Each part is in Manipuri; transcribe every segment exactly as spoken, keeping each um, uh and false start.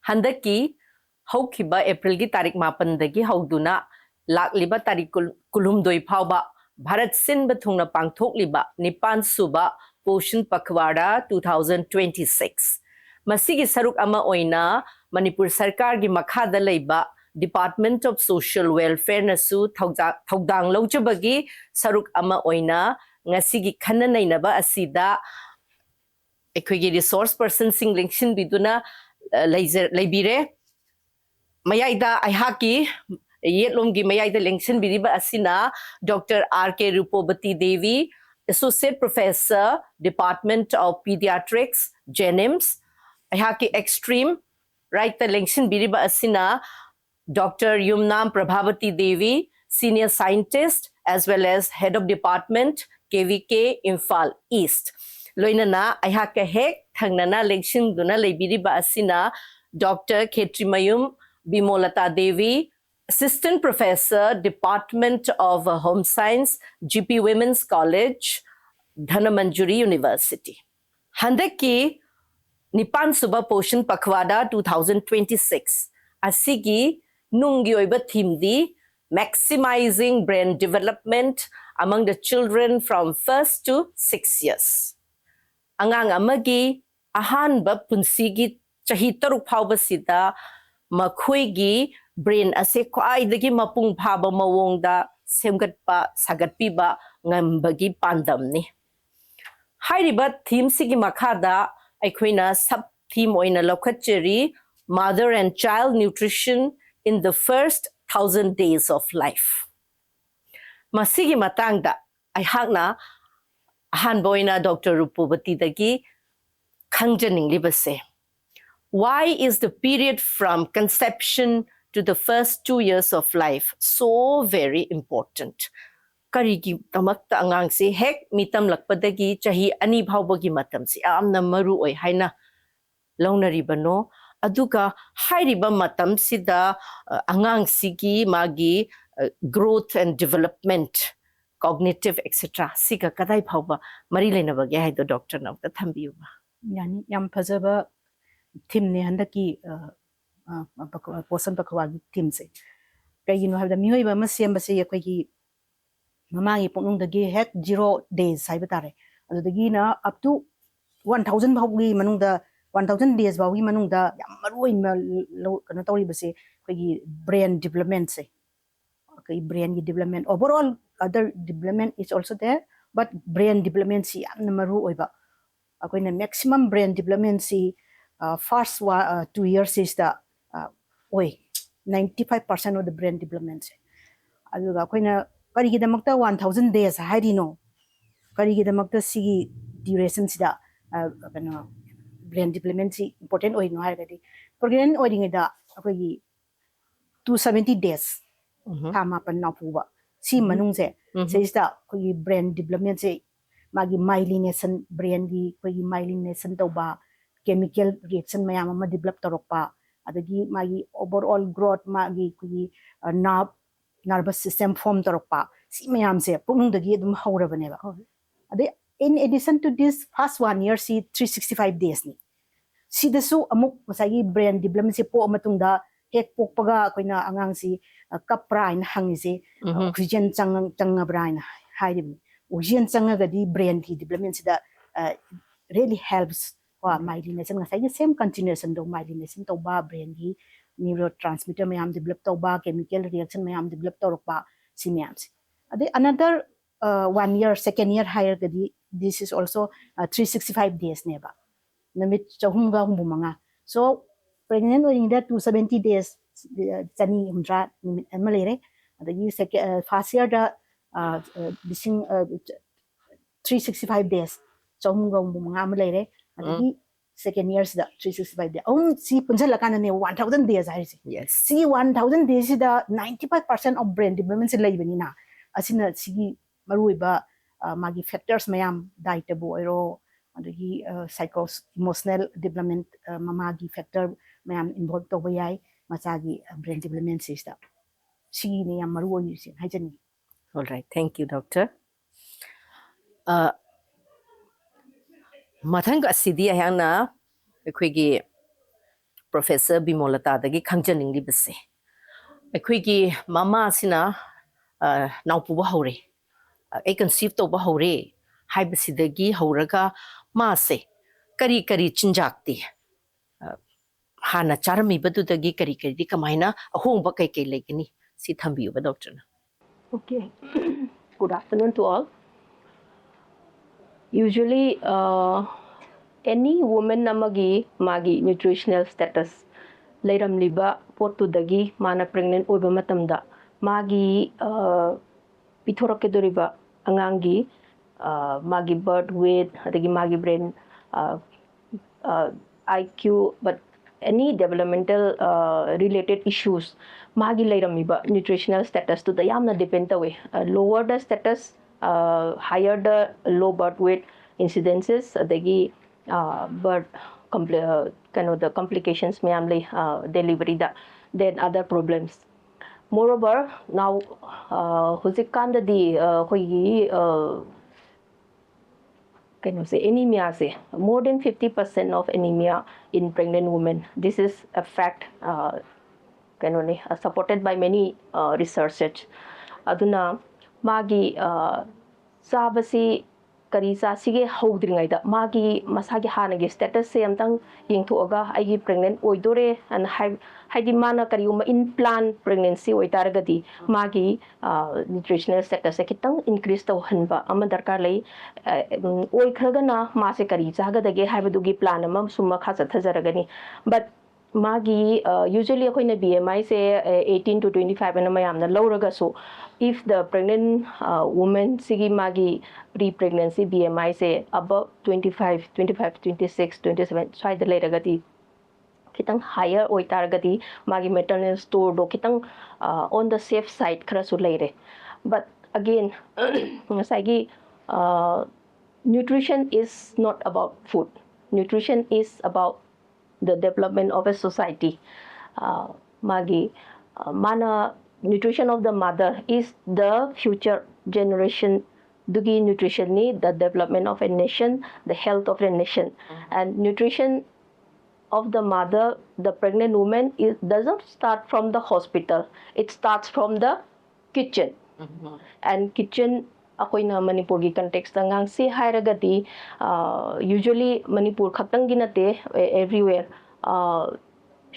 ꯍꯟꯗꯛꯀꯤ ꯍꯧꯈꯤꯕ ꯑꯦꯄ꯭ꯔꯤꯜꯒꯤ ꯇꯥꯔꯤꯛ ꯃꯥꯄꯟꯗꯒꯤ ꯍꯧꯗꯨꯅ ꯂꯥꯛꯂꯤꯕ ꯇꯥꯔꯤꯛ ꯀꯨꯟ- ꯀꯨꯟꯍꯨꯝꯗꯣꯏ ꯐꯥꯎꯕ ꯚꯥꯔꯠ ꯁꯤꯟꯕ ꯊꯨꯡꯅ ꯄꯥꯡꯊꯣꯛꯂꯤꯕ ꯅꯤꯄꯥꯟ ꯁꯨꯕ Poshan ꯄꯈꯋꯥꯔꯥ two thousand twenty six, ꯃꯁꯤꯒꯤ ꯁꯔꯨꯛ ꯑꯃ ꯑꯣꯏꯅ ꯃꯅꯤꯄꯨꯔ ꯁꯔꯀꯥꯔꯒꯤ ꯃꯈꯥꯗ ꯂꯩꯕ Department of Social Welfareꯅꯁꯨ ꯊꯧꯖꯥ- ꯊꯧꯗꯥꯡ ꯂꯧꯖꯕꯒꯤ ꯁꯔꯨꯛ ꯑꯃ ꯑꯣꯏꯅ ꯉꯁꯤꯒꯤ ꯈꯟꯅ ꯅꯩꯅꯕ ꯑꯁꯤꯗ ꯑꯩꯈꯣꯏꯒꯤ ꯔꯤꯁꯣꯔꯁ ꯄꯔꯁꯟꯁꯤꯡ ꯂꯦꯡꯁꯤꯟꯕꯤꯗꯨꯅ, ꯑ, ꯂꯩꯖ- ꯂꯩꯕꯤꯔꯦ꯫ ꯃꯌꯥꯏꯗ ꯑꯩꯍꯥꯛꯀꯤ ꯌꯦꯠꯂꯣꯝꯒꯤ ꯃꯌꯥꯏꯗ ꯂꯦꯡꯁꯤꯟꯕꯤꯔꯤꯕ ꯑꯁꯤꯅ doctor R K Rupobati Devi, Associate Professor, Department of Pediatrics, JNIMS꯫ ꯑꯩꯍꯥꯛꯀꯤ ꯑꯦꯛꯁꯇ꯭ꯔꯤꯝ ꯔꯥꯏꯠꯇ ꯂꯦꯡꯁꯤꯟꯕꯤꯔꯤꯕ ꯑꯁꯤꯅ doctor Yumnam Prabhabati Devi, Senior Scientist as well as Head of Department, K V K, Imphal East꯫ ꯂꯣꯏꯅꯅ ꯑꯩꯍꯥꯛꯀ ꯍꯦꯛ ꯊꯪꯅꯅ ꯂꯦꯡꯁꯤꯟꯗꯨꯅ ꯂꯩꯕꯤꯔꯤꯕ ꯑꯁꯤꯅ doctor Khetrimayum ꯕꯤꯃꯣꯂꯇꯥ Devi, Assistant Professor, Department of Home Science, G P Women's College, Dhanamanjuri University꯫ ꯍꯟꯗꯛꯀꯤ ꯅꯤꯄꯥꯟ ꯁꯨꯕ Poshan ꯄꯈꯋꯥꯔꯥ two thousand twenty six ꯑꯁꯤꯒꯤ ꯅꯨꯡꯒꯤ ꯑꯣꯏꯕ ꯊꯤꯝꯗꯤ Maximizing Brain Development among the Children from First to Six Years꯫ ꯑꯉꯥꯡ ꯑꯃꯒꯤ ꯑꯍꯥꯟꯕ ꯄꯨꯟꯁꯤꯒꯤ ꯆꯍꯤ ꯇꯔꯨꯛ ꯐꯥꯎꯕꯁꯤꯗ ꯃꯈꯣꯏꯒꯤ ꯕ꯭ꯔꯦꯟ ꯑꯁꯦ ꯈ꯭ꯋꯥꯏꯗꯒꯤ ꯃꯄꯨꯡ ꯐꯥꯕ ꯃꯑꯣꯡꯗ ꯁꯦꯝꯒꯠꯄ ꯁꯥꯒꯠꯄꯤꯕ ꯉꯝꯕꯒꯤ ꯄꯥꯟꯗꯝꯅꯤ꯫ ꯍꯥꯏꯔꯤꯕ ꯊꯤꯝꯁꯤꯒꯤ ꯃꯈꯥꯗ ꯑꯩꯈꯣꯏꯅ ꯁꯕ ꯊꯤꯝ ꯑꯣꯏꯅ ꯂꯧꯈꯠꯆꯔꯤ, Mother and Child Nutrition in the First Thousand Days of Life꯫ ꯃꯁꯤꯒꯤ ꯃꯇꯥꯡꯗ ꯑꯩꯍꯥꯛꯅ ꯑꯍꯥꯟꯕ ꯑꯣꯏꯅ doctor ꯔꯨꯄꯨꯕꯇꯤꯗꯒꯤ ꯈꯪꯖꯅꯤꯡꯂꯤꯕꯁꯦ, why is the period from conception to the first two years of life so very important? ꯀꯔꯤꯒꯤꯗꯃꯛꯇ ꯑꯉꯥꯡꯁꯤ ꯍꯦꯛ ꯃꯤꯇꯝꯂꯛꯄꯗꯒꯤ ꯆꯍꯤ ꯑꯅꯤ ꯐꯥꯎꯕꯒꯤ ꯃꯇꯝꯁꯤ ꯌꯥꯝꯅ ꯃꯔꯨ ꯑꯣꯏ ꯍꯥꯏꯅ ꯂꯧꯅꯔꯤꯕꯅꯣ? ꯑꯗꯨꯒ ꯍꯥꯏꯔꯤꯕ ꯃꯇꯝꯁꯤꯗ, ꯑ, ꯑꯉꯥꯡꯁꯤꯒꯤ ꯃꯥꯒꯤ, ꯑ, growth and development, cognitive, et cetera, ꯁꯤꯒ ꯀꯗꯥꯏ ꯐꯥꯎꯕ ꯃꯔꯤ ꯂꯩꯅꯕꯒꯦ ꯍꯥꯏꯗꯣ ꯗꯣꯛꯇꯔꯅ ꯑꯝꯇ ꯊꯝꯕꯤꯌꯨꯕ꯫ ꯌꯥꯅꯤ꯫ ꯌꯥꯝ ꯐꯖꯕ ꯊꯤꯝꯅꯦ ꯍꯟꯗꯛꯀꯤ ꯄꯣꯁꯟ ꯄꯈꯋꯥꯒꯤ ꯊꯤꯝꯁꯦ꯫ ꯀꯩꯒꯤꯅꯣ ꯍꯥꯏꯕꯗ ꯃꯤꯑꯣꯏꯕ ꯑꯃ ꯁꯦꯝꯕꯁꯦ ꯑꯩꯈꯣꯏꯒꯤ ꯃꯃꯥꯒꯤ ꯄꯨꯛꯅꯨꯡꯗꯒꯤ ꯍꯦꯛ zero days ꯍꯥꯏꯕ ꯇꯥꯔꯦ, ꯑꯗꯨꯗꯒꯤꯅ up to one thousand ꯐꯥꯎꯒꯤ ꯃꯅꯨꯡꯗ, one thousand days ꯐꯥꯎꯒꯤ ꯃꯅꯨꯡꯗ ꯌꯥꯝ ꯃꯔꯨ ꯑꯣꯏꯅ ꯀꯩꯅꯣ ꯇꯧꯔꯤꯕꯁꯦ ꯑꯩꯈꯣꯏꯒꯤ brain developmentꯁꯦ꯫ ꯑꯩꯈꯣꯏ brainꯒꯤ development, overall other development is also there, but brain developmentꯁꯤ ꯌꯥꯝꯅ ꯃꯔꯨ ꯑꯣꯏꯕ꯫ ꯑꯩꯈꯣꯏꯅ maximum brain developmentꯁꯤ first two yearsꯁꯤꯗ ꯑꯣꯏ, ninety five percent of the brain developmentꯁꯦ꯫ ꯑꯗꯨꯒ ꯑꯩꯈꯣꯏꯅ ꯀꯔꯤꯒꯤꯗꯃꯛꯇ one thousand days ꯍꯥꯏꯔꯤꯅꯣ, ꯀꯔꯤꯒꯤꯗꯃꯛꯇ ꯁꯤꯒꯤ durationꯁꯤꯗ ꯀꯩꯅꯣ brain developmentꯁꯤ important ꯑꯣꯏꯔꯤꯅꯣ ꯍꯥꯏꯔꯒꯗꯤ, pregnant ꯑꯣꯏꯔꯤꯉꯩꯗ ꯑꯩꯈꯣꯏꯒꯤ two seventy days, ꯊꯥ ꯃꯥꯄꯟ ꯅꯥꯎꯄꯨꯕ, ꯁꯤ ꯃꯅꯨꯡꯁꯦ, ꯁꯤꯁꯤꯗ ꯑꯩꯈꯣꯏꯒꯤ brain developmentꯁꯦ, ꯃꯥꯒꯤ myelination, brainꯒꯤ ꯑꯩꯈꯣꯏꯒꯤ myelination ꯇꯧꯕ, chemical reaction ꯃꯌꯥꯝ ꯑꯃ develop ꯇꯧꯔꯛꯄ, ꯑꯗꯒꯤ ꯃꯥꯒꯤ overall growth, ꯃꯥꯒꯤ ꯑꯩꯈꯣꯏꯒꯤ nerve, nervous system form ꯇꯧꯔꯛꯄ, ꯁꯤ ꯃꯌꯥꯝꯁꯦ ꯄꯨꯛꯅꯨꯡꯗꯒꯤ ꯑꯗꯨꯝ ꯍꯧꯔꯕꯅꯦꯕ꯫ ꯑꯗꯩ in addition to this, first one yearꯁꯤ three sixty five daysꯅꯤ꯫ ꯁꯤꯗꯁꯨ ꯑꯃꯨꯛ ꯉꯁꯥꯏꯒꯤ brain developmentꯁꯦ ꯄꯣꯛꯑ ꯃꯇꯨꯡꯗ, ꯍꯦꯛ ꯄꯣꯛꯄꯒ ꯑꯩꯈꯣꯏꯅ ꯑꯉꯥꯡꯁꯤ ꯀꯞꯄ꯭ꯔꯥ ꯍꯥꯏꯅ ꯍꯪꯉꯤꯁꯦ, oxygen ꯆꯪꯉꯕ꯭ꯔꯥ ꯍꯥꯏꯅ ꯍꯥꯏꯔꯤꯕꯅꯤ꯫ Oxygen ꯆꯪꯉꯒꯗꯤ brainꯒꯤ developmentꯁꯤꯗ really helps ꯀꯣ꯫ Myelination, ꯉꯁꯥꯏꯒꯤ same continuationꯗꯣ, myelination ꯇꯧꯕ, brainꯒꯤ neurotransmitter ꯃꯌꯥꯝ develop ꯇꯧꯕ, chemical reaction ꯃꯌꯥꯝ develop ꯇꯧꯔꯛꯄ, ꯁꯤ ꯃꯌꯥꯝꯁꯦ꯫ ꯑꯗꯩ another one year, second year ꯍꯥꯏꯔꯒꯗꯤ, this is also three sixty five daysꯅꯦꯕ, ꯅꯨꯃꯤꯠ ꯆꯍꯨꯝꯒ ꯍꯨꯝꯐꯨ ꯃꯉꯥ꯫ So pregnant ꯑꯣꯏꯔꯤꯉꯩꯗ two seventy days, ꯆꯅꯤ ꯍꯨꯝꯗ꯭ꯔꯥ ꯅꯨꯃꯤꯠ ꯑꯃ ꯂꯩꯔꯦ꯫ ꯑꯗꯒꯤ first yearꯗ ꯂꯤꯁꯤꯡ three sixty five days, ꯆꯍꯨꯝꯒ ꯍꯨꯝꯐꯨ ꯃꯉꯥ ꯑꯃ ꯂꯩꯔꯦ꯫ ꯑꯗꯒꯤ second yearꯁꯤꯗ three sixty five day, ꯑꯍꯨꯝ ꯁꯤ ꯄꯨꯟꯁꯤꯜꯂꯀꯥꯟꯗꯅꯦ one thousand days ꯍꯥꯏꯔꯤꯁꯦ꯫ ꯁꯤ one thousand daysꯁꯤꯗ ninety five percent of brain developmentꯁꯦ ꯂꯩꯕꯅꯤꯅ, ꯑꯁꯤꯅ ꯁꯤꯒꯤ ꯃꯔꯨꯑꯣꯏꯕ ꯃꯥꯒꯤ factors ꯃꯌꯥꯝ, dietꯇꯕꯨ ꯑꯣꯏꯔꯣ, ꯑꯗꯒꯤ psycho emotional development, ꯃꯃꯥꯒꯤ factor ꯃꯌꯥꯝ involve ꯇꯧꯕ ꯌꯥꯏ ꯃꯆꯥꯒꯤ brain developmentꯁꯤꯗ꯫ ꯁꯤꯒꯤꯅꯦ ꯌꯥꯝ ꯃꯔꯨ ꯑꯣꯏꯔꯤꯁꯦ ꯍꯥꯏꯖꯅꯤꯡꯉꯤ꯫ All right, thank you, doctor. ꯃꯊꯪ ꯑꯁꯤꯗꯤ ꯑꯩꯍꯥꯛꯅ ꯑꯩꯈꯣꯏꯒꯤ ꯄ꯭ꯔꯣꯐꯦꯁꯔ ꯕꯤꯃꯣꯂꯇꯥꯗꯒꯤ ꯈꯪꯖꯅꯤꯡꯂꯤꯕꯁꯦ, ꯑꯩꯈꯣꯏꯒꯤ ꯃꯃꯥꯁꯤꯅ, ꯑ, ꯅꯥꯎꯄꯨꯕ ꯍꯧꯔꯦ, ꯑ, ꯑꯩ ꯀꯟꯁꯤꯞ ꯇꯧꯕ ꯍꯧꯔꯦ ꯍꯥꯏꯕꯁꯤꯗꯒꯤ ꯍꯧꯔꯒ ꯃꯥꯁꯦ ꯀꯔꯤ ꯀꯔꯤ ꯆꯤꯟꯖꯥꯛꯇꯤ, ꯑ, ꯍꯥꯟꯅ ꯆꯥꯔꯝꯃꯤꯕꯗꯨꯗꯒꯤ ꯀꯔꯤ ꯀꯔꯤꯗꯤ, ꯀꯃꯥꯏꯅ ꯑꯍꯣꯡꯕ ꯀꯩ ꯀꯩ ꯂꯩꯒꯅꯤ? ꯁꯤ ꯊꯝꯕꯤꯌꯨꯕ, ꯗꯣꯛꯇꯔꯅ꯫ Okay. Good afternoon to all. Usually, uh, any woman ꯑꯃꯒꯤ ꯃꯥꯒꯤ nutritional status ꯂꯩꯔꯝꯂꯤꯕ ꯄꯣꯠꯇꯨꯗꯒꯤ ꯃꯥꯅ pregnant ꯑꯣꯏꯕ ꯃꯇꯝꯗ ꯃꯥꯒꯤ, uh, ꯄꯤꯊꯣꯔꯛꯀꯗꯧꯔꯤꯕ ꯑꯉꯥꯡꯒꯤ, uh, ꯃꯥꯒꯤ birth weight, ꯑꯗꯒꯤ ꯃꯥꯒꯤ brain, uh, uh, I Q, but any developmental, uh, related issues, ꯃꯥꯒꯤ ꯂꯩꯔꯝꯃꯤꯕ nutritional status ꯇꯨꯗ ꯌꯥꯝꯅ depend ꯇꯧꯋꯤ꯫ Uh, lower the status, uh, higher the low birth weight incidences, ꯑꯗꯒꯤ, uh, birth compli- uh, ꯀꯩꯅꯣꯗ complications ꯃꯌꯥꯝ ꯂꯩ, uh, delivery ꯗ, then other problems. Moreover, now, uh, ꯍꯧꯖꯤꯛꯀꯥꯟꯗꯗꯤ, uh, ꯑꯩꯈꯣꯏꯒꯤ, uh, ꯀꯩꯅꯣꯁꯦ, anemia say, more than fifty percent of anemia in pregnant women, this is a fact. Uh, ꯀꯩꯅꯣꯅꯤ, uh, supported by many, uh, research. ꯑꯗꯨꯅ ꯃꯥꯒꯤ, uh, ꯆꯥꯕꯁꯤ ꯀꯔꯤ ꯆꯥꯁꯤꯒꯦ ꯍꯧꯗ꯭ꯔꯤꯉꯩꯗ ꯃꯥꯒꯤ ꯃꯁꯥꯒꯤ ꯍꯥꯟꯅꯒꯤ status ꯁꯦ ꯑꯝꯇꯪ ꯌꯦꯡꯊꯣꯛꯑꯒ ꯑꯩꯒꯤ pregnant ꯑꯣꯏꯗꯣꯔꯦ ꯑꯅ ꯍꯥꯏ-, ꯍꯥꯏꯗꯤ ꯃꯥꯅ ꯀꯔꯤꯒꯨꯝꯕ in plan pregnancy ꯑꯣꯏꯇꯥꯔꯒꯗꯤ ꯃꯥꯒꯤ, ꯑ, nutritional status ꯁꯦ ꯈꯤꯇꯪ increase ꯇꯧꯍꯟꯕ ꯑꯃ ꯗꯔꯀꯥꯔ ꯂꯩ꯫ ꯑ, ꯎꯝ, ꯑꯣꯏꯈ꯭ꯔꯒꯅ ꯃꯥꯁꯦ ꯀꯔꯤ ꯆꯥꯒꯗꯒꯦ ꯍꯥꯏꯕꯗꯨꯒꯤ plan ꯑꯃꯁꯨ ꯃꯈꯥ ꯆꯠꯊꯖꯔꯒꯅꯤ꯫ But ꯃꯥꯒꯤ, ꯑ, usually ꯑꯩꯈꯣꯏꯅ B M I ꯁꯦ, ꯑ, eighteen to twenty five ꯑꯅ ꯃꯌꯥꯝꯅ ꯂꯧꯔꯒꯁꯨ, if the pregnant, ꯑ, woman ꯁꯤꯒꯤ ꯃꯥꯒꯤ pre pregnancy B M I say above twenty five, twenty five, twenty six, twenty seven ꯁ꯭ꯋꯥꯏꯗ ꯂꯩꯔꯒꯗꯤ ꯈꯤꯇꯪ higher ꯑꯣꯏꯇꯥꯔꯒꯗꯤ ꯃꯥꯒꯤ maternal store ꯗꯣ ꯈꯤꯇꯪ, ꯑ, on the safe side ꯈꯔꯁꯨ ꯂꯩꯔꯦ꯫ But again, ꯉꯁꯥꯏꯒꯤ, ꯑ, nutrition is not about food. Nutrition is about the development of a society. ꯑ, ꯃꯥꯒꯤ, ꯑ, ꯃꯥꯅ, nutrition of the mother is the future generation ꯗꯨꯒꯤ nutrition ꯅꯤ, the development of a nation, the health of a nation. And nutrition of the mother, the pregnant woman, is, doesn't start from the hospital. It starts from the kitchen. And kitchen, ꯑꯩꯈꯣꯏꯅ ꯃꯅꯤꯄꯨꯔꯒꯤ context ꯇ ꯉꯥꯡꯁꯤ ꯍꯥꯏꯔꯒꯗꯤ, usually ꯃꯅꯤꯄꯨꯔ ꯈꯛꯇꯪꯒꯤ ꯅꯠꯇꯦ, everywhere,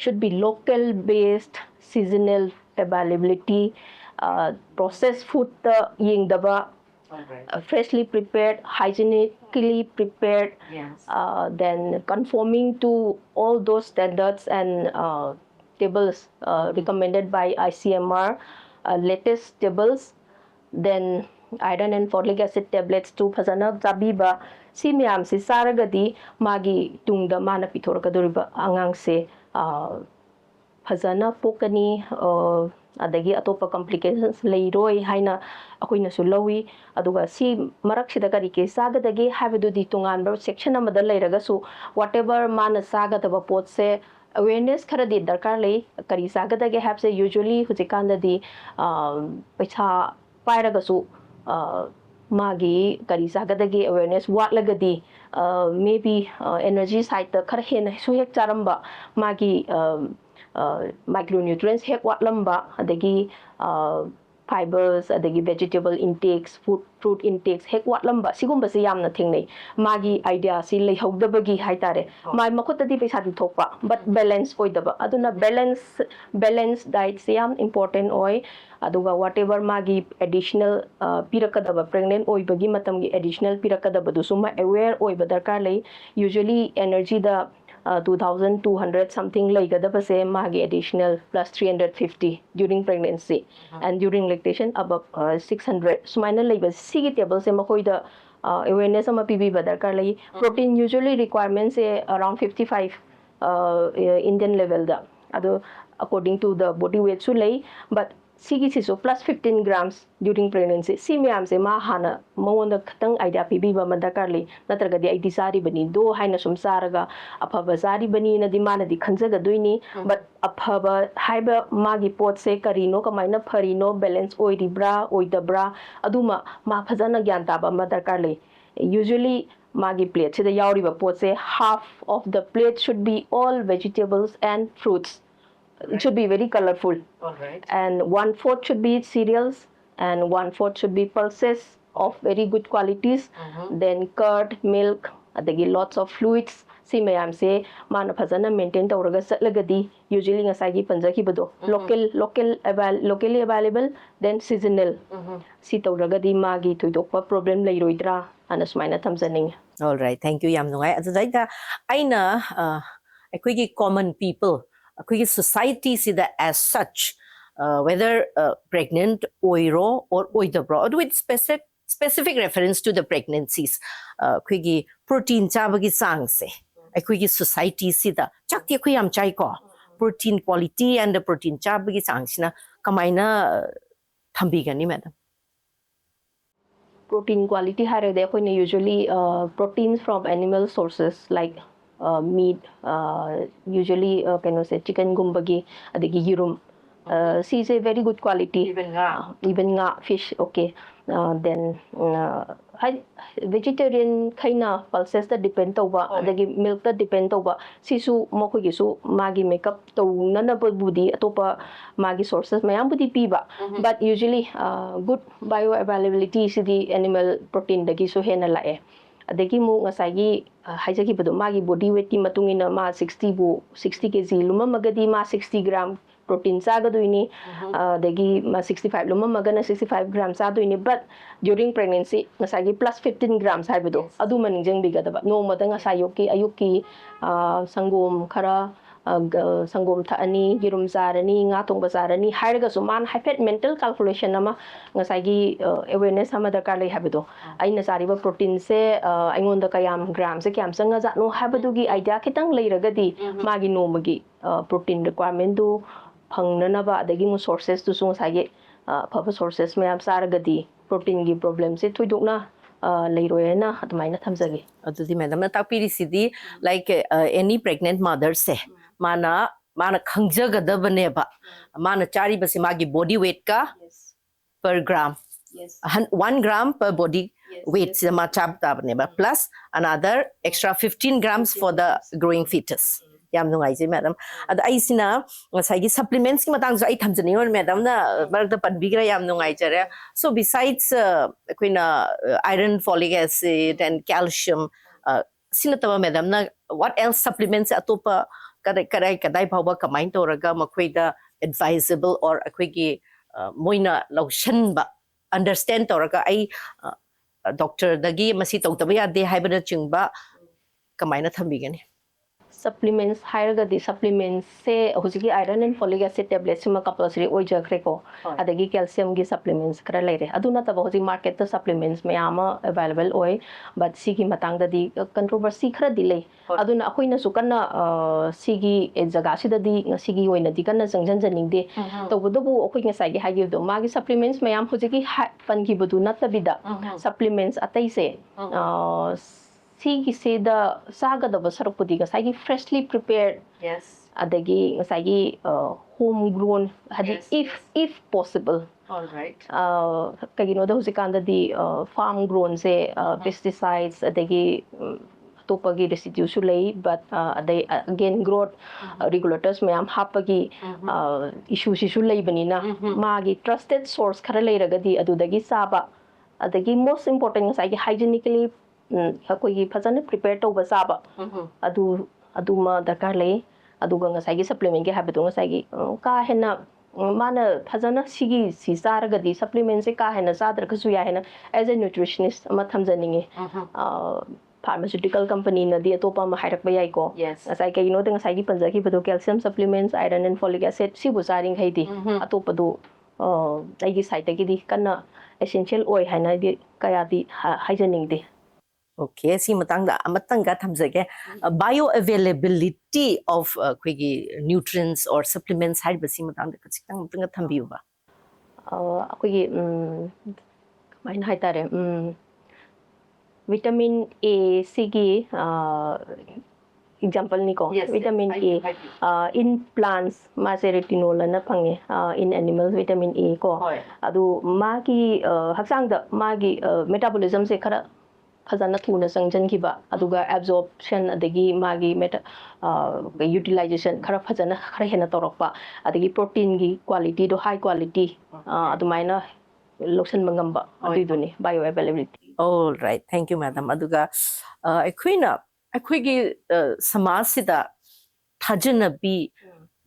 should be local based, seasonal availability, processed food ꯇ ꯌꯦꯡꯗꯕ, freshly prepared, hygienically prepared, then conforming to all those standards and tables recommended by I C M R, latest tables, then iron and folic acid tablets two ꯐꯖꯅ ꯆꯥꯕꯤꯕ, ꯁꯤ ꯃꯌꯥꯝꯁꯤ ꯆꯥꯔꯒꯗꯤ ꯃꯥꯒꯤ ꯇꯨꯡꯗ ꯃꯥꯅ ꯄꯤꯊꯣꯔꯛꯀꯗꯧꯔꯤꯕ ꯑꯉꯥꯡꯁꯦ ꯐꯖꯅ ꯄꯣꯛꯀꯅꯤ, ꯑꯗꯒꯤ ꯑꯇꯣꯞꯄ complications ꯂꯩꯔꯣꯏ ꯍꯥꯏꯅ ꯑꯩꯈꯣꯏꯅꯁꯨ ꯂꯧꯏ꯫ ꯑꯗꯨꯒ ꯁꯤ ꯃꯔꯛꯁꯤꯗ ꯀꯔꯤ ꯀꯔꯤ ꯆꯥꯒꯗꯒꯦ ꯍꯥꯏꯕꯗꯨꯗꯤ ꯇꯣꯉꯥꯟꯕ section ꯑꯃꯗ ꯂꯩꯔꯒꯁꯨ, whatever ꯃꯥꯅ ꯆꯥꯒꯗꯕ ꯄꯣꯠꯁꯦ awareness ꯈꯔꯗꯤ ꯗꯔꯀꯥꯔ ꯂꯩ꯫ ꯀꯔꯤ ꯆꯥꯒꯗꯒꯦ ꯍꯥꯏꯕꯁꯦ usually ꯍꯧꯖꯤꯛꯀꯥꯟꯗꯗꯤ ꯄꯩꯁꯥ ꯄꯥꯏꯔꯒꯁꯨ ꯃꯥꯒꯤ ꯀꯔꯤ ꯆꯥꯒꯗꯒꯦ awareness ꯋꯥꯠꯂꯒꯗꯤ, maybe energy side ꯇ ꯈꯔ ꯍꯦꯟꯅꯁꯨ ꯍꯦꯛ ꯆꯥꯔꯝꯕ, ꯃꯥꯒꯤ micronutrients ꯍꯦꯛ ꯋꯥꯠꯂꯝꯕ, ꯑꯗꯒꯤ fibres, ꯑꯗꯒꯤ vegetable intakes, fruit fruit intakes ꯍꯦꯛ ꯋꯥꯠꯂꯝꯕ, ꯁꯤꯒꯨꯝꯕꯁꯦ ꯌꯥꯝꯅ ꯊꯦꯡꯅꯩ꯫ ꯃꯥꯒꯤ idea ꯁꯤ ꯂꯩꯍꯧꯗꯕꯒꯤ ꯍꯥꯏꯇꯥꯔꯦ꯫ ꯃꯥꯏ ꯃꯈꯨꯠꯇꯗꯤ ꯄꯩꯁꯥꯗꯤ ꯊꯣꯛꯄ, but balance ꯑꯣꯏꯗꯕ꯫ ꯑꯗꯨꯅ balance balance diet ꯁꯦ ꯌꯥꯝ important ꯑꯣꯏ꯫ ꯑꯗꯨꯒ whatever ꯃꯥꯒꯤ additional ꯄꯤꯔꯛꯀꯗꯕ, pregnant ꯑꯣꯏꯕꯒꯤ ꯃꯇꯝꯒꯤ additional ꯄꯤꯔꯛꯀꯗꯕꯗꯨꯁꯨ ꯃꯥ aware ꯑꯣꯏꯕ ꯗꯔꯀꯥꯔ ꯂꯩ꯫ Usually energy ꯗ two thousand two hundred something ꯂꯩꯒꯗꯕꯁꯦ ꯃꯥꯒꯤ additional plus three hundred fifty during pregnancy and during lactation above six hundred ꯁꯨꯃꯥꯏꯅ ꯂꯩꯕ, ꯁꯤꯒꯤ table ꯁꯦ ꯃꯈꯣꯏꯗ awareness ꯑꯃ ꯄꯤꯕꯤꯕ ꯗꯔꯀꯥꯔ ꯂꯩ꯫ Protein usually requirement ꯁꯦ around fifty five Indian level ꯗ, ꯑꯗꯣ according to the body weight ꯁꯨ ꯂꯩ, but ꯁꯤꯒꯤꯁꯤꯁꯨ plus fifteen grams during pregnancy, ꯁꯤ ꯃꯌꯥꯝꯁꯦ ꯃꯥ ꯍꯥꯟꯅ ꯃꯉꯣꯟꯗ ꯈꯤꯇꯪ idea ꯄꯤꯕꯤꯕ ꯑꯃ ꯗꯔꯀꯥꯔ ꯂꯩ꯫ ꯅꯠꯇ꯭ꯔꯒꯗꯤ ꯑꯩꯗꯤ ꯆꯥꯔꯤꯕꯅꯤꯗꯣ ꯍꯥꯏꯅ ꯁꯨꯝ ꯆꯥꯔꯒ ꯑꯐꯕ ꯆꯥꯔꯤꯕꯅꯤꯅꯗꯤ ꯃꯥꯅꯗꯤ ꯈꯟꯖꯒꯗꯣꯏꯅꯤ꯫ But ꯑꯐꯕ ꯍꯥꯏꯕ ꯃꯥꯒꯤ ꯄꯣꯠꯁꯦ ꯀꯔꯤꯅꯣ, ꯀꯃꯥꯏꯅ ꯐꯔꯤꯅꯣ, balance ꯑꯣꯏꯔꯤꯕ꯭ꯔꯥ ꯑꯣꯏꯗꯕ꯭ꯔꯥ, ꯑꯗꯨꯃ ꯃꯥ ꯐꯖꯅ ꯒ꯭ꯌꯥꯟ ꯇꯥꯕ ꯑꯃ ꯗꯔꯀꯥꯔ ꯂꯩ꯫ Usually ꯃꯥꯒꯤ ꯄ꯭ꯂꯦꯠꯁꯤꯗ ꯌꯥꯎꯔꯤꯕ ꯄꯣꯠꯁꯦ, half of the plate should be all vegetables and fruits. It should be very colorful. All right. And one fourth should be cereals and one fourth should be pulses of very good qualities. Then curd, milk, ꯑꯗꯒꯤ lots of fluids. ꯁꯤ ꯃꯌꯥꯝꯁꯦ ꯃꯥꯅ ꯐꯖꯅ ꯃꯦꯟꯇꯦꯟ ꯇꯧꯔꯒ ꯆꯠꯂꯒꯗꯤ, usually ꯉꯁꯥꯏꯒꯤ ꯄꯟꯖꯈꯤꯕꯗꯣ, local local avail locally available, then seasonal, ꯁꯤ ꯇꯧꯔꯒꯗꯤ ꯃꯥꯒꯤ ꯊꯣꯏꯗꯣꯛꯄ ꯄ꯭ꯔꯣꯕ꯭ꯂꯦꯝ ꯂꯩꯔꯣꯏꯗ꯭ꯔꯥ ꯍꯥꯏꯅ ꯁꯨꯃꯥꯏꯅ ꯊꯝꯖꯅꯤꯡꯉꯤ꯫ All right, thank you, ꯌꯥꯝ ꯅꯨꯡꯉꯥꯏ꯫ ꯑꯗꯨꯗꯩꯗ ꯑꯩꯅ ꯑ, ꯑꯩꯈꯣꯏꯒꯤ common people, ꯑꯩꯈꯣꯏꯒꯤ ꯁꯣꯁꯥꯏꯇꯤꯁꯤꯗ as such, whether pregnant ꯑꯣꯏꯔꯣ or ꯑꯣꯏꯗꯕ꯭ꯔꯣ, with specific specific reference to the pregnancies, ꯑꯩꯈꯣꯏꯒꯤ ꯄ꯭ꯔꯣꯇꯤꯟ ꯆꯥꯕꯒꯤ ꯆꯥꯡꯁꯦ ꯑꯩꯈꯣꯏꯒꯤ ꯁꯣꯁꯥꯏꯇꯤꯁꯤꯗ, ꯆꯥꯛꯇꯤ ꯑꯩꯈꯣꯏ ꯌꯥꯝ ꯆꯥꯏꯀꯣ, protein quality and protein ꯆꯥꯕꯒꯤ ꯆꯥꯡꯁꯤꯅ ꯀꯃꯥꯏꯅ ꯊꯝꯕꯤꯒꯅꯤ, madam? Protein quality ꯍꯥꯏꯔꯒꯗꯤ ꯑꯩꯈꯣꯏꯅ usually proteins from animal sources like meat, usually ꯀꯩꯅꯣꯁꯦ, ꯆꯤꯀꯟꯒꯨꯝꯕꯒꯤ, ꯑꯗꯒꯤ ꯌꯦꯔꯨꯝ, ꯁꯤꯁꯦ very good quality. Even ꯉꯥ. Even ꯉꯥ, fish, okay. Then ꯍꯥꯏꯗꯤ vegetarian ꯈꯩꯅ pulsesꯇ depend ꯇꯧꯕ, ꯍꯣꯏ. ꯑꯗꯒꯤ milkꯇ depend ꯇꯧꯕ, ꯁꯤꯁꯨ ꯃꯈꯣꯏꯒꯤꯁꯨ ꯃꯥꯒꯤ makeup ꯇꯧꯅꯅꯕꯕꯨꯗꯤ ꯑꯇꯣꯞꯄ ꯃꯥꯒꯤ sources ꯃꯌꯥꯝꯕꯨꯗꯤ ꯄꯤꯕ, but usually good bioavailability CD animal proteinꯗꯒꯤꯁꯨ ꯍꯦꯟꯅ ꯂꯥꯛꯑꯦ꯫ ꯑꯗꯒꯤ ꯑꯃꯨꯛ ꯉꯁꯥꯏꯒꯤ ꯍꯥꯏꯖꯈꯤꯕꯗꯣ, ꯃꯥꯒꯤ body weightꯀꯤ ꯃꯇꯨꯡ ꯏꯟꯅ ꯃꯥ sixtyꯕꯨ, sixty kg ꯂꯨꯝꯃꯝꯃꯒꯗꯤ ꯃꯥ sixty gram protein ꯆꯥꯒꯗꯣꯏꯅꯤ꯫ ꯑꯗꯒꯤ ꯃꯥ sixty five ꯂꯨꯝꯃꯝꯃꯒꯅ sixty five gram ꯆꯥꯗꯣꯏꯅꯤ꯫ But during pregnancy ꯉꯁꯥꯏꯒꯤ plus fifteen grams ꯍꯥꯏꯕꯗꯣ, Yes. ꯑꯗꯨꯃ ꯅꯤꯡꯁꯤꯡꯕꯤꯒꯗꯕ꯫ ꯅꯣꯡꯃꯗ ꯉꯁꯥꯏ ꯑꯌꯨꯛꯀꯤ, ꯑꯌꯨꯛꯀꯤ ꯁꯪꯒꯣꯝ ꯈꯔ, ꯁꯪꯒꯣꯝ ꯊꯛꯑꯅꯤ, ꯌꯦꯔꯨꯝ ꯆꯥꯔꯅꯤ, ꯉꯥ ꯊꯣꯡꯕ ꯆꯥꯔꯅꯤ ꯍꯥꯏꯔꯒꯁꯨ, ꯃꯥꯅ ꯍꯥꯏꯐꯦꯠ mental calculation ꯑꯃ, ꯉꯁꯥꯏꯒꯤ awareness ꯑꯃ ꯗꯔꯀꯥꯔ ꯂꯩ ꯍꯥꯏꯕꯗꯣ, ꯑꯩꯅ ꯆꯥꯔꯤꯕ proteinꯁꯦ ꯑꯩꯉꯣꯟꯗ ꯀꯌꯥꯝ, gramꯁꯦ ꯀꯌꯥꯝ ꯆꯪꯉꯖꯥꯠꯅꯣ ꯍꯥꯏꯕꯗꯨꯒꯤ idea ꯈꯤꯇꯪ ꯂꯩꯔꯒꯗꯤ, ꯃꯥꯒꯤ ꯅꯣꯡꯃꯒꯤ protein requirementꯗꯨ ꯐꯪꯅꯅꯕ, ꯑꯗꯒꯤ ꯑꯃꯨꯛ sourcesꯇꯨꯁꯨ ꯉꯁꯥꯏꯒꯤ ꯑꯐꯕ sources ꯃꯌꯥꯝ ꯆꯥꯔꯒꯗꯤ proteinꯒꯤ problemꯁꯦ ꯊꯣꯏꯗꯣꯛꯅ ꯂꯩꯔꯣꯏ ꯍꯥꯏꯅ ꯑꯗꯨꯃꯥꯏꯅ ꯊꯝꯖꯒꯦ꯫ ꯑꯗꯨꯗꯤ madamꯅ ꯇꯥꯛꯄꯤꯔꯤꯁꯤꯗꯤ, like, any pregnant motherꯁꯦ, ꯃꯥꯅ ꯃꯥꯅ ꯈꯪꯖꯒꯗꯕꯅꯦꯕ, ꯃꯥꯅ ꯆꯥꯔꯤꯕꯁꯦ ꯃꯥꯒꯤ body weightꯀ per gram, Yes. one gram per body ꯋꯦꯠꯁꯤꯗ ꯃꯥ ꯆꯥꯕ ꯇꯥꯕꯅꯦꯕ, plus another extra fifteen grams for the growing fetus. ꯌꯥꯝ ꯅꯨꯡꯉꯥꯏꯖꯩ, ꯃꯦꯗꯥꯝ꯫ ꯑꯗ ꯑꯩꯁꯤꯅ ꯉꯁꯥꯏꯒꯤ ꯁꯄ꯭ꯂꯤꯃꯦꯟꯠꯁꯀꯤ ꯃꯇꯥꯡꯗꯁꯨ ꯑꯩ ꯊꯝꯖꯅꯤꯡꯉꯤ, ꯃꯦꯗꯥꯝꯅ ꯃꯔꯛꯇ ꯄꯟꯕꯤꯈ꯭ꯔꯦ, ꯌꯥꯝ ꯅꯨꯡꯉꯥꯏꯖꯔꯦ꯫ So besides, ꯑꯩꯈꯣꯏꯅ iron, folic acid and calcium, ꯁꯤ ꯅꯠꯇꯕ ꯃꯦꯗꯥꯝꯅ what else supplements ꯑꯇꯣꯞꯄ ꯀꯗꯥꯏ ꯀꯗꯥꯏ ꯀꯗꯥꯏ ꯐꯥꯎꯕ ꯀꯃꯥꯏꯅ ꯇꯧꯔꯒ ꯃꯈꯣꯏꯗ advisable or ꯑꯩꯈꯣꯏꯒꯤ ꯃꯣꯏꯅ ꯂꯧꯁꯟꯕ, understand ꯇꯧꯔꯒ ꯑꯩ ꯗꯣꯛꯇꯔꯗꯒꯤ ꯃꯁꯤ ꯇꯧꯗꯕ ꯌꯥꯗꯦ ꯍꯥꯏꯕꯅꯆꯤꯡꯕ ꯀꯃꯥꯏꯅ ꯊꯝꯕꯤꯒꯅꯤ? Supplements ꯍꯥꯏꯔꯒꯗꯤ, supplements ꯁꯦ ꯍꯧꯖꯤꯛꯀꯤ iron and folic acid tablet ꯁꯤꯃ compulsory ꯑꯣꯏꯖꯈ꯭ꯔꯦꯀꯣ꯫ ꯑꯗꯒꯤ calcium ꯒꯤ supplements ꯈꯔ ꯂꯩꯔꯦ꯫ ꯑꯗꯨ ꯅꯠꯇꯕ ꯍꯧꯖꯤꯛ market ꯇ supplements ꯃꯌꯥꯝ ꯑꯃ available ꯑꯣꯏ, but ꯁꯤꯒꯤ ꯃꯇꯥꯡꯗꯗꯤ controversy ꯈꯔꯗꯤ ꯂꯩ꯫ ꯑꯗꯨꯅ ꯑꯩꯈꯣꯏꯅꯁꯨ ꯀꯟꯅ ꯁꯤꯒꯤ ꯖꯒꯥꯁꯤꯗꯗꯤ ꯉꯁꯤꯒꯤ ꯑꯣꯏꯅꯗꯤ ꯀꯟꯅ ꯆꯪꯁꯤꯟꯖꯅꯤꯡꯗꯦ꯫ ꯇꯧꯕꯇꯕꯨ ꯑꯩꯈꯣꯏ ꯉꯁꯥꯏꯒꯤ ꯍꯥꯏꯈꯤꯕꯗꯣ, ꯃꯥꯒꯤ supplements ꯃꯌꯥꯝ ꯍꯧꯖꯤꯛꯀꯤ ꯄꯟꯈꯤꯕꯗꯨ ꯅꯠꯇꯕꯤꯗ, supplements ꯑꯇꯩꯁꯦ ꯁꯤꯒꯤꯁꯤꯗ ꯆꯥꯒꯗꯕ ꯁꯔꯨꯛꯄꯨꯗꯤ ꯉꯁꯥꯏꯒꯤ freshly prepared, ꯑꯗꯒꯤ ꯉꯁꯥꯏꯒꯤ home grown, ꯍꯥꯏꯗꯤ if if possible, ꯀꯩꯒꯤꯅꯣꯗ ꯍꯧꯖꯤꯛꯀꯥꯟꯗꯗꯤ farm grown say pesticides ꯑꯗꯒꯤ ꯑꯇꯣꯞꯄꯒꯤ residue ꯁꯨ ꯂꯩ, but ꯑꯗꯩ again growth regulators ꯃꯌꯥꯝ ꯍꯥꯞꯄꯒꯤ issue ꯁꯤꯁꯨ ꯂꯩꯕꯅꯤꯅ, ꯃꯥꯒꯤ trusted source ꯈꯔ ꯂꯩꯔꯒꯗꯤ ꯑꯗꯨꯗꯒꯤ ꯆꯥꯕ, ꯑꯗꯒꯤ most important ꯉꯁꯥꯏꯒꯤ hygienically ꯑꯩꯈꯣꯏꯒꯤ ꯐꯖꯅ prepare ꯇꯧꯕ ꯆꯥꯕ, ꯑꯗꯨ ꯑꯗꯨꯃ ꯗꯔꯀꯥꯔ ꯂꯩ꯫ ꯑꯗꯨꯒ ꯉꯁꯥꯏꯒꯤ supplement ꯀꯤ ꯍꯥꯏꯕꯗꯣ, ꯉꯁꯥꯏꯒꯤ ꯀꯥ ꯍꯦꯟꯅ ꯃꯥꯅ ꯐꯖꯅ ꯁꯤꯒꯤ ꯁꯤ ꯆꯥꯔꯒꯗꯤ, supplement ꯁꯦ ꯀꯥ ꯍꯦꯟꯅ ꯆꯥꯗ꯭ꯔꯒꯁꯨ ꯌꯥꯏ ꯍꯥꯏꯅ as a nutritionist ꯑꯃ ꯊꯝꯖꯅꯤꯡꯉꯤ꯫ Pharmaceutical company ꯅꯗꯤ ꯑꯇꯣꯞꯄ ꯑꯃ ꯍꯥꯏꯔꯛꯄ ꯌꯥꯏꯀꯣ꯫ ꯉꯁꯥꯏ ꯀꯩꯒꯤꯅꯣꯗ ꯉꯁꯥꯏꯒꯤ ꯄꯟꯖꯈꯤꯕꯗꯣ, calcium supplements, iron and folic acid ꯁꯤꯕꯨ ꯆꯥꯔꯤꯈꯩꯗꯤ ꯑꯇꯣꯞꯄꯗꯨ ꯑꯩꯒꯤ side ꯇꯒꯤꯗꯤ ꯀꯟꯅ essential ꯑꯣꯏ ꯍꯥꯏꯅꯗꯤ ꯀꯌꯥꯗꯤ ꯍꯥꯏꯖꯅꯤꯡꯗꯦ꯫ Okay, ꯁꯤ ꯃꯇꯥꯡꯗ ꯑꯃꯇꯪꯒ ꯊꯝꯖꯒꯦ꯫ Bioavailability of ꯑꯩꯈꯣꯏꯒꯤ nutrients or supplements ꯍꯥꯏꯔꯤꯕꯁꯤ ꯃꯇꯥꯡꯗ ꯈꯖꯤꯛꯇꯪ ꯑꯃꯇꯪꯒ ꯊꯝꯕꯤꯌꯨꯕ꯫ ꯑꯩꯈꯣꯏꯒꯤ ꯀꯃꯥꯏꯅ ꯍꯥꯏꯇꯥꯔꯦ, vitamin A ꯁꯤꯒꯤ Example ꯅꯤꯀꯣ, Yes, yes. vitamin A, ꯍꯥꯏꯕꯤꯌꯨ, ꯍꯥꯏꯕꯤꯌꯨ. In plants ꯃꯥꯁꯦ retinol ꯑꯅ ꯐꯪꯉꯦ, In animals vitamin A ꯀꯣ꯫ ꯍꯣꯏ. ꯑꯗꯨ ꯃꯥꯒꯤ ꯑ, ꯍꯛꯆꯥꯡꯗ ꯃꯥꯒꯤ metabolism ꯁꯦ ꯈꯔ ꯐꯖꯅ ꯊꯨꯅ ꯆꯪꯁꯤꯟꯈꯤꯕ, ꯑꯗꯨꯒ absorption ꯑꯗꯒꯤ ꯃꯥꯒꯤ meta utilization ꯈꯔ ꯐꯖꯅ, ꯈꯔ ꯍꯦꯟꯅ ꯇꯧꯔꯛꯄ, ꯑꯗꯒꯤ protein ꯒꯤ quality ꯗꯣ high quality ꯑ, ꯑꯗꯨꯃꯥꯏꯅ ꯂꯧꯁꯤꯟꯕ ꯉꯝꯕ, ꯍꯣꯏ. ꯑꯗꯨꯏꯗꯨꯅꯤ bioavailability. All right, thank you, madam. ꯑꯗꯨꯒ ꯑ, ꯑꯩꯈꯣꯏꯅ ꯑꯩꯈꯣꯏꯒꯤ ꯑ, ꯁꯃꯥꯖꯁꯤꯗ ꯊꯥꯖꯅꯕꯤ,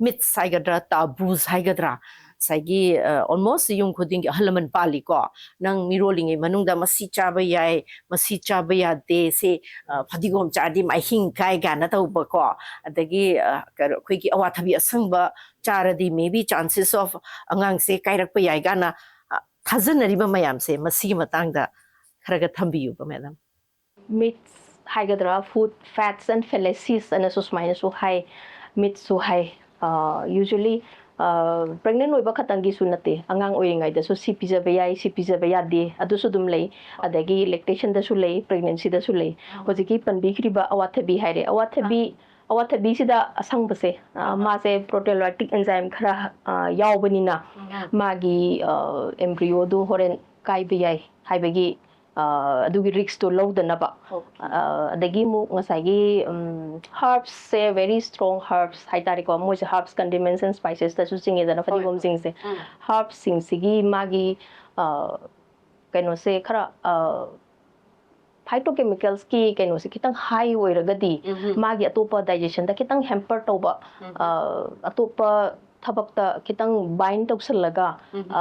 myths ꯍꯥꯏꯒꯗ꯭ꯔꯥ, taboos ꯍꯥꯏꯒꯗ꯭ꯔꯥ, ꯉꯁꯥꯏꯒꯤ ꯑ, almost ꯌꯨꯝ ꯈꯨꯗꯤꯡꯒꯤ ꯑꯍꯜ ꯂꯃꯟ ꯄꯥꯜꯂꯤꯀꯣ, ꯅꯪ ꯃꯤꯔꯣꯜꯂꯤꯉꯩ ꯃꯅꯨꯡꯗ ꯃꯁꯤ ꯆꯥꯕ ꯌꯥꯏ, ꯃꯁꯤ ꯆꯥꯕ ꯌꯥꯗꯦ, ꯁꯤ ꯑ, ꯐꯗꯤꯒꯣꯝ ꯆꯥꯔꯗꯤ ꯃꯥꯏꯍꯤꯡ ꯀꯥꯏ ꯀꯥꯏꯅ ꯇꯧꯕꯀꯣ, ꯑꯗꯒꯤ ꯑ, ꯀꯩꯅꯣ, ꯑꯩꯈꯣꯏꯒꯤ ꯑꯋꯥꯊꯕꯤ ꯑꯁꯪꯕ ꯆꯥꯔꯗꯤ maybe chances of ꯑꯉꯥꯡꯁꯦ ꯀꯥꯏꯔꯛꯄ ꯌꯥꯏ ꯀꯥꯏꯅ ꯑ, ꯊꯥꯖꯅꯔꯤꯕ ꯃꯌꯥꯝꯁꯦ, ꯃꯁꯤꯒꯤ ꯃꯇꯥꯡꯗ ꯈꯔꯒ ꯊꯝꯕꯤꯌꯨꯕ, madam. Myths ꯍꯥꯏꯒꯗ꯭ꯔꯥ, food fads and fallacies ꯑꯅꯁꯨ ꯁꯨꯃꯥꯏꯅꯁꯨ high, myths ꯁꯨ ꯍꯥꯏ꯫ Usually pregnant ꯑꯣꯏꯕ ꯈꯛꯇꯪꯒꯤꯁꯨ ꯅꯠꯇꯦ, ꯑꯉꯥꯡ ꯑꯣꯏꯔꯤꯉꯩꯗꯁꯨ ꯁꯤ ꯄꯤꯖꯕ ꯌꯥꯏ, ꯁꯤ ꯄꯤꯖꯕ ꯌꯥꯗꯦ, ꯑꯗꯨꯁꯨ ꯑꯗꯨꯝ ꯂꯩ꯫ ꯑꯗꯒꯤ lactation ꯗꯁꯨ ꯂꯩ, pregnancy ꯗꯁꯨ ꯂꯩ꯫ ꯍꯧꯖꯤꯛꯀꯤ ꯄꯟꯕꯤꯈ꯭ꯔꯤꯕ ꯑꯋꯥꯊꯕꯤ ꯍꯥꯏꯔꯦ, ꯑꯋꯥꯊꯕꯤ, ꯑꯋꯥꯊꯕꯤꯁꯤꯗ ꯑꯁꯪꯕꯁꯦ, ꯑ, ꯃꯥꯁꯦ proteolytic enzyme ꯈꯔ, ꯑ, ꯌꯥꯎꯕꯅꯤꯅ ꯃꯥꯒꯤ, ꯑ, embryo ꯗꯨ ꯍꯣꯔꯦꯟ ꯀꯥꯏꯕ ꯌꯥꯏ ꯍꯥꯏꯕꯒꯤ, ꯑ, ꯑꯗꯨꯒꯤ risk ꯇꯣ ꯂꯧꯗꯅꯕ꯫ ꯑ, ꯑꯗꯒꯤ ꯑꯃꯨꯛ ꯉꯁꯥꯏꯒꯤ, ꯎꯝ, herbs ꯁꯦ, very strong herbs ꯍꯥꯏꯇꯥꯔꯦꯀꯣ, ꯃꯣꯏꯁꯦ herbs condiments and spices ꯇꯁꯨ ꯆꯤꯡꯉꯦꯗꯅ, ꯐꯗꯤꯒꯣꯝꯁꯤꯡꯁꯦ꯫ Herbs ꯁꯤꯡꯁꯤꯒꯤ ꯃꯥꯒꯤ, ꯑ, ꯀꯩꯅꯣꯁꯦ ꯈꯔ, ꯑ, phytochemicals ꯀꯤ ꯀꯩꯅꯣꯁꯦ ꯈꯤꯇꯪ high ꯑꯣꯏꯔꯒꯗꯤ ꯃꯥꯒꯤ ꯑꯇꯣꯞꯄ digestion ꯗ ꯈꯤꯇꯪ hamper ꯇꯧꯕ, ꯑ, ꯑꯇꯣꯞꯄ ꯊꯕꯛꯇ ꯈꯤꯇꯪ bind ꯇꯧꯁꯜꯂꯒ, ꯑ,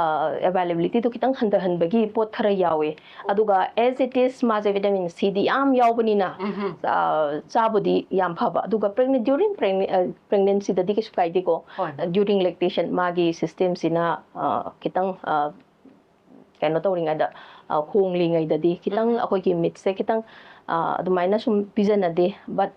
availability ꯗꯣ ꯈꯤꯇꯪ ꯍꯟꯊꯍꯟꯕꯒꯤ ꯄꯣꯠ ꯈꯔ ꯌꯥꯎꯋꯦ꯫ ꯑꯗꯨꯒ as it is ꯃꯥꯁꯦ vitamin C ꯗꯤ ꯌꯥꯝ ꯌꯥꯎꯕꯅꯤꯅ, ꯑ, ꯆꯥꯕꯨꯗꯤ ꯌꯥꯝ ꯐꯕ꯫ ꯑꯗꯨꯒ pregnant, during pregnant, ꯑ, pregnancy ꯗꯗꯤ ꯀꯩꯁꯨ ꯀꯥꯏꯗꯦꯀꯣ꯫ During lactation ꯃꯥꯒꯤ system ꯁꯤꯅ, ꯑ, ꯈꯤꯇꯪ, ꯑ, ꯀꯩꯅꯣ ꯇꯧꯔꯤꯉꯩꯗ, ꯑ, ꯍꯣꯡꯂꯤꯉꯩꯗꯗꯤ ꯈꯤꯇꯪ ꯑꯩꯈꯣꯏꯒꯤ myths ꯁꯦ ꯈꯤꯇꯪ, ꯑ, ꯑꯗꯨꯃꯥꯏꯅ ꯁꯨꯝ ꯄꯤꯖꯅꯗꯦ꯫ But,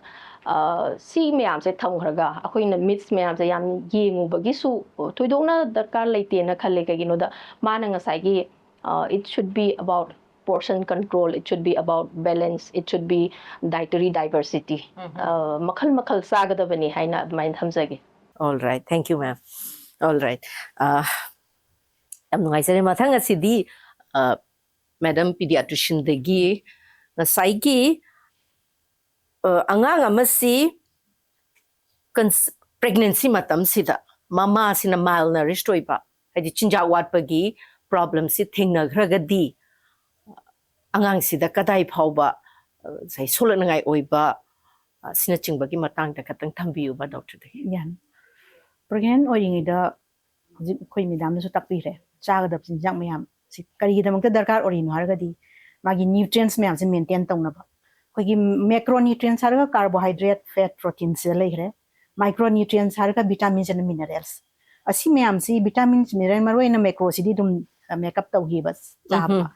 ꯑ, ꯁꯤ ꯃꯌꯥꯝꯁꯦ ꯊꯝꯈ꯭ꯔꯒ ꯑꯩꯈꯣꯏꯅ myths ꯃꯌꯥꯝꯁꯦ ꯌꯥꯝ ꯌꯦꯡꯉꯨꯕꯒꯤꯁꯨ ꯊꯣꯏꯗꯣꯛꯅ ꯗꯔꯀꯥꯔ ꯂꯩꯇꯦꯅ ꯈꯜꯂꯦ꯫ ꯀꯩꯒꯤꯅꯣꯗ ꯃꯥꯅ ꯉꯁꯥꯏꯒꯤ, ꯑ, it should be about Portion control, it should be about balance, it should be dietary diversity. ꯃꯈꯜ ꯃꯈꯜ ꯆꯥꯒꯗꯕꯅꯤ ꯍꯥꯏꯅ ꯑꯗꯨꯃꯥꯏꯅ ꯊꯝꯖꯒꯦ. All right, thank you, ma'am. All right. Uh, ꯌꯥꯝ ꯅꯨꯡꯉꯥꯏꯖꯔꯦ. ꯃꯊꯪ ꯑꯁꯤꯗꯤ, uh, Madam Pediatrician ꯗꯒꯤ ꯉꯁꯥꯏꯒꯤ, uh, ꯑꯉꯥꯡ ꯑꯃꯁꯤ pregnancy ꯃꯇꯝꯁꯤꯗ ꯃꯃꯥꯁꯤꯅ malnourished ꯑꯣꯏꯕ, ꯍꯥꯏꯗꯤ ꯆꯤꯟꯖꯥꯛ ꯋꯥꯠꯄꯒꯤ problemꯁꯤ ꯊꯦꯡꯅꯈ꯭ꯔꯒꯗꯤ ꯑꯉꯥꯡꯁꯤꯗ ꯀꯗꯥꯏ ꯐꯥꯎꯕ, uh, ꯉꯁꯥꯏ ꯁꯣꯛꯂꯛꯅꯉꯥꯏ ꯑꯣꯏꯕ, uh, ꯁꯤꯅꯆꯤꯡꯕꯒꯤ ꯃꯇꯥꯡꯗ ꯈꯇꯪ ꯊꯝꯕꯤꯌꯨꯕ, doctor ꯗꯒꯤ꯫ ꯌꯥꯅꯤ꯫ Pregnant ꯑꯣꯏꯔꯤꯉꯩꯗ ꯍꯧꯖꯤꯛ ꯑꯩꯈꯣꯏ madamꯅꯁꯨ ꯇꯥꯛꯄꯤꯈ꯭ꯔꯦ, ꯆꯥꯒꯗꯕ ꯆꯤꯟꯖꯥꯛ ꯃꯌꯥꯝꯁꯤ ꯀꯔꯤꯒꯤꯗꯃꯛꯇ ꯗꯔꯀꯥꯔ ꯑꯣꯏꯔꯤꯅꯣ ꯍꯥꯏꯔꯒꯗꯤ ꯃꯥꯒꯤ nutrients ꯃꯌꯥꯝꯁꯦ maintain ꯇꯧꯅꯕ꯫ ꯑꯩꯈꯣꯏꯒꯤ macronutrients ꯍꯥꯏꯔꯒ carbohydrate, fat, protein ꯁꯤꯗ ꯂꯩꯈ꯭ꯔꯦ꯫ Micronutrients ꯍꯥꯏꯔꯒ vitamins and minerals꯫ ꯑꯁꯤ ꯃꯌꯥꯝꯁꯤ vitamins, mineral, ꯃꯔꯨ ꯑꯣꯏꯅ macro ꯁꯤꯗꯤ ꯑꯗꯨꯝ, ꯑ, make up ꯇꯧꯈꯤꯕ ꯆꯥꯕ, ꯎꯝꯍꯨꯝ꯫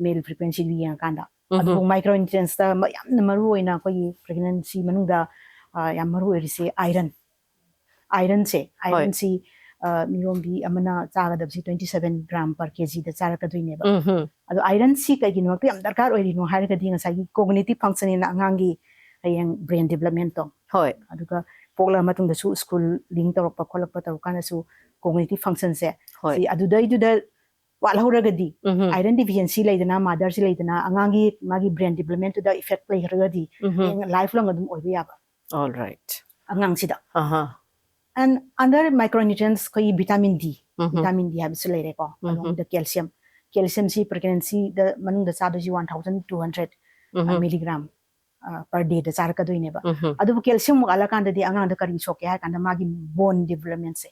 Male frequency ꯗꯨ ꯌꯦꯡꯉꯀꯥꯟꯗ꯫ ꯎꯝꯍꯨꯝ꯫ ꯑꯗꯨꯕꯨ micronutrients ꯇ ꯃ-, ꯌꯥꯝꯅ ꯃꯔꯨ ꯑꯣꯏꯅ ꯑꯩꯈꯣꯏꯒꯤ pregnancy ꯃꯅꯨꯡꯗ, ꯑ, ꯌꯥꯝ ꯃꯔꯨ ꯑꯣꯏꯔꯤꯁꯤ iron꯫ Iron ꯁꯦ, ꯍꯣꯏ꯫ iron ꯁꯤ, ꯑ, ꯃꯤꯔꯣꯝꯕꯤ ꯑꯃꯅ ꯆꯥꯒꯗꯕꯁꯤ twenty seven gram per kg ꯗ ꯆꯥꯔꯛꯀꯗꯣꯏꯅꯦꯕ꯫ ꯎꯝꯍꯨꯝ꯫ ꯑꯗꯣ iron ꯁꯤ ꯀꯩꯒꯤꯗꯃꯛꯇ ꯌꯥꯝ ꯗꯔꯀꯥꯔ ꯑꯣꯏꯔꯤꯅꯣ ꯍꯥꯏꯔꯒꯗꯤ ꯉꯁꯥꯏꯒꯤ cognitive function ꯅ ꯑꯉꯥꯡꯒꯤ ꯍꯌꯦꯡ brain development ꯇꯣ, ꯍꯣꯏ꯫ ꯑꯗꯨꯒ ꯄꯣꯛꯂꯕ ꯃꯇꯨꯡꯗꯁꯨ schooling ꯇꯧꯔꯛꯄ ꯈꯣꯠꯂꯛꯄ ꯇꯧꯔꯀꯥꯟꯗꯁꯨ cognitive function ꯁꯦ ꯍꯣꯏ꯫ ꯁꯤ ꯑꯗꯨꯗꯩꯗꯨꯗ ꯋꯥꯠꯍꯧꯔꯒꯗꯤ, ꯎꯝꯍꯨꯝ꯫ iron deficiency ꯂꯩꯗꯅ, mother ꯁꯤ ꯂꯩꯗꯅ, ꯑꯉꯥꯡꯒꯤ ꯃꯥꯒꯤ brain development ꯇꯨꯗ effect ꯂꯩꯈ꯭ꯔꯒꯗꯤ ꯎꯝꯍꯨꯝ꯫ ꯍꯌꯦꯡ life long ꯑꯗꯨꯝ ꯑꯣꯏꯕ ꯌꯥꯕ All right. ꯑꯉꯥꯡꯁꯤꯗ꯫ ꯑꯍꯥ꯫ And other micronutrients ꯑꯩꯈꯣꯏꯒꯤ vitamin D, ꯎꯝꯍꯨꯝ꯫ vitamin D ꯍꯥꯏꯕꯁꯨ ꯂꯩꯔꯦꯀꯣ꯫ ꯎꯝꯍꯨꯝ꯫ ꯑꯗꯨꯒ calcium, calcium ꯁꯤ pregnancy ꯗ ꯃꯅꯨꯡꯗ ꯆꯥꯗꯣꯏꯁꯤ one thousand two hundred ꯎꯝꯍꯨꯝ꯫ milligram per day ꯗ ꯆꯥꯔꯛꯀꯗꯣꯏꯅꯦꯕ꯫ ꯎꯝꯍꯨꯝ꯫ ꯑꯗꯨꯕꯨ calcium ꯃꯨꯛ ꯋꯥꯠꯂꯀꯥꯟꯗꯗꯤ ꯑꯉꯥꯡꯗ ꯀꯔꯤ ꯁꯣꯛꯀꯦ ꯍꯥꯏ ꯀꯥꯟꯗ ꯃꯥꯒꯤ bone development say,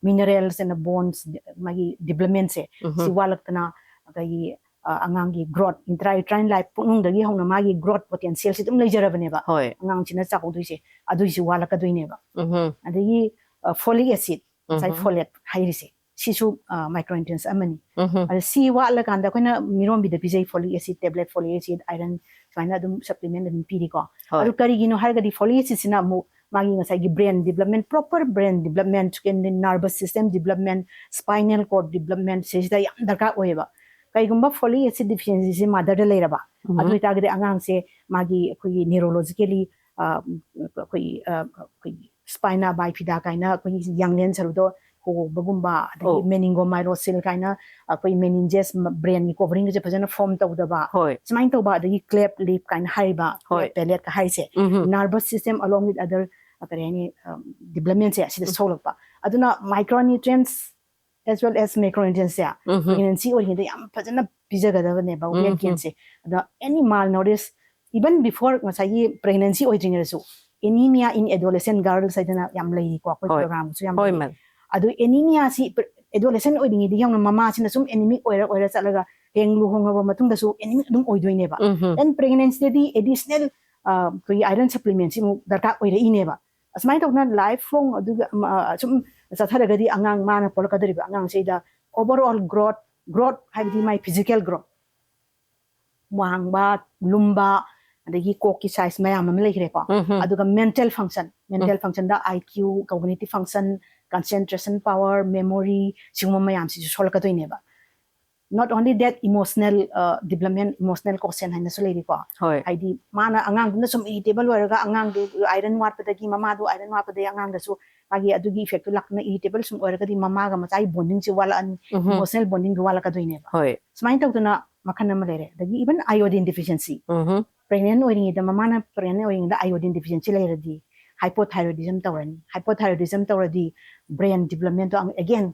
minerals and bones, ꯃꯥꯒꯤ development ꯁꯦ ꯁꯤ ꯎꯝꯍꯨꯝ꯫ ꯋꯥꯠꯂꯛꯇꯅ ꯑꯩꯈꯣꯏꯒꯤ, ꯑ, ꯑꯉꯥꯡꯒꯤ growth, intrauterine life, ꯄꯨꯛꯅꯨꯡꯗꯒꯤ ꯍꯧꯅ ꯃꯥꯒꯤ growth potential ꯁꯤ ꯑꯗꯨꯝ ꯂꯩꯖꯔꯕꯅꯦꯕ꯫ ꯍꯣꯏ꯫ ꯑꯉꯥꯡꯁꯤꯅ ꯆꯥꯎꯍꯧꯗꯣꯏꯁꯦ ꯑꯗꯨꯏꯁꯨ ꯋꯥꯠꯂꯛꯀꯗꯣꯏꯅꯦꯕ꯫ ꯎꯝꯍꯨꯝ꯫ ꯑꯗꯒꯤ, ꯑ, folic acid, ꯉꯁꯥꯏ ꯎꯝꯍꯨꯝ꯫ folate ꯍꯥꯏꯔꯤꯁꯦ ꯁꯤꯁꯨ, ꯑ, micronutrients ꯑꯃꯅꯤ꯫ ꯎꯝꯍꯨꯝ꯫ ꯑꯗ ꯁꯤ ꯋꯥꯠꯂꯀꯥꯟꯗ ꯑꯩꯈꯣꯏꯅ ꯃꯤꯔꯣꯝꯕꯤꯗ ꯄꯤꯖꯩ, folic acid tablet, folic acid, iron ꯁꯨꯃꯥꯏꯅ ꯑꯗꯨꯝ supplement ꯑꯗꯨꯝ ꯄꯤꯔꯤꯀꯣ꯫ ꯍꯣꯏ꯫ ꯑꯗꯨ ꯀꯔꯤꯒꯤꯅꯣ ꯍꯥꯏꯔꯒꯗꯤ folic acid ꯁꯤꯅ ꯑꯃꯨꯛ ꯃꯥꯒꯤ ꯉꯁꯥꯏꯒꯤ brain development, proper brain development, nervous system development, spinal cord development ꯁꯤꯁꯤꯗ ꯌꯥꯝ ꯗꯔꯀꯥꯔ ꯑꯣꯏꯌꯦꯕ꯫ ꯀꯩꯒꯨꯝꯕ folic acid deficiencyꯁꯦ motherꯗ ꯂꯩꯔꯕ, ꯑꯗꯨ ꯑꯣꯏꯇꯥꯔꯒꯗꯤ ꯑꯉꯥꯡꯁꯦ ꯃꯥꯒꯤ ꯑꯩꯈꯣꯏꯒꯤ neurologically ꯑꯩꯈꯣꯏꯒꯤ ꯑꯩꯈꯣꯏꯒꯤ spina bifida ꯀꯥꯏꯅ ꯑꯩꯈꯣꯏꯒꯤ ꯌꯥꯡꯂꯦꯟ ꯁꯔꯨꯗꯣ ꯍꯣꯕꯒꯨꯝꯕ, ꯑꯗꯒꯤ meningomyocele ꯀꯥꯏꯅ ꯑꯩꯈꯣꯏ meninges brainꯒꯤ coveringꯁꯦ ꯐꯖꯅ form ꯇꯧꯗꯕ, ꯍꯣꯏ ꯁꯨꯃꯥꯏꯅ ꯇꯧꯕ, ꯑꯗꯒꯤ cleft lip ꯀꯥꯏꯅ ꯍꯥꯏꯔꯤꯕ ꯍꯣꯏ palliateꯀ ꯍꯥꯏꯁꯦ, ꯎꯝ nervous system along with other ꯀꯔꯤ ꯍꯥꯏꯅꯤ, developmentꯁꯦ ꯑꯁꯤꯗ ꯁꯣꯛꯂꯛꯄ꯫ ꯑꯗꯨꯅ micronutrients as well as macronutrientsꯁꯦ ꯎꯝ pregnancy ꯑꯣꯏꯔꯤꯉꯩꯗ ꯌꯥꯝ ꯐꯖꯅ ꯄꯤꯖꯒꯗꯕꯅꯦꯕ weight gainꯁꯦ꯫ ꯑꯗꯣ any malnourished, even before ꯉꯁꯥꯏꯒꯤ pregnancy ꯑꯣꯏꯗ꯭ꯔꯤꯉꯩꯗꯁꯨ, anemia in adolescent girls ꯍꯥꯏꯗꯅ ꯌꯥꯝ ꯂꯩꯔꯤꯀꯣ, ꯑꯩꯈꯣꯏ ꯍꯣꯏ꯫ programꯁꯨ ꯌꯥꯝ ꯍꯣꯏ ꯂꯩ꯫ ꯃꯦꯝ ꯑꯗꯨ anemia ꯁꯤ adolescent ꯑꯣꯏꯔꯤꯉꯩꯗꯒꯤ ꯍꯧꯅ ꯃꯃꯥꯁꯤꯅ ꯁꯨꯝ anemic ꯑꯣꯏꯔ ꯑꯣꯏꯔ ꯆꯠꯂꯒ ꯍꯌꯦꯡ ꯂꯨꯍꯣꯡꯉꯕ ꯃꯇꯨꯡꯗꯁꯨ anemic ꯑꯗꯨꯝ ꯑꯣꯏꯗꯣꯏꯅꯦꯕ꯫ ꯎꯝ Then pregnancyꯗꯗꯤ additional ꯑꯩꯈꯣꯏꯒꯤ iron supplementꯁꯤ ꯑꯃꯨꯛ ꯗꯔꯀꯥꯔ ꯑꯣꯏꯔꯛꯏꯅꯦꯕ꯫ ꯑꯁꯨꯃꯥꯏꯅ ꯇꯧꯗꯅ lifelong ꯑꯗꯨꯒ ꯁꯨꯝ ꯆꯠꯊꯔꯒꯗꯤ ꯑꯉꯥꯡ, ꯃꯥꯅ ꯄꯣꯛꯂꯛꯀꯗꯧꯔꯤꯕ ꯑꯉꯥꯡꯁꯤꯗ overall growth, growth ꯍꯥꯏꯕꯗꯤ my physical growth, ꯋꯥꯡꯕ, ꯂꯨꯝꯕ, ꯑꯗꯒꯤ ꯀꯣꯛꯀꯤ size ꯃꯌꯥꯝ ꯑꯃ ꯂꯩꯈ꯭ꯔꯦꯀꯣ꯫ ꯎꯝ ꯑꯗꯨꯒ mental function, mental functionꯗ IQ, cognitive function, concentration power, memory, ꯁꯤꯒꯨꯝꯕ ꯃꯌꯥꯝꯁꯤꯁꯨ ꯁꯣꯜꯂꯛꯀꯗꯣꯏꯅꯦꯕ꯫ Not only that, emotional development, emotional quotient ꯍꯥꯏꯅꯁꯨ ꯂꯩꯔꯤꯀꯣ꯫ ꯍꯣꯏ ꯍꯥꯏꯗꯤ ꯃꯥꯅ ꯑꯉꯥꯡꯗꯨꯅ ꯁꯨꯝ irritable ꯑꯣꯏꯔꯒ, ꯑꯉꯥꯡꯗꯨ iron ꯋꯥꯠꯄꯗꯒꯤ, ꯃꯃꯥꯗꯨ iron ꯋꯥꯠꯄꯗꯒꯤ ꯑꯉꯥꯡꯗꯁꯨ ꯃꯥꯒꯤ ꯑꯗꯨꯒꯤ effectꯇꯨ ꯂꯥꯛꯇꯅ irritable ꯁꯨꯝ ꯑꯣꯏꯔꯒꯗꯤ ꯃꯃꯥꯒ ꯃꯆꯥꯒꯤ bondingꯁꯦ ꯋꯥꯠꯂꯛꯑꯅꯤ, ꯎꯝ emotional bondingꯗꯨ ꯋꯥꯠꯂꯛꯀꯗꯣꯏꯅꯦꯕ꯫ ꯍꯣꯏ ꯁꯨꯃꯥꯏꯅ ꯇꯧꯗꯅ ꯃꯈꯜ ꯑꯃ ꯂꯩꯔꯦ꯫ ꯑꯗꯒꯤ even iodine deficiency, ꯎꯝ pregnant ꯑꯣꯏꯔꯤꯉꯩꯗ, ꯃꯃꯥꯅ pregnant ꯑꯣꯏꯔꯤꯉꯩꯗ iodine deficiency ꯂꯩꯔꯗꯤ hypothyroidism ꯇꯧꯔꯅꯤ꯫ Hypothyroidism ꯇꯧꯔꯗꯤ brain developmentꯇꯣ again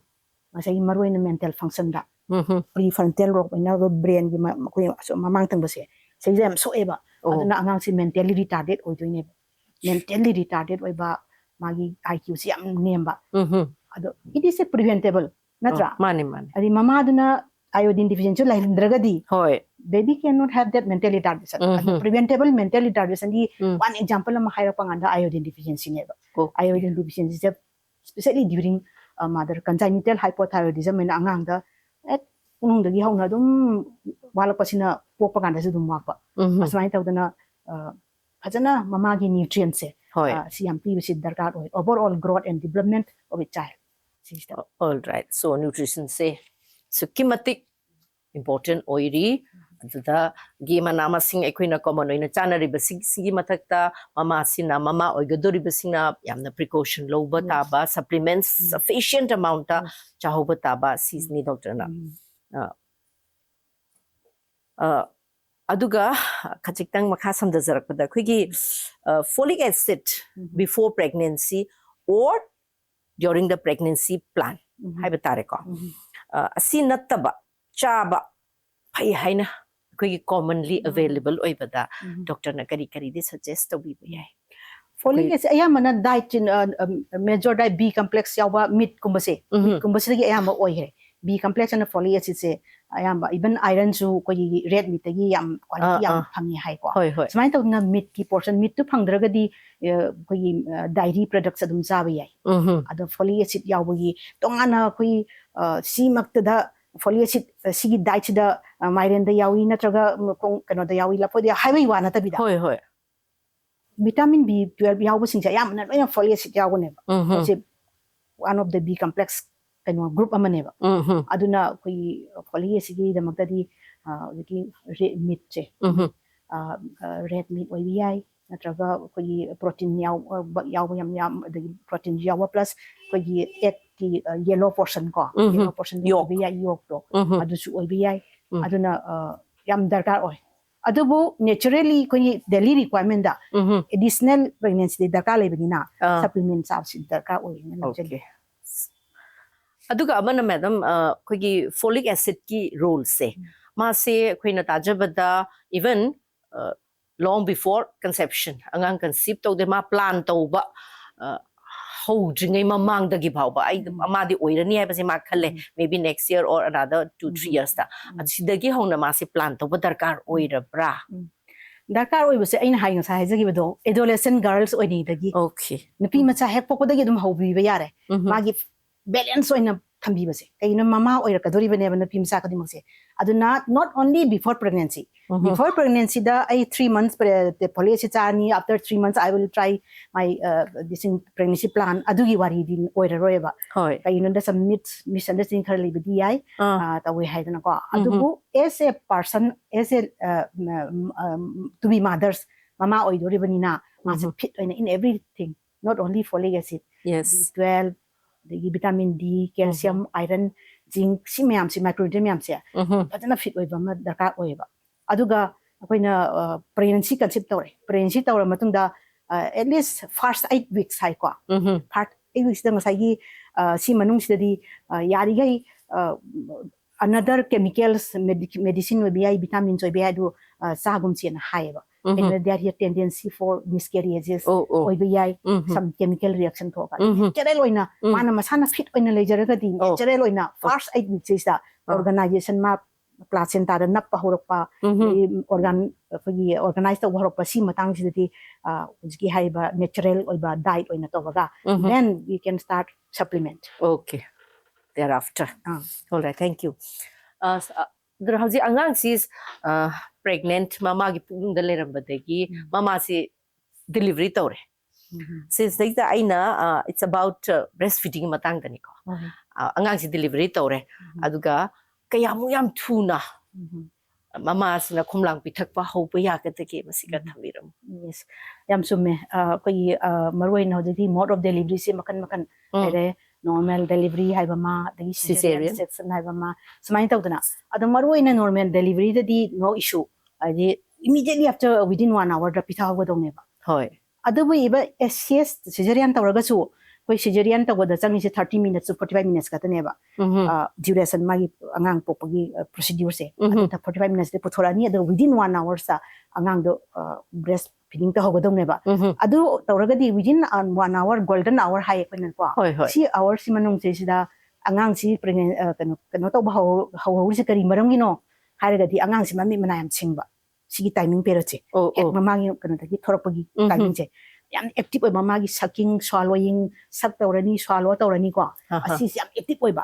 ꯉꯁꯥꯏꯒꯤ ꯃꯔꯨꯑꯣꯏꯅ mental functionꯗ, ꯎꯝ prefrontal lobe ꯍꯥꯏꯅ brainꯒꯤ ꯃ-, ꯑꯩꯈꯣꯏ ꯑꯁꯣꯝ ꯃꯃꯥꯡ ꯊꯪꯕꯁꯦ, ꯁꯤꯁꯦ ꯌꯥꯝ ꯁꯣꯛꯑꯦꯕ꯫ ꯑꯣ꯫ ꯑꯗꯨꯅ ꯑꯉꯥꯡꯁꯦ mentally retarded ꯑꯣꯏꯗꯣꯏꯅꯦꯕ꯫ Mentally retarded ꯑꯣꯏꯕ, ꯃꯥꯒꯤ IQꯁꯦ ꯌꯥꯝ ꯅꯦꯝꯕ꯫ ꯎꯝ ꯑꯗꯣ it is a preventable, ꯅꯠꯇ꯭ꯔꯥ? ꯃꯥꯅꯤ ꯃꯥꯅꯤ ꯑꯗꯩ ꯃꯃꯥꯗꯨꯅ iodine deficiency ꯂꯩꯍꯟꯗ꯭ꯔꯒꯗꯤ ꯍꯣꯏ baby cannot have that mental retardation. ꯎꯝ ꯑꯗꯨ ꯍꯝ꯫ Preventable mental retardation ꯒꯤ ꯎꯝ꯫ One example ꯑꯃ ꯍꯥꯏꯔꯛꯄ ꯀꯥꯟꯗ iodine deficiency ꯅꯦꯕ꯫ Okay. Iodine deficiency ꯁꯦ especially during mother congenital hypothyroidism ꯍꯥꯏꯅ ꯑꯉꯥꯡꯗ ꯍꯦꯛ ꯄꯨꯡꯗꯒꯤ ꯍꯧꯅ ꯑꯗꯨꯝ ꯋꯥꯠꯂꯛꯄꯁꯤꯅ ꯄꯣꯛꯄ ꯀꯥꯟꯗꯁꯨ ꯑꯗꯨꯝ ꯋꯥꯠꯄ꯫ ꯎꯝ ꯍꯝ꯫ ꯑꯁꯨꯃꯥꯏꯅ ꯇꯧꯗꯅ ꯑ, ꯐꯖꯅ ꯃꯃꯥꯒꯤ nutrients ꯁꯦ, ꯍꯣꯏ ꯑ, ꯁꯤ ꯌꯥꯝ ꯄꯤꯕꯁꯤ ꯗꯔꯀꯥꯔ ꯑꯣꯏ, overall growth and development of a child ꯁꯤꯁꯤꯗ꯫ All right, so nutrition ꯁꯦ ꯑꯁꯨꯛꯀꯤ ꯃꯇꯤꯛ important ꯑꯣꯏꯔꯤ꯫ ꯑꯗꯨꯗꯒꯤ ꯃꯅꯥ ꯃꯁꯤꯡ ꯑꯩꯈꯣꯏꯅ common ꯑꯣꯏꯅ ꯆꯥꯅꯔꯤꯕꯁꯤꯡꯁꯤꯒꯤ ꯃꯊꯛꯇ ꯃꯃꯥꯁꯤꯅ, ꯃꯃꯥ ꯑꯣꯏꯒꯗꯧꯔꯤꯕꯁꯤꯡꯅ ꯌꯥꯝꯅ precaution ꯂꯧꯕ Yes. ꯇꯥꯕ, supplements Mm. sufficient amount Yes. ꯆꯥꯍꯧꯕ ꯇꯥꯕ, ꯁꯤꯁꯤꯅꯤ ꯗꯣꯛꯇꯔꯅ꯫ Mm. ꯑ, ꯑꯗꯨꯒ ꯈꯖꯤꯛꯇꯪ ꯃꯈꯥ ꯁꯝꯊꯖꯔꯛꯄꯗ ꯑꯩꯈꯣꯏꯒꯤ, ꯑ, folic acid Mhm. before pregnancy or during the pregnancy plan Mhm. ꯍꯥꯏꯕ ꯇꯥꯔꯦꯀꯣ꯫ Mhm. ꯑ, ꯑꯁꯤ ꯅꯠꯇꯕ ꯆꯥꯕ ꯐꯩ ꯍꯥꯏꯅ ꯑꯩꯈꯣꯏꯒꯤ commonly Mhm. available ꯑꯣꯏꯕꯗ Mhm. ꯗꯣꯛꯇꯔꯅ ꯀꯔꯤ ꯀꯔꯤꯗꯤ suggest ꯇꯧꯕꯤꯕ ꯌꯥꯏ? Folic ꯑꯩꯈꯣꯏ acid ꯑꯌꯥꯝꯕꯅ diet ꯆꯤꯟ-, ꯑ, ꯑ, major diet B complex ꯌꯥꯎꯕ meat ꯀꯨꯝꯕꯁꯦ, Mhm. meat ꯀꯨꯝꯕꯁꯤꯗꯒꯤ ꯑꯌꯥꯝꯕ ꯑꯣꯏꯈ꯭ꯔꯦ꯫ B complex ꯑꯅ folic acid ꯁꯦ ꯑꯌꯥꯝꯕ, even iron ꯁꯨ ꯑꯩꯈꯣꯏꯒꯤ red meat ꯇꯒꯤ ꯌꯥꯝ quality ꯑꯥ, ꯌꯥꯝ ꯑꯥ. ꯐꯪꯉꯦ ꯍꯥꯏꯀꯣ꯫ ꯍꯣꯏ, ꯍꯣꯏ. ꯁꯨꯃꯥꯏꯅ ꯇꯧꯗꯅ meat ꯀꯤ portion, meat ꯇꯨ ꯐꯪꯗ꯭ꯔꯒꯗꯤ, ꯑ, ꯑꯩꯈꯣꯏꯒꯤ, ꯑ, dairy products ꯑꯗꯨꯝ ꯆꯥꯕ ꯌꯥꯏ꯫ Mhm. ꯑꯗꯣ folic acid ꯌꯥꯎꯕꯒꯤ ꯇꯣꯉꯥꯟꯅ ꯑꯩꯈꯣꯏ, ꯑ, ꯁꯤꯃꯛꯇꯗ folic acid, ꯑ, ꯁꯤꯒꯤ diet ꯁꯤꯗ, ꯑ, ꯃꯥꯏꯔꯦꯟꯗ ꯌꯥꯎꯏ ꯅꯠꯇ꯭ꯔꯒ, ꯎꯝ, ꯈꯣꯡ-, ꯀꯩꯅꯣꯗ ꯌꯥꯎꯏ, ꯂꯐꯣꯏꯗ ꯌꯥꯎꯏ ꯍꯥꯏꯕꯒꯤ ꯋꯥ ꯅꯠꯇꯕꯤꯗ꯫ ꯍꯣꯏ, ꯍꯣꯏ. Vitamin B twelve ꯌꯥꯎꯕꯁꯤꯡꯁꯦ ꯑꯌꯥꯝꯕꯅ ꯂꯣꯏꯅ folic acid ꯌꯥꯎꯒꯅꯦꯕ꯫ Mhm. ꯃꯁꯤ one of the B complex ꯀꯩꯅꯣ group ꯑꯃꯅꯦꯕ꯫ Mhm. ꯑꯗꯨꯅ ꯑꯩꯈꯣꯏꯒꯤ folic acid ꯀꯤꯗꯃꯛꯇꯗꯤ, ꯑ, ꯍꯧꯖꯤꯛꯀꯤ red meat ꯁꯦ, Mhm. ꯑ, ꯑ, red meat ꯑꯣꯏꯕ ꯌꯥꯏ, ꯅꯠꯇ꯭ꯔꯒ ꯑꯩꯈꯣꯏꯒꯤ protein ꯌꯥꯎꯕ, ꯌꯥꯎꯕ ꯌꯥꯝ, ꯌꯥꯝ, ꯑꯗꯒꯤ protein ꯌꯥꯎꯕ plus ꯑꯩꯈꯣꯏꯒꯤ egg ꯀꯤ, ꯑ, yellow portion ꯀꯣ, Mhm. yellow portion Yolk. ꯑꯣꯏꯕ ꯌꯥꯏ, yolk ꯇꯣ, Mhm. ꯑꯗꯨꯁꯨ ꯑꯣꯏꯕ ꯌꯥꯏ꯫ Mm. ꯑꯗꯨꯅ, ꯑ, ꯌꯥꯝ ꯗꯔꯀꯥꯔ ꯑꯣꯏ꯫ ꯑꯗꯨꯕꯨ naturally ꯑꯩꯈꯣꯏꯒꯤ daily requirement ꯗ Mhm. additional pregnancy ꯗꯤ ꯗꯔꯀꯥꯔ ꯂꯩꯕꯅꯤꯅ ꯑꯥ. supplement ꯆꯥꯕꯁꯤ ꯗꯔꯀꯥꯔ ꯑꯣꯏꯌꯦꯅ ꯂꯧꯖꯅꯤꯡꯉꯤ꯫ Okay. ꯑꯗꯨꯒ ꯑꯃꯅ madam, ꯑ, ꯑꯩꯈꯣꯏꯒꯤ folic acid ꯀꯤ role ꯁꯦ, ꯎꯝ. ꯃꯥꯁꯦ ꯑꯩꯈꯣꯏꯅ ꯇꯥꯖꯕꯗ even, ꯑ, long before conception, ꯑꯉꯥꯡ conceive ꯇꯧꯗꯦ, ꯃꯥ plan ꯇꯧꯕ, ꯑ, ꯍꯧꯗ꯭ꯔꯤꯉꯩ ꯃꯃꯥꯡꯗꯒꯤ ꯐꯥꯎꯕ ꯑꯩ ꯎꯝ. ꯃꯥꯗꯤ ꯑꯣꯏꯔꯅꯤ ꯍꯥꯏꯕꯁꯦ ꯃꯥ ꯈꯜꯂꯦ, ꯎꯝ. maybe next year or another two three um. years ꯇ꯫ ꯎꯝ. ꯑꯗꯨ ꯁꯤꯗꯒꯤ ꯍꯧꯅ ꯃꯥꯁꯦ plan ꯇꯧꯕ ꯗꯔꯀꯥꯔ ꯑꯣꯏꯔꯕ꯭ꯔꯥ? ꯗꯔꯀꯥꯔ ꯑꯣꯏꯕꯁꯦ ꯑꯩꯅ ꯍꯥꯏ, ꯉꯁꯥꯏ ꯍꯥꯏꯖꯈꯤꯕꯗꯣ, adolescent girls ꯑꯣꯏꯔꯤꯉꯩꯗꯒꯤ Okay. ꯅꯨꯄꯤ ꯃꯆꯥ ꯍꯦꯛ ꯄꯣꯛꯄꯗꯒꯤ ꯑꯗꯨꯝ ꯍꯧꯕꯤꯕ ꯌꯥꯔꯦ꯫ Mhm. ꯃꯥꯒꯤ balance ꯑꯣꯏꯅ ꯊꯝꯕꯤꯕꯁꯦ꯫ ꯀꯩꯒꯤꯅꯣ, ꯃꯃꯥ ꯑꯣꯏꯔꯛꯀꯗꯧꯔꯤꯕꯅꯦꯕ ꯅꯨꯄꯤ ꯃꯆꯥ ꯈꯨꯗꯤꯡꯃꯛꯁꯦ꯫ ꯑꯗꯨꯅ not only before pregnancy, Before pregnancy ꯗ ꯑꯩ three months ꯐꯣꯂꯦꯁꯤ ꯆꯥꯔꯅꯤ, after three months I will try my ꯗꯤꯁꯤꯡ pregnancy plan, ꯑꯗꯨꯒꯤ ꯋꯥꯔꯤꯗꯤ ꯑꯣꯏꯔꯔꯣꯏꯕ꯫ ꯍꯣꯏ ꯀꯩꯒꯤꯅꯣꯗ some myths, misunderstanding ꯈꯔ ꯂꯩꯕꯗꯤ ꯌꯥꯏ꯫ ꯑꯥ ꯑ, ꯇꯧꯋꯦ ꯍꯥꯏꯗꯅꯀꯣ꯫ ꯑꯗꯨꯕꯨ as a person, as a to be mothers, ꯃꯃꯥ ꯑꯣꯏꯗꯣꯔꯤꯕꯅꯤꯅ ꯃꯥꯁꯦ ꯎꯝ. ꯐꯤꯠ ꯑꯣꯏꯅ in everything, not only folic acid, yes B twelve, ꯑꯗꯒꯤ vitamin D, calcium, iron, zinc, ꯁꯤ ꯃꯌꯥꯝꯁꯦ, micronutrient ꯃꯌꯥꯝꯁꯦ ꯎꯝ. ꯐꯖꯅ ꯐꯤꯠ ꯑꯣꯏꯕ ꯑꯃ ꯗꯔꯀꯥꯔ ꯑꯣꯏꯌꯦꯕ꯫ ꯑꯗꯨꯒ ꯑꯩꯈꯣꯏꯅ pregnancy conceive ꯇꯧꯔꯦ, pregnancy ꯇꯧꯔ ꯃꯇꯨꯡꯗ at least first eight weeks ꯍꯥꯏꯀꯣ, ꯎꯝ. first eight weeks ꯁꯤꯗ ꯉꯁꯥꯏꯒꯤ ꯑ, ꯁꯤ ꯃꯅꯨꯡꯁꯤꯗꯗꯤ ꯑ, ꯌꯥꯔꯤꯈꯩ ꯑ, another chemicals, medicine ꯑꯣꯏꯕ ꯌꯥꯏ, vitamins ꯑꯣꯏꯕ ꯌꯥꯏ, ꯑꯗꯨ ꯑ, ꯆꯥꯒꯨꯝꯁꯦꯅ ꯍꯥꯏꯌꯦꯕ꯫ ꯎꯝ. ꯀꯩꯒꯤꯅꯣꯗ there is a tendency for miscarriages ꯑꯣ ꯑꯣ ꯑꯣꯏꯕ ꯌꯥꯏ, ꯎꯝ. some chemical reaction ꯊꯣꯛꯑꯒ꯫ ꯎꯝ. Natural ꯑꯣꯏꯅ ꯎꯝ. ꯃꯥꯅ ꯃꯁꯥꯅ ꯐꯤꯠ ꯑꯣꯏꯅ ꯂꯩꯖꯔꯒꯗꯤ ꯑꯣ. natural ꯑꯣꯏꯅ first eight weeks ꯁꯤꯗ ꯑꯥ. organization ꯃꯥ placenta ꯗ ꯅꯞꯄ ꯍꯧꯔꯛꯄ, ꯎꯝ. ꯑꯗꯒꯤ organ ꯑꯩꯈꯣꯏꯒꯤ organize ꯇꯧꯕ ꯍꯧꯔꯛꯄ, ꯁꯤ ꯃꯇꯥꯡꯁꯤꯗꯗꯤ ꯑ, ꯍꯧꯖꯤꯛꯀꯤ ꯍꯥꯏꯔꯤꯕ natural ꯑꯣꯏꯕ diet ꯑꯣꯏꯅ ꯇꯧꯔꯒ ꯎꯝ. then we can start supplement. Okay. Thereafter. Ah. All right, thank you. ꯑ, ꯑꯗꯨꯅ ꯍꯧꯖꯤꯛ ꯑꯉꯥꯡꯁꯤ pregnant, ꯃꯃꯥꯒꯤ ꯄꯨꯛꯅꯨꯡꯗ ꯂꯩꯔꯝꯕꯗꯒꯤ ꯎꯝ. ꯃꯃꯥꯁꯤ delivery ꯇꯧꯔꯦ. ꯎꯝ. ꯁꯤꯁꯤꯗꯩꯗ ꯑꯩꯅ, ꯑ, it's about breast feeding ꯃꯇꯥꯡꯗꯅꯤꯀꯣ꯫ ꯍꯣꯏ. ꯑ, ꯑꯉꯥꯡꯁꯤ delivery ꯇꯧꯔꯦ꯫ ꯎꯝ. ꯑꯗꯨꯒ ꯀꯌꯥꯃꯨꯛ ꯌꯥꯝ ꯊꯨꯅ ꯎꯝ. ꯃꯃꯥꯁꯤꯅ ꯈꯣꯝꯂꯥꯡ ꯄꯤꯊꯛꯄ ꯍꯧꯕ ꯌꯥꯒꯗꯒꯦ, ꯃꯁꯤꯒ ꯎꯝ. ꯊꯝꯕꯤꯔꯝꯃꯨ꯫ Yes, ꯌꯥꯝ ꯆꯨꯝꯃꯦ꯫ ꯑ, ꯑꯩꯈꯣꯏꯒꯤ ꯑ, ꯃꯔꯨꯑꯣꯏꯅ ꯍꯧꯖꯤꯛꯇꯤ mode of delivery ꯁꯦ ꯃꯈꯜ ꯃꯈꯜ ꯎꯝ. ꯍꯥꯏꯔꯦ꯫ Normal delivery ꯍꯥꯏꯕ ꯑꯃ, ꯑꯗꯒꯤ cesarean Cesarean. section ꯍꯥꯏꯕ ꯑꯃ, ꯁꯨꯃꯥꯏꯅ ꯇꯧꯗꯅ꯫ ꯑꯗꯣ ꯃꯔꯨꯑꯣꯏꯅ normal delivery ꯗꯗꯤ no issue, ꯍꯥꯏꯗꯤ immediately after, within one hour ꯗ ꯄꯤꯊꯍꯧꯒꯗꯧꯅꯦꯕ꯫ ꯍꯣꯏ. ꯑꯗꯨꯕꯨ even as cesarean ꯇꯧꯔꯒꯁꯨ, ꯑꯩꯈꯣꯏ cesarean ꯇꯧꯕꯗ ꯆꯪꯉꯤꯁꯦ thirty minutes to forty five minutes ꯈꯛꯇꯅꯦꯕ꯫ ꯎꯝ. ꯑ, duration ꯃꯥꯒꯤ ꯑꯉꯥꯡ ꯄꯣꯛꯄꯒꯤ procedure ꯁꯦ꯫ ꯎꯝ. ꯑꯗꯨꯗ forty five minutes ꯇ ꯄꯨꯊꯣꯔꯛꯑꯅꯤ, ꯑꯗꯨꯒ within one hour ꯁꯤꯗ ꯑꯉꯥꯡꯗꯣ breast feeding ꯇꯧꯍꯧꯒꯗꯧꯅꯦꯕ꯫ ꯎꯝ. ꯑꯗꯨ ꯇꯧꯔꯒꯗꯤ within one hour, golden hour ꯍꯥꯏꯌꯦ ꯑꯩꯈꯣꯏꯅꯀꯣ꯫ ꯍꯣꯏ, ꯍꯣꯏ. ꯁꯤ hour ꯁꯤ ꯃꯅꯨꯡꯁꯤꯗ ꯑꯉꯥꯡꯁꯤ pregnant, ꯑ, ꯀꯩꯅꯣ, ꯀꯩꯅꯣ ꯇꯧꯕ ꯍꯧ-, ꯍꯧꯍꯧꯔꯤꯁꯦ ꯀꯔꯤ ꯃꯔꯝꯒꯤꯅꯣ ꯍꯥꯏꯔꯒꯗꯤ, ꯑꯉꯥꯡꯁꯤ ꯃꯃꯤꯠ ꯃꯅꯥ ꯌꯥꯝ ꯁꯤꯡꯕ꯫ ꯁꯤꯒꯤ timing period ꯁꯦ, ꯑꯣ, ꯍꯦꯛ ꯑꯣ. ꯃꯃꯥꯒꯤ ꯀꯩꯅꯣꯗꯒꯤ ꯊꯣꯔꯛꯄꯒꯤ ꯎꯝ. timing ꯁꯦ ꯌꯥꯝ active ꯑꯣꯏꯕ, ꯃꯃꯥꯒꯤ sucking, swallowing, suck ꯇꯧꯔꯅꯤ, swallow ꯇꯧꯔꯅꯤꯀꯣ꯫ ꯑꯍ. ꯑꯁꯤꯁꯦ ꯌꯥꯝ active ꯑꯣꯏꯕ꯫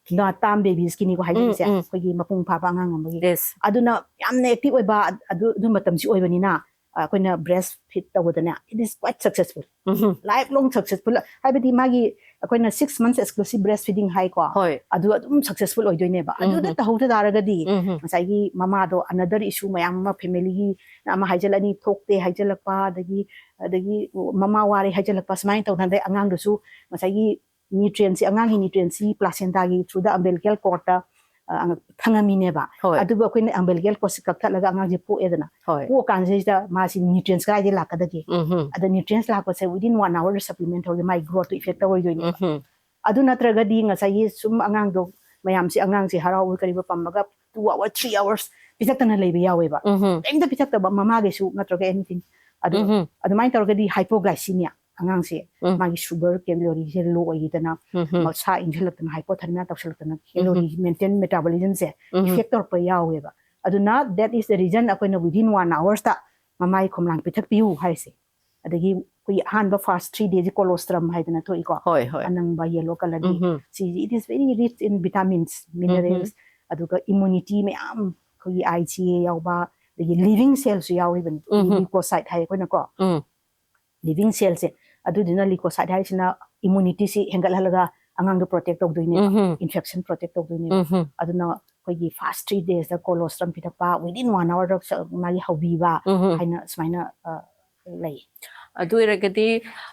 ꯇꯥꯔꯝ ꯕꯦꯕꯤꯁꯀꯤꯅꯤꯀꯣ ꯍꯥꯏꯖꯔꯤꯁꯦ, ꯎꯝ, ꯎꯝ. ꯑꯩꯈꯣꯏꯒꯤ ꯃꯄꯨꯡ ꯐꯥꯕ ꯑꯉꯥꯡ ꯑꯃꯒꯤ꯫ Yes. ꯑꯗꯨꯅ ꯌꯥꯝꯅ ꯑꯦꯛꯇꯤꯚ ꯑꯣꯏꯕ ꯑꯗꯨ ꯑꯗꯨ ꯃꯇꯝꯁꯤ ꯑꯣꯏꯕꯅꯤꯅ, ꯑ, ꯑꯩꯈꯣꯏꯅ ꯕ꯭ꯔꯦꯁ ꯐꯤꯠ ꯇꯧꯕꯗꯅꯦ, it is quite successful. Um. Life long successful. ꯍꯥꯏꯕꯗꯤ ꯃꯥꯒꯤ ꯑꯩꯈꯣꯏꯅ six months exclusive breastfeeding ꯍꯥꯏꯀꯣ, ꯍꯣꯏ. ꯑꯗꯨ ꯑꯗꯨꯝ ꯁꯛꯁꯦꯁꯐꯨꯜ ꯑꯣꯏꯗꯣꯏꯅꯦꯕ꯫ ꯑꯗꯨꯗ ꯎꯝ. ꯇꯧꯍꯧꯗ ꯇꯥꯔꯒꯗꯤ ꯎꯝ. ꯉꯁꯥꯏꯒꯤ ꯃꯃꯥꯗꯣ another issue ꯃꯌꯥꯝ ꯑꯃ, ꯐꯦꯃꯤꯂꯤꯒꯤ ꯑꯃ ꯍꯥꯏꯖꯤꯜꯂꯅꯤ, ꯊꯣꯛꯇꯦ ꯍꯥꯏꯖꯤꯜꯂꯛꯄ, ꯑꯗꯒꯤ ꯑꯗꯒꯤ ꯃꯃꯥ ꯋꯥꯔꯦ ꯍꯥꯏꯖꯤꯜꯂꯛꯄ, ꯁꯨꯃꯥꯏꯅ ꯇꯧꯅꯗꯦ꯫ ꯑꯉꯥꯡꯗꯨꯁꯨ ꯉꯁꯥꯏꯒꯤ ꯅ꯭ꯌꯨꯇ꯭ꯔꯤꯌꯦꯟꯁꯤ, ꯑꯉꯥꯡꯒꯤ ꯅ꯭ꯌꯨꯇ꯭ꯔꯤꯌꯦꯟꯁꯤ placentaꯒꯤ through the umbilical cordꯇ, ꯑ, ꯊꯪꯉꯝꯃꯤꯅꯦꯕ꯫ ꯍꯣꯏ. ꯑꯗꯨꯕꯨ ꯑꯩꯈꯣꯏꯅ umbilical cordꯁꯤ ꯀꯛꯊꯠꯂꯒ ꯑꯉꯥꯡꯁꯦ ꯄꯣꯛꯑꯦꯗꯅ, ꯍꯣꯏ. ꯄꯣꯛꯑꯀꯥꯟꯁꯤꯗ ꯃꯥꯁꯤ ꯅ꯭ꯌꯨꯇ꯭ꯔꯤꯌꯦꯟꯁ ꯀꯗꯥꯏꯗꯒꯤ ꯂꯥꯛꯀꯗꯒꯦ? ꯎꯝ. ꯑꯗ ꯅ꯭ꯌꯨꯇ꯭ꯔꯤꯌꯦꯟꯁ ꯂꯥꯛꯄꯁꯦ within one hourꯗ supplement ꯇꯧꯔꯗꯤ ꯃꯥꯒꯤ growthꯇꯣ effect ꯇꯧꯔꯣꯏꯗꯣꯏꯅꯦꯕ꯫ ꯎꯝ. ꯑꯗꯨ ꯅꯠꯇ꯭ꯔꯒꯗꯤ ꯉꯁꯥꯏꯒꯤ ꯁꯨꯝ ꯑꯉꯥꯡꯗꯣ, ꯃꯌꯥꯝꯁꯤ, ꯑꯉꯥꯡꯁꯤ ꯍꯔꯥꯎꯕ ꯀꯔꯤꯕ ꯄꯝꯃꯒ two hour, three hours ꯄꯤꯊꯛꯇꯅ ꯂꯩꯕ ꯌꯥꯎꯋꯦꯕ꯫ ꯎꯝ. ꯀꯩꯝꯇ ꯄꯤꯊꯛꯇꯕ, ꯃꯃꯥꯒꯤꯁꯨ ꯅꯠꯇ꯭ꯔꯒ anything꯫ ꯑꯗꯨ ꯎꯝ. ꯑꯗꯨꯃꯥꯏꯅ ꯇꯧꯔꯒꯗꯤ hypoglycemia, ꯑꯉꯥꯡꯁꯦ ꯎꯝ. ꯃꯥꯒꯤ sugar calorie ꯁꯦ low ꯑꯣꯏꯈꯤꯗꯅ, ꯎꯝ. ꯃꯁꯥ ꯏꯟꯁꯤꯜꯂꯛꯇꯅ, hypothermia ꯇꯧꯁꯤꯜꯂꯛꯇꯅ, calorie maintain, metabolismꯁꯦ ꯎꯝ. effect ꯇꯧꯔꯛꯄ ꯌꯥꯎꯋꯦꯕ꯫ ꯑꯗꯨꯅ that is the reason ꯑꯩꯈꯣꯏꯅ within one hoursꯇ ꯃꯃꯥꯏ ꯈꯣꯝꯂꯥꯡ ꯄꯤꯊꯛꯄꯤꯌꯨ ꯍꯥꯏꯁꯦ꯫ ꯑꯗꯒꯤ ꯑꯩꯈꯣꯏꯒꯤ ꯑꯍꯥꯟꯕ first three dayꯁꯦ colostrum ꯍꯥꯏꯗꯅ ꯊꯣꯛꯏꯀꯣ, ꯍꯣꯏ, ꯍꯣꯏ. ꯑꯅꯪꯕ yellow colourꯗꯤ꯫ ꯎꯝ. ꯁꯤ, it is very rich in vitamins, minerals, ꯑꯗꯨꯒ immunity ꯃꯌꯥꯝ, ꯑꯩꯈꯣꯏꯒꯤ IgA ꯌꯥꯎꯕ, ꯑꯗꯒꯤ living cellꯁꯨ ꯌꯥꯎꯔꯤꯕꯅꯤ, ꯎꯝ. leukocyte ꯍꯥꯏ ꯑꯩꯈꯣꯏꯅꯀꯣ, ꯎꯝ. living cellꯁꯦ꯫ ꯑꯗꯨꯗꯨꯅ leukocyte ꯍꯥꯏꯁꯤꯅ immunityꯁꯤ ꯍꯦꯟꯒꯠꯍꯜꯂꯒ ꯑꯉꯥꯡꯗꯣ protect ꯇꯧꯗꯣꯏꯅꯦꯕ, ꯎꯝ. infection protect ꯇꯧꯗꯣꯏꯅꯦꯕ꯫ ꯎꯝ. ꯑꯗꯨꯅ ꯑꯩꯈꯣꯏꯒꯤ first three daysꯇ colostrum ꯄꯤꯊꯛꯄ, within one hourꯗ ꯃꯥꯒꯤ ꯍꯧꯕꯤꯕ ꯎꯝ. ꯍꯥꯏꯅ ꯁꯨꯃꯥꯏꯅ, ꯑ, ꯂꯩ꯫ ꯑꯗꯨ ꯑꯣꯏꯔꯒꯗꯤ,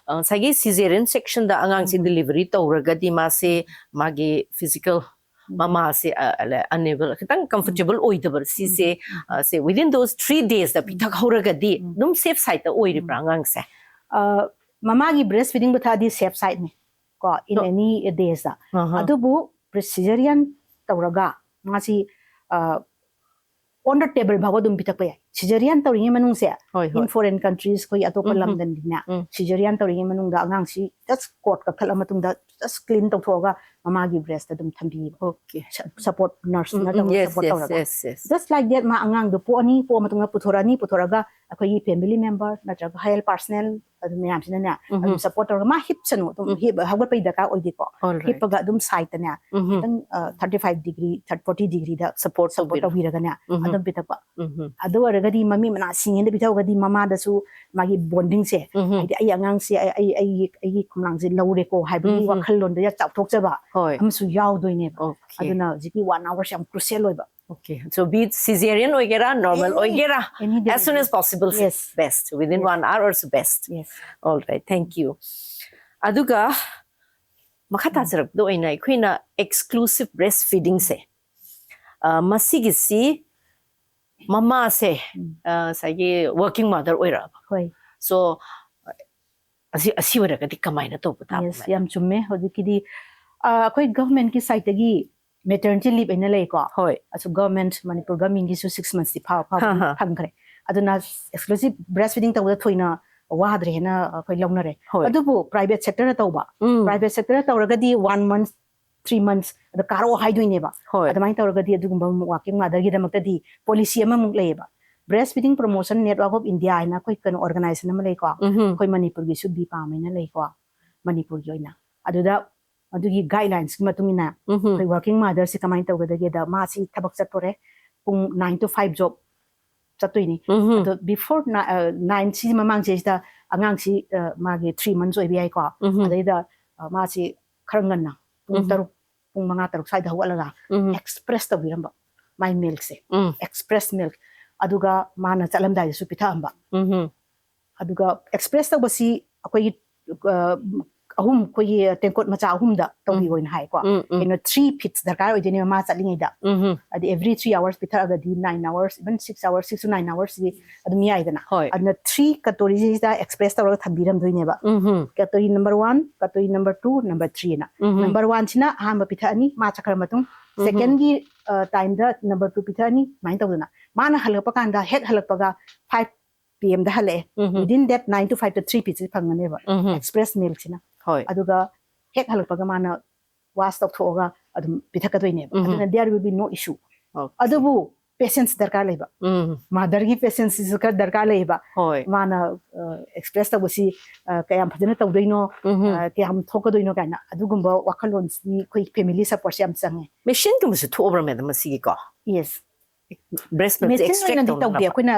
ꯑ, ꯉꯁꯥꯏꯒꯤ cesarean sectionꯗ ꯑꯉꯥꯡꯁꯦ ꯎꯝ. delivery ꯇꯧꯔꯒꯗꯤ ꯃꯥꯁꯦ, ꯃꯥꯒꯤ physical ꯎꯝ. ꯃꯃꯥꯁꯦ, ꯑ, unable, ꯈꯤꯇꯪ comfortable ꯑꯣꯏꯗꯕ ꯁꯤꯁꯦ, ꯎꯝ. ꯑ, ꯁꯦ, within those three daysꯇ ꯎꯝ. ꯄꯤꯊꯛꯍꯧꯔꯒꯗꯤ ꯎꯝ. ꯑꯗꯨꯝ safe sideꯇ ꯑꯣꯏꯔꯤꯕ꯭ꯔꯥ ꯎꯝ. ꯑꯉꯥꯡꯁꯦ? ꯑ, ꯃꯃꯥꯒꯤ breastfeedingꯕꯨ ꯊꯛꯑꯗꯤ safe sideꯅꯤ ꯀꯣ, in So- any daysꯇ꯫ ꯑꯍ. ꯑꯗꯨꯕꯨ cesarean ꯇꯧꯔꯒ ꯃꯥꯁꯤ, ꯑ, on the table ꯐꯥꯎꯕ ꯑꯗꯨꯝ ꯄꯤꯊꯛꯄ ꯌꯥꯏ꯫ Cesarean ꯇꯧꯔꯤꯉꯩ ꯃꯅꯨꯡꯁꯦ, ꯍꯣꯏ, ꯍꯣꯏ. in foreign countries, ꯑꯩꯈꯣꯏ ꯑꯇꯣꯞꯄ ꯎꯝ, ꯎꯝ. ꯂꯝꯗꯗꯤꯅꯦ, ꯎꯝ. cesarean ꯇꯧꯔꯤꯉꯩ ꯃꯅꯨꯡꯗ ꯑꯉꯥꯡꯁꯤ just cord ꯀꯛꯊꯠꯂ ꯃꯇꯨꯡꯗ just clean ꯇꯧꯊꯣꯛꯑꯒ ꯃꯃꯥꯒꯤ breastꯇ ꯑꯗꯨꯝ ꯊꯝꯕꯤꯕ, Okay. support nurseꯅ Mm, ꯇꯧꯔꯒ yes, support yes, ꯇꯧꯔꯒ. Yes, yes. Just like that, ꯃꯥ ꯑꯉꯥꯡꯗꯣ ꯄꯣꯛꯑꯅꯤ, ꯄꯣꯛꯑ ꯃꯇꯨꯡꯗ ꯄꯨꯊꯣꯔꯛꯑꯅꯤ, ꯄꯨꯊꯣꯔꯛꯑꯒ ꯑꯩꯈꯣꯏꯒꯤ family member ꯅꯠꯇ꯭ꯔꯒ health personnel ꯑꯗꯨ ꯃꯌꯥꯝꯁꯤꯅꯅꯦ, Mhm. ꯑꯗꯨꯝ support ꯇꯧꯔꯒ, ꯃꯥ ꯍꯤꯞꯁꯅꯨ, ꯑꯗꯨꯝ Mm. ꯍꯤꯞ ꯍꯧꯒꯠꯄꯒꯤ ꯗꯔꯀꯥꯔ ꯑꯣꯏꯗꯦꯀꯣ. All right. ꯍꯤꯞꯄꯒ ꯑꯗꯨꯝ sideꯇꯅꯦ, Mhm. ꯈꯤꯇꯪ thirty five degree, forty degreeꯗ Support support ꯇꯧꯕꯤꯔꯣ. ꯇꯧꯕꯤꯔꯒꯅꯦ, Mhm. ꯑꯗꯨꯝ ꯄꯤꯊꯛꯄ. Mhm. ꯑꯗꯨ ꯑꯣꯏꯔꯒꯗꯤ ꯃꯃꯤ ꯃꯅꯥ ꯁꯤꯡꯉꯤꯗ ꯄꯤꯊꯛꯑꯒꯗꯤ ꯃꯃꯥꯗꯁꯨ ꯃꯥꯒꯤ bondingꯁꯦ, Mhm. ꯍꯥꯏꯗꯤ ꯑꯩ ꯑꯉꯥꯡꯁꯦ, ꯑꯩ ꯑꯩ ꯑꯩꯒꯤ ꯑꯩꯒꯤ ꯈꯨꯝꯂꯥꯡꯁꯦ ꯂꯧꯔꯦꯀꯣ ꯍꯥꯏꯕꯒꯤ Mhm. ꯋꯥꯈꯜꯂꯣꯟꯗ ꯌꯥꯝ ꯆꯥꯎꯊꯣꯛꯆꯕ ꯍꯣꯏ. ꯑꯃꯁꯨ ꯌꯥꯎꯗꯣꯏꯅꯦꯕ. Okay. ꯑꯗꯨꯅ ꯍꯧꯖꯤꯛꯀꯤ one hourꯁꯦ ꯌꯥꯝ crucial ꯑꯣꯏꯕ. Okay. So be it cesarean ꯑꯣꯏꯒꯦꯔꯥ, normal Any- ꯑꯣꯏꯒꯦꯔꯥ, any as soon delivery. as possible, Yes. Best. Within Yes. one hour also best. Yes. All right. Thank you. ꯑꯗꯨꯒ ꯃꯈꯥ ꯇꯥꯖꯔꯛꯄꯗ ꯑꯣꯏꯅ ꯑꯩꯈꯣꯏꯅ exclusive breastfeedingꯁꯦ, ꯑ, ꯃꯁꯤꯒꯤꯁꯤ ꯃꯃꯥꯁꯦ, ꯎꯝ. ꯑ, ꯉꯁꯥꯏꯒꯤ working mother ꯑꯣꯏꯔꯛꯑꯕ. ꯍꯣꯏ. So, ꯑꯁꯤ, ꯑꯁꯤ ꯑꯣꯏꯔꯒꯗꯤ ꯀꯃꯥꯏꯅ ꯇꯧꯕ ꯇꯥꯕ, Yes, madam? ꯌꯥꯝ ꯆꯨꯝꯃꯦ꯫ ꯍꯧꯖꯤꯛꯀꯤꯗꯤ, ꯑ, ꯑꯩꯈꯣꯏ governmentꯀꯤ sideꯇꯒꯤ maternity leave ꯍꯥꯏꯅ ꯂꯩꯀꯣ꯫ ꯍꯣꯏ. ꯑꯁꯨ government, ꯃꯅꯤꯄꯨꯔ governmentꯒꯤꯁꯨ six monthsꯇꯤ ꯐꯥꯎ, ꯐꯥꯎ ꯍꯥ, ꯍꯥ. ꯐꯪꯈ꯭ꯔꯦ꯫ ꯑꯗꯨꯅ exclusive breastfeeding ꯇꯧꯕꯗ ꯊꯣꯏꯅ ꯋꯥꯗ꯭ꯔꯦ ꯍꯥꯏꯅ ꯑꯩꯈꯣꯏ ꯂꯧꯅꯔꯦ꯫ ꯍꯣꯏ. ꯑꯗꯨꯕꯨ private sectorꯗ ꯇꯧꯕ, ꯎꯝ. private sectorꯗ ꯇꯧꯔꯒꯗꯤ one month, three months ꯑꯗ ꯀꯥꯔꯛꯑꯣ ꯍꯥꯏꯗꯣꯏꯅꯦꯕ꯫ ꯍꯣꯏ. ꯑꯗꯨꯃꯥꯏꯅ ꯇꯧꯔꯒꯗꯤ ꯑꯗꯨꯒꯨꯝꯕ working motherꯒꯤꯗꯃꯛꯇꯗꯤ policy ꯑꯃꯃꯨꯛ ꯂꯩꯌꯦꯕ꯫ Breastfeeding Promotion Network of India ꯍꯥꯏꯅ ꯑꯩꯈꯣꯏ ꯀꯩꯅꯣ organization ꯑꯃ ꯂꯩꯀꯣ꯫ ꯎꯝꯍꯨꯝ. ꯑꯩꯈꯣꯏ ꯃꯅꯤꯄꯨꯔꯒꯤꯁꯨ BPAM ꯍꯥꯏꯅ ꯂꯩꯀꯣ, ꯃꯅꯤꯄꯨꯔꯒꯤ ꯑꯣꯏꯅ꯫ ꯑꯗꯨꯗ ꯑꯗꯨꯒꯤ guidelinesꯀꯤ ꯃꯇꯨꯡ ꯏꯟꯅ ꯎꯝꯍꯨꯝ. ꯑꯩꯈꯣꯏ working motherꯁꯦ ꯀꯃꯥꯏꯅ ꯇꯧꯒꯗꯒꯦꯗ, ꯃꯥꯁꯤ ꯊꯕꯛ ꯆꯠꯇꯣꯔꯦ, ꯄꯨꯡ nine to five job ꯆꯠꯇꯣꯏꯅꯤ꯫ ꯎꯝꯍꯨꯝ. ꯑꯗꯣ before ni-, ꯑ, nine ꯁꯤꯒꯤ ꯃꯃꯥꯡꯁꯤꯗꯩꯁꯤꯗ ꯑꯉꯥꯡꯁꯤ, ꯑ, ꯃꯥꯒꯤ three months ꯑꯣꯏꯕ ꯌꯥꯏꯀꯣ꯫ ꯎꯝꯍꯨꯝ. ꯑꯗꯩꯗ, ꯑ, ꯃꯥꯁꯤ ꯈꯔ ꯉꯟꯅ ꯄꯨꯡ ꯎꯝꯍꯨꯝ. ꯇꯔꯨꯛ, ꯄꯨꯡ ꯃꯉꯥ, ꯇꯔꯨꯛ ꯁ꯭ꯋꯥꯏꯗ ꯍꯧꯒꯠꯂꯒ ꯎꯝꯍꯨꯝ. express ꯇꯧꯕꯤꯔꯝꯕ, ꯃꯥꯏ milkꯁꯦ ꯎꯝ. express milk, ꯑꯗꯨꯒ ꯃꯥꯅ ꯆꯠꯂꯝꯗꯥꯏꯗꯁꯨ ꯄꯤꯊꯛꯑꯝꯕ꯫ ꯎꯝꯍꯨꯝ. ꯑꯗꯨꯒ express ꯇꯧꯕꯁꯤ ꯑꯩꯈꯣꯏꯒꯤ, ꯑ, ꯑꯍꯨꯝ, ꯑꯩꯈꯣꯏꯒꯤ ꯇꯦꯡꯀꯣꯠ ꯃꯆꯥ ꯑꯍꯨꯝꯗ ꯇꯧꯕꯤꯌꯣ ꯍꯥꯏꯅ ꯍꯥꯏꯀꯣ꯫ ꯎꯝ, ꯎꯝ. ꯀꯩꯅꯣ, three feeds ꯗꯔꯀꯥꯔ ꯑꯣꯏꯗꯣꯏꯅꯦꯕ ꯃꯥ ꯆꯠꯂꯤꯉꯩꯗ꯫ ꯎꯝꯍꯨꯝ. ꯍꯥꯏꯗꯤ every three hours ꯄꯤꯊꯛꯑꯒꯗꯤ nine hours, even six hours, six to nine hours ꯁꯤꯗꯤ ꯑꯗꯨꯝ ꯌꯥꯏꯗꯅ꯫ ꯍꯣꯏ. ꯑꯗꯨꯅ three ꯀꯇꯣꯔꯤꯁꯤꯗ express ꯇꯧꯔꯒ ꯊꯝꯕꯤꯔꯝꯗꯣꯏꯅꯦꯕ꯫ ꯎꯝꯍꯨꯝ. Category number one, category number two, number three ꯍꯥꯏꯅ꯫ ꯎꯝꯍꯨꯝ. Number one ꯁꯤꯅ ꯑꯍꯥꯟꯕ ꯄꯤꯊꯛꯑꯅꯤ, ꯃꯥ ꯆꯠꯈ꯭ꯔ ꯃꯇꯨꯡ꯫ ꯎꯝꯍꯨꯝ. Secondꯒꯤ, ꯑ, timeꯗ number two ꯄꯤꯊꯛꯑꯅꯤ, ꯑꯗꯨꯃꯥꯏꯅ ꯇꯧꯗꯅ꯫ ꯃꯥꯅ ꯍꯜꯂꯛꯄ ꯀꯥꯟꯗ, ꯍꯦꯛ ꯍꯜꯂꯛꯄꯒ five P M ꯗ ꯍꯜꯂꯛꯑꯦ꯫ ꯎꯝꯍꯨꯝ. Within that nine to five ꯇ three feeds ꯐꯪꯒꯅꯦꯕ꯫ ꯎꯝꯍꯨꯝ. Express milkꯁꯤꯅ꯫ ꯍꯣꯏ. ꯑꯗꯨꯒ ꯍꯦꯛ ꯍꯜꯂꯛꯄꯒ ꯃꯥꯅ wash ꯇꯧꯊꯣꯛꯑꯒ ꯑꯗꯨꯝ ꯄꯤꯊꯛꯀꯗꯣꯏꯅꯦꯕ꯫ ꯎꯝ꯫ ꯑꯗꯨꯅ there will be no issue. Okay. ꯑꯗꯨꯕꯨ patience ꯗꯔꯀꯥꯔ ꯂꯩꯕ, ꯎꯝ. mother ꯒꯤ patience ꯁꯤꯁꯨ ꯈꯔ ꯗꯔꯀꯥꯔ ꯂꯩꯌꯦꯕ꯫ ꯍꯣꯏ. ꯃꯥꯅ ꯑꯦꯛꯁꯄ꯭ꯔꯦꯁ ꯇꯧꯕꯁꯤ ꯑ, ꯀꯌꯥꯝ ꯐꯖꯅ ꯇꯧꯗꯣꯏꯅꯣ, ꯎꯝ. ꯑ, ꯀꯌꯥꯝ ꯊꯣꯛꯀꯗꯣꯏꯅꯣ ꯀꯥꯏꯅ ꯑꯗꯨꯒꯨꯝꯕ ꯋꯥꯈꯜꯂꯣꯟꯁꯤ ꯑꯩꯈꯣꯏ family support ꯁꯦ ꯌꯥꯝ ꯆꯪꯉꯦ꯫ Machine ꯒꯨꯝꯕꯁꯨ ꯊꯣꯛꯑꯕ꯭ꯔꯥ ꯃꯦꯗꯝ ꯃꯁꯤꯒꯤꯀꯣ? Yes. Breast milk ꯁꯦ Machine extract ꯑꯣꯏꯅꯗꯤ ꯇꯧꯗꯦ꯫ ꯇꯧꯅꯕ? ꯑꯩꯈꯣꯏꯅ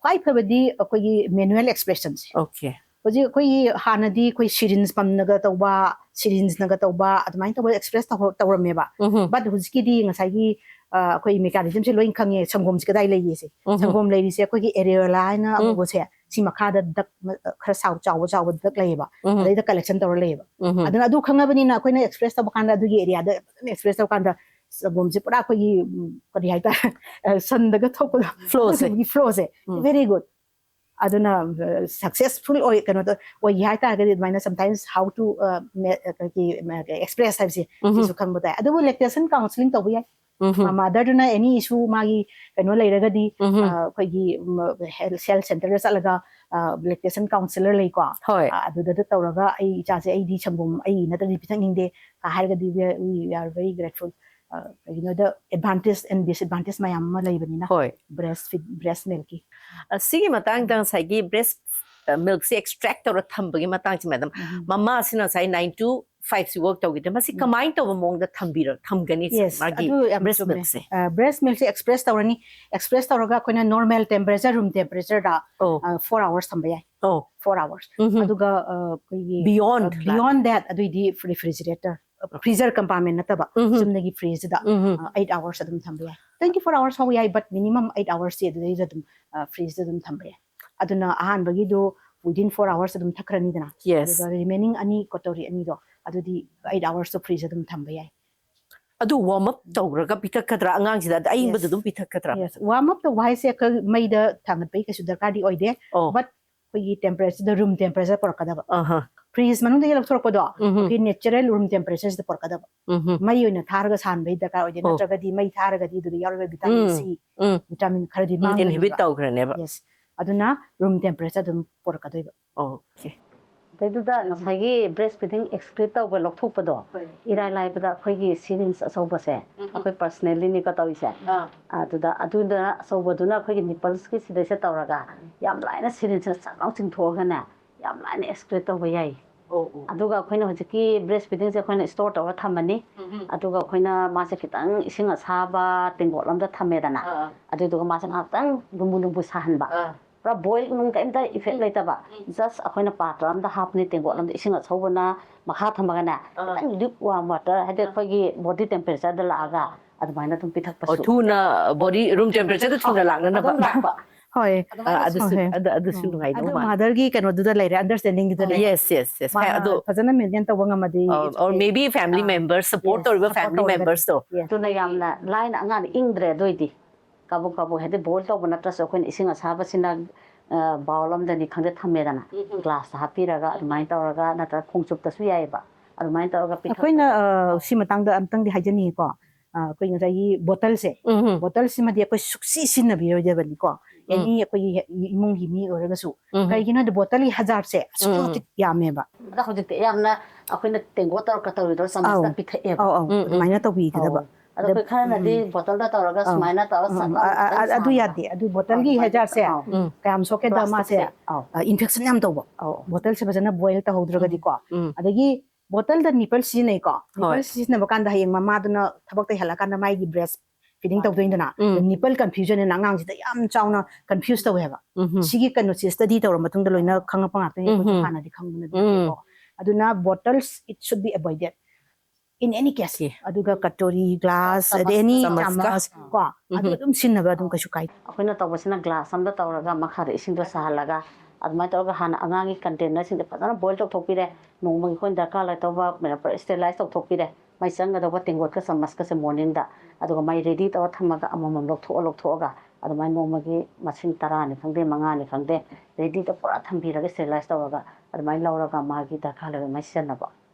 ꯈ꯭ꯋꯥꯏ ꯐꯕꯗꯤ ꯑꯩꯈꯣꯏꯒꯤ manual expression ꯁꯦ꯫ Okay. ꯍꯧꯖꯤꯛ ꯑꯩꯈꯣꯏꯒꯤ ꯍꯥꯟꯅꯗꯤ ꯑꯩꯈꯣꯏ syringe pump ꯅꯒ ꯇꯧꯕ, syringe ꯅꯒ ꯇꯧꯕ, ꯑꯗꯨꯃꯥꯏꯅ ꯇꯧꯕ ꯑꯦꯛꯁꯄ꯭ꯔꯦꯁ ꯇꯧꯔꯝꯃꯦꯕ꯫ ꯎꯝ. But ꯍꯧꯖꯤꯛꯀꯤꯗꯤ ꯉꯁꯥꯏꯒꯤ, ꯑ, ꯑꯩꯈꯣꯏ mechanism ꯁꯦ ꯂꯣꯏ ꯈꯪꯉꯦ, ꯁꯪꯒꯣꯝꯁꯦ ꯀꯗꯥꯏ ꯂꯩꯒꯦꯁꯦ꯫ ꯎꯝ. ꯁꯪꯒꯣꯝ ꯂꯩꯔꯤꯁꯦ ꯑꯩꯈꯣꯏꯒꯤ areola ꯍꯥꯏꯅ ꯎꯝ. ꯑꯃꯨꯕꯁꯦ, ꯁꯤ ꯃꯈꯥꯗ duct ꯈꯔ ꯆꯥꯎ-, ꯆꯥꯎꯕ ꯆꯥꯎꯕ duct ꯂꯩꯌꯦꯕ, ꯎꯝ. ꯑꯗꯩꯗ collection ꯇꯧꯔ ꯂꯩꯌꯦꯕ꯫ ꯎꯝ. ꯑꯗꯨꯅ ꯑꯗꯨ ꯈꯪꯉꯕꯅꯤꯅ ꯑꯩꯈꯣꯏꯅ ꯑꯦꯛꯁꯄ꯭ꯔꯦꯁ ꯇꯧꯕ ꯀꯥꯟꯗ ꯑꯗꯨꯒꯤ areaꯗ ꯐꯖꯅ ꯑꯦꯛꯁꯄ꯭ꯔꯦꯁ ꯇꯧꯕ ꯀꯥꯟꯗ ꯁꯪꯒꯣꯝꯁꯦ ꯄꯨꯔꯥ ꯑꯩꯈꯣꯏꯒꯤ, ꯎꯝ, ꯀꯔꯤ ꯍꯥꯏꯇꯥꯔꯦ, ꯑ, ꯁꯟꯗꯒ ꯊꯣꯛꯄꯗꯣ, Flow ꯁꯦ꯫ ꯑꯗꯨꯒꯨꯝꯕꯒꯤ flow ꯁꯦ, ꯎꯝ. very good꯫ ꯑꯗꯨꯅ, ꯑ, successful ꯑꯣꯏ, ꯀꯩꯅꯣꯗꯣ ꯑꯣꯏꯒꯦ ꯍꯥꯏꯇꯥꯔꯒꯗꯤ ꯑꯗꯨꯃꯥꯏꯅ sometimes how to, ꯑ, ꯃꯦ-, ꯑ, ꯀꯩꯒꯤ, ꯑ, express ꯍꯥꯏꯕꯁꯦ ꯎꯝ. ꯁꯤꯁꯨ ꯈꯪꯕ ꯇꯥꯏ꯫ ꯑꯗꯨꯕꯨ lactation counselling ꯇꯧꯕ ꯌꯥꯏ꯫ ꯎꯝ. ꯃꯥꯗꯔꯗꯨꯅ any issue ꯃꯥꯒꯤ ꯀꯩꯅꯣ ꯂꯩꯔꯒꯗꯤ, ꯎꯝ. ꯑ, ꯑꯩꯈꯣꯏꯒꯤ, ꯎꯝ, health, health centre ꯗ ꯆꯠꯂꯒ, ꯑ, lactation counsellor ꯂꯩꯀꯣ꯫ ꯍꯣꯏ. ꯑ, ꯑꯗꯨꯗ ꯇꯧꯔꯒ ꯑꯩ ꯏꯆꯥꯁꯦ ꯑꯩꯗꯤ ꯁꯪꯒꯣꯝ ꯑꯩ ꯅꯠꯇ꯭ꯔꯗꯤ ꯄꯤꯊꯛꯅꯤꯡꯗꯦ ꯀ ꯍꯥꯏꯔꯒꯗꯤ we are, we are very grateful꯫ ꯑ, ꯀꯩꯒꯤꯅꯣꯗ advantage and disadvantage ꯃꯌꯥꯝ ꯑꯃ ꯂꯩꯕꯅꯤꯅ꯫ ꯍꯣꯏ. Breast feed, breast milk ꯀꯤ꯫ ꯑ, ꯁꯤꯒꯤ ꯃꯇꯥꯡꯗ ꯉꯁꯥꯏꯒꯤ breast, ꯑ, milk ꯁꯦ extract ꯇꯧꯔ ꯊꯝꯕꯒꯤ ꯃꯇꯥꯡꯁꯦ ꯃꯦꯗꯝ, ꯎꯝ. ꯃꯃꯥꯁꯤꯅ ꯉꯁꯥꯏ nine to five ꯁꯤ work ꯇꯧꯈꯤꯗꯦ, ꯃꯁꯤ ꯎꯝ. ꯀꯃꯥꯏꯅ ꯇꯧꯕ ꯃꯑꯣꯡꯗ ꯊꯝꯕꯤꯔ-, ꯊꯝꯒꯅꯤ Yes, ꯃꯥꯒꯤ ꯑꯗꯨ ꯌꯥꯝ breast ꯆꯨꯝꯃꯦ꯫ milk ꯁꯦ? ꯑ, breast milk ꯁꯦ express ꯇꯧꯔꯅꯤ꯫ Express ꯇꯧꯔꯒ ꯑꯩꯈꯣꯏꯅ normal temperature, room temperature ꯗ, ꯑꯣ. ꯑ, four hours ꯊꯝꯕ ꯌꯥꯏ꯫ ꯑꯣ. Four hours꯫ ꯎꯝ. ꯑꯗꯨꯒ, ꯑ, ꯑꯩꯈꯣꯏꯒꯤ, Beyond ꯑ, beyond that, ꯑꯗꯨꯏꯗꯤ refrigerator, refrigerator, freezer compartment ꯅꯠꯇꯕ, ꯎꯝ. ꯆꯨꯝꯅꯒꯤ fridge ꯗ, ꯎꯝ. ꯑ, eight hours ꯑꯗꯨꯝ ꯊꯝꯕ ꯌꯥꯏ꯫ Twenty four hours ꯐꯥꯎꯕ ꯌꯥꯏ, but minimum eight hours ꯁꯦ ꯑꯗꯨꯗꯩꯗ ꯑꯗꯨꯝ, ꯑ, fridge ꯗ ꯑꯗꯨꯝ ꯊꯝꯕ ꯌꯥꯏ꯫ ꯑꯗꯨꯅ ꯑꯍꯥꯟꯕꯒꯤꯗꯣ within four hours ꯑꯗꯨꯝ ꯊꯛꯈ꯭ꯔꯅꯤꯗꯅ꯫ Yes. ꯑꯗꯨꯒ remaining ꯑꯅꯤ ꯀꯣꯇꯣꯔꯤ ꯑꯅꯤꯗꯣ ꯑꯗꯨꯗꯤ eight hours ꯇꯣ fridge ꯑꯗꯨꯝ ꯊꯝꯕ ꯌꯥꯏ꯫ ꯑꯗꯨ warm up ꯇꯧꯔꯒ ꯄꯤꯊꯛꯀꯗ꯭ꯔꯥ ꯑꯉꯥꯡꯁꯤꯗ? ꯑꯗ ꯑꯌꯤꯡꯕꯗ Yes. ꯑꯗꯨꯝ ꯄꯤꯊꯛꯀꯗ꯭ꯔꯥ? Yes, warm up ꯇꯧꯕ ꯍꯥꯏꯁꯦ ꯑꯩꯈꯣꯏ ꯃꯩꯗ ꯊꯥꯡꯒꯠꯄꯒꯤ ꯀꯩꯁꯨ ꯗꯔꯀꯥꯔꯗꯤ ꯑꯣꯏꯗꯦ꯫ ꯑꯣ. But ꯑꯩꯈꯣꯏꯒꯤ temperature ꯗ room temperature ꯄꯨꯔꯛꯀꯗꯕ꯫ ꯑꯍ. Fridge ꯃꯅꯨꯡꯗꯒꯤ ꯂꯧꯊꯣꯔꯛꯄꯗꯣ ꯎꯝ. ꯑꯩꯈꯣꯏꯒꯤ natural room temperature ꯁꯤꯗ ꯄꯨꯔꯛꯀꯗꯕ꯫ ꯎꯝ. ꯃꯩ ꯑꯣꯏꯅ ꯊꯥꯔꯒ ꯁꯥꯍꯟꯕꯒꯤ ꯗꯔꯀꯥꯔ ꯑꯣꯏꯗꯦ꯫ ꯑꯣ. ꯅꯠꯇ꯭ꯔꯒꯗꯤ ꯃꯩ ꯊꯥꯔꯒꯗꯤ ꯑꯗꯨꯗ ꯌꯥꯎꯔꯤꯕ vitamin ꯎꯝ. C, ꯎꯝ. vitamin ꯈꯔꯗꯤ ꯎꯝ, inhibit ꯃꯥꯡꯒꯅꯤꯕ꯫ ꯇꯧꯈ꯭ꯔꯅꯦꯕ. Yes. ꯑꯗꯨꯅ room temperature ꯑꯗꯨꯝ ꯄꯨꯔꯛꯀꯗꯣꯏꯕ꯫ Okay. ꯑꯗꯨꯗ ꯉꯁꯥꯏꯒꯤ ꯕ꯭ꯔꯦꯁ ꯐꯤꯗꯤꯡ ꯑꯦꯛꯁꯀ꯭ꯔꯤꯠ ꯇꯧꯕ ꯂꯧꯊꯣꯛꯄꯗꯣ, ꯏꯔꯥꯏ ꯂꯥꯏꯕꯗ ꯑꯩꯈꯣꯏꯒꯤ ꯁꯤꯔꯤꯟꯁ ꯑꯆꯧꯕꯁꯦ, ꯑꯩꯈꯣꯏ ꯄꯔꯁꯅꯦꯜꯂꯤꯅꯤꯀꯣ ꯇꯧꯔꯤꯁꯦ, ꯑꯗꯨꯗ ꯑꯗꯨꯗ ꯑꯆꯧꯕꯗꯨꯅ ꯑꯩꯈꯣꯏꯒꯤ ꯅꯤꯄꯜꯁꯀꯤ ꯁꯤꯗꯩꯁꯤꯗ ꯇꯧꯔꯒ ꯌꯥꯝ ꯂꯥꯏꯅ ꯁꯤꯔꯤꯟꯁꯅ ꯆꯥꯛ ꯂꯥꯎ ꯆꯤꯡꯊꯣꯛꯑꯒꯅꯦ, ꯌꯥꯝ ꯂꯥꯏꯅ ꯑꯦꯛꯁꯀ꯭ꯔꯤꯠ ꯇꯧꯕ ꯌꯥꯏ꯫ ꯑꯗꯨꯒ ꯑꯩꯈꯣꯏꯅ ꯍꯧꯖꯤꯛꯀꯤ ꯕ꯭ꯔꯦꯁ ꯐꯤꯗꯤꯡꯁꯦ ꯑꯩꯈꯣꯏꯅ ꯁ꯭ꯇꯣꯔ ꯇꯧꯔ ꯊꯝꯃꯅꯤ꯫ ꯑꯗꯨꯒ ꯑꯩꯈꯣꯏꯅ ꯃꯥꯁꯦ ꯈꯤꯇꯪ ꯏꯁꯤꯡ ꯑꯁꯥꯕ ꯇꯦꯡꯀꯣꯠ ꯑꯃꯗ ꯊꯝꯃꯦꯗꯅ, ꯑꯗꯨꯗꯨꯒ ꯃꯥꯁꯦ ꯉꯥꯏꯍꯥꯛꯇꯪ ꯂꯨꯝꯕꯨ ꯂꯨꯝꯕꯨ ꯁꯥꯍꯟꯕ꯫ ꯄꯨꯔꯥ ꯕꯣꯏꯜ ꯅꯨꯡ ꯀꯩꯝꯇ ꯏꯐꯦꯛ ꯂꯩꯇꯕ, ꯖꯁ ꯑꯩꯈꯣꯏꯅ ꯄꯥꯇ꯭ꯔ ꯑꯃꯗ ꯍꯥꯞꯄꯅꯤ, ꯇꯦꯡꯀꯣꯠ ꯑꯃꯗ ꯏꯁꯤꯡ ꯑꯁꯧꯕꯅ ꯃꯈꯥ ꯊꯝꯃꯒꯅꯦ, ꯈꯤꯇꯪ ꯂꯤꯛ ꯋꯥꯔꯝ ꯋꯥꯇꯔ, ꯍꯥꯏꯗꯤ ꯑꯩꯈꯣꯏꯒꯤ ꯕꯣꯗꯤ ꯇꯦꯝꯄꯔꯦꯆꯔꯗ ꯂꯥꯛꯑꯒ ꯑꯗꯨꯃꯥꯏꯅ ꯑꯗꯨꯝ ꯄꯤꯊꯛꯄꯁꯨ꯫ ꯊꯨꯅ ꯕꯣꯗꯤ ꯔꯨꯝ ꯇꯦꯝꯄꯔꯦꯆꯔꯗ ꯊꯨꯅ ꯂꯥꯛꯅꯅꯕ꯫ ꯑꯗꯨꯝ ꯂꯥꯛꯄ꯫ ꯍꯣꯏ ꯑ, ꯑꯗꯨꯁꯨ ꯍꯣꯏ. ꯑꯗꯨ- ꯑꯗꯨꯁꯨ ꯎꯝ. ꯅꯨꯡꯉꯥꯏꯗꯧ ꯑꯗꯨ ꯃꯥꯜꯂꯦ꯫ ꯃꯥꯗꯔꯒꯤ ꯀꯩꯅꯣꯗꯨꯗ ꯂꯩꯔꯦ, ꯑꯟꯗꯔꯁꯇꯦꯟꯗꯤꯡꯗꯨꯗ ꯂꯩꯔꯦ꯫ Yes yes yes. ꯃꯥ ꯑꯗꯨ ꯐꯖꯅ ꯃꯦꯟꯇꯦꯟ ꯇꯧꯕ ꯉꯝꯃꯗꯤ or maybe family ꯑꯥ, member support yes, ꯇꯧꯔꯤꯕ support ꯐꯦꯃꯤꯂꯤ ꯇꯧꯔꯒꯗꯤ. ꯃꯦꯝꯕꯔꯁꯇꯣ꯫ Yes. ꯑꯗꯨꯅ ꯌꯥꯝꯅ ꯂꯥꯏꯅ ꯑꯉꯥꯡꯗ ꯏꯪꯗ꯭ꯔꯦ꯫ ꯑꯗꯨ ꯑꯣꯏꯗꯤ ꯀꯕꯨꯛ ꯀꯕꯨꯛ ꯍꯥꯏꯗꯤ ꯕꯣꯏꯜ ꯇꯧꯕ ꯅꯠꯇ꯭ꯔꯁꯨ ꯑꯩꯈꯣꯏꯅ ꯏꯁꯤꯡ ꯑꯁꯥꯕꯁꯤꯅ ꯕꯥꯎꯜ ꯑꯃꯗꯅꯤ ꯈꯪꯗꯦ ꯊꯝꯃꯦꯗꯅ, ꯒ꯭ꯂꯥꯁꯇ ꯍꯥꯞꯄꯤꯔꯒ ꯑꯗꯨꯃꯥꯏꯅ ꯇꯧꯔꯒ, ꯅꯠꯇ꯭ꯔꯒ ꯈꯣꯡꯆꯨꯞꯇꯁꯨ ꯌꯥꯏꯑꯕ, ꯑꯗꯨꯃꯥꯏꯅ ꯇꯧꯔꯒ ꯄꯤꯊꯛꯄ꯫ ꯑꯩꯈꯣꯏꯅ ꯑ, ꯁꯤ ꯃꯇꯥꯡꯗ ꯑꯝꯇꯪꯗꯤ ꯍꯥꯏꯖꯅꯤꯡꯉꯤꯀꯣ꯫ ꯑ, ꯑꯩꯈꯣꯏ ꯉꯁꯥꯏꯒꯤ ꯕꯣꯇꯜꯁꯦ, ꯎꯝ ꯍꯝ. ꯕꯣꯇꯜꯁꯤꯃꯗꯤ ꯑꯩꯈꯣꯏ ꯁꯨꯛꯁꯤ ꯁꯤꯖꯤꯟꯅꯕꯤꯔꯣꯏꯗꯕꯅꯤꯀꯣ꯫ ꯑꯦꯅꯤ ꯑꯩꯈꯣꯏꯒꯤ ꯍꯦ- ꯏꯃꯨꯡꯒꯤ ꯃꯤ ꯑꯣꯏꯔꯒꯁꯨ꯫ ꯎꯝ ꯍꯝ. ꯀꯩꯒꯤꯅꯣ ꯍꯥꯏꯗꯤ ꯕꯣꯇꯜꯒꯤ ꯍꯖꯥꯔꯁꯦ ꯑꯁꯨꯛꯀꯤ ꯎꯝ. ꯃꯇꯤꯛ ꯌꯥꯝꯃꯦꯕ꯫ ꯑꯗ ꯍꯧꯖꯤꯛꯇꯤ ꯑꯌꯥꯝꯅ ꯑꯩꯈꯣꯏꯅ ꯇꯦꯡꯒꯣꯠ ꯇꯧꯔꯒ ꯇꯧꯔꯤꯗꯣ ꯆꯥꯃꯁꯇ ꯑꯧ. ꯄꯤꯊꯛꯑꯦꯕ꯫ ꯑꯧ ꯑꯧ ꯎꯝ, ꯎꯝ. ꯑꯗꯨꯃꯥꯏꯅ ꯇꯧꯕꯤꯒꯗꯕ꯫ ꯑꯗꯣ ꯑꯩꯈꯣꯏ ꯈꯔꯅꯗꯤ ꯕꯣꯇꯜꯗ ꯇꯧꯔꯒ ꯑꯧ. ꯁꯨꯃꯥꯏꯅ ꯇꯧꯔꯒ ꯎꯝ, ꯆꯥꯃꯁ ꯑ- ꯑ- ꯈꯤꯇꯪ ꯑ- ꯑꯗꯨ ꯁꯥꯡꯅ꯫ ꯌꯥꯗꯦ꯫ ꯑꯗꯨ ꯕꯣꯇꯜꯒꯤ ꯑꯧ, ꯍꯖꯥꯔꯁꯦ ꯑꯧ. ꯎꯝ. ꯀꯌꯥꯝ ꯁꯣꯛꯀꯦꯗ ꯃꯥꯁꯦ ꯄ꯭ꯂꯥꯁꯇꯤꯛꯁꯦ, ꯑꯧ. ꯏꯟꯐꯦꯛꯁꯟ ꯌꯥꯝ ꯇꯧꯕ꯫ ꯑꯧ. ꯕꯣꯇꯜꯁꯦ ꯐꯖꯅ ꯕꯣꯏꯜ ꯇꯧꯍꯧꯗ꯭ꯔꯒꯗꯤꯀꯣ꯫ ꯎꯝ. ꯑꯗꯒꯤ ꯕꯣꯇꯜꯗ ꯅꯤꯄꯜ ꯁꯤꯖꯤꯟꯅꯩꯀꯣ꯫ ꯍꯣꯏ. ꯅꯤꯄꯜ ꯁꯤꯖꯤꯟꯅꯕ ꯀꯥꯟꯗ ꯍꯌꯦꯡ ꯃꯃꯥꯗꯨꯅ ꯊꯕꯛꯇ ꯍꯜꯂꯛꯀꯥꯟꯗ ꯃꯥꯒꯤ ꯕ꯭ꯔꯦꯁ ꯐꯤꯗꯤꯡ ꯇꯧꯗꯣꯏꯅꯤꯗꯅ꯫ ꯎꯝ. ꯅꯤꯄꯜ ꯀꯟꯐ꯭ꯌꯨꯖꯟ ꯑꯅ ꯑꯉꯥꯡꯁꯤꯗ ꯌꯥꯝ ꯆꯥꯎꯅ ꯀꯟꯐ꯭ꯌꯨꯁ ꯇꯧꯋꯦꯕ꯫ ꯎꯝ ꯍꯝ. ꯁꯤꯒꯤ ꯀꯩꯅꯣꯁꯦ ꯁ꯭ꯇꯗꯤ ꯇꯧꯔ ꯃꯇꯨꯡꯗ ꯂꯣꯏꯅ ꯈꯪꯉꯛꯄ ꯉꯥꯛꯇꯅꯤ꯫ ꯑꯩꯈꯣꯏꯁꯨ ꯎꯝ. ꯍꯥꯟꯅꯗꯤ ꯈꯪꯕ ꯎꯝ. ꯅꯠꯇꯦꯀꯣ꯫ ꯑꯗꯨꯅ bottles, it should be avoided in any case. Okay. ꯑꯗꯨꯒ ꯀꯇꯣꯔꯤ, ꯒ꯭ꯂꯥꯁ, ꯆꯥꯃꯁ, ꯑꯗꯩ ꯑꯦꯅꯤ ꯆꯥꯃꯁꯀ. ꯆꯥꯃꯁ ꯀꯣ, ꯑꯗꯨ ꯎꯝ. ꯑꯗꯨꯝ ꯁꯤꯖꯤꯟꯅꯕ ꯑꯗꯨꯝ ꯀꯩꯁꯨ ꯀꯥꯏꯗꯦ꯫ ꯑꯩꯈꯣꯏꯅ ꯇꯧꯕꯁꯤꯅ ꯒ꯭ꯂꯥꯁ ꯑꯃꯗ ꯇꯧꯔꯒ ꯃꯈꯥꯗ ꯏꯁꯤꯡꯗꯣ ꯁꯥꯍꯜꯂꯒ ꯑꯗꯨꯃꯥꯏꯅ ꯇꯧꯔꯒ ꯍꯥꯟꯅ ꯑꯉꯥꯡꯒꯤ ꯀꯟꯇꯦꯅꯔꯁꯤꯡꯗ ꯐꯖꯅ ꯕꯣꯏꯜ ꯇꯧꯊꯣꯛꯄꯤꯔꯦ꯫ ꯅꯣꯡꯃꯒꯤ ꯑꯩꯈꯣꯏꯅ ꯗꯔꯀꯥꯔ ꯂꯩꯇꯧꯕ ꯁ꯭ꯇꯦꯔꯤꯂꯥꯏꯁ ꯇꯧꯊꯣꯛꯄꯤꯔꯦ꯫ ꯃꯥꯏ ꯆꯪꯒꯗꯧꯕ ꯇꯦꯡꯀꯣꯠꯀ ꯆꯥꯃꯁꯀꯁꯦ ꯃꯣꯔꯅꯤꯡꯗ, ꯑꯗꯨꯒ ꯃꯥꯏ ꯔꯦꯗꯤ ꯇꯧꯔ ꯊꯝꯃꯒ ꯑꯃꯃꯝ ꯂꯧꯊꯣꯛꯑ ꯂꯧꯊꯣꯛꯑꯒ ꯑꯗꯨꯃꯥꯏꯅ ꯅꯣꯡꯃꯒꯤ ꯃꯁꯤꯡ ꯇꯔꯥꯅꯤ ꯈꯪꯗꯦ, ꯃꯉꯥꯅꯤ ꯈꯪꯗꯦ, ꯔꯦꯗꯤꯗ ꯄꯨꯔꯥ ꯊꯝꯕꯤꯔꯒ ꯁ꯭ꯇꯦꯔꯤꯂꯥꯏꯁ ꯇꯧꯔꯒ ꯑꯗꯨꯃꯥꯏꯅ ꯂꯧꯔꯒ ꯃꯥꯒꯤ ꯗꯔꯀꯥꯔ ꯂꯩꯕ ꯃꯥꯏ ꯁꯤꯖꯤꯟꯅꯕ꯫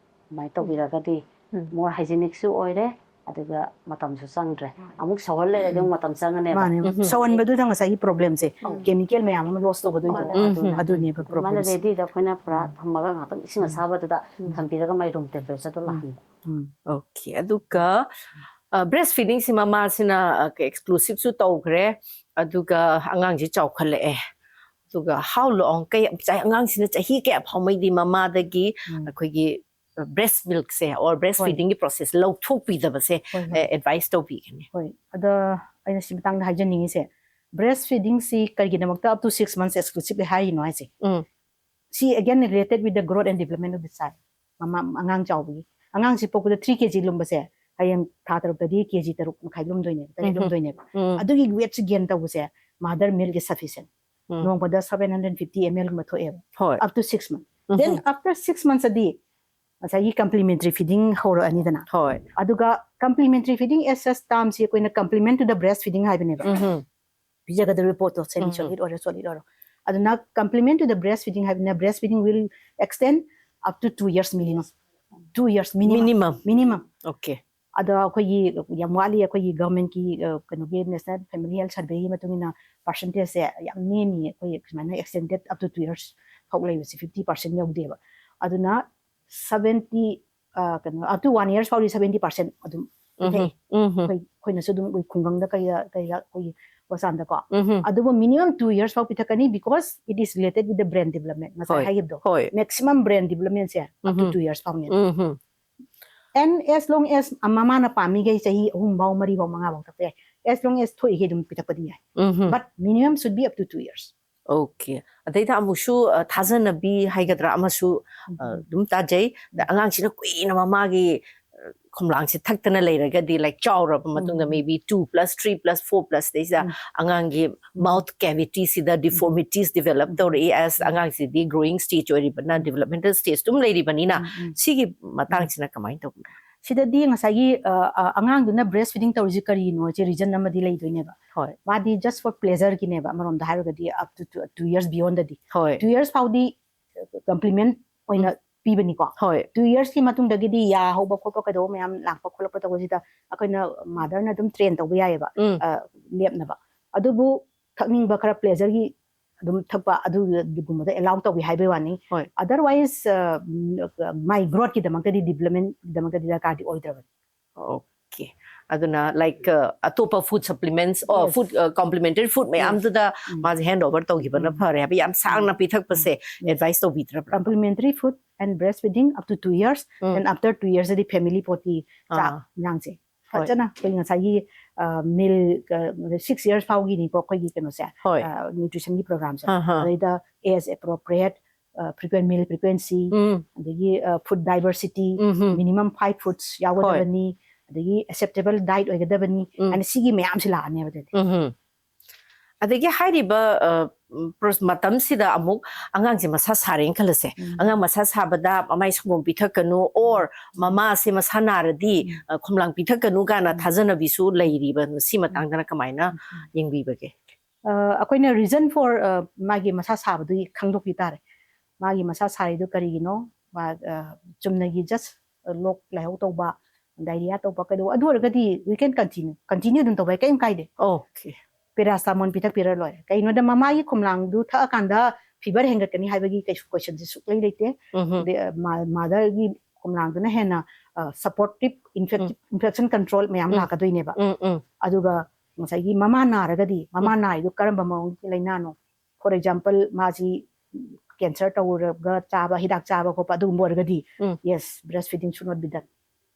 ꯑꯗꯨꯃꯥꯏꯅ ꯇꯧꯕꯤꯔꯒꯗꯤ ꯎꯝ. ꯃꯣꯔ ꯍꯥꯏꯖꯤꯅꯤꯛꯁꯨ ꯑꯣꯏꯔꯦ, ꯑꯗꯨꯒ ꯃꯇꯝꯁꯨ ꯆꯪꯗ꯭ꯔꯦ꯫ ꯑꯃꯨꯛ ꯁꯧꯍꯜ ꯂꯩꯔꯗꯤ ꯑꯃꯨꯛ ꯃꯇꯝ ꯆꯪꯉꯅꯦꯕ꯫ ꯃꯥꯅꯦ꯫ ꯎꯝ꯫ ꯁꯧꯍꯟꯕꯗꯨꯗ ꯉꯁꯥꯏꯒꯤ problemꯁꯦ, ꯎꯝ꯫ chemical ꯃꯌꯥꯝ ꯑꯃ loss ꯇꯧꯒꯗꯣꯏꯅꯦ꯫ ꯎꯝ꯫ ꯑꯗꯨꯅꯦꯕ ꯃꯥꯅ problemꯁꯦ꯫ readyꯗ ꯑꯩꯈꯣꯏꯅ ꯄꯨꯔꯥ ꯊꯝꯃꯒ ꯉꯥꯛꯇꯪ ꯏꯁꯤꯡ ꯑꯁꯥꯕꯗꯨꯗ ꯊꯝꯕꯤꯔꯒ ꯃꯥꯏ room temperatureꯗ ꯂꯥꯛꯍꯟꯕ꯫ ꯎꯝ꯫ Okay, ꯑꯗꯨꯒ breast feedingꯁꯤ ꯃꯃꯥꯁꯤꯅ exclusiveꯁꯨ ꯇꯧꯈ꯭ꯔꯦ, ꯑꯗꯨꯒ ꯑꯉꯥꯡꯁꯤ ꯆꯥꯎꯈꯠꯂꯛꯑꯦ꯫ ꯑꯗꯨꯒ how long, ꯀꯩ, ꯑꯉꯥꯡꯁꯤꯅ ꯆꯍꯤ ꯀꯌꯥ ꯐꯥꯎꯉꯩꯗꯤ ꯃꯃꯥꯗꯒꯤ ꯎꯝ꯫ ꯑꯩꯈꯣꯏꯒꯤ breast milkꯁꯦ or breast ꯍꯣꯏ꯫ feedingꯒꯤ process ꯂꯧꯊꯣꯛꯄꯤꯗꯕꯁꯦ ꯍꯣꯏ, ꯍꯣꯏ꯫ advice ꯇꯧꯕꯤꯒꯅꯤ? ꯍꯣꯏ, ꯑꯗ ꯑꯩꯅ ꯁꯤ ꯃꯇꯥꯡꯗ ꯍꯥꯏꯖꯅꯤꯡꯉꯤꯁꯦ, breast feedingꯁꯤ ꯀꯔꯤꯒꯤꯗꯃꯛꯇ up to six months exclusively ꯍꯥꯏꯔꯤꯅꯣ ꯍꯥꯏꯁꯦ? ꯎꯝ꯫ ꯁꯤ again related with the growth and development of the child. ꯃꯃꯥ, ꯑꯉꯥꯡ ꯆꯥꯎꯕꯒꯤ, ꯑꯉꯥꯡꯁꯤ ꯄꯣꯛꯄꯗ three K G ꯂꯨꯝꯕꯁꯦ, ꯍꯌꯦꯡ ꯊꯥ ꯇꯔꯨꯛꯇꯗꯤ K G ꯇꯔꯨꯛ ꯃꯈꯥꯏ ꯂꯨꯝꯗꯣꯏꯅꯦꯕ, ꯇꯔꯦꯠ ꯎꯝ꯫ ꯂꯨꯝꯗꯣꯏꯅꯦꯕ꯫ ꯎꯝ꯫ ꯑꯗꯨꯒꯤ weightꯁꯤ gain ꯇꯧꯕꯁꯦ mother milk is sufficient. ꯎꯝ꯫ ꯅꯣꯡꯃꯗ seven hundred fifty ml ꯒꯨꯝꯕ ꯊꯣꯛꯑꯦꯕ, ꯍꯣꯏ꯫ up to six months. Um. Then after six monthsꯇꯗꯤ ꯉꯁꯥꯏꯒꯤ complementary feeding ꯍꯧꯔꯛꯑꯅꯤꯗꯅ, ꯍꯣꯏ꯫ ꯑꯗꯨꯒ complementary feeding as such termꯁꯤ ꯑꯩꯈꯣꯏꯅ complement to the breast feeding ꯍꯥꯏꯕꯅꯦꯕ꯫ ꯎꯝ꯫ ꯄꯤꯖꯒꯗꯧꯔꯤꯕ ꯄꯣꯠꯇꯣ, semi solid ꯑꯣꯏꯔꯣ solid ꯑꯣꯏꯔꯣ, ꯑꯗꯨꯅ complement to the breast feeding ꯍꯥꯏꯕꯅꯤꯅ breast feeding will extend up to two years minimum. Two years minimum. Minimum. Minimum. Okay. ꯑꯗꯣ ꯑꯩꯈꯣꯏꯒꯤ ꯌꯥꯝ ꯋꯥꯠꯂꯤ, ꯑꯩꯈꯣꯏꯒꯤ governmentꯀꯤ, ꯑ, ꯀꯩꯅꯣꯒꯤ National Family Health Surveyꯒꯤ ꯃꯇꯨꯡ ꯏꯟꯅ percentageꯁꯦ ꯌꯥꯝ ꯅꯦꯝꯃꯤ꯫ ꯑꯩꯈꯣꯏ ꯁꯨꯃꯥꯏꯅ extended up to two years ꯐꯥꯎ ꯂꯩꯕꯁꯦ fifty percent ꯌꯧꯗꯦꯕ꯫ ꯑꯗꯨꯅ seventy, ꯑ, ꯀꯩꯅꯣ, up to one years ꯐꯥꯎꯗꯤ seventy percent ꯑꯗꯨꯝ ꯄꯤꯊꯛꯏ꯫ ꯎꯝ꯫ ꯑꯩꯈꯣꯏ, ꯑꯩꯈꯣꯏꯅꯁꯨ ꯑꯗꯨꯝ ꯑꯩꯈꯣꯏ ꯈꯨꯡꯒꯪꯗ ꯀꯩꯗ, ꯀꯩꯗ ꯑꯩꯈꯣꯏꯒꯤ ꯍꯣꯁꯄꯤꯇꯥꯜꯗꯀꯣ꯫ ꯎꯝ꯫ ꯑꯗꯨꯕꯨ minimum two years ꯐꯥꯎ ꯄꯤꯊꯛꯀꯅꯤ, because it is related with the brain development, ꯉꯁꯥꯏ ꯍꯣꯏ꯫ ꯍꯥꯏꯈꯤꯕꯗꯣ꯫ ꯍꯣꯏ꯫ Maximum brain developmentꯁꯦ up to um. two years ꯐꯥꯎꯅꯦ꯫ Um. And as long as ꯃꯃꯥꯅ ꯄꯥꯝꯃꯤꯈꯩ ꯆꯍꯤ ꯑꯍꯨꯝ ꯐꯥꯎ, ꯃꯔꯤ ꯐꯥꯎ, ꯃꯉꯥ ꯐꯥꯎ ꯊꯛꯄ ꯌꯥꯏ, as long as ꯊꯣꯛꯏꯈꯩ ꯑꯗꯨꯝ ꯄꯤꯊꯛꯄꯗꯤ ꯌꯥꯏ꯫ Um. But minimum should be up to two years. Okay. ꯑꯗꯩꯗ ꯑꯃꯨꯛꯁꯨ, ꯑ, ꯊꯥꯖꯅꯕꯤ ꯍꯥꯏꯒꯗ꯭ꯔꯥ ꯑꯃꯁꯨ, ꯑ, ꯑꯗꯨꯝ ꯇꯥꯖꯩ꯫ ꯑꯗ ꯑꯉꯥꯡꯁꯤꯅ ꯀꯨꯏꯅ ꯃꯃꯥꯒꯤ, ꯑ, ꯈꯣꯝꯂꯥꯡꯁꯦ ꯊꯛꯇꯅ ꯂꯩꯔꯒꯗꯤ, like, ꯆꯥꯎꯔꯕ ꯃꯇꯨꯡꯗ ꯎꯝ꯫ Maybe two plus three plus four plus ꯗꯩꯁꯤꯗ ꯎꯝ꯫ ꯑꯉꯥꯡꯒꯤ mouth cavityꯁꯤꯗ deformitiesꯗ develop ꯇꯧꯔꯛꯏ, as ꯑꯉꯥꯡꯁꯤꯗꯤ growing stage ꯑꯣꯏꯔꯤꯕꯅ, developmental stage ꯑꯗꯨꯝ ꯂꯩꯔꯤꯕꯅꯤꯅ, ꯎꯝ, ꯎꯝ꯫ ꯁꯤꯒꯤ ꯃꯇꯥꯡꯁꯤꯅ ꯀꯃꯥꯏꯅ ꯇꯧꯕꯅꯣ? ꯁꯤꯗꯗꯤ ꯉꯁꯥꯏꯒꯤ, ꯑ, ꯑ, ꯑꯉꯥꯡꯗꯨꯅ breast feeding ꯇꯧꯔꯤꯁꯤ ꯀꯔꯤꯅꯣ ꯁꯤ reason ꯑꯃꯗꯤ ꯂꯩꯗꯣꯏꯅꯦꯕ꯫ ꯍꯣꯏ꯫ ꯃꯥꯗꯤ just for pleasureꯒꯤꯅꯦꯕ, ꯑꯃꯔꯣꯝꯗ ꯍꯥꯏꯔꯒꯗꯤ up to two, two years beyondꯗꯗꯤ꯫ ꯍꯣꯏ꯫ Two years ꯐꯥꯎꯗꯤ complement ꯑꯣꯏꯅ ꯄꯤꯕꯅꯤꯀꯣ꯫ ꯍꯣꯏ ꯇꯨ ꯌꯔꯁꯀꯤ ꯃꯇꯨꯡꯗꯒꯤꯗꯤ ꯌꯥ ꯍꯧꯕ ꯈꯣꯠꯄ ꯀꯩꯗꯧꯕ ꯃꯌꯥꯝ ꯂꯥꯛꯄ ꯈꯣꯠꯂꯛꯄ ꯇꯧꯕꯁꯤꯗ ꯑꯩꯈꯣꯏꯅ ꯃꯥꯗꯔꯅ ꯑꯗꯨꯝ ꯇ꯭ꯔꯦꯟ ꯇꯧꯕ ꯌꯥꯏꯑꯕ꯫ ꯎꯝ ꯑ, ꯂꯦꯞꯅꯕ꯫ ꯑꯗꯨꯕꯨ ꯊꯛꯅꯤꯡꯕ ꯈꯔ ꯄ꯭ꯂꯦꯖꯔꯒꯤ ꯑꯗꯨꯝ ꯊꯛꯄ ꯑꯗꯨꯒꯨꯝꯕꯗ ꯑꯦꯂꯥꯎ ꯇꯧꯏ ꯍꯥꯏꯕꯩ ꯋꯥꯅꯤ꯫ ꯍꯣꯏ. ꯑꯗꯔꯋꯥꯏꯁ ꯃꯥꯏ ꯒ꯭ꯔꯣꯠꯀꯤꯗꯃꯛꯇꯗꯤ, ꯗꯤꯕꯂꯞꯃꯦꯟꯒꯤꯗꯃꯛꯇꯗꯤ ꯗꯔꯀꯥꯔꯗꯤ ꯑꯣꯏꯗ꯭ꯔꯕꯅꯤ꯫ ꯑꯣꯀꯦ. ꯑꯗꯨꯅ ꯂꯥꯏꯛ ꯑꯇꯣꯞꯄ ꯐꯨꯗ ꯁꯄ꯭ꯂꯤꯃꯦꯟꯠꯁ ꯑꯣ Yes. ꯐꯨꯗ ꯀꯝꯄ꯭ꯂꯤꯃꯦꯟꯇꯔꯤ ꯐꯨꯗ ꯃꯌꯥꯝꯗꯨꯗ ꯎꯝ. ꯃꯥꯁꯦ ꯍꯦꯟ ꯑꯣꯚꯔ ꯇꯧꯈꯤꯕꯅ ꯎꯝ. ꯐꯔꯦ ꯍꯥꯏꯕ, ꯌꯥꯝ ꯁꯥꯡꯅ ꯄꯤꯊꯛꯄꯁꯦ Yes. ꯑꯦꯗꯚꯥꯏꯁ ꯇꯧꯕꯤꯗ꯭ꯔꯕ꯭ꯔꯥ? Complementary food and breastfeeding up to two years, um. and after two years ꯗꯤ ꯐꯦꯃꯤꯂꯤ ꯄꯣꯠꯀꯤ ꯆꯥꯛ ꯑꯥ. ꯏꯟꯖꯥꯡꯁꯦ ꯍꯣꯏ. ꯐꯖꯅ ꯑꯩꯈꯣꯏ ꯉꯁꯥꯏꯒꯤ ꯃꯤꯜ ꯁꯤꯛꯁ ꯌꯔꯁ ꯐꯥꯎꯒꯤꯅꯤꯀꯣ ꯑꯩꯈꯣꯏꯒꯤ ꯀꯩꯅꯣꯁꯦ, ꯍꯣꯏ. ꯅ꯭ꯌꯨꯇ꯭ꯔꯤꯁꯟꯒꯤ ꯄ꯭ꯔꯣꯒ꯭ꯔꯥꯝꯁꯦ꯫ ꯑꯍꯥ. ꯑꯗꯩꯗ age appropriate, frequent meal frequency, ꯎꯝ. ꯑꯗꯒꯤ ꯐꯨꯗ ꯗꯥꯏꯚꯔꯁꯤꯇꯤ, ꯎꯝ. ꯃꯤꯅꯤꯃꯝ ꯐꯥꯏꯚ ꯐꯨꯗꯁ ꯌꯥꯎꯒꯗꯕꯅꯤ, ꯑꯗꯒꯤ ꯑꯦꯛꯁꯦꯞꯇꯦꯕꯜ ꯗꯥꯏꯠ ꯑꯣꯏꯒꯗꯕꯅꯤ ꯎꯝ. ꯍꯥꯏꯅ ꯁꯤꯒꯤ ꯃꯌꯥꯝꯁꯤ ꯂꯥꯛꯑꯅꯦꯕ ꯑꯗꯨꯗꯤ꯫ ꯎꯝ. ꯑꯗꯒꯤ ꯍꯥꯏꯔꯤꯕ ꯑ, ꯎꯝ, ꯄ꯭ꯔꯣꯁ- ꯃꯇꯝꯁꯤꯗ ꯑꯃꯨꯛ ꯑꯉꯥꯡꯁꯦ ꯃꯁꯥ ꯁꯥꯔꯦꯅ ꯈꯜꯂꯁꯦ. ꯎꯝ. ꯑꯉꯥꯡ ꯃꯁꯥ ꯁꯥꯕꯗ ꯃꯃꯥꯏ ꯁꯪꯒꯣꯝ ꯄꯤꯊꯛꯀꯅꯨ, ꯑꯣꯔ ꯃꯃꯥꯁꯦ ꯃꯁꯥ ꯅꯥꯔꯗꯤ ꯎꯝ. ꯑ, ꯈꯣꯝꯂꯥꯡ ꯄꯤꯊꯛꯀꯅꯨ ꯀꯥꯏꯅ ꯎꯝ. ꯊꯥꯖꯅꯕꯤꯁꯨ ꯂꯩꯔꯤꯕ, ꯁꯤ ꯃꯇꯥꯡꯗꯅ ꯀꯃꯥꯏꯅ ꯎꯝ. ꯌꯦꯡꯕꯤꯕꯒꯦ? ꯑ, ꯑꯩꯈꯣꯏꯅ reason for, ꯑ, ꯃꯥꯒꯤ ꯃꯁꯥ ꯁꯥꯕꯗꯨꯒꯤ ꯈꯪꯗꯣꯛꯄꯤ ꯇꯥꯔꯦ꯫ ꯃꯥꯒꯤ ꯃꯁꯥ ꯁꯥꯔꯤꯗꯨ ꯀꯔꯤꯒꯤꯅꯣ? ꯃꯥ, ꯑ, ꯆꯨꯝꯅꯒꯤ just ꯂꯣꯛ ꯂꯥꯏꯍꯧ ꯇꯧꯕ, ꯗꯥꯏꯔꯤꯌꯥ ꯇꯧꯕ, ꯀꯩꯗꯧꯕ, ꯑꯗꯨ ꯑꯣꯏꯔꯒꯗꯤ we can continue, continue ꯑꯗꯨꯝ ꯇꯧꯕ ꯌꯥꯏ, ꯀꯔꯤꯝ ꯀꯥꯏꯗꯦ꯫ ꯑꯣꯀꯦ. ꯄꯦꯔꯥꯁꯤꯇꯥꯃꯣꯜ ꯄꯤꯊꯛꯄꯤꯔ ꯂꯣꯏꯔꯦ꯫ ꯀꯩꯒꯤꯅꯣꯗ ꯃꯃꯥꯒꯤ ꯈꯣꯝꯂꯥꯡꯗꯨ ꯊꯛꯑꯀꯥꯟꯗ ꯐꯤꯚꯔ ꯍꯦꯟꯒꯠꯀꯅꯤ ꯍꯥꯏꯕꯒꯤ ꯀꯩꯁꯨ ꯀꯣꯏꯁꯟꯁꯦ ꯁꯨꯛꯂꯩ ꯂꯩꯇꯦ꯫ ꯎꯝꯍꯨꯝ. ꯑꯗꯩ, ꯑ, ꯃꯥ- ꯃꯥꯗꯔꯒꯤ ꯈꯣꯝꯂꯥꯡꯗꯨꯅ ꯍꯦꯟꯅ, ꯑ, supportive infec- ꯎꯝ. infection control ꯃꯌꯥꯝ ꯎꯝ. ꯂꯥꯛꯀꯗꯣꯏꯅꯦꯕ꯫ ꯎꯝ, ꯎꯝ. ꯑꯗꯨꯒ ꯉꯁꯥꯏꯒꯤ ꯃꯃꯥ ꯅꯥꯔꯒꯗꯤ, ꯃꯃꯥ ꯎꯝ. ꯅꯥꯔꯤꯗꯨ ꯀꯔꯝꯕ ꯃꯑꯣꯡꯒꯤ ꯂꯥꯏꯅꯥꯅꯣ? For example, ꯃꯥꯁꯤ ꯀꯦꯟꯁꯔ ꯇꯧꯔꯒ ꯆꯥꯕ, ꯍꯤꯗꯥꯛ ꯆꯥꯕ ꯈꯣꯠꯄ ꯑꯗꯨꯒꯨꯝꯕ ꯑꯣꯏꯔꯒꯗꯤ, ꯎꯝ. yes, breastfeeding should not be done.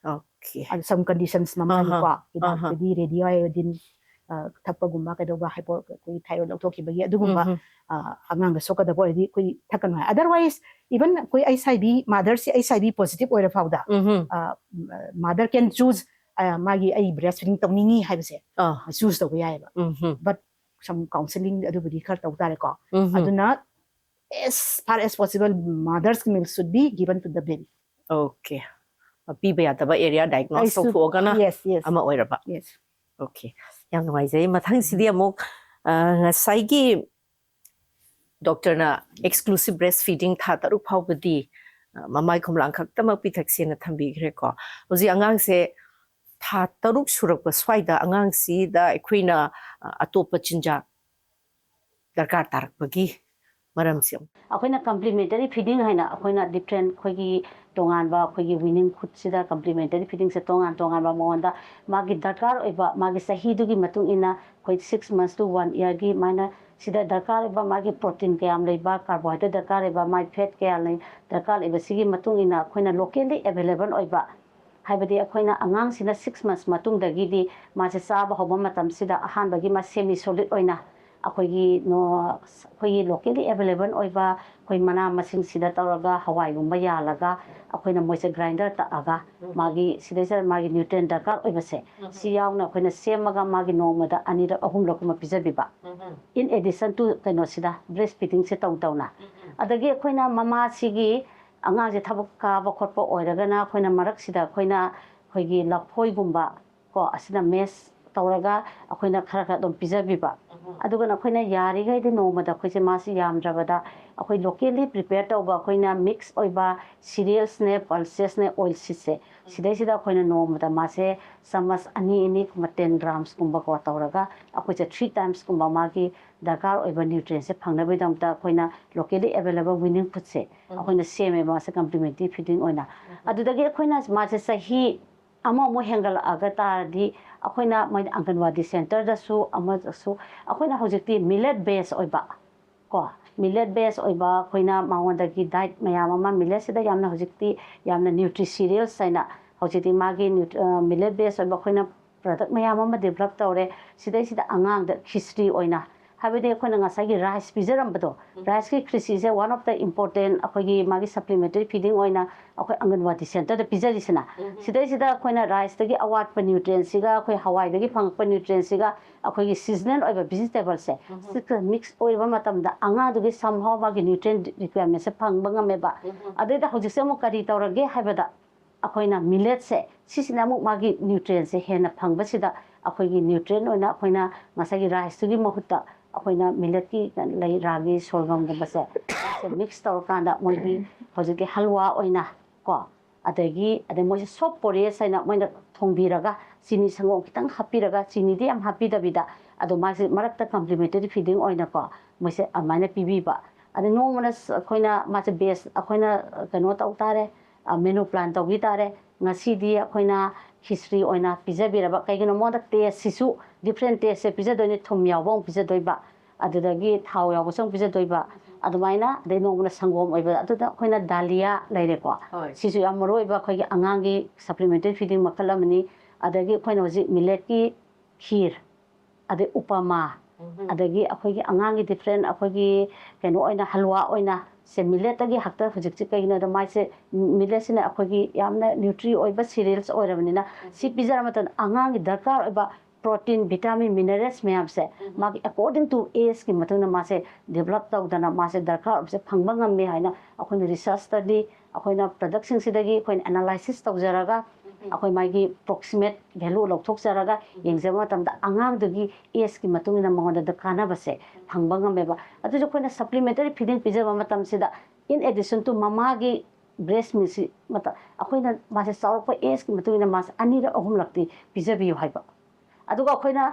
Okay. ꯑꯗꯨ some conditions ꯃꯃꯥꯒꯤꯀꯣ, ꯑꯍꯥ. ꯍꯤꯗꯥꯛꯇꯗꯤ ꯔꯦꯗꯤꯑꯣ ꯑꯥꯏꯑꯣꯗꯤꯟ, ꯑ, ꯊꯛꯄꯒꯨꯝꯕ ꯀꯩꯗꯧꯕ, ꯍꯥꯏꯄꯣ ꯑꯩꯈꯣꯏ ꯊꯥꯏꯔꯣꯏꯗ ꯂꯧꯊꯣꯛꯈꯤꯕꯒꯤ ꯑꯗꯨꯒꯨꯝꯕ, ꯎꯝꯍꯨꯝ. ꯑ, ꯑꯉꯥꯡꯗ ꯁꯣꯛꯀꯗꯕ ꯑꯣꯏꯔꯗꯤ ꯑꯩꯈꯣꯏ ꯊꯛꯀꯅꯨ ꯍꯥꯏ꯫ Otherwise, even ꯑꯩꯈꯣꯏ ꯑꯩꯆ ꯑꯥꯏ ꯚꯤ, ꯃꯥꯗꯔꯁꯤ ꯑꯩꯆ ꯑꯥꯏ ꯚꯤ ꯄꯣꯖꯤꯇꯤꯚ ꯑꯣꯏꯔ ꯐꯥꯎꯗ, ꯎꯝꯍꯨꯝ. ꯑ, ꯃꯥꯗꯔ ꯀꯦꯟ ꯆꯨꯁ, ꯑ, ꯃꯥꯒꯤ ꯑꯩ ꯕ꯭ꯔꯦꯁ ꯐꯤꯗꯤꯡ ꯇꯧꯅꯤꯡꯉꯤ ꯍꯥꯏꯕꯁꯦ ꯑꯥ. ꯆꯨꯁ ꯇꯧꯕ ꯌꯥꯏꯑꯕ꯫ ꯎꯝꯍꯨꯝ. But some counselling ꯑꯗꯨꯕꯨꯗꯤ ꯈꯔ ꯇꯧ ꯇꯥꯔꯦꯀꯣ꯫ ꯎꯝꯍꯨꯝ. ꯑꯗꯨꯅ as far as possible, mother's milk should be given to the baby. Okay. ꯄꯤꯕ ꯌꯥꯗꯕ ꯑꯦꯔꯤꯌꯥ ꯗꯥꯏꯒꯅꯣꯁ ꯀꯩꯁꯨ- ꯇꯧꯊꯣꯛꯑꯒꯅ Yes, yes. ꯑꯃ ꯑꯣꯏꯔꯕ. Yes. ꯑꯣꯀꯦ. ꯌꯥꯝ ꯅꯨꯡꯉꯥꯏꯖꯩ꯫ ꯃꯊꯪꯁꯤꯗꯤ ꯑꯃꯨꯛ, ꯑ, ꯉꯁꯥꯏꯒꯤ ꯗꯣꯛꯇꯔꯅ exclusive breastfeeding ꯊꯥ ꯇꯔꯨꯛ ꯐꯥꯎꯕꯗꯤ ꯃꯃꯥꯏ ꯈꯨꯝꯂꯥꯡ ꯈꯛꯇꯃꯛ ꯄꯤꯊꯛꯁꯦꯅ ꯊꯝꯕꯤꯈ꯭ꯔꯦꯀꯣ꯫ ꯍꯧꯖꯤꯛ ꯑꯉꯥꯡꯁꯦ ꯊꯥ ꯇꯔꯨꯛ ꯁꯨꯔꯛꯄ ꯁ꯭ꯋꯥꯏꯗ ꯑꯉꯥꯡꯁꯤꯗ ꯑꯩꯈꯣꯏꯅ ꯑꯇꯣꯞꯄ ꯆꯤꯟꯖꯥꯛ ꯗꯔꯀꯥꯔ ꯇꯥꯔꯛꯄꯒꯤ ꯃꯔꯝꯁꯦ? ꯑꯩꯈꯣꯏꯅ ꯀꯝꯄ꯭ꯂꯤꯃꯦꯟꯇꯔꯤ ꯐꯤꯗꯤꯡ ꯍꯥꯏꯅ ꯑꯩꯈꯣꯏꯅ ꯗꯤꯐ꯭ꯔꯦꯟ ꯑꯩꯈꯣꯏꯒꯤ ꯇꯣꯉꯥꯟꯕ ꯑꯩꯈꯣꯏꯒꯤ ꯋꯤꯅꯤꯡ ꯐꯨꯗꯁꯤꯗ ꯀꯝꯄ꯭ꯂꯤꯃꯦꯟꯇꯔꯤ ꯐꯤꯗꯤꯡꯁꯦ ꯇꯣꯉꯥꯟ ꯇꯣꯉꯥꯟꯕ ꯃꯉꯣꯟꯗ ꯃꯥꯒꯤ ꯗꯔꯀꯥꯔ ꯑꯣꯏꯕ ꯃꯥꯒꯤ ꯆꯍꯤꯗꯨꯒꯤ ꯃꯇꯨꯡ ꯏꯟꯅ ꯑꯩꯈꯣꯏ ꯁꯤꯛꯁ ꯃꯟꯁ ꯇꯨ ꯋꯥꯟ ꯏꯌꯔꯒꯤ ꯃꯥꯏꯅ ꯁꯤꯗ ꯗꯔꯀꯥꯔ ꯑꯣꯏꯕ ꯃꯥꯒꯤ ꯄ꯭ꯔꯣꯇꯤꯟ ꯀꯌꯥꯝ ꯂꯩꯕ, ꯀꯥꯔꯕꯣꯍꯥꯏꯗ꯭ꯔꯦꯠ ꯗꯔꯀꯥꯔ ꯂꯩꯕ, ꯃꯥꯏ ꯐꯦꯠ ꯀꯌꯥ ꯂꯩ ꯗꯔꯀꯥꯔ ꯂꯩꯕꯁꯤꯒꯤ ꯃꯇꯨꯡ ꯏꯟꯅ ꯑꯩꯈꯣꯏꯅ ꯂꯣꯀꯦꯜꯂꯤ ꯑꯦꯚꯦꯂꯦꯕꯜ ꯑꯣꯏꯕ, ꯍꯥꯏꯕꯗꯤ ꯑꯩꯈꯣꯏꯅ ꯑꯉꯥꯡꯁꯤꯅ ꯁꯤꯛꯁ ꯃꯟꯁ ꯃꯇꯨꯡꯗꯒꯤꯗꯤ ꯃꯥꯁꯦ ꯆꯥꯕ ꯍꯧꯕ ꯃꯇꯝꯁꯤꯗ ꯑꯍꯥꯟꯕꯒꯤ ꯃꯥ ꯁꯦꯃꯤ ꯁꯣꯂꯤꯠ ꯑꯣꯏꯅ ꯑꯩꯈꯣꯏꯒꯤ ꯅꯣ-, ꯑꯩꯈꯣꯏꯒꯤ ꯂꯣꯀꯦꯜꯂꯤ ꯑꯦꯚꯦꯂꯦꯕꯜ ꯑꯣꯏꯕ ꯑꯩꯈꯣꯏ ꯃꯅꯥ ꯃꯁꯤꯡꯁꯤꯗ ꯇꯧꯔꯒ ꯍꯋꯥꯏꯒꯨꯝꯕ ꯌꯥꯜꯂꯒ ꯑꯩꯈꯣꯏꯅ ꯃꯣꯏꯁꯦ ꯒ꯭ꯔꯥꯏꯟꯗꯔ ꯇꯛꯑꯒ ꯎꯝ꯫ ꯃꯥꯒꯤ ꯁꯤꯗꯩꯁꯤꯗ ꯃꯥꯒꯤ ꯅ꯭ꯌꯨꯇ꯭ꯔꯦꯟ ꯗꯔꯀꯥꯔ ꯑꯣꯏꯕꯁꯦ ꯎꯝ꯫ ꯁꯤ ꯌꯥꯎꯅ ꯑꯩꯈꯣꯏꯅ ꯁꯦꯝꯃꯒ ꯃꯥꯒꯤ ꯅꯣꯡꯃꯗ ꯑꯅꯤꯔꯛ ꯑꯍꯨꯝꯂꯛ ꯀꯨꯝꯕ ꯄꯤꯖꯕꯤꯕ꯫ ꯎꯝ꯫ In addition to ꯀꯩꯅꯣꯁꯤꯗ ꯕ꯭ꯔꯦꯁ ꯐꯤꯗꯤꯡꯁꯦ ꯇꯧ ꯇꯧꯅ꯫ ꯎꯝ꯫ ꯑꯗꯒꯤ ꯑꯩꯈꯣꯏꯅ ꯃꯃꯥꯁꯤꯒꯤ ꯑꯉꯥꯡꯁꯦ ꯊꯕꯛ ꯀꯥꯕ ꯈꯣꯠꯄ ꯑꯣꯏꯔꯒꯅ ꯑꯩꯈꯣꯏꯅ ꯃꯔꯛꯁꯤꯗ ꯑꯩꯈꯣꯏꯅ ꯑꯩꯈꯣꯏꯒꯤ ꯂꯐꯣꯏꯒꯨꯝꯕ ꯀꯣ ꯑꯁꯤꯅ ꯃꯦꯁ ꯇꯧꯔꯒ ꯑꯩꯈꯣꯏꯅ ꯈꯔ ꯈꯔ ꯑꯗꯨꯝ ꯄꯤꯖꯕꯤꯕ꯫ ꯎꯝ꯫ ꯑꯗꯨꯒ ꯑꯩꯈꯣꯏꯅ ꯌꯥꯔꯤꯈꯩꯗꯤ ꯅꯣꯡꯃꯗ ꯑꯩꯈꯣꯏꯁꯦ ꯃꯥꯁꯤ ꯌꯥꯝꯗ꯭ꯔꯕꯗ ꯑꯩꯈꯣꯏ ꯂꯣꯀꯦꯜꯂꯤ ꯄ꯭ꯔꯤꯄꯦꯌꯔ ꯇꯧꯕ ꯑꯩꯈꯣꯏꯅ ꯃꯤꯛꯁ ꯑꯣꯏꯕ ꯁꯤꯔꯤꯌꯦꯜꯁꯅꯦ, ꯄꯜꯁꯦꯁꯅꯦ, ꯑꯣꯏꯜ ꯁꯤꯠꯁꯦ ꯁꯤꯗꯩꯁꯤꯗ ꯑꯩꯈꯣꯏꯅ ꯅꯣꯡꯃꯗ ꯃꯥꯁꯦ ꯆꯥꯃꯁ ꯑꯅꯤ ꯑꯅꯤꯒꯨꯝꯕ ꯇꯦꯟ ꯒ꯭ꯔꯥꯝꯁꯀꯨꯝꯕꯀꯣ ꯇꯧꯔꯒ ꯑꯩꯈꯣꯏꯁꯦ ꯊ꯭ꯔꯤ ꯇꯥꯏꯝꯁꯀꯨꯝꯕ ꯃꯥꯒꯤ ꯗꯔꯀꯥꯔ ꯑꯣꯏꯕ ꯅ꯭ꯌꯨꯇ꯭ꯔꯤꯌꯦꯟꯁꯦ ꯐꯪꯅꯕꯒꯤꯗꯃꯛꯇ ꯑꯩꯈꯣꯏꯅ ꯂꯣꯀꯦꯜꯂꯤ ꯑꯦꯚꯦꯂꯦꯕꯜ ꯋꯤꯅꯤꯡ ꯐꯨꯗꯁꯦ ꯎꯝ꯫ ꯑꯩꯈꯣꯏꯅ ꯁꯦꯝꯃꯦꯕ ꯃꯥꯁꯦ ꯀꯝꯄ꯭ꯂꯤꯃꯦꯟꯇꯔꯤ ꯐꯤꯗꯤꯡ ꯑꯣꯏꯅ꯫ ꯎꯝ꯫ ꯑꯗꯨꯗꯒꯤ ꯑꯩꯈꯣꯏꯅ ꯃꯥꯁꯦ ꯆꯍꯤ ꯑꯃꯃꯨꯛ ꯍꯦꯟꯒꯠꯂꯛꯑꯒ ꯇꯥꯔꯗꯤ ꯑꯩꯈꯣꯏꯅ ꯃꯣꯏꯗ ꯑꯪꯒꯟꯋꯥꯗꯤ ꯁꯦꯟꯇꯔꯗꯁꯨ ꯑꯃꯗꯁꯨ ꯑꯩꯈꯣꯏꯅ ꯍꯧꯖꯤꯛꯇꯤ ꯃꯤꯂꯦꯠ ꯕꯦꯁ ꯑꯣꯏꯕ ꯀꯣ, ꯃꯤꯂꯦꯠ ꯕꯦꯁ ꯑꯣꯏꯕ ꯑꯩꯈꯣꯏꯅ ꯃꯉꯣꯟꯗꯒꯤ ꯗꯥꯏꯠ ꯃꯌꯥꯝ ꯑꯃ, ꯃꯤꯂꯦꯠꯁꯤꯗ ꯌꯥꯝꯅ ꯍꯧꯖꯤꯛꯇꯤ ꯌꯥꯝꯅ ꯅ꯭ꯌꯨꯇ꯭ꯔꯤꯁꯤꯔꯤꯌꯦꯜꯁ ꯍꯥꯏꯅ ꯍꯧꯖꯤꯛꯇꯤ ꯃꯥꯒꯤ ꯅ꯭ꯌꯨꯇ꯭ꯔꯤ-, ꯑ, ꯃꯤꯂꯦꯠ ꯕꯦꯁ ꯑꯣꯏꯕ ꯑꯩꯈꯣꯏꯅ ꯄ꯭ꯔꯗꯛ ꯃꯌꯥꯝ ꯑꯃ ꯗꯤꯕꯂꯞ ꯇꯧꯔꯦ꯫ ꯁꯤꯗꯩꯁꯤꯗ ꯑꯉꯥꯡꯗ ꯈꯤꯆ꯭ꯔꯤ ꯑꯣꯏꯅ, ꯍꯥꯏꯕꯗꯤ ꯑꯩꯈꯣꯏꯅ ꯉꯁꯥꯏꯒꯤ ꯔꯥꯏꯁ ꯄꯤꯖꯔꯝꯕꯗꯣ, ꯎꯝ꯫ ꯔꯥꯏꯁꯀꯤ ꯈ꯭ꯔꯤꯆꯤꯁꯦ one of the important ꯑꯩꯈꯣꯏꯒꯤ ꯃꯥꯒꯤ ꯁꯄ꯭ꯂꯤꯃꯦꯟꯇꯔꯤ ꯐꯤꯗꯤꯡ ꯑꯣꯏꯅ ꯑꯩꯈꯣꯏ ꯑꯪꯒꯟꯋꯥꯗꯤ ꯁꯦꯟꯇꯔꯗ ꯄꯤꯖꯔꯤꯁꯤꯅ꯫ ꯎꯝ꯫ ꯁꯤꯗꯩꯁꯤꯗ ꯑꯩꯈꯣꯏꯅ ꯔꯥꯏꯁꯇꯒꯤ ꯑꯋꯥꯠꯄ ꯅ꯭ꯌꯨꯇ꯭ꯔꯤꯌꯦꯟꯁꯤꯒ ꯑꯩꯈꯣꯏ ꯍꯋꯥꯏꯗꯒꯤ ꯐꯪꯉꯛꯄ ꯅ꯭ꯌꯨꯇ꯭ꯔꯤꯌꯦꯟꯁꯤꯒ ꯑꯩꯈꯣꯏꯒꯤ ꯁꯤꯖꯅꯦꯜ ꯑꯣꯏꯕ ꯚꯤꯖꯤꯇꯦꯕꯜꯁꯦ ꯎꯝ꯫ ꯁꯤꯒ ꯃꯤꯛꯁ ꯑꯣꯏꯕ ꯃꯇꯝꯗ ꯑꯉꯥꯡꯗꯨꯒꯤ somehow ꯃꯥꯒꯤ ꯅ꯭ꯌꯨꯇ꯭ꯔꯤꯌꯦꯟ ꯔꯤꯀ꯭ꯋꯥꯌꯔꯃꯦꯟꯁꯦ ꯐꯪꯕ ꯉꯝꯃꯦꯕ꯫ ꯎꯝ꯫ ꯑꯗꯩꯗ ꯍꯧꯖꯤꯛꯁꯦ ꯑꯃꯨꯛ ꯀꯔꯤ ꯇꯧꯔꯒꯦ ꯍꯥꯏꯕꯗ ꯑꯩꯈꯣꯏꯅ ꯃꯤꯂꯦꯠꯁꯦ ꯁꯤꯁꯤꯅ ꯑꯃꯨꯛ ꯃꯥꯒꯤ ꯅ꯭ꯌꯨꯇ꯭ꯔꯤꯌꯦꯟꯁꯦ ꯍꯦꯟꯅ ꯐꯪꯕꯁꯤꯗ ꯑꯩꯈꯣꯏꯒꯤ ꯅ꯭ꯌꯨꯇ꯭ꯔꯤꯌꯦꯟ ꯑꯣꯏꯅ ꯑꯩꯈꯣꯏꯅ ꯉꯁꯥꯏꯒꯤ ꯔꯥꯏꯁꯇꯨꯒꯤ ꯃꯍꯨꯠꯇ ꯑꯩꯈꯣꯏꯅ ꯃꯤꯂꯦꯠꯀꯤ ꯂꯩ, ꯔꯥꯒꯤ, ꯁꯣꯜꯒꯝꯒꯨꯝꯕꯁꯦ, ꯃꯥꯁꯦ ꯃꯤꯛꯁ ꯇꯧꯔꯀꯥꯟꯗ ꯃꯣꯏꯒꯤ ꯍꯧꯖꯤꯛꯀꯤ ꯍꯜꯋꯥ ꯑꯣꯏꯅ ꯀꯣ, ꯑꯗꯒꯤ ꯑꯗꯩ ꯃꯣꯏꯁꯦ ꯁꯣꯐ ꯄꯣꯔꯦꯁ ꯍꯥꯏꯅ ꯃꯣꯏꯅ ꯊꯣꯡꯕꯤꯔꯒ ꯆꯤꯅꯤ ꯁꯪꯒꯣꯝ ꯈꯤꯇꯪ ꯍꯥꯞꯄꯤꯔꯒ, ꯆꯤꯅꯤꯗꯤ ꯌꯥꯝ ꯍꯥꯞꯄꯤꯗꯕꯤꯗ, ꯑꯗꯣ ꯃꯥꯁꯦ ꯃꯔꯛꯇ ꯀꯝꯄ꯭ꯂꯤꯃꯦꯟꯇꯔꯤ ꯐꯤꯗꯤꯡ ꯑꯣꯏꯅꯀꯣ ꯃꯣꯏꯁꯦ ꯑꯗꯨꯃꯥꯏꯅ ꯄꯤꯕꯤꯕ꯫ ꯑꯗꯩ ꯅꯣꯡꯃꯅ ꯁ-, ꯑꯩꯈꯣꯏꯅ ꯃꯥꯁꯦ ꯕꯦꯁ ꯑꯩꯈꯣꯏꯅ ꯀꯩꯅꯣ ꯇꯧ ꯇꯥꯔꯦ, ꯃꯦꯅꯨ ꯄ꯭ꯂꯥꯟ ꯇꯧꯕꯤ ꯇꯥꯔꯦ꯫ ꯉꯁꯤꯗꯤ ꯑꯩꯈꯣꯏꯅ ꯈꯤꯆ꯭ꯔꯤ ꯑꯣꯏꯅ ꯄꯤꯖꯕꯤꯔꯕ, ꯀꯩꯒꯤꯅꯣ ꯃꯉꯣꯟꯗ ꯇꯦꯁꯁꯤꯁꯨ ꯗꯤꯐ꯭ꯔꯦꯟ ꯇꯦꯁꯁꯦ ꯄꯤꯖꯗꯣꯏꯅꯤ, ꯊꯨꯝ ꯌꯥꯎꯕ ꯑꯃꯨꯛ ꯄꯤꯖꯗꯣꯏꯕ, ꯑꯗꯨꯗꯒꯤ ꯊꯥꯎ ꯌꯥꯎꯕꯁꯨ ꯑꯃꯨꯛ ꯄꯤꯖꯗꯣꯏꯕ꯫ ꯑꯗꯨꯃꯥꯏꯅ, ꯑꯗꯩ ꯅꯣꯡꯃꯅ ꯁꯪꯒꯣꯝ ꯑꯣꯏꯕ, ꯑꯗꯨꯗ ꯑꯩꯈꯣꯏꯅ ꯗꯥꯂꯤꯌꯥ ꯂꯩꯔꯦꯀꯣ꯫ ꯍꯣꯏ꯫ ꯁꯤꯁꯨ ꯌꯥꯝ ꯃꯔꯨ ꯑꯣꯏꯕ ꯑꯩꯈꯣꯏꯒꯤ ꯑꯉꯥꯡꯒꯤ ꯁꯄ꯭ꯂꯤꯃꯦꯟꯇꯔꯤ ꯐꯤꯗꯤꯡ ꯃꯈꯜ ꯑꯃꯅꯤ꯫ ꯑꯗꯒꯤ ꯑꯩꯈꯣꯏꯅ ꯍꯧꯖꯤꯛ ꯃꯤꯂꯦꯠꯀꯤ ꯈꯤꯔ, ꯑꯗꯩ ꯎꯄꯃꯥ, ꯎꯝ꯫ ꯑꯗꯒꯤ ꯑꯩꯈꯣꯏꯒꯤ ꯑꯉꯥꯡꯒꯤ ꯗꯤꯐ꯭ꯔꯦꯟ, ꯑꯩꯈꯣꯏꯒꯤ ꯀꯩꯅꯣ ꯑꯣꯏꯅ ꯍꯜꯋꯥ ꯑꯣꯏꯅ ꯁꯦ, ꯃꯤꯂꯦꯠꯇꯒꯤ ꯍꯛꯇ ꯍꯧꯖꯤꯛꯁꯦ, ꯀꯩꯒꯤꯅꯣꯗ ꯃꯥꯁꯦ, ꯃꯤꯂꯦꯠꯁꯤꯅ ꯑꯩꯈꯣꯏꯒꯤ ꯌꯥꯝꯅ ꯅ꯭ꯌꯨꯇ꯭ꯔꯤ ꯑꯣꯏꯕ ꯁꯤꯔꯤꯌꯦꯜꯁ ꯑꯣꯏꯔꯕꯅꯤꯅ, ꯁꯤ ꯄꯤꯖꯔ ꯃꯇꯝꯗ ꯑꯉꯥꯡꯒꯤ ꯗꯔꯀꯥꯔ ꯑꯣꯏꯕ ꯄ꯭ꯔꯣꯇꯤꯟ, ꯚꯤꯇꯥꯃꯤꯟ, ꯃꯤꯅꯔꯦꯜꯁ ꯃꯌꯥꯝꯁꯦ ꯃꯥꯒꯤ ꯑꯦꯀꯣꯔꯗꯤꯡ ꯇꯨ ꯑꯦꯖꯀꯤ ꯃꯇꯨꯡ ꯏꯟꯅ ꯃꯥꯁꯦ ꯗꯤꯕꯂꯞ ꯇꯧꯗꯅ ꯃꯥꯁꯦ ꯗꯔꯀꯥꯔ ꯑꯣꯏꯕꯁꯦ ꯐꯪꯕ ꯉꯝꯃꯦ ꯍꯥꯏꯅ ꯑꯩꯈꯣꯏꯅ ꯔꯤꯁꯔꯁꯇꯗꯤ, ꯑꯩꯈꯣꯏꯅ ꯄ꯭ꯔꯗꯛꯁꯤꯡꯁꯤꯗꯒꯤ ꯑꯩꯈꯣꯏꯅ ꯑꯦꯅꯥꯂꯥꯏꯁꯤꯁ ꯇꯧꯖꯔꯒ, ꯑꯩꯈꯣꯏ ꯃꯥꯒꯤ ꯄ꯭ꯔꯣꯛꯁꯤꯃꯦꯠ ꯚꯦꯂꯨ ꯂꯧꯊꯣꯛꯆꯔꯒ ꯌꯦꯡꯖꯕ ꯃꯇꯝꯗ ꯑꯉꯥꯡꯗꯨꯒꯤ ꯑꯦꯖꯀꯤ ꯃꯇꯨꯡ ꯏꯟꯅ ꯃꯉꯣꯟꯗ ꯀꯥꯟꯅꯕꯁꯦ ꯐꯪꯕ ꯉꯝꯃꯦꯕ꯫ ꯑꯗꯨꯁꯨ ꯑꯩꯈꯣꯏꯅ ꯁꯄ꯭ꯂꯤꯃꯦꯟꯇꯔꯤ ꯐꯤꯗꯤꯡ ꯄꯤꯖꯕ ꯃꯇꯝꯁꯤꯗ, in addition to ꯃꯃꯥꯒꯤ ꯕ꯭ꯔꯦꯁ ꯃꯤꯜꯛꯁꯤ ꯃꯇ-, ꯑꯩꯈꯣꯏꯅ ꯃꯥꯁꯦ ꯆꯥꯎꯔꯛꯄ ꯑꯦꯖꯀꯤ ꯃꯇꯨꯡ ꯏꯟꯅ ꯃꯥꯁꯦ ꯑꯅꯤꯔꯛ ꯑꯍꯨꯝꯂꯛꯇꯤ ꯄꯤꯖꯕꯤꯌꯨ ꯍꯥꯏꯕ꯫ ꯑꯗꯨꯒ ꯑꯩꯈꯣꯏꯅ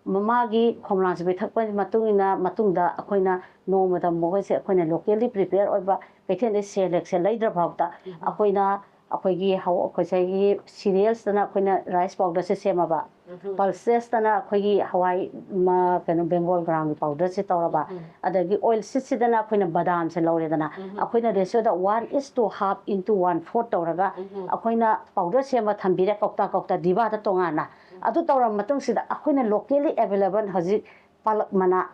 ꯃꯃꯥꯒꯤ ꯐꯣꯔꯃꯨꯂꯥꯁꯤ ꯄꯤꯊꯛꯄꯒꯤ ꯃꯇꯨꯡ ꯏꯟꯅ, ꯃꯇꯨꯡꯗ ꯑꯩꯈꯣꯏꯅ ꯅꯣꯡꯃꯗ ꯃꯈꯣꯏꯁꯦ ꯑꯩꯈꯣꯏꯅ ꯂꯣꯀꯦꯜꯂꯤ ꯄ꯭ꯔꯤꯄꯦꯌꯔ ꯑꯣꯏꯕ ꯀꯩꯊꯦꯜꯗꯒꯤ ꯁꯦꯂꯦꯛꯁꯦ ꯂꯩꯗ꯭ꯔ ꯐꯥꯎꯗ, ꯑꯩꯈꯣꯏꯅ ꯑꯩꯈꯣꯏꯒꯤ ꯍꯧ-, ꯑꯩꯈꯣꯏ ꯉꯁꯥꯏꯒꯤ ꯁꯤꯔꯤꯌꯦꯜꯁꯇꯅ ꯑꯩꯈꯣꯏꯅ ꯔꯥꯏꯁ ꯄꯥꯎꯗꯔꯁꯦ ꯁꯦꯝꯃꯕ, ꯄꯜꯁꯦꯁꯇꯅ ꯑꯩꯈꯣꯏꯒꯤ ꯍꯋꯥꯏ, ꯃ-, ꯀꯩꯅꯣ, ꯕꯦꯡꯒꯣꯜ ꯒ꯭ꯔꯥꯝꯒꯤ ꯄꯥꯎꯗꯔꯁꯦ ꯇꯧꯔꯕ, ꯑꯗꯒꯤ ꯑꯣꯏꯜ ꯁꯤꯠꯁꯤꯗꯅ ꯑꯩꯈꯣꯏꯅ ꯕꯗꯥꯝꯁꯦ ꯂꯧꯔꯦꯗꯅ, ꯑꯩꯈꯣꯏꯅ ꯔꯦꯁꯤꯌꯣꯗ one is to half into one fourth ꯇꯧꯔꯒ ꯑꯩꯈꯣꯏꯅ ꯄꯥꯎꯗꯔ ꯁꯦꯝꯃ ꯊꯝꯕꯤꯔꯦ, ꯀꯧꯇꯥ ꯀꯧꯇꯥ ꯗꯤꯕꯥꯗ ꯇꯣꯉꯥꯟꯅ꯫ ꯑꯗꯨ ꯇꯧꯔꯕ ꯃꯇꯨꯡꯁꯤꯗ ꯑꯩꯈꯣꯏꯅ ꯂꯣꯀꯦꯜꯂꯤ ꯑꯦꯕꯥꯏꯂꯦꯕꯜ ꯍꯧꯖꯤꯛ ꯄꯥꯂꯛ ꯃꯅꯥ,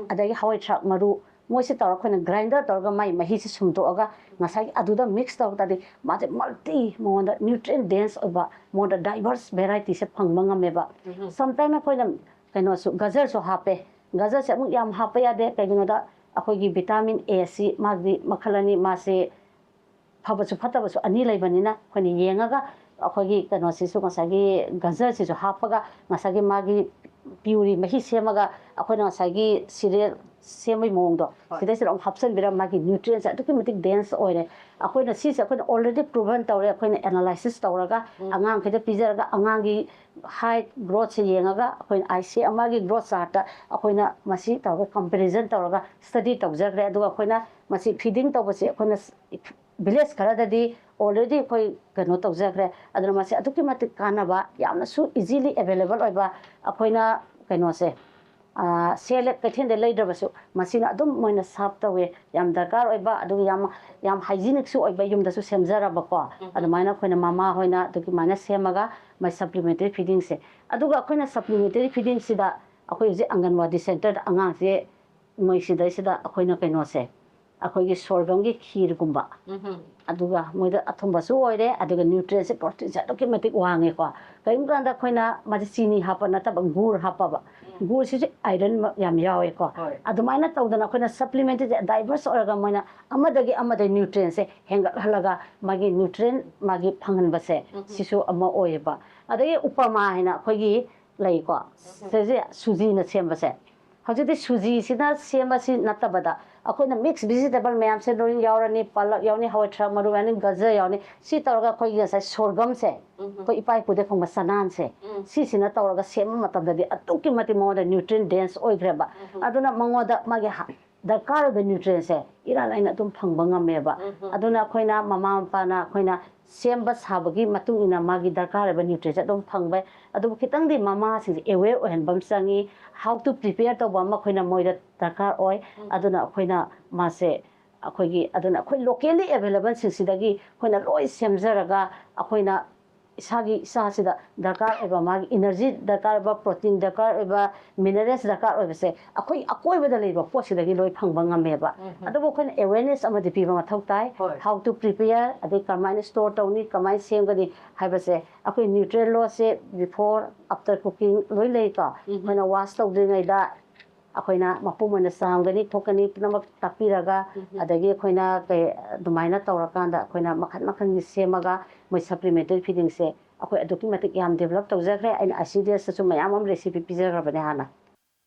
ꯑꯗꯒꯤ ꯍꯋꯥꯏ ꯊ꯭ꯔꯥꯛ ꯃꯔꯨ, ꯃꯣꯏꯁꯤ ꯇꯧꯔꯒ ꯑꯩꯈꯣꯏꯅ ꯒ꯭ꯔꯥꯏꯟꯗꯔ ꯇꯧꯔꯒ ꯃꯥꯏ ꯃꯍꯤꯁꯤ ꯁꯨꯝꯗꯣꯛꯑꯒ ꯉꯁꯥꯏꯒꯤ ꯑꯗꯨꯗ ꯃꯤꯛꯁ ꯇꯧꯔ ꯇꯥꯔꯗꯤ ꯃꯥꯁꯦ ꯃꯜꯇꯤ, ꯃꯉꯣꯟꯗ ꯅ꯭ꯌꯨꯇ꯭ꯔꯤꯌꯦꯟ ꯗꯦꯟꯁ ꯑꯣꯏꯕ, ꯃꯉꯣꯟꯗ ꯗꯥꯏꯕꯔꯁ ꯚꯦꯔꯥꯏꯇꯤꯁꯦ ꯐꯪꯕ ꯉꯝꯃꯦꯕ꯫ ꯁꯝꯇꯥꯏꯝ ꯑꯩꯈꯣꯏꯅ ꯀꯩꯅꯣꯁꯨ, ꯒꯖꯔꯁꯨ ꯍꯥꯞꯄꯦ꯫ ꯒꯖꯔꯁꯦ ꯑꯃꯨꯛ ꯌꯥꯝ ꯍꯥꯞꯄ ꯌꯥꯗꯦ, ꯀꯩꯒꯤꯅꯣꯗ ꯑꯩꯈꯣꯏꯒꯤ ꯚꯤꯇꯥꯃꯤꯟ ꯑꯦꯁꯤ ꯃꯥꯒꯤ ꯃꯈꯜ ꯑꯅꯤ, ꯃꯥꯁꯦ ꯐꯕꯁꯨ ꯐꯠꯇꯕꯁꯨ ꯑꯅꯤ ꯂꯩꯕꯅꯤꯅ ꯑꯩꯈꯣꯏꯅ ꯌꯦꯡꯉꯒ ꯑꯩꯈꯣꯏꯒꯤ ꯀꯩꯅꯣꯁꯤꯁꯨ, ꯉꯁꯥꯏꯒꯤ ꯒꯖꯔꯁꯤꯁꯨ ꯍꯥꯞꯄꯒ ꯉꯁꯥꯏꯒꯤ ꯃꯥꯒꯤ ꯄ꯭ꯌꯨꯔꯤ ꯃꯍꯤ ꯁꯦꯝꯃꯒ ꯑꯩꯈꯣꯏꯅ ꯉꯁꯥꯏꯒꯤ ꯁꯤꯔꯤꯌꯦꯜ ꯁꯦꯝꯕꯒꯤ ꯃꯑꯣꯡꯗꯣ, ꯍꯣꯏ꯫ ꯁꯤꯗꯩꯁꯤꯗ ꯑꯃꯨꯛ ꯍꯥꯞꯆꯤꯟꯕꯤꯔꯒ ꯃꯥꯒꯤ ꯅ꯭ꯌꯨꯇ꯭ꯔꯤꯌꯦꯟꯁꯦ ꯑꯗꯨꯛꯀꯤ ꯃꯇꯤꯛ ꯗꯦꯟꯁ ꯑꯣꯏꯔꯦ꯫ ꯑꯩꯈꯣꯏꯅ ꯁꯤꯁꯦ ꯑꯩꯈꯣꯏꯅ ꯑꯣꯜꯔꯦꯗꯤ ꯄ꯭ꯔꯨꯚꯟ ꯇꯧꯔꯦ, ꯑꯩꯈꯣꯏꯅ ꯑꯦꯅꯥꯂꯥꯏꯁꯤꯁ ꯇꯧꯔꯒ, ꯎꯝ꯫ ꯑꯉꯥꯡꯈꯩꯗ ꯄꯤꯖꯔꯒ, ꯑꯉꯥꯡꯒꯤ ꯍꯥꯏꯠ ꯒ꯭ꯔꯣꯠꯁꯦ ꯌꯦꯡꯉꯒ, ꯑꯩꯈꯣꯏꯅ ꯑꯥꯏ ꯁꯤ ꯑꯦꯝ ꯑꯥꯔꯒꯤ ꯒ꯭ꯔꯣꯠ ꯆꯥꯔꯠꯇ ꯑꯩꯈꯣꯏꯅ ꯃꯁꯤ ꯇꯧꯔꯒ ꯀꯝꯄꯦꯔꯤꯖꯟ ꯇꯧꯔꯒ ꯁ꯭ꯇꯗꯤ ꯇꯧꯖꯈ꯭ꯔꯦ꯫ ꯑꯗꯨꯒ ꯑꯩꯈꯣꯏꯅ ꯃꯁꯤ ꯐꯤꯗꯤꯡ ꯇꯧꯕꯁꯦ ꯑꯩꯈꯣꯏꯅ ꯚꯤꯂꯦꯖ ꯈꯔꯗꯗꯤ ꯑꯣꯜꯔꯦꯗꯤ ꯑꯩꯈꯣꯏ ꯀꯩꯅꯣ ꯇꯧꯖꯈ꯭ꯔꯦ꯫ ꯑꯗꯨꯅ ꯃꯁꯤ ꯑꯗꯨꯛꯀꯤ ꯃꯇꯤꯛ ꯀꯥꯟꯅꯕ, ꯌꯥꯝꯅꯁꯨ ꯏꯖꯤꯂꯤ ꯑꯦꯕꯥꯏꯂꯦꯕꯜ ꯑꯣꯏꯕ, ꯑꯩꯈꯣꯏꯅ ꯀꯩꯅꯣꯁꯦ, ꯁꯦꯜ ꯀꯩꯊꯦꯜꯗ ꯂꯩꯗ꯭ꯔꯕꯁꯨ ꯃꯁꯤꯅ ꯑꯗꯨꯝ ꯃꯣꯏꯅ ꯁꯥꯔꯞ ꯇꯧꯋꯦ꯫ ꯌꯥꯝ ꯗꯔꯀꯥꯔ ꯑꯣꯏꯕ, ꯑꯗꯨꯒ ꯌꯥꯝ, ꯌꯥꯝ ꯍꯥꯏꯖꯤꯅꯤꯛꯁꯨ ꯑꯣꯏꯕ, ꯌꯨꯝꯗꯁꯨ ꯁꯦꯝꯖꯔꯕꯀꯣ꯫ ꯎꯝ꯫ ꯑꯗꯨꯃꯥꯏꯅ ꯑꯩꯈꯣꯏꯅ ꯃꯃꯥ ꯍꯣꯏꯅ ꯑꯗꯨꯃꯥꯏꯅ ꯁꯦꯝꯃꯒ ꯃꯣꯏ ꯁꯄ꯭ꯂꯤꯃꯦꯟꯇꯔꯤ ꯐꯤꯗꯤꯡꯁꯦ, ꯑꯗꯨꯒ ꯑꯩꯈꯣꯏꯅ ꯁꯄ꯭ꯂꯤꯃꯦꯟꯇꯔꯤ ꯐꯤꯗꯤꯡꯁꯤꯗ ꯑꯩꯈꯣꯏ ꯍꯧꯖꯤꯛ ꯑꯪꯒꯟꯋꯥꯗꯤ ꯁꯦꯟꯇꯔꯗ ꯑꯉꯥꯡꯁꯦ ꯃꯣꯏ ꯁꯤꯗꯩꯁꯤꯗ ꯑꯩꯈꯣꯏꯅ ꯀꯩꯅꯣꯁꯦ, ꯑꯩꯈꯣꯏꯒꯤ ꯁꯣꯔꯒꯝꯒꯤ ꯈꯤꯔꯒꯨꯝꯕ, ꯎꯝꯍꯨꯝ꯫ ꯑꯗꯨꯒ ꯃꯣꯏꯗ ꯑꯊꯨꯝꯕꯁꯨ ꯑꯣꯏꯔꯦ, ꯑꯗꯨꯒ ꯅ꯭ꯌꯨꯇ꯭ꯔꯤꯌꯦꯟꯁꯦ, ꯄ꯭ꯔꯣꯇꯤꯟꯁꯦ ꯑꯗꯨꯛꯀꯤ ꯃꯇꯤꯛ ꯋꯥꯡꯉꯦꯀꯣ꯫ ꯀꯔꯤꯒꯨꯝꯕ ꯀꯥꯟꯗ ꯑꯩꯈꯣꯏꯅ ꯃꯁꯤ ꯆꯤꯅꯤ ꯍꯥꯞꯄ ꯅꯠꯇꯕ ꯒꯨꯔ ꯍꯥꯞꯄꯕ꯫ ꯎꯝ꯫ ꯒꯨꯔꯁꯤꯁꯨ ꯑꯥꯏꯔꯟ ꯌꯥꯝ ꯌꯥꯎꯋꯦꯀꯣ꯫ ꯍꯣꯏ꯫ ꯑꯗꯨꯃꯥꯏꯅ ꯇꯧꯗꯅ ꯑꯩꯈꯣꯏꯅ ꯁꯄ꯭ꯂꯤꯃꯦꯟꯇꯔꯤꯁꯦ ꯗꯥꯏꯚꯔꯁ ꯑꯣꯏꯔꯒ ꯃꯣꯏꯅ ꯑꯃꯗꯒꯤ ꯑꯃꯗ ꯅ꯭ꯌꯨꯇ꯭ꯔꯤꯌꯦꯟꯁꯦ ꯍꯦꯟꯒꯠꯍꯜꯂꯒ ꯃꯥꯒꯤ ꯅ꯭ꯌꯨꯇ꯭ꯔꯤꯌꯦꯟ ꯃꯥꯒꯤ ꯐꯪꯍꯟꯕꯁꯦ, ꯎꯝ꯫ ꯁꯤꯁꯨ ꯑꯃ ꯑꯣꯏꯌꯦꯕ꯫ ꯑꯗꯒꯤ ꯎꯄꯃꯥ ꯍꯥꯏꯅ ꯑꯩꯈꯣꯏꯒꯤ ꯂꯩꯀꯣ, ꯎꯝ꯫ ꯁꯤꯁꯦ ꯁꯨꯖꯤꯅ ꯁꯦꯝꯕꯁꯦ꯫ ꯍꯧꯖꯤꯛꯇꯤ ꯁꯨꯖꯤꯁꯤꯅ ꯁꯦꯝꯕꯁꯤ ꯅꯠꯇꯕꯗ ꯑꯩꯈꯣꯏꯅ ꯃꯤꯛꯁ ꯚꯤꯖꯤꯇꯦꯕꯜ ꯃꯌꯥꯝꯁꯦ ꯂꯣꯏ ꯌꯥꯎꯔꯅꯤ, ꯄꯥꯂꯛ ꯌꯥꯎꯅꯤ, ꯍꯋꯥꯏ ꯊ꯭ꯔꯥꯛ ꯃꯔꯨ ꯌꯥꯎꯅꯤ, ꯒꯖꯔ ꯌꯥꯎꯅꯤ꯫ ꯁꯤ ꯇꯧꯔꯒ ꯑꯩꯈꯣꯏꯒꯤ ꯉꯁꯥꯏ ꯁꯣꯔꯒꯝꯁꯦ, ꯎꯝ꯫ ꯑꯩꯈꯣꯏ ꯏꯄꯥ ꯏꯄꯨꯗꯩ ꯐꯪꯕ ꯆꯅꯥꯟꯁꯦ, ꯎꯝ꯫ ꯁꯤꯁꯤꯅ ꯇꯧꯔꯒ ꯁꯦꯝꯕ ꯃꯇꯝꯗꯗꯤ ꯑꯗꯨꯛꯀꯤ ꯃꯇꯤꯛ ꯃꯉꯣꯟꯗ ꯅ꯭ꯌꯨꯇ꯭ꯔꯤꯌꯦꯟ ꯗꯦꯟꯁ ꯑꯣꯏꯈ꯭ꯔꯦꯕ꯫ ꯎꯝ꯫ ꯑꯗꯨꯅ ꯃꯉꯣꯟꯗ ꯃꯥꯒꯤ ꯍ-, ꯗꯔꯀꯥꯔ ꯑꯣꯏꯕ ꯅ꯭ꯌꯨꯇ꯭ꯔꯤꯌꯦꯟꯁꯦ ꯏꯔꯥꯏ ꯂꯥꯏꯅ ꯑꯗꯨꯝ ꯐꯪꯕ ꯉꯝꯃꯦꯕ꯫ ꯎꯝ꯫ ꯑꯗꯨꯅ ꯑꯩꯈꯣꯏꯅ ꯃꯃꯥ ꯃꯄꯥꯅ ꯑꯩꯈꯣꯏꯅ ꯁꯦꯝꯕ ꯁꯥꯕꯒꯤ ꯃꯇꯨꯡ ꯏꯟꯅ ꯃꯥꯒꯤ ꯗꯔꯀꯥꯔ ꯑꯣꯏꯕ ꯅ꯭ꯌꯨꯇ꯭ꯔꯤꯌꯦꯟꯁꯦ ꯑꯗꯨꯝ ꯐꯪꯕ꯫ ꯑꯗꯨꯕꯨ ꯈꯤꯇꯪꯗꯤ ꯃꯃꯥꯁꯤꯡꯁꯦ ꯑꯦꯋꯦꯌꯔ ꯑꯣꯏꯍꯟꯕ ꯑꯃ ꯆꯪꯉꯤ꯫ How to prepare ꯇꯧꯕ ꯑꯃ ꯑꯩꯈꯣꯏꯅ ꯃꯣꯏꯗ ꯗꯔꯀꯥꯔ ꯑꯣꯏ꯫ ꯎꯝ꯫ ꯑꯗꯨꯅ ꯑꯩꯈꯣꯏꯅ ꯃꯥꯁꯦ ꯑꯩꯈꯣꯏꯒꯤ, ꯑꯗꯨꯅ ꯑꯩꯈꯣꯏ ꯂꯣꯀꯦꯜꯂꯤ ꯑꯦꯕꯥꯏꯂꯦꯕꯜꯁꯤꯡꯁꯤꯗꯒꯤ ꯑꯩꯈꯣꯏꯅ ꯂꯣꯏ ꯁꯦꯝꯖꯔꯒ ꯑꯩꯈꯣꯏꯅ ꯏꯁꯥꯒꯤ, ꯏꯁꯥꯁꯤꯗ ꯗꯔꯀꯥꯔ ꯑꯣꯏꯕ, ꯃꯥꯒꯤ ꯏꯅꯔꯖꯤ ꯗꯔꯀꯥꯔ ꯑꯣꯏꯕ, ꯄ꯭ꯔꯣꯇꯤꯟ ꯗꯔꯀꯥꯔ ꯑꯣꯏꯕ, ꯃꯤꯅꯔꯦꯜꯁ ꯗꯔꯀꯥꯔ ꯑꯣꯏꯕꯁꯦ ꯑꯩꯈꯣꯏ ꯑꯀꯣꯏꯕꯗ ꯂꯩꯕ ꯄꯣꯠꯁꯤꯗꯒꯤ ꯂꯣꯏ ꯐꯪꯕ ꯉꯝꯃꯦꯕ꯫ ꯎꯝ꯫ ꯑꯗꯨꯕꯨ ꯑꯩꯈꯣꯏꯅ ꯑꯦꯋꯦꯌꯔꯅꯦꯁ ꯑꯃꯗꯤ ꯄꯤꯕ ꯃꯊꯧ ꯇꯥꯏ꯫ ꯍꯣꯏ꯫ How to prepare, ꯑꯗꯩ ꯀꯃꯥꯏꯅ ꯁ꯭ꯇꯣꯔ ꯇꯧꯅꯤ, ꯀꯃꯥꯏꯅ ꯁꯦꯝꯒꯅꯤ ꯍꯥꯏꯕꯁꯦ꯫ ꯑꯩꯈꯣꯏ ꯅ꯭ꯌꯨꯇ꯭ꯔꯤꯌꯦꯟ ꯂꯣꯁꯁꯦ before, after cooking ꯂꯣꯏ ꯂꯩꯀꯣ꯫ ꯎꯝ꯫ ꯑꯩꯈꯣꯏꯅ ꯋꯥꯁ ꯇꯧꯗ꯭ꯔꯤꯉꯩꯗ ꯑꯩꯈꯣꯏꯅ ꯃꯄꯨꯝ ꯑꯣꯏꯅ ꯆꯥꯝꯒꯅꯤ, ꯈꯣꯠꯀꯅꯤ, ꯄꯨꯝꯅꯃꯛ ꯇꯥꯛꯄꯤꯔꯒ, ꯎꯝ꯫ ꯑꯗꯒꯤ ꯑꯩꯈꯣꯏꯅ ꯀꯩ, ꯑꯗꯨꯃꯥꯏꯅ ꯇꯧꯔꯀꯥꯟꯗ ꯑꯩꯈꯣꯏꯅ ꯃꯈꯜ ꯃꯈꯜꯒꯤ ꯁꯦꯝꯃꯒ ꯃꯣꯏ ꯁꯄ꯭ꯂꯤꯃꯦꯟꯇꯔꯤ ꯐꯤꯗꯤꯡꯁꯦ ꯑꯩꯈꯣꯏ ꯑꯗꯨꯛꯀꯤ ꯃꯇꯤꯛ ꯌꯥꯝ develop ꯇꯧꯖꯈ꯭ꯔꯦ꯫ ꯑꯩꯅ ICDSꯇꯁꯨ ꯃꯌꯥꯝ ꯑꯃ recipe ꯄꯤꯖꯈ꯭ꯔꯕꯅꯦ ꯍꯥꯟꯅ꯫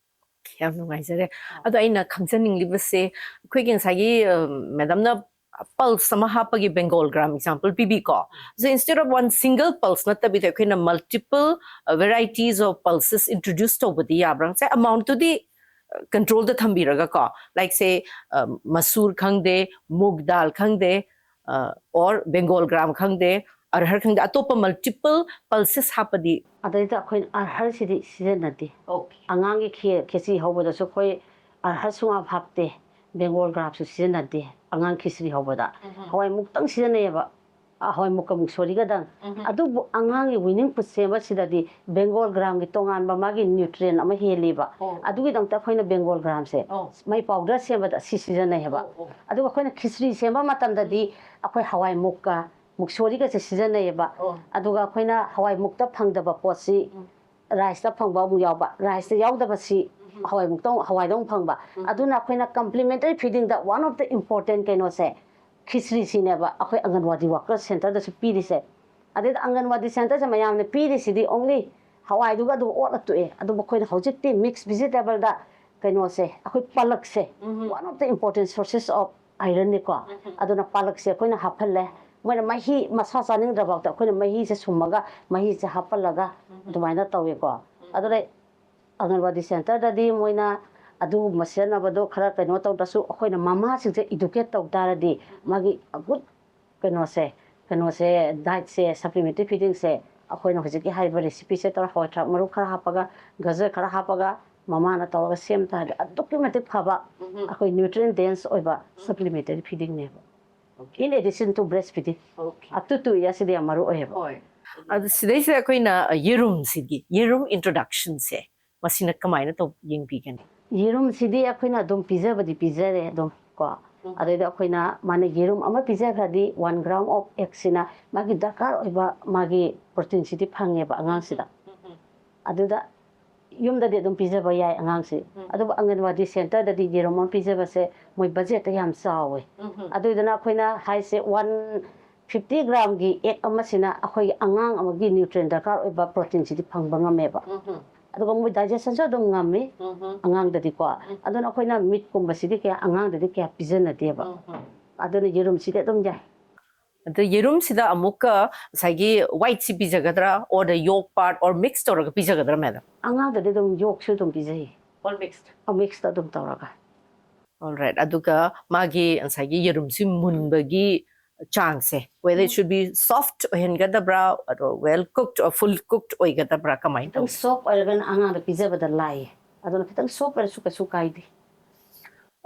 ꯌꯥꯝ ꯅꯨꯡꯉꯥꯏꯖꯔꯦ꯫ ꯑꯗꯣ ꯑꯩꯅ ꯈꯪꯖꯅꯤꯡꯂꯤꯕꯁꯦ, ꯑꯩꯈꯣꯏꯒꯤ ꯉꯁꯥꯏꯒꯤ ꯃꯦꯗꯥꯝꯅ pulse ꯑꯃ ꯍꯥꯞꯄꯒꯤ Bengal gram example ꯄꯤꯕꯤꯀꯣ꯫ So instead of one single pulse ꯅꯠꯇꯕꯤꯗ ꯑꯩꯈꯣꯏꯅ multiple varieties of pulses introduce ꯇꯧꯕꯗꯤ ꯌꯥꯕ꯭ꯔꯥ? ꯉꯁꯥꯏ amountꯇꯨꯗꯤ controlꯗ ꯊꯝꯕꯤꯔꯒ ꯀꯣ, like say ꯃꯁꯨꯔ ꯈꯪꯗꯦ, ꯃꯨꯒ ꯗꯥꯜ ꯈꯪꯗꯦ, or Bengal gram ꯈꯪꯗꯦ, ꯑꯔꯍꯔ ꯈꯪꯗꯦ, ꯑꯇꯣꯞꯄ multiple pulses ꯍꯥꯞꯄꯗꯤ? ꯑꯗꯩꯗ ꯑꯩꯈꯣꯏꯅ ꯑꯔꯍꯔꯁꯤꯗꯤ ꯁꯤꯖꯤꯟꯅꯗꯦ꯫ ꯑꯉꯥꯡꯒꯤ ꯈꯦ- ꯈꯦꯆꯤ ꯍꯧꯕꯗꯁꯨ ꯑꯩꯈꯣꯏ ꯑꯔꯍꯔ ꯁꯨꯡꯍꯥꯞ ꯍꯥꯞꯇꯦ, Bengal gramꯁꯨ ꯁꯤꯖꯤꯟꯅꯗꯦ ꯑꯉꯥꯡ ꯈꯦꯆ꯭ꯔꯤ ꯍꯧꯕꯗ꯫ ꯍꯋꯥꯏ ꯃꯨꯛꯇꯪ ꯁꯤꯖꯤꯟꯅꯩꯌꯦꯕ, ꯑ, ꯍꯋꯥꯏ ꯃꯨꯛꯀ ꯃꯨꯛꯁꯣꯔꯤꯒꯗꯪ꯫ ꯑꯗꯨꯕꯨ ꯑꯉꯥꯡꯒꯤ weaning food ꯁꯦꯝꯕꯁꯤꯗꯗꯤ Bengal gramꯒꯤ ꯇꯣꯉꯥꯟꯕ ꯃꯥꯒꯤ nutrient ꯑꯃ ꯍꯦꯜꯂꯤꯕ꯫ ꯑꯗꯨꯒꯤꯗꯃꯛꯇ ꯑꯩꯈꯣꯏꯅ Bengal gramꯁꯦ ꯃꯩ powder ꯁꯦꯝꯕꯗ ꯁꯤ ꯁꯤꯖꯤꯟꯅꯩ ꯍꯥꯏꯕ꯫ ꯑꯗꯨꯒ ꯑꯩꯈꯣꯏꯅ ꯈꯤꯆ꯭ꯔꯤ ꯁꯦꯝꯕ ꯃꯇꯝꯗꯗꯤ ꯑꯩꯈꯣꯏ ꯍꯋꯥꯏ ꯃꯨꯛꯀ ꯃꯨꯛꯁꯣꯔꯤꯒꯁꯦ ꯁꯤꯖꯤꯟꯅꯩꯌꯦꯕ꯫ ꯑꯗꯨꯒ ꯑꯩꯈꯣꯏꯅ ꯍꯋꯥꯏ ꯃꯨꯛꯇ ꯐꯪꯗꯕ ꯄꯣꯠꯁꯤ riceꯇ ꯐꯪꯕ ꯑꯃꯨꯛ ꯌꯥꯎꯕ, riceꯇ ꯌꯥꯎꯗꯕꯁꯤ ꯍꯋꯥꯏ ꯃꯨꯛꯇ ꯑꯃꯨꯛ, ꯍꯋꯥꯏꯗ ꯑꯃꯨꯛ ꯐꯪꯕ꯫ ꯑꯗꯨꯅ ꯑꯩꯈꯣꯏꯅ complementary feedingꯗ one of the important ꯀꯩꯅꯣꯁꯦ ꯈꯤꯆ꯭ꯔꯤꯁꯤꯅꯦꯕ ꯑꯩꯈꯣꯏ ꯑꯪꯒꯟꯋꯥꯗꯤ worker centreꯗꯁꯨ ꯄꯤꯔꯤꯁꯦ꯫ ꯑꯗꯩꯗ ꯑꯪꯒꯟꯋꯥꯗꯤ centreꯁꯦ ꯃꯌꯥꯝꯅ ꯄꯤꯔꯤꯁꯤꯗꯤ only ꯍꯋꯥꯏꯗꯨꯒ ꯑꯗꯨꯝ ꯑꯣꯠꯂ ꯇꯣꯛꯑꯦ꯫ ꯑꯗꯨꯕꯨ ꯑꯩꯈꯣꯏꯅ ꯍꯧꯖꯤꯛꯇꯤ mix vegetableꯗ ꯀꯩꯅꯣꯁꯦ, ꯑꯩꯈꯣꯏ ꯄꯥꯂꯛꯁꯦ one of the important sources of ironꯅꯤꯀꯣ꯫ ꯑꯗꯨꯅ ꯄꯥꯂꯛꯁꯦ ꯑꯩꯈꯣꯏꯅ ꯍꯥꯞꯍꯜꯂꯦ꯫ ꯃꯣꯏꯅ ꯃꯍꯤ ꯃꯁꯥ ꯆꯥꯅꯤꯡꯗ꯭ꯔꯐꯥꯎꯗ ꯑꯩꯈꯣꯏꯅ ꯃꯍꯤꯁꯦ ꯁꯨꯝꯃꯒ ꯃꯍꯤꯁꯦ ꯍꯥꯞꯍꯜꯂꯒ ꯑꯗꯨꯃꯥꯏꯅ ꯇꯧꯋꯦꯀꯣ꯫ ꯑꯗꯨꯅ ꯑꯪꯒꯟꯋꯥꯗꯤ centreꯗꯗꯤ ꯃꯣꯏꯅ ꯑꯗꯨꯒꯨꯝꯕ ꯁꯤꯖꯤꯟꯅꯕꯗꯣ ꯈꯔ ꯀꯩꯅꯣ ꯇꯧꯗ꯭ꯔꯁꯨ, ꯑꯩꯈꯣꯏꯅ ꯃꯃꯥꯁꯤꯡꯁꯦ educate ꯇꯧ ꯇꯥꯔꯗꯤ ꯃꯥꯒꯤ good ꯀꯩꯅꯣꯁꯦ, ꯀꯩꯅꯣꯁꯦ, dietꯁꯦ, supplementary feedingꯁꯦ ꯑꯩꯈꯣꯏꯅ ꯍꯧꯖꯤꯛꯀꯤ ꯍꯥꯏꯔꯤꯕ recipeꯁꯦ ꯇꯧꯔ ꯍꯋꯥꯏ ꯊ꯭ꯔꯥꯛ ꯃꯔꯨ ꯈꯔ ꯍꯥꯞꯄꯒ, ꯒꯖꯔ ꯈꯔ ꯍꯥꯞꯄꯒ, ꯃꯃꯥꯅ ꯇꯧꯔꯒ ꯁꯦꯝ ꯇꯥꯔꯗꯤ ꯑꯗꯨꯛꯀꯤ ꯃꯇꯤꯛ ꯐꯕ ꯑꯩꯈꯣꯏ nutrient dense ꯑꯣꯏꯕ supplementary feedingꯅꯦꯕ꯫ In addition to breastfeeding, up to two yearsꯁꯤꯗꯤ ꯌꯥꯝ ꯃꯔꯨ ꯑꯣꯏꯌꯦꯕ꯫ ꯑꯗꯨ ꯁꯤꯗꯩꯁꯤꯗ ꯑꯩꯈꯣꯏꯅ ꯌꯦꯔꯨꯝꯁꯤꯗꯤ, ꯌꯦꯔꯨꯝ introductionꯁꯦ ꯃꯁꯤꯅ ꯀꯃꯥꯏꯅ ꯇꯧ ꯌꯦꯡꯕꯤꯒꯅꯤ? ꯌꯦꯔꯨꯝꯁꯤꯗꯤ ꯑꯩꯈꯣꯏꯅ ꯑꯗꯨꯝ ꯄꯤꯖꯕꯗꯤ ꯄꯤꯖꯔꯦ ꯑꯗꯨꯝ ꯀꯣ꯫ ꯑꯗꯩꯗ ꯑꯩꯈꯣꯏꯅ ꯃꯥꯅ ꯌꯦꯔꯨꯝ ꯑꯃ ꯄꯤꯖꯈ꯭ꯔꯗꯤ one gram of eggꯁꯤꯅ ꯃꯥꯒꯤ ꯗꯔꯀꯥꯔ ꯑꯣꯏꯕ ꯃꯥꯒꯤ proteinꯁꯤꯗꯤ ꯐꯪꯉꯦꯕ ꯑꯉꯥꯡꯁꯤꯗ꯫ ꯑꯗꯨꯗ ꯌꯨꯝꯗꯗꯤ ꯑꯗꯨꯝ ꯄꯤꯖꯕ ꯌꯥꯏ ꯑꯉꯥꯡꯁꯤ꯫ ꯑꯗꯨꯕꯨ ꯑꯪꯒꯟꯋꯥꯗꯤ centreꯗꯗꯤ ꯌꯦꯔꯨꯝ ꯑꯃ ꯄꯤꯖꯕꯁꯦ ꯃꯣꯏ budgetꯇ ꯌꯥꯝ ꯆꯥꯎꯋꯦ꯫ ꯑꯗꯨꯗꯨꯅ ꯑꯩꯈꯣꯏꯅ ꯍꯥꯏꯁꯦ one ꯐꯤꯐꯇꯤ ꯒ꯭ꯔꯥꯝꯒꯤ ꯑꯦꯛ ꯑꯃꯁꯤꯅ ꯑꯩꯈꯣꯏꯒꯤ ꯑꯉꯥꯡ ꯑꯃꯒꯤ ꯅ꯭ꯌꯨꯇ꯭ꯔꯤꯌꯦꯟ ꯗꯔꯀꯥꯔ ꯑꯣꯏꯕ ꯄ꯭ꯔꯣꯇꯤꯟꯁꯤꯗꯤ ꯐꯪꯕ ꯉꯝꯃꯦꯕ꯫ ꯑꯗꯨꯒ ꯃꯣꯏ ꯗꯥꯏꯖꯦꯁꯟꯁꯨ ꯑꯗꯨꯝ ꯉꯝꯃꯤ ꯑꯉꯥꯡꯗꯗꯤꯀꯣ꯫ ꯑꯗꯨꯅ ꯑꯩꯈꯣꯏꯅ ꯃꯤꯠꯀꯨꯝꯕꯁꯤꯗꯤ ꯀꯌꯥ ꯑꯉꯥꯡꯗꯗꯤ ꯀꯌꯥ ꯄꯤꯖꯅꯗꯦꯕ꯫ ꯑꯗꯨꯅ ꯌꯦꯔꯨꯝꯁꯤꯗꯤ ꯑꯗꯨꯝ ꯌꯥꯏ꯫ ꯑꯗ ꯌꯦꯔꯨꯝꯁꯤꯗ ꯑꯃꯨꯛꯀ ꯉꯁꯥꯏꯒꯤ ꯋꯥꯏꯠꯁꯤ ꯄꯤꯖꯒꯗ꯭ꯔꯥ, or the yolk part, or mix ꯇꯧꯔꯒ ꯄꯤꯖꯒꯗ꯭ꯔꯥ, madam? ꯑꯉꯥꯡꯗꯗꯤ ꯑꯗꯨꯝ ꯌꯣꯛꯁꯨ ꯑꯗꯨꯝ ꯄꯤꯖꯩ꯫ All mixed. ꯃꯤꯛꯁꯇ ꯑꯗꯨꯝ ꯇꯧꯔꯒ꯫ All right. ꯑꯗꯨꯒ ꯃꯥꯒꯤ ꯉꯁꯥꯏꯒꯤ ꯌꯦꯔꯨꯝꯁꯤ ꯃꯨꯟꯕꯒꯤ ꯆꯥꯡꯁꯦ, whether it should be soft ꯑꯣꯏꯍꯟꯒꯗꯕ꯭ꯔꯥ, ꯑꯗꯣ well cooked or full cooked ꯑꯣꯏꯒꯗꯕ꯭ꯔꯥ, ꯀꯃꯥꯏꯅ ꯈꯤꯇꯪ ꯇꯧꯁꯤ? ꯁꯣꯐ ꯑꯣꯏꯔꯒꯅ ꯑꯉꯥꯡꯗ ꯄꯤꯖꯕꯗ ꯂꯥꯏꯌꯦ꯫ ꯑꯗꯨꯅ ꯈꯤꯇꯪ ꯁꯣꯐ ꯑꯣꯏꯔꯁꯨ ꯀꯩꯁꯨ ꯀꯥꯏꯗꯦ꯫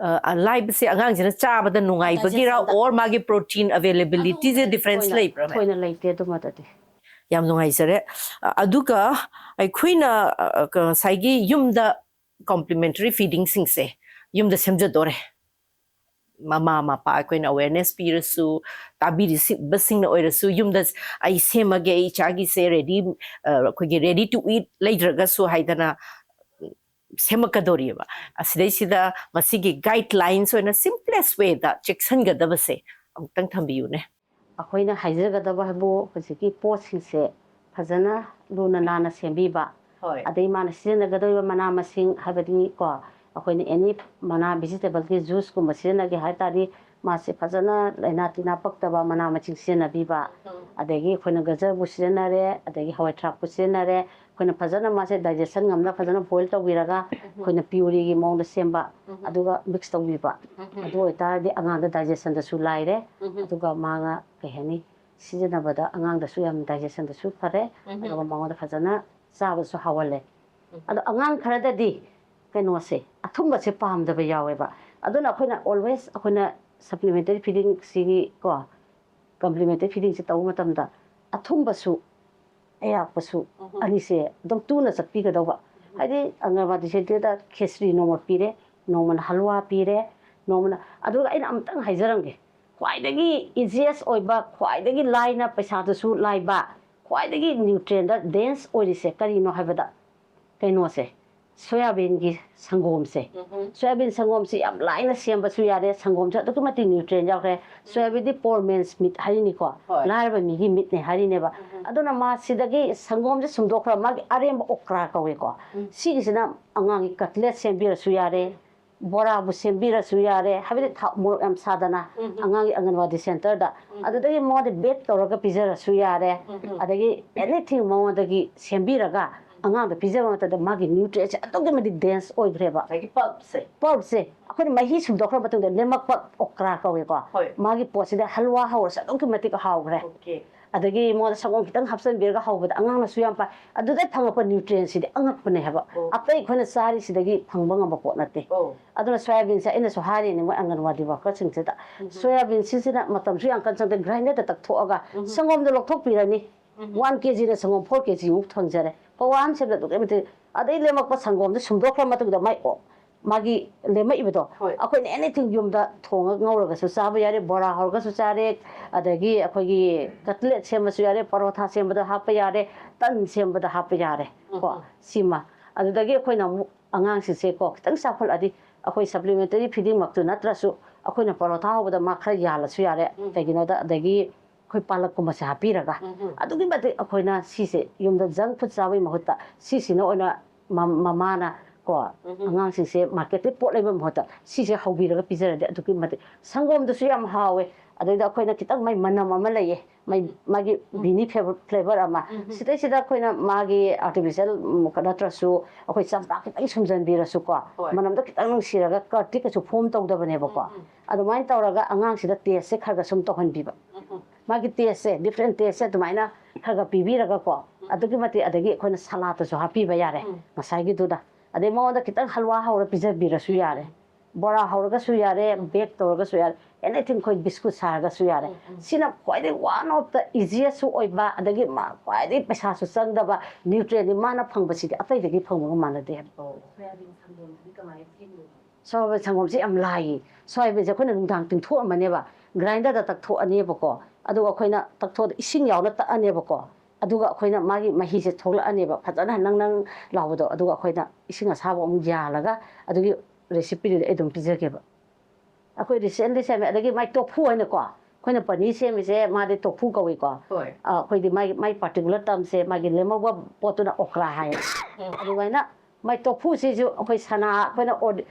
ꯑ, ꯂꯥꯏꯕꯁꯦ ꯑꯉꯥꯡꯁꯤꯅ ꯆꯥꯕꯗ ꯅꯨꯡꯉꯥꯏꯕꯒꯤꯔ, Digestionꯗ꯫ or ꯃꯥꯒꯤ protein availabilityꯁꯦ ꯑꯗꯨꯒꯨꯝꯕꯗꯤ difference ꯊꯣꯏꯅ- ꯂꯩꯕ꯭ꯔꯥ, madam? ꯊꯣꯏꯅ ꯂꯩꯇꯦ ꯑꯗꯨꯃꯗꯗꯤ꯫ ꯌꯥꯝ ꯅꯨꯡꯉꯥꯏꯖꯔꯦ꯫ ꯑ, ꯑꯗꯨꯒ ꯑꯩꯈꯣꯏꯅ, ꯑ, ꯀ-, ꯉꯁꯥꯏꯒꯤ ꯌꯨꯝꯗ complimentary feedingꯁꯤꯡꯁꯦ ꯌꯨꯝꯗ ꯁꯦꯝꯖꯗꯣꯔꯦ꯫ ꯃꯃꯥ ꯃꯄꯥ ꯑꯩꯈꯣꯏꯅ awareness ꯄꯤꯔꯁꯨ, ꯇꯥꯕꯤꯔꯤꯕꯁꯤꯡꯅ ꯑꯣꯏꯔꯁꯨ, ꯌꯨꯝꯗ ꯑꯩ ꯁꯦꯝꯃꯒꯦ, ꯑꯩ ꯏꯆꯥꯒꯤꯁꯦ ready, ꯑ, ꯑꯩꯈꯣꯏꯒꯤ ready to eat ꯂꯩꯇ꯭ꯔꯒꯁꯨ ꯍꯥꯏꯗꯅ, ꯎꯝ, ꯁꯦꯝꯃꯛꯀꯗꯧꯔꯤꯑꯕ꯫ ꯑꯁꯤꯗꯩꯁꯤꯗ ꯃꯁꯤꯒꯤ guidelines ꯑꯣꯏꯅ simplest wayꯗ ꯆꯦꯛꯁꯤꯟꯒꯗꯕꯁꯦ ꯑꯃꯨꯛꯇꯪ ꯊꯝꯕꯤꯌꯨꯅꯦ꯫ ꯑꯩꯈꯣꯏꯅ ꯍꯥꯏꯖꯒꯗꯕ ꯍꯥꯏꯕꯨ ꯍꯧꯖꯤꯛꯀꯤ ꯄꯣꯠꯁꯤꯡꯁꯦ ꯐꯖꯅ ꯂꯨꯅ ꯅꯥꯟꯅ ꯁꯦꯝꯕꯤꯕ꯫ ꯍꯣꯏ꯫ ꯑꯗꯩ ꯃꯥꯅ ꯁꯤꯖꯤꯟꯅꯒꯗꯧꯔꯤꯕ ꯃꯅꯥ ꯃꯁꯤꯡ ꯍꯥꯏꯕꯗꯤ ꯀꯣ, ꯑꯩꯈꯣꯏꯅ ꯑꯦꯅꯤ ꯃꯅꯥ vegetableꯒꯤ juiceꯀꯨꯝꯕ ꯁꯤꯖꯤꯟꯅꯒꯦ ꯍꯥꯏ ꯇꯥꯔꯗꯤ ꯃꯥꯁꯦ ꯐꯖꯅ ꯂꯥꯏꯅꯥ ꯇꯤꯟꯅꯥ ꯄꯛꯇꯕ ꯃꯅꯥ ꯃꯁꯤꯡ ꯁꯤꯖꯤꯟꯅꯕꯤꯕ꯫ ꯑꯗꯒꯤ ꯑꯩꯈꯣꯏꯅ ꯒꯖꯔꯕꯨ ꯁꯤꯖꯤꯟꯅꯔꯦ, ꯑꯗꯒꯤ ꯍꯋꯥꯏ ꯊ꯭ꯔꯥꯛꯄꯨ ꯁꯤꯖꯤꯟꯅꯔꯦ, ꯑꯩꯈꯣꯏꯅ ꯐꯖꯅ ꯃꯥꯁꯦ digestion ꯉꯝꯅ ꯐꯖꯅ boil ꯇꯧꯕꯤꯔꯒ ꯑꯩꯈꯣꯏꯅ pureeꯒꯤ ꯃꯑꯣꯡꯗ ꯁꯦꯝꯕ, ꯑꯗꯨꯒ mix ꯇꯧꯕꯤꯕ꯫ ꯑꯗꯨ ꯑꯣꯏꯇꯥꯔꯗꯤ ꯑꯉꯥꯡꯗ digestionꯗꯁꯨ ꯂꯥꯏꯔꯦ, ꯑꯗꯨꯒ ꯃꯥꯅ ꯀꯩ ꯍꯥꯏꯅꯤ, ꯁꯤꯖꯤꯟꯅꯕꯗ ꯑꯉꯥꯡꯗꯁꯨ ꯌꯥꯝ digestionꯗꯁꯨ ꯐꯔꯦ, ꯑꯗꯨꯒ ꯃꯉꯣꯟꯗ ꯐꯖꯅ ꯆꯥꯕꯁꯨ ꯍꯥꯎꯍꯜꯂꯦ꯫ ꯑꯗꯣ ꯑꯉꯥꯡ ꯈꯔꯗꯗꯤ ꯀꯩꯅꯣꯁꯦ, ꯑꯊꯨꯝꯕꯁꯦ ꯄꯥꯝꯗꯕ ꯌꯥꯎꯋꯦꯕ꯫ ꯑꯗꯨꯅ ꯑꯩꯈꯣꯏꯅ always ꯑꯩꯈꯣꯏꯅ supplementary feedingꯁꯤꯒꯤ ꯀꯣ, complimentary feedingꯁꯦ ꯇꯧꯕ ꯃꯇꯝꯗ ꯑꯊꯨꯝꯕꯁꯨ ꯑꯌꯥꯛꯄꯁꯨ ꯑꯅꯤꯁꯦ ꯑꯗꯨꯝ ꯇꯨꯅ ꯆꯠꯄꯤꯒꯗꯧꯕ꯫ ꯍꯥꯏꯗꯤ ꯑꯪꯒꯟꯋꯥꯗꯤ centreꯗ ꯈꯦꯆ꯭ꯔꯤ ꯅꯣꯡꯃ ꯄꯤꯔꯦ, ꯅꯣꯡꯃꯅ ꯍꯜꯋꯥ ꯄꯤꯔꯦ, ꯅꯣꯡꯃꯅ, ꯑꯗꯨꯒ ꯑꯩꯅ ꯑꯃꯨꯛꯇꯪ ꯍꯥꯏꯖꯔꯝꯒꯦ, ꯈ꯭ꯋꯥꯏꯗꯒꯤ easiest ꯑꯣꯏꯕ, ꯈ꯭ꯋꯥꯏꯗꯒꯤ ꯂꯥꯏꯅ ꯄꯩꯁꯥꯗꯁꯨ ꯂꯥꯏꯕ, ꯈ꯭ꯋꯥꯏꯗꯒꯤ nutrientꯗ dense ꯑꯣꯏꯔꯤꯁꯦ ꯀꯔꯤꯅꯣ ꯍꯥꯏꯕꯗ, ꯀꯩꯅꯣꯁꯦ, ꯁꯣꯌꯥꯕꯤꯟꯒꯤ ꯁꯪꯒꯣꯝꯁꯦ꯫ ꯎꯝ ꯁꯣꯌꯥꯕꯤꯟ ꯁꯪꯒꯣꯝꯁꯤ ꯌꯥꯝ ꯂꯥꯏꯅ ꯁꯦꯝꯕꯁꯨ ꯌꯥꯔꯦ, ꯁꯪꯒꯣꯝꯁꯨ ꯑꯗꯨꯛꯀꯤ ꯃꯇꯤꯛ ꯅ꯭ꯌꯨꯇ꯭ꯔꯤꯌꯦꯟ ꯌꯥꯎꯈ꯭ꯔꯦ꯫ ꯁꯣꯌꯥꯕꯤꯟꯗꯤ ꯄꯣꯔ ꯃꯦꯟꯁ ꯃꯤꯠ ꯍꯥꯏꯔꯤꯅꯤꯀꯣ, ꯍꯣꯏ꯫ ꯂꯥꯏꯔꯕ ꯃꯤꯒꯤ ꯃꯤꯠꯅꯦ ꯍꯥꯏꯔꯤꯅꯦꯕ꯫ ꯎꯝ ꯑꯗꯨꯅ ꯃꯥ ꯁꯤꯗꯒꯤ ꯁꯪꯒꯣꯝꯁꯦ ꯁꯨꯝꯗꯣꯛꯈ꯭ꯔ ꯃꯥꯒꯤ ꯑꯔꯦꯝꯕ ꯑꯣꯀ꯭ꯔꯥ ꯀꯧꯋꯦꯀꯣ꯫ ꯎꯝ꯫ ꯁꯤꯒꯤꯁꯤꯅ ꯑꯉꯥꯡꯒꯤ ꯀꯠꯂꯦꯠ ꯁꯦꯝꯕꯤꯔꯁꯨ ꯌꯥꯔꯦ, ꯕꯣꯔꯥꯕꯨ ꯁꯦꯝꯕꯤꯔꯁꯨ ꯌꯥꯔꯦ, ꯍꯥꯏꯕꯗꯤ ꯊꯥꯎ ꯃꯣꯔꯣꯛ ꯌꯥꯝ ꯁꯥꯗꯅ ꯎꯝ꯫ ꯑꯉꯥꯡꯒꯤ ꯑꯪꯒꯟꯋꯥꯗꯤ ꯁꯦꯟꯇꯔꯗ ꯎꯝ꯫ ꯑꯗꯨꯗꯒꯤ ꯃꯉꯣꯟꯗ ꯕꯦꯛ ꯇꯧꯔꯒ ꯄꯤꯖꯔꯁꯨ ꯌꯥꯔꯦ꯫ ꯎꯝ꯫ ꯑꯗꯒꯤ ꯑꯦꯅꯤꯊꯤꯡ ꯃꯉꯣꯟꯗꯒꯤ ꯁꯦꯝꯕꯤꯔꯒ ꯑꯉꯥꯡꯗ ꯄꯤꯖꯕ ꯃꯇꯝꯗ ꯃꯥꯒꯤ ꯅ꯭ꯌꯨꯇ꯭ꯔꯤꯌꯦꯟꯁꯦ ꯑꯗꯨꯛꯀꯤ ꯃꯇꯤꯛ ꯗꯦꯟꯁ ꯑꯣꯏꯈ꯭ꯔꯦꯕ꯫ ꯉꯁꯥꯏꯒꯤ ꯄꯜꯞꯁꯦ꯫ ꯄꯜꯞꯁꯦ ꯑꯩꯈꯣꯏꯅ ꯃꯍꯤ ꯁꯨꯝꯗꯣꯛꯈ꯭ꯔ ꯃꯇꯨꯡꯗ ꯂꯦꯝꯃꯛꯄ ꯑꯣꯀ꯭ꯔꯥ ꯀꯧꯋꯦꯀꯣ꯫ ꯍꯣꯏ꯫ ꯃꯥꯒꯤ ꯄꯣꯠꯁꯤꯗ ꯍꯜꯋꯥ ꯍꯧꯔꯁꯨ ꯑꯗꯨꯛꯀꯤ ꯃꯇꯤꯛ ꯍꯥꯎꯈ꯭ꯔꯦ꯫ ꯑꯣꯀꯦ꯫ ꯑꯗꯒꯤ ꯃꯉꯣꯟꯗ ꯁꯪꯒꯣꯝ ꯈꯤꯇꯪ ꯍꯥꯞꯆꯤꯟꯕꯤꯔꯒ ꯍꯧꯕꯗ ꯑꯉꯥꯡꯅꯁꯨ ꯌꯥꯝ ꯄꯥꯏ꯫ ꯑꯗꯨꯗꯩ ꯐꯪꯉꯛꯄ ꯅ꯭ꯌꯨꯇ꯭ꯔꯤꯌꯦꯟꯁꯤꯗꯤ ꯑꯉꯛꯄꯅꯦ ꯍꯥꯏꯕ꯫ ꯑꯣ꯫ ꯑꯇꯩ ꯑꯩꯈꯣꯏꯅ ꯆꯥꯔꯤꯁꯤꯗꯒꯤ ꯐꯪꯕ ꯉꯝꯕ ꯄꯣꯠ ꯅꯠꯇꯦ꯫ ꯑꯣ꯫ ꯑꯗꯨꯅ ꯁꯣꯌꯥꯕꯤꯟꯁꯦ ꯑꯩꯅꯁꯨ ꯍꯥꯏꯔꯤꯅꯦ ꯃꯣꯏ ꯑꯪꯒꯟꯋꯥꯗꯤ ꯋꯥꯀꯔꯁꯤꯡꯁꯤꯗ꯫ ꯎꯝ꯫ ꯁꯣꯌꯥꯕꯤꯟꯁꯤꯁꯤꯅ ꯃꯇꯝꯁꯨ ꯌꯥꯝ ꯀꯟꯅ ꯆꯪꯗꯦ, ꯒ꯭ꯔꯥꯏꯟꯗꯔꯗ ꯇꯛꯊꯣꯛꯑꯒ ꯎꯝ꯫ ꯁꯪꯒꯣꯝꯗꯣ ꯂꯧꯊꯣꯛꯄꯤꯔꯅꯤ꯫ ꯎꯝ꯫ ꯋꯥꯟ ꯀꯦ ꯖꯤꯅ ꯁꯪꯒꯣꯝ ꯐꯣꯔ ꯀꯦ ꯖꯤꯃꯨꯛ ꯐꯪꯖꯔꯦ꯫ ꯄꯋꯥ ꯑꯃ ꯁꯦꯝꯕꯗ ꯑꯗꯨꯛꯀꯤ ꯃꯇꯤꯛ꯫ ꯑꯗꯩ ꯂꯦꯝꯃꯛꯄ ꯁꯪꯒꯣꯝꯗꯣ ꯁꯨꯝꯗꯣꯛꯈ꯭ꯔ ꯃꯇꯨꯡꯗ ꯃꯥꯏ ꯑꯣ-, ꯃꯥꯒꯤ ꯂꯦꯝꯃꯛꯏꯕꯗꯣ ꯍꯣꯏ꯫ ꯑꯩꯈꯣꯏꯅ ꯑꯦꯅꯤꯊꯤꯡ ꯌꯨꯝꯗ ꯊꯣꯡꯉꯒ ꯉꯧꯔꯒꯁꯨ ꯆꯥꯕ ꯌꯥꯔꯦ, ꯕꯣꯔꯥ ꯍꯧꯔꯒꯁꯨ ꯆꯥꯔꯦ, ꯑꯗꯒꯤ ꯑꯩꯈꯣꯏꯒꯤ ꯀꯠꯂꯦꯠ ꯁꯦꯝꯕꯁꯨ ꯌꯥꯔꯦ, ꯄꯔꯣꯊꯥ ꯁꯦꯝꯕꯗ ꯍꯥꯞꯄ ꯌꯥꯔꯦ, ꯇꯟ ꯁꯦꯝꯕꯗ ꯍꯥꯞꯄ ꯌꯥꯔꯦ ꯀꯣ꯫ ꯎꯝ꯫ ꯁꯤꯃ꯫ ꯑꯗꯨꯗꯒꯤ ꯑꯩꯈꯣꯏꯅ ꯑꯃꯨꯛ ꯑꯉꯥꯡꯁꯤꯡꯁꯦ ꯀꯣ ꯈꯤꯇꯪ ꯆꯥꯎꯈꯠꯂꯛꯑꯗꯤ ꯑꯩꯈꯣꯏ ꯁꯄ꯭ꯂꯤꯃꯦꯟꯇꯔꯤ ꯐꯤꯗꯤꯡꯃꯛꯇꯨ ꯅꯠꯇ꯭ꯔꯁꯨ ꯑꯩꯈꯣꯏꯅ ꯄꯔꯣꯊꯥ ꯍꯧꯕꯗ ꯃꯥ ꯈꯔ ꯌꯥꯜꯂꯁꯨ ꯌꯥꯔꯦ꯫ ꯎꯝ꯫ ꯀꯩꯒꯤꯅꯣꯗ ꯑꯗꯒꯤ ꯑꯩꯈꯣꯏ ꯄꯥꯂꯛꯀꯨꯝꯕꯁꯦ ꯍꯥꯞꯄꯤꯔꯒ ꯎꯝ꯫ ꯑꯗꯨꯛꯀꯤ ꯃꯇꯤꯛ ꯑꯩꯈꯣꯏꯅ ꯁꯤꯁꯦ ꯌꯨꯝꯗ ꯖꯪꯛ ꯐꯨꯗ ꯆꯥꯕꯒꯤ ꯃꯍꯨꯠꯇ ꯁꯤꯁꯤꯅ ꯑꯣꯏꯅ ꯃ-, ꯃꯃꯥꯅ ꯀꯣ ꯎꯝ꯫ ꯑꯉꯥꯡꯁꯤꯡꯁꯦ ꯃꯥꯔꯀꯦꯠꯇꯒꯤ ꯄꯣꯠ ꯂꯩꯕ ꯃꯍꯨꯠꯇ ꯁꯤꯁꯦ ꯍꯧꯕꯤꯔꯒ ꯄꯤꯖꯔꯗꯤ ꯑꯗꯨꯛꯀꯤ ꯃꯇꯤꯛ ꯁꯪꯒꯣꯝꯗꯨꯁꯨ ꯌꯥꯝ ꯍꯥꯎꯋꯦ꯫ ꯑꯗꯩꯗ ꯑꯩꯈꯣꯏꯅ ꯈꯤꯇꯪ ꯃꯥꯏ ꯃꯅꯝ ꯑꯃ ꯂꯩꯌꯦ, ꯃꯥꯏ, ꯃꯥꯒꯤ ꯎꯝ꯫ ꯕꯤꯅꯤ ꯐ꯭ꯂꯦꯕꯔ ꯑꯃ꯫ ꯎꯝ꯫ ꯁꯤꯗꯩꯁꯤꯗ ꯑꯩꯈꯣꯏꯅ ꯃꯥꯒꯤ ꯑꯥꯔꯇꯤꯐꯤꯁꯤꯌꯦꯜ ꯅꯠꯇ꯭ꯔꯁꯨ ꯑꯩꯈꯣꯏ ꯆꯝꯄ꯭ꯔꯥ ꯈꯤꯇꯪ ꯁꯨꯝꯖꯟꯕꯤꯔꯁꯨꯀꯣ, ꯍꯣꯏ꯫ ꯃꯅꯝꯗꯣ ꯈꯤꯇꯪ ꯅꯨꯡꯁꯤꯔꯒ ꯀꯔꯠꯇꯤ ꯀꯩꯁꯨ ꯐꯣꯝ ꯇꯧꯗꯕꯅꯦꯕꯀꯣ꯫ ꯎꯝ꯫ ꯑꯗꯨꯃꯥꯏꯅ ꯇꯧꯔꯒ ꯑꯉꯥꯡꯁꯤꯗ ꯇꯦꯁꯁꯦ ꯈꯔ ꯈꯔ ꯁꯨꯝ ꯇꯧꯍꯟꯕꯤꯕ꯫ ꯎꯝ꯫ ꯃꯥꯒꯤ ꯇꯦꯁꯁꯦ, ꯗꯤꯐ꯭ꯔꯦꯟ ꯇꯦꯁꯁꯦ ꯑꯗꯨꯃꯥꯏꯅ ꯈꯔ ꯈꯔ ꯄꯤꯕꯤꯔꯒꯀꯣ, ꯑꯗꯨꯛꯀꯤ ꯃꯇꯤꯛ, ꯑꯗꯒꯤ ꯑꯩꯈꯣꯏꯅ ꯁꯂꯥꯠꯇꯁꯨ ꯍꯥꯞꯄꯤꯕ ꯌꯥꯔꯦ꯫ ꯎꯝ꯫ ꯉꯁꯥꯏꯒꯤꯗꯨꯗ꯫ ꯑꯗꯩ ꯃꯉꯣꯟꯗ ꯈꯤꯇꯪ ꯍꯜꯋꯥ ꯍꯧꯔ ꯄꯤꯖꯕꯤꯔꯁꯨ ꯌꯥꯔꯦ꯫ ꯕꯣꯔꯥ ꯍꯧꯔꯒꯁꯨ ꯌꯥꯔꯦ, ꯕꯦꯛ ꯇꯧꯔꯒꯁꯨ ꯌꯥꯔꯦ, ꯑꯦꯅꯤꯊꯤꯡ ꯑꯩꯈꯣꯏ ꯕꯤꯁꯀꯨꯠ ꯁꯥꯔꯒꯁꯨ ꯌꯥꯔꯦ꯫ ꯎꯝ, ꯎꯝ꯫ ꯁꯤꯅ ꯈ꯭ꯋꯥꯏꯗꯒꯤ one of the easiest ꯑꯣꯏꯕ, ꯑꯗꯒꯤ ꯃꯥ ꯈ꯭ꯋꯥꯏꯗꯒꯤ ꯄꯩꯁꯥꯁꯨ ꯆꯪꯗꯕ ꯅ꯭ꯌꯨꯇ꯭ꯔꯤꯌꯦꯟꯗꯤ ꯃꯥꯅ ꯐꯪꯕꯁꯤꯗꯤ ꯑꯇꯩꯗꯒꯤ ꯐꯪꯕꯒ ꯃꯥꯟꯅꯗꯦ ꯍꯥꯏꯕ꯫ ꯑꯣ, ꯁꯣꯌꯥꯕꯤꯟ ꯁꯪꯒꯣꯝꯁꯤꯗꯤ ꯀꯃꯥꯏꯅ ꯁꯦꯝꯗꯣꯏꯅꯣ? ꯁꯣꯌꯥꯕꯤꯟ ꯁꯪꯒꯣꯝꯁꯦ ꯌꯥꯝ ꯂꯥꯏꯌꯦ꯫ ꯁꯣꯌꯥꯕꯤꯟꯁꯦ ꯑꯩꯈꯣꯏꯅ ꯅꯨꯡꯗꯥꯡ ꯇꯤꯡꯊꯣꯛꯑꯝꯃꯅꯦꯕ, ꯒ꯭ꯔꯥꯏꯟꯗꯔꯗ ꯇꯛꯊꯣꯛꯑꯅꯦꯕꯀꯣ, ꯑꯗꯨꯒ ꯑꯩꯈꯣꯏꯅ ꯇꯛꯊꯣꯛꯑꯗ ꯏꯁꯤꯡ ꯌꯥꯎꯅ ꯇꯛꯑꯅꯦꯕꯀꯣ꯫ ꯑꯗꯨꯒ ꯑꯩꯈꯣꯏꯅ ꯃꯥꯒꯤ ꯃꯍꯤꯁꯦ ꯊꯣꯛꯂꯛꯑꯅꯦꯕ, ꯐꯖꯅ ꯅꯪ ꯅꯪ ꯂꯥꯎꯕꯗꯣ꯫ ꯑꯗꯨꯒ ꯑꯩꯈꯣꯏꯅ ꯏꯁꯤꯡ ꯑꯁꯥꯕ ꯑꯃꯨꯛ ꯌꯥꯜꯂꯒ ꯑꯗꯨꯒꯤ recipeꯗꯨꯗꯤ ꯑꯩ ꯑꯗꯨꯝ ꯄꯤꯖꯒꯦꯕ꯫ ꯑꯩꯈꯣꯏ recently ꯁꯦꯝꯃꯦ꯫ ꯑꯗꯒꯤ ꯃꯥꯏ tofu ꯍꯥꯏꯅꯀꯣ, ꯑꯩꯈꯣꯏꯅ ꯄꯅꯤꯔ ꯁꯦꯝꯃꯤꯁꯦ, ꯃꯥꯗꯤ tofu ꯀꯧꯏꯀꯣ꯫ ꯍꯣꯏ꯫ ꯑ, ꯑꯩꯈꯣꯏꯗꯤ ꯃꯥꯒꯤ, ꯃꯥꯏ particular termꯁꯦ, ꯃꯥꯒꯤ ꯂꯦꯝꯍꯧꯕ ꯄꯣꯠꯇꯨꯅ okra ꯍꯥꯏꯌꯦ꯫ ꯑꯗꯨꯃꯥꯏꯅ ꯃꯥꯏ tofuꯁꯤꯁꯨ ꯑꯩꯈꯣꯏ ꯁꯅꯥ, ꯑꯩꯈꯣꯏꯅ ꯑꯣꯔ-,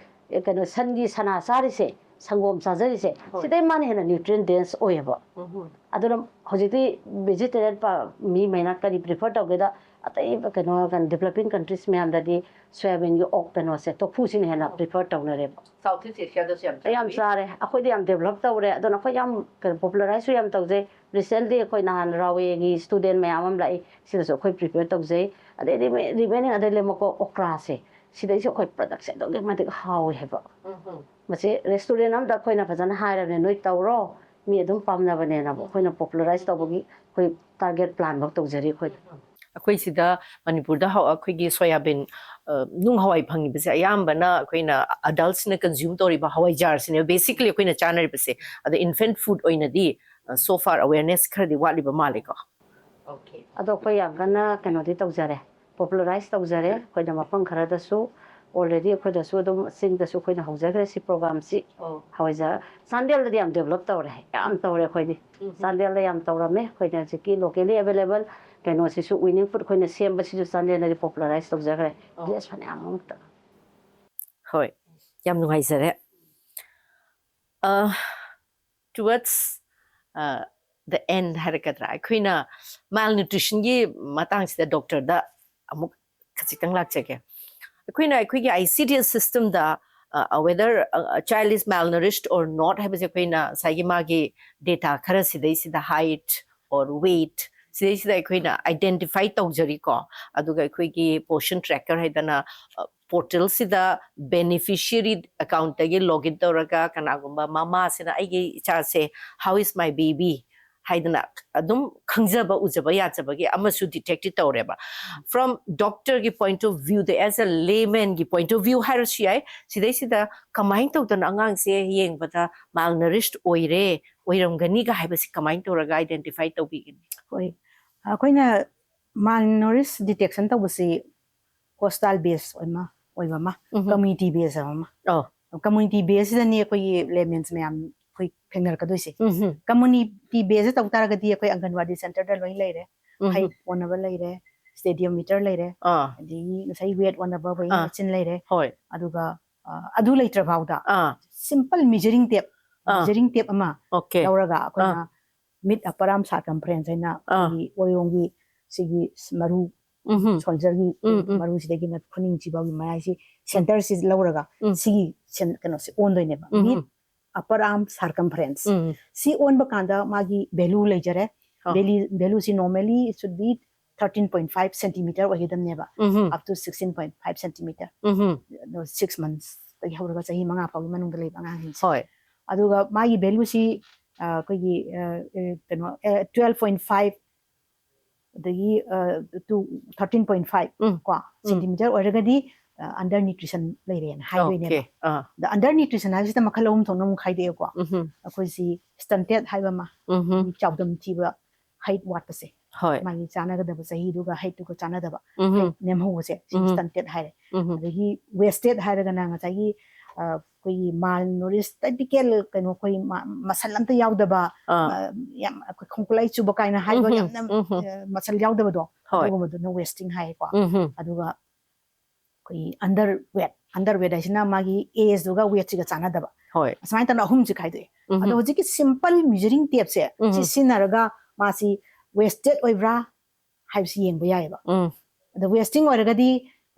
ꯀꯩꯅꯣ, ꯁꯟꯒꯤ ꯁꯅꯥ ꯆꯥꯔꯤꯁꯦ, ꯁꯪꯒꯣꯝ ꯆꯥꯖꯔꯤꯁꯦ, ꯍꯣꯏ꯫ ꯁꯤꯗꯩ ꯃꯥꯅ ꯍꯦꯟꯅ nutrient dense ꯑꯣꯏꯌꯦꯕ꯫ ꯎꯝ꯫ ꯑꯗꯨꯅ ꯍꯧꯖꯤꯛꯇꯤ vegetarian ꯄ-, ꯃꯤꯃꯩꯅ ꯀꯔꯤ prefer ꯇꯧꯒꯦꯗ, ꯑꯇꯩ ꯀꯩꯅꯣ, ꯀꯩꯅꯣ, developing countries ꯃꯌꯥꯝꯗꯗꯤ soyabeanꯒꯤ ꯑꯣꯛ ꯀꯩꯅꯣꯁꯦ, tofuꯁꯤꯅ ꯍꯦꯟꯅ ꯎꯝ꯫ prefer ꯇꯧꯅꯔꯦꯕ꯫ South East Asiaꯗꯁꯨ ꯌꯥꯝ ꯌꯥꯝ ꯆꯥꯅꯩ꯫ ꯆꯥꯔꯦ꯫ ꯑꯩꯈꯣꯏꯗꯤ ꯌꯥꯝ develop ꯇꯧꯔꯦ꯫ ꯑꯗꯨꯅ ꯑꯩꯈꯣꯏ ꯌꯥꯝ ꯀꯩꯅꯣ, popularizeꯁꯨ ꯌꯥꯝ ꯇꯧꯖꯩ꯫ Recently ꯑꯩꯈꯣꯏ ꯅꯍꯥꯟ ꯔꯥꯋꯦꯒꯤ student ꯃꯌꯥꯝ ꯑꯃ ꯂꯥꯛꯏ꯫ ꯁꯤꯗꯁꯨ ꯑꯩꯈꯣꯏ prepare ꯇꯧꯖꯩ꯫ ꯑꯗꯩꯗꯤ remaining ꯑꯗꯩ ꯂꯦꯝꯃꯛꯄ okraꯁꯦ, ꯁꯤꯗꯩꯁꯨ ꯑꯩꯈꯣꯏ productꯁꯦ ꯑꯗꯨꯛꯀꯤ ꯃꯇꯤꯛ ꯍꯥꯎꯋꯦ ꯍꯥꯏꯕ꯫ ꯎꯝ ꯍꯝ꯫ ꯃꯁꯤ restaurant ꯑꯝꯗ ꯑꯩꯈꯣꯏꯅ ꯐꯖꯅ ꯍꯥꯏꯔꯕꯅꯦ, ꯅꯣꯏ ꯇꯧꯔꯣ, ꯃꯤ ꯑꯗꯨꯝ ꯄꯥꯝꯅꯕꯅꯦꯅ ꯑꯩꯈꯣꯏꯅ popularize ꯇꯧꯕꯒꯤ ꯑꯩꯈꯣꯏ target plan ꯐꯥꯎ ꯇꯧꯖꯔꯤ ꯑꯩꯈꯣꯏ꯫ ꯑꯩꯈꯣꯏ ꯁꯤꯗ ꯃꯅꯤꯄꯨꯔꯗ ꯍꯧ-, ꯑꯩꯈꯣꯏꯒꯤ soyabean, ꯑ, ꯅꯨꯡ ꯍꯋꯥꯏ ꯐꯪꯉꯤꯕꯁꯦ ꯑꯌꯥꯝꯕꯅ ꯑꯩꯈꯣꯏꯅ adultsꯅ consume ꯇꯧꯔꯤꯕ ꯍꯋꯥꯏꯖꯥꯔꯁꯤꯅꯦ basically ꯑꯩꯈꯣꯏꯅ ꯆꯥꯅꯔꯤꯕꯁꯦ꯫ ꯑꯗ infant food ꯑꯣꯏꯅꯗꯤ, ꯑ, so far awareness ꯈꯔꯗꯤ ꯋꯥꯠꯂꯤꯕ ꯃꯥꯜꯂꯦꯀꯣ꯫ ꯑꯗꯣ ꯑꯩꯈꯣꯏ ꯌꯥꯝ ꯀꯟꯅ ꯀꯩꯅꯣꯗꯤ ꯇꯧꯖꯔꯦ, popularize ꯇꯧꯖꯔꯦ꯫ ꯑꯩꯈꯣꯏꯅ ꯃꯐꯝ ꯈꯔꯗꯁꯨ already, ꯑꯩꯈꯣꯏꯗꯁꯨ ꯑꯗꯨꯝ ꯆꯤꯡꯗꯁꯨ ꯑꯩꯈꯣꯏꯅ ꯍꯧꯖꯈ꯭ꯔꯦ ꯁꯤ programꯁꯤ꯫ ꯑꯣ꯫ ꯍꯋꯥꯏꯖꯥꯔ ꯆꯥꯟꯗꯦꯜꯗꯗꯤ ꯌꯥꯝ develop ꯇꯧꯔꯦ, ꯌꯥꯝ ꯇꯧꯔꯦ ꯑꯩꯈꯣꯏꯗꯤ꯫ ꯎꯝ꯫ ꯆꯥꯟꯗꯦꯜꯗ ꯌꯥꯝ ꯇꯧꯔꯝꯃꯦ꯫ ꯑꯩꯈꯣꯏꯅ ꯍꯧꯖꯤꯛꯀꯤ locally available ꯀꯩꯅꯣꯁꯤꯁꯨ, winning food ꯑꯩꯈꯣꯏꯅ ꯁꯦꯝꯕꯁꯤꯁꯨ ꯆꯥꯟꯗꯦꯜꯗꯗꯤ popularize ꯇꯧꯖꯈ꯭ꯔꯦ꯫ ꯑꯣ꯫ Village ꯐꯅꯌꯥꯝ ꯑꯃꯨꯛꯇ꯫ ꯍꯣꯏ, ꯌꯥꯝ ꯅꯨꯡꯉꯥꯏꯖꯔꯦ꯫ ꯑ, towards, ꯑ, the end ꯍꯥꯏꯔꯛꯀꯗ꯭ꯔꯥ, ꯑꯩꯈꯣꯏꯅ malnutritionꯒꯤ ꯃꯇꯥꯡꯁꯤꯗ doctorꯗ ꯑꯃꯨꯛ ꯈꯖꯤꯛꯇꯪ ꯂꯥꯛꯆꯒꯦ꯫ ꯑꯩꯈꯣꯏꯅ ꯑꯩꯈꯣꯏꯒꯤ ICDS systemꯗ, ꯑ, whether, ꯑ, child is malnourished or not ꯍꯥꯏꯕꯁꯦ ꯑꯩꯈꯣꯏꯅ ꯉꯁꯥꯏꯒꯤ ꯃꯥꯒꯤ data ꯈꯔ ꯁꯤꯗꯩꯁꯤꯗ height or weight ꯁꯤꯗꯩꯁꯤꯗ ꯑꯩꯈꯣꯏꯅ identify ꯇꯧꯖꯔꯤꯀꯣ꯫ ꯑꯗꯨꯒ ꯑꯩꯈꯣꯏꯒꯤ poshan tracker ꯍꯥꯏꯗꯅ, ꯑ, portalꯁꯤꯗ beneficiary accountꯇꯒꯤ login ꯇꯧꯔꯒ ꯀꯅꯥꯒꯨꯝꯕ ꯃꯃꯥꯁꯤꯅ "ꯑꯩꯒꯤ ꯏꯆꯥꯁꯦ, how is my baby?" ꯍꯥꯏꯗꯅ ꯑꯗꯨꯝ ꯈꯪꯖꯕ ꯎꯖꯕ ꯌꯥꯖꯕꯒꯤ ꯑꯃꯁꯨ detectꯇꯤ ꯇꯧꯔꯦꯕ꯫ From doctorꯒꯤ point of viewꯗ, as a laymanꯒꯤ point of view ꯍꯥꯏꯔꯁꯨ ꯌꯥꯏ, ꯁꯤꯗꯩꯁꯤꯗ ꯀꯃꯥꯏꯅ ꯇꯧꯗꯅ ꯑꯉꯥꯡꯁꯦ ꯌꯦꯡꯕꯗ malnourished ꯑꯣꯏꯔꯦ, ꯑꯣꯏꯔꯝꯒꯅꯤꯒ ꯍꯥꯏꯕꯁꯤ ꯀꯃꯥꯏꯅ ꯇꯧꯔꯒ identify ꯇꯧꯕꯤꯒꯅꯤ? ꯍꯣꯏ, ꯑꯩꯈꯣꯏꯅ malnourished detection ꯇꯧꯕꯁꯤ ꯍꯣꯁꯇꯥꯜ ꯕꯦꯁ ꯑꯃ ꯑꯣꯏꯕ ꯑꯃ, ꯎꯝꯍꯨꯝ. ꯀꯝꯃ꯭ꯌꯨꯅꯤꯇꯤ ꯕꯦꯁ ꯑꯃ, ꯑꯣ. ꯀꯝꯃ꯭ꯌꯨꯅꯤꯇꯤ ꯕꯦꯁꯁꯤꯗꯅꯤ ꯑꯩꯈꯣꯏꯒꯤ ꯂꯦꯃꯦꯟꯁ ꯃꯌꯥꯝ ꯑꯩꯈꯣꯏ ꯊꯦꯡꯅꯔꯛꯀꯗꯣꯏꯁꯦ꯫ ꯎꯝꯍꯨꯝ. ꯀꯝꯃ꯭ꯌꯨꯅꯤꯇꯤ ꯕꯦꯁꯇ ꯇꯧ ꯇꯥꯔꯒꯗꯤ ꯑꯩꯈꯣꯏ ꯑꯪꯒꯟꯋꯥꯗꯤ ꯁꯦꯟꯇꯔꯗ ꯂꯣꯏ ꯂꯩꯔꯦ, ꯎꯝꯍꯨꯝ. ꯍꯥꯏꯠ ꯑꯣꯟꯅꯕ ꯂꯩꯔꯦ, ꯁ꯭ꯇꯦꯗꯤꯌꯝ ꯃꯤꯇꯔ ꯂꯩꯔꯦ, ꯑꯥ. ꯑꯗꯒꯤ ꯉꯁꯥꯏ ꯋꯦꯠ ꯑꯣꯟꯅꯕ ꯋꯦꯌꯤꯡ ꯑꯥ. ꯃꯦꯆꯤꯟ ꯂꯩꯔꯦ, ꯍꯣꯏ. ꯑꯗꯨꯒ ꯑ, ꯑꯗꯨ ꯂꯩꯇ꯭ꯔ ꯐꯥꯎꯗ ꯑꯥ. ꯁꯤꯝꯄꯜ ꯃꯤꯖꯔꯤꯡ ꯇꯦꯞ, ꯑꯥ. ꯃꯤꯖꯔꯤꯡ ꯇꯦꯞ ꯑꯃ ꯑꯣꯀꯦ. ꯂꯧꯔꯒ ꯑꯩꯈꯣꯏꯅ ꯃꯤꯠ ꯑꯄꯔ ꯑꯥꯔꯝ ꯁꯥꯔꯀꯝꯐꯔꯦꯟꯁ ꯍꯥꯏꯅ ꯑꯥ. ꯑꯩꯈꯣꯏꯒꯤ ꯑꯣꯏꯔꯣꯝꯒꯤ ꯁꯤꯒꯤ ꯃꯔꯨ, ꯎꯝꯍꯨꯝ. ꯁꯣꯜꯖꯔꯒꯤ ꯎꯝ, ꯎꯝ. ꯃꯔꯨꯁꯤꯗꯒꯤꯅ ꯈꯨꯅꯤꯡꯁꯤ ꯐꯥꯎꯒꯤ ꯃꯌꯥꯏꯁꯤ ꯁꯦꯟꯇꯔꯁꯤ ꯂꯧꯔꯒ ꯎꯝ. ꯁꯤꯒꯤ ꯁꯦꯟ-, ꯀꯩꯅꯣꯁꯦ ꯑꯣꯟꯗꯣꯏꯅꯦꯕ꯫ ꯎꯝ, ꯃꯤꯠ ꯎꯝ. ꯑꯄꯔ ꯑꯥꯔꯝ ꯁꯥꯔꯀꯝꯐꯔꯦꯟꯁ ꯎꯝ. ꯁꯤ ꯑꯣꯟꯕ ꯀꯥꯟꯗ ꯃꯥꯒꯤ ꯚꯦꯂꯨ ꯂꯩꯖꯔꯦ꯫ ꯑꯥ. ꯚꯦꯂꯤ-, ꯚꯦꯂꯨꯁꯤ normally it should be thirteen point five centimeter ꯑꯣꯏꯒꯗꯕꯅꯦꯕ, hmm. up to sixteen point five centimeter, hmm. ꯑꯗꯣ ꯁꯤꯛꯁ ꯃꯟꯊꯁꯇꯒꯤ ꯍꯧꯔꯒ ꯆꯍꯤ ꯃꯉꯥ ꯐꯥꯎꯒꯤ ꯃꯅꯨꯡꯗ ꯂꯩꯕ ꯑꯉꯥꯡꯁꯤꯡꯁꯦ꯫ ꯍꯣꯏ. ꯑꯗꯨꯒ ꯃꯥꯒꯤ ꯚꯦꯂꯨꯁꯤ ꯑꯩꯈꯣꯏꯒꯤ ꯑ, ꯑ, ꯀꯩꯅꯣ, twelve point five, ꯑꯗꯒꯤ ꯇꯨ ꯊꯥꯔꯇꯤꯟ ꯄꯣꯏꯟ ꯐꯥꯏꯚ ꯎꯝ. ꯀꯣ ꯁꯦꯟꯇꯤꯃꯤꯇꯔ ꯑꯣꯏꯔꯒꯗꯤ ꯑꯟꯗꯔ ꯅ꯭ꯌꯨꯇ꯭ꯔꯤꯁꯟ ꯂꯩꯔꯦꯅ ꯍꯥꯏꯗꯣꯏꯅꯦꯕ꯫ ꯑꯣꯀꯦ. ꯑꯥ. ꯑꯗ ꯑꯟꯗꯔ ꯅ꯭ꯌꯨꯇ꯭ꯔꯤꯁꯟ ꯍꯥꯏꯕꯁꯤꯗ ꯃꯈꯜ ꯑꯍꯨꯝ ꯊꯣꯛꯅ ꯑꯃꯨꯛ ꯈꯥꯏꯗꯣꯛꯑꯦꯀꯣ꯫ ꯎꯝꯍꯨꯝ. ꯑꯩꯈꯣꯏꯁꯤ ꯁ꯭ꯇꯟꯇꯦꯠ ꯍꯥꯏꯕ ꯑꯃ, ꯎꯝꯍꯨꯝ. ꯆꯥꯎꯗꯝ ꯊꯤꯕ, ꯍꯥꯏꯠ ꯋꯥꯠꯄꯁꯦ, ꯍꯣꯏ. ꯃꯥꯒꯤ ꯆꯥꯟꯅꯒꯗꯕ ꯆꯍꯤꯗꯨꯒ ꯍꯥꯏꯠꯇꯨꯒ ꯆꯥꯟꯅꯗꯕ, ꯎꯝꯍꯨꯝ. ꯍꯥꯏꯠ ꯅꯦꯝꯍꯧꯕꯁꯦ, ꯁꯤ ꯎꯝꯍꯨꯝ. ꯁ꯭ꯇꯟꯇꯦꯠ ꯍꯥꯏꯔꯦ꯫ ꯎꯝꯍꯨꯝ. ꯑꯗꯒꯤ ꯋꯦꯁꯇꯦꯠ ꯍꯥꯏꯔꯒꯅ ꯉꯁꯥꯏꯒꯤ ꯑ, ꯑꯩꯈꯣꯏꯒꯤ ꯃꯥꯜ ꯅꯣꯔꯤꯁ, ꯇꯤꯄꯤꯀꯦꯜ ꯀꯩꯅꯣ, ꯑꯩꯈꯣꯏ ꯃ-, ꯃꯁꯜ ꯑꯝꯇ ꯌꯥꯎꯗꯕ, ꯑꯥ. ꯑ, ꯌꯥꯝ ꯑꯩꯈꯣꯏ ꯈꯣꯡꯀꯨꯠꯂꯥꯏ ꯆꯨꯕ ꯀꯥꯏꯅ ꯍꯥꯏꯕ, ꯎꯝꯍꯨꯝ, ꯌꯥꯝꯅ ꯎꯝꯍꯨꯝ. ꯑ, ꯃꯁꯜ ꯌꯥꯎꯗꯕꯗꯣ, ꯍꯣꯏ. ꯑꯗꯨꯒꯨꯝꯕꯗꯨꯅ ꯋꯦꯁꯇꯤꯡ ꯍꯥꯏꯌꯦꯀꯣ꯫ ꯎꯝꯍꯨꯝ. ꯑꯗꯨꯒ ꯑꯩꯈꯣꯏꯒꯤ ꯑꯟꯗꯔ ꯋꯦꯠ, ꯑꯟꯗꯔ ꯋꯦꯠ ꯍꯥꯏꯁꯤꯅ ꯃꯥꯒꯤ ꯑꯦꯖꯇꯨꯒ ꯋꯦꯠꯁꯤꯒ ꯆꯥꯟꯅꯗꯕ, ꯍꯣꯏ. ꯑꯁꯨꯃꯥꯏꯅ ꯇꯧꯅ ꯑꯍꯨꯝꯁꯤ ꯈꯥꯏꯗꯣꯛꯑꯦ꯫ ꯎꯝꯍꯨꯝ. ꯑꯗꯣ ꯍꯧꯖꯤꯛꯀꯤ ꯁꯤꯝꯄꯜ ꯃꯤꯖꯔꯤꯡ ꯇꯦꯞꯁꯦ ꯁꯤ ꯎꯝꯍꯨꯝ. ꯁꯤꯖꯤꯟꯅꯔꯒ ꯃꯥꯁꯤ ꯋꯦꯁꯇꯦꯠ ꯑꯣꯏꯕ꯭ꯔꯥ ꯍꯥꯏꯕꯁꯤ ꯌꯦꯡꯕ ꯌꯥꯏꯑꯕ꯫ ꯎꯝ. ꯑꯗ ꯋꯦꯁꯇꯤꯡ ꯑꯣꯏꯔꯒꯗꯤ,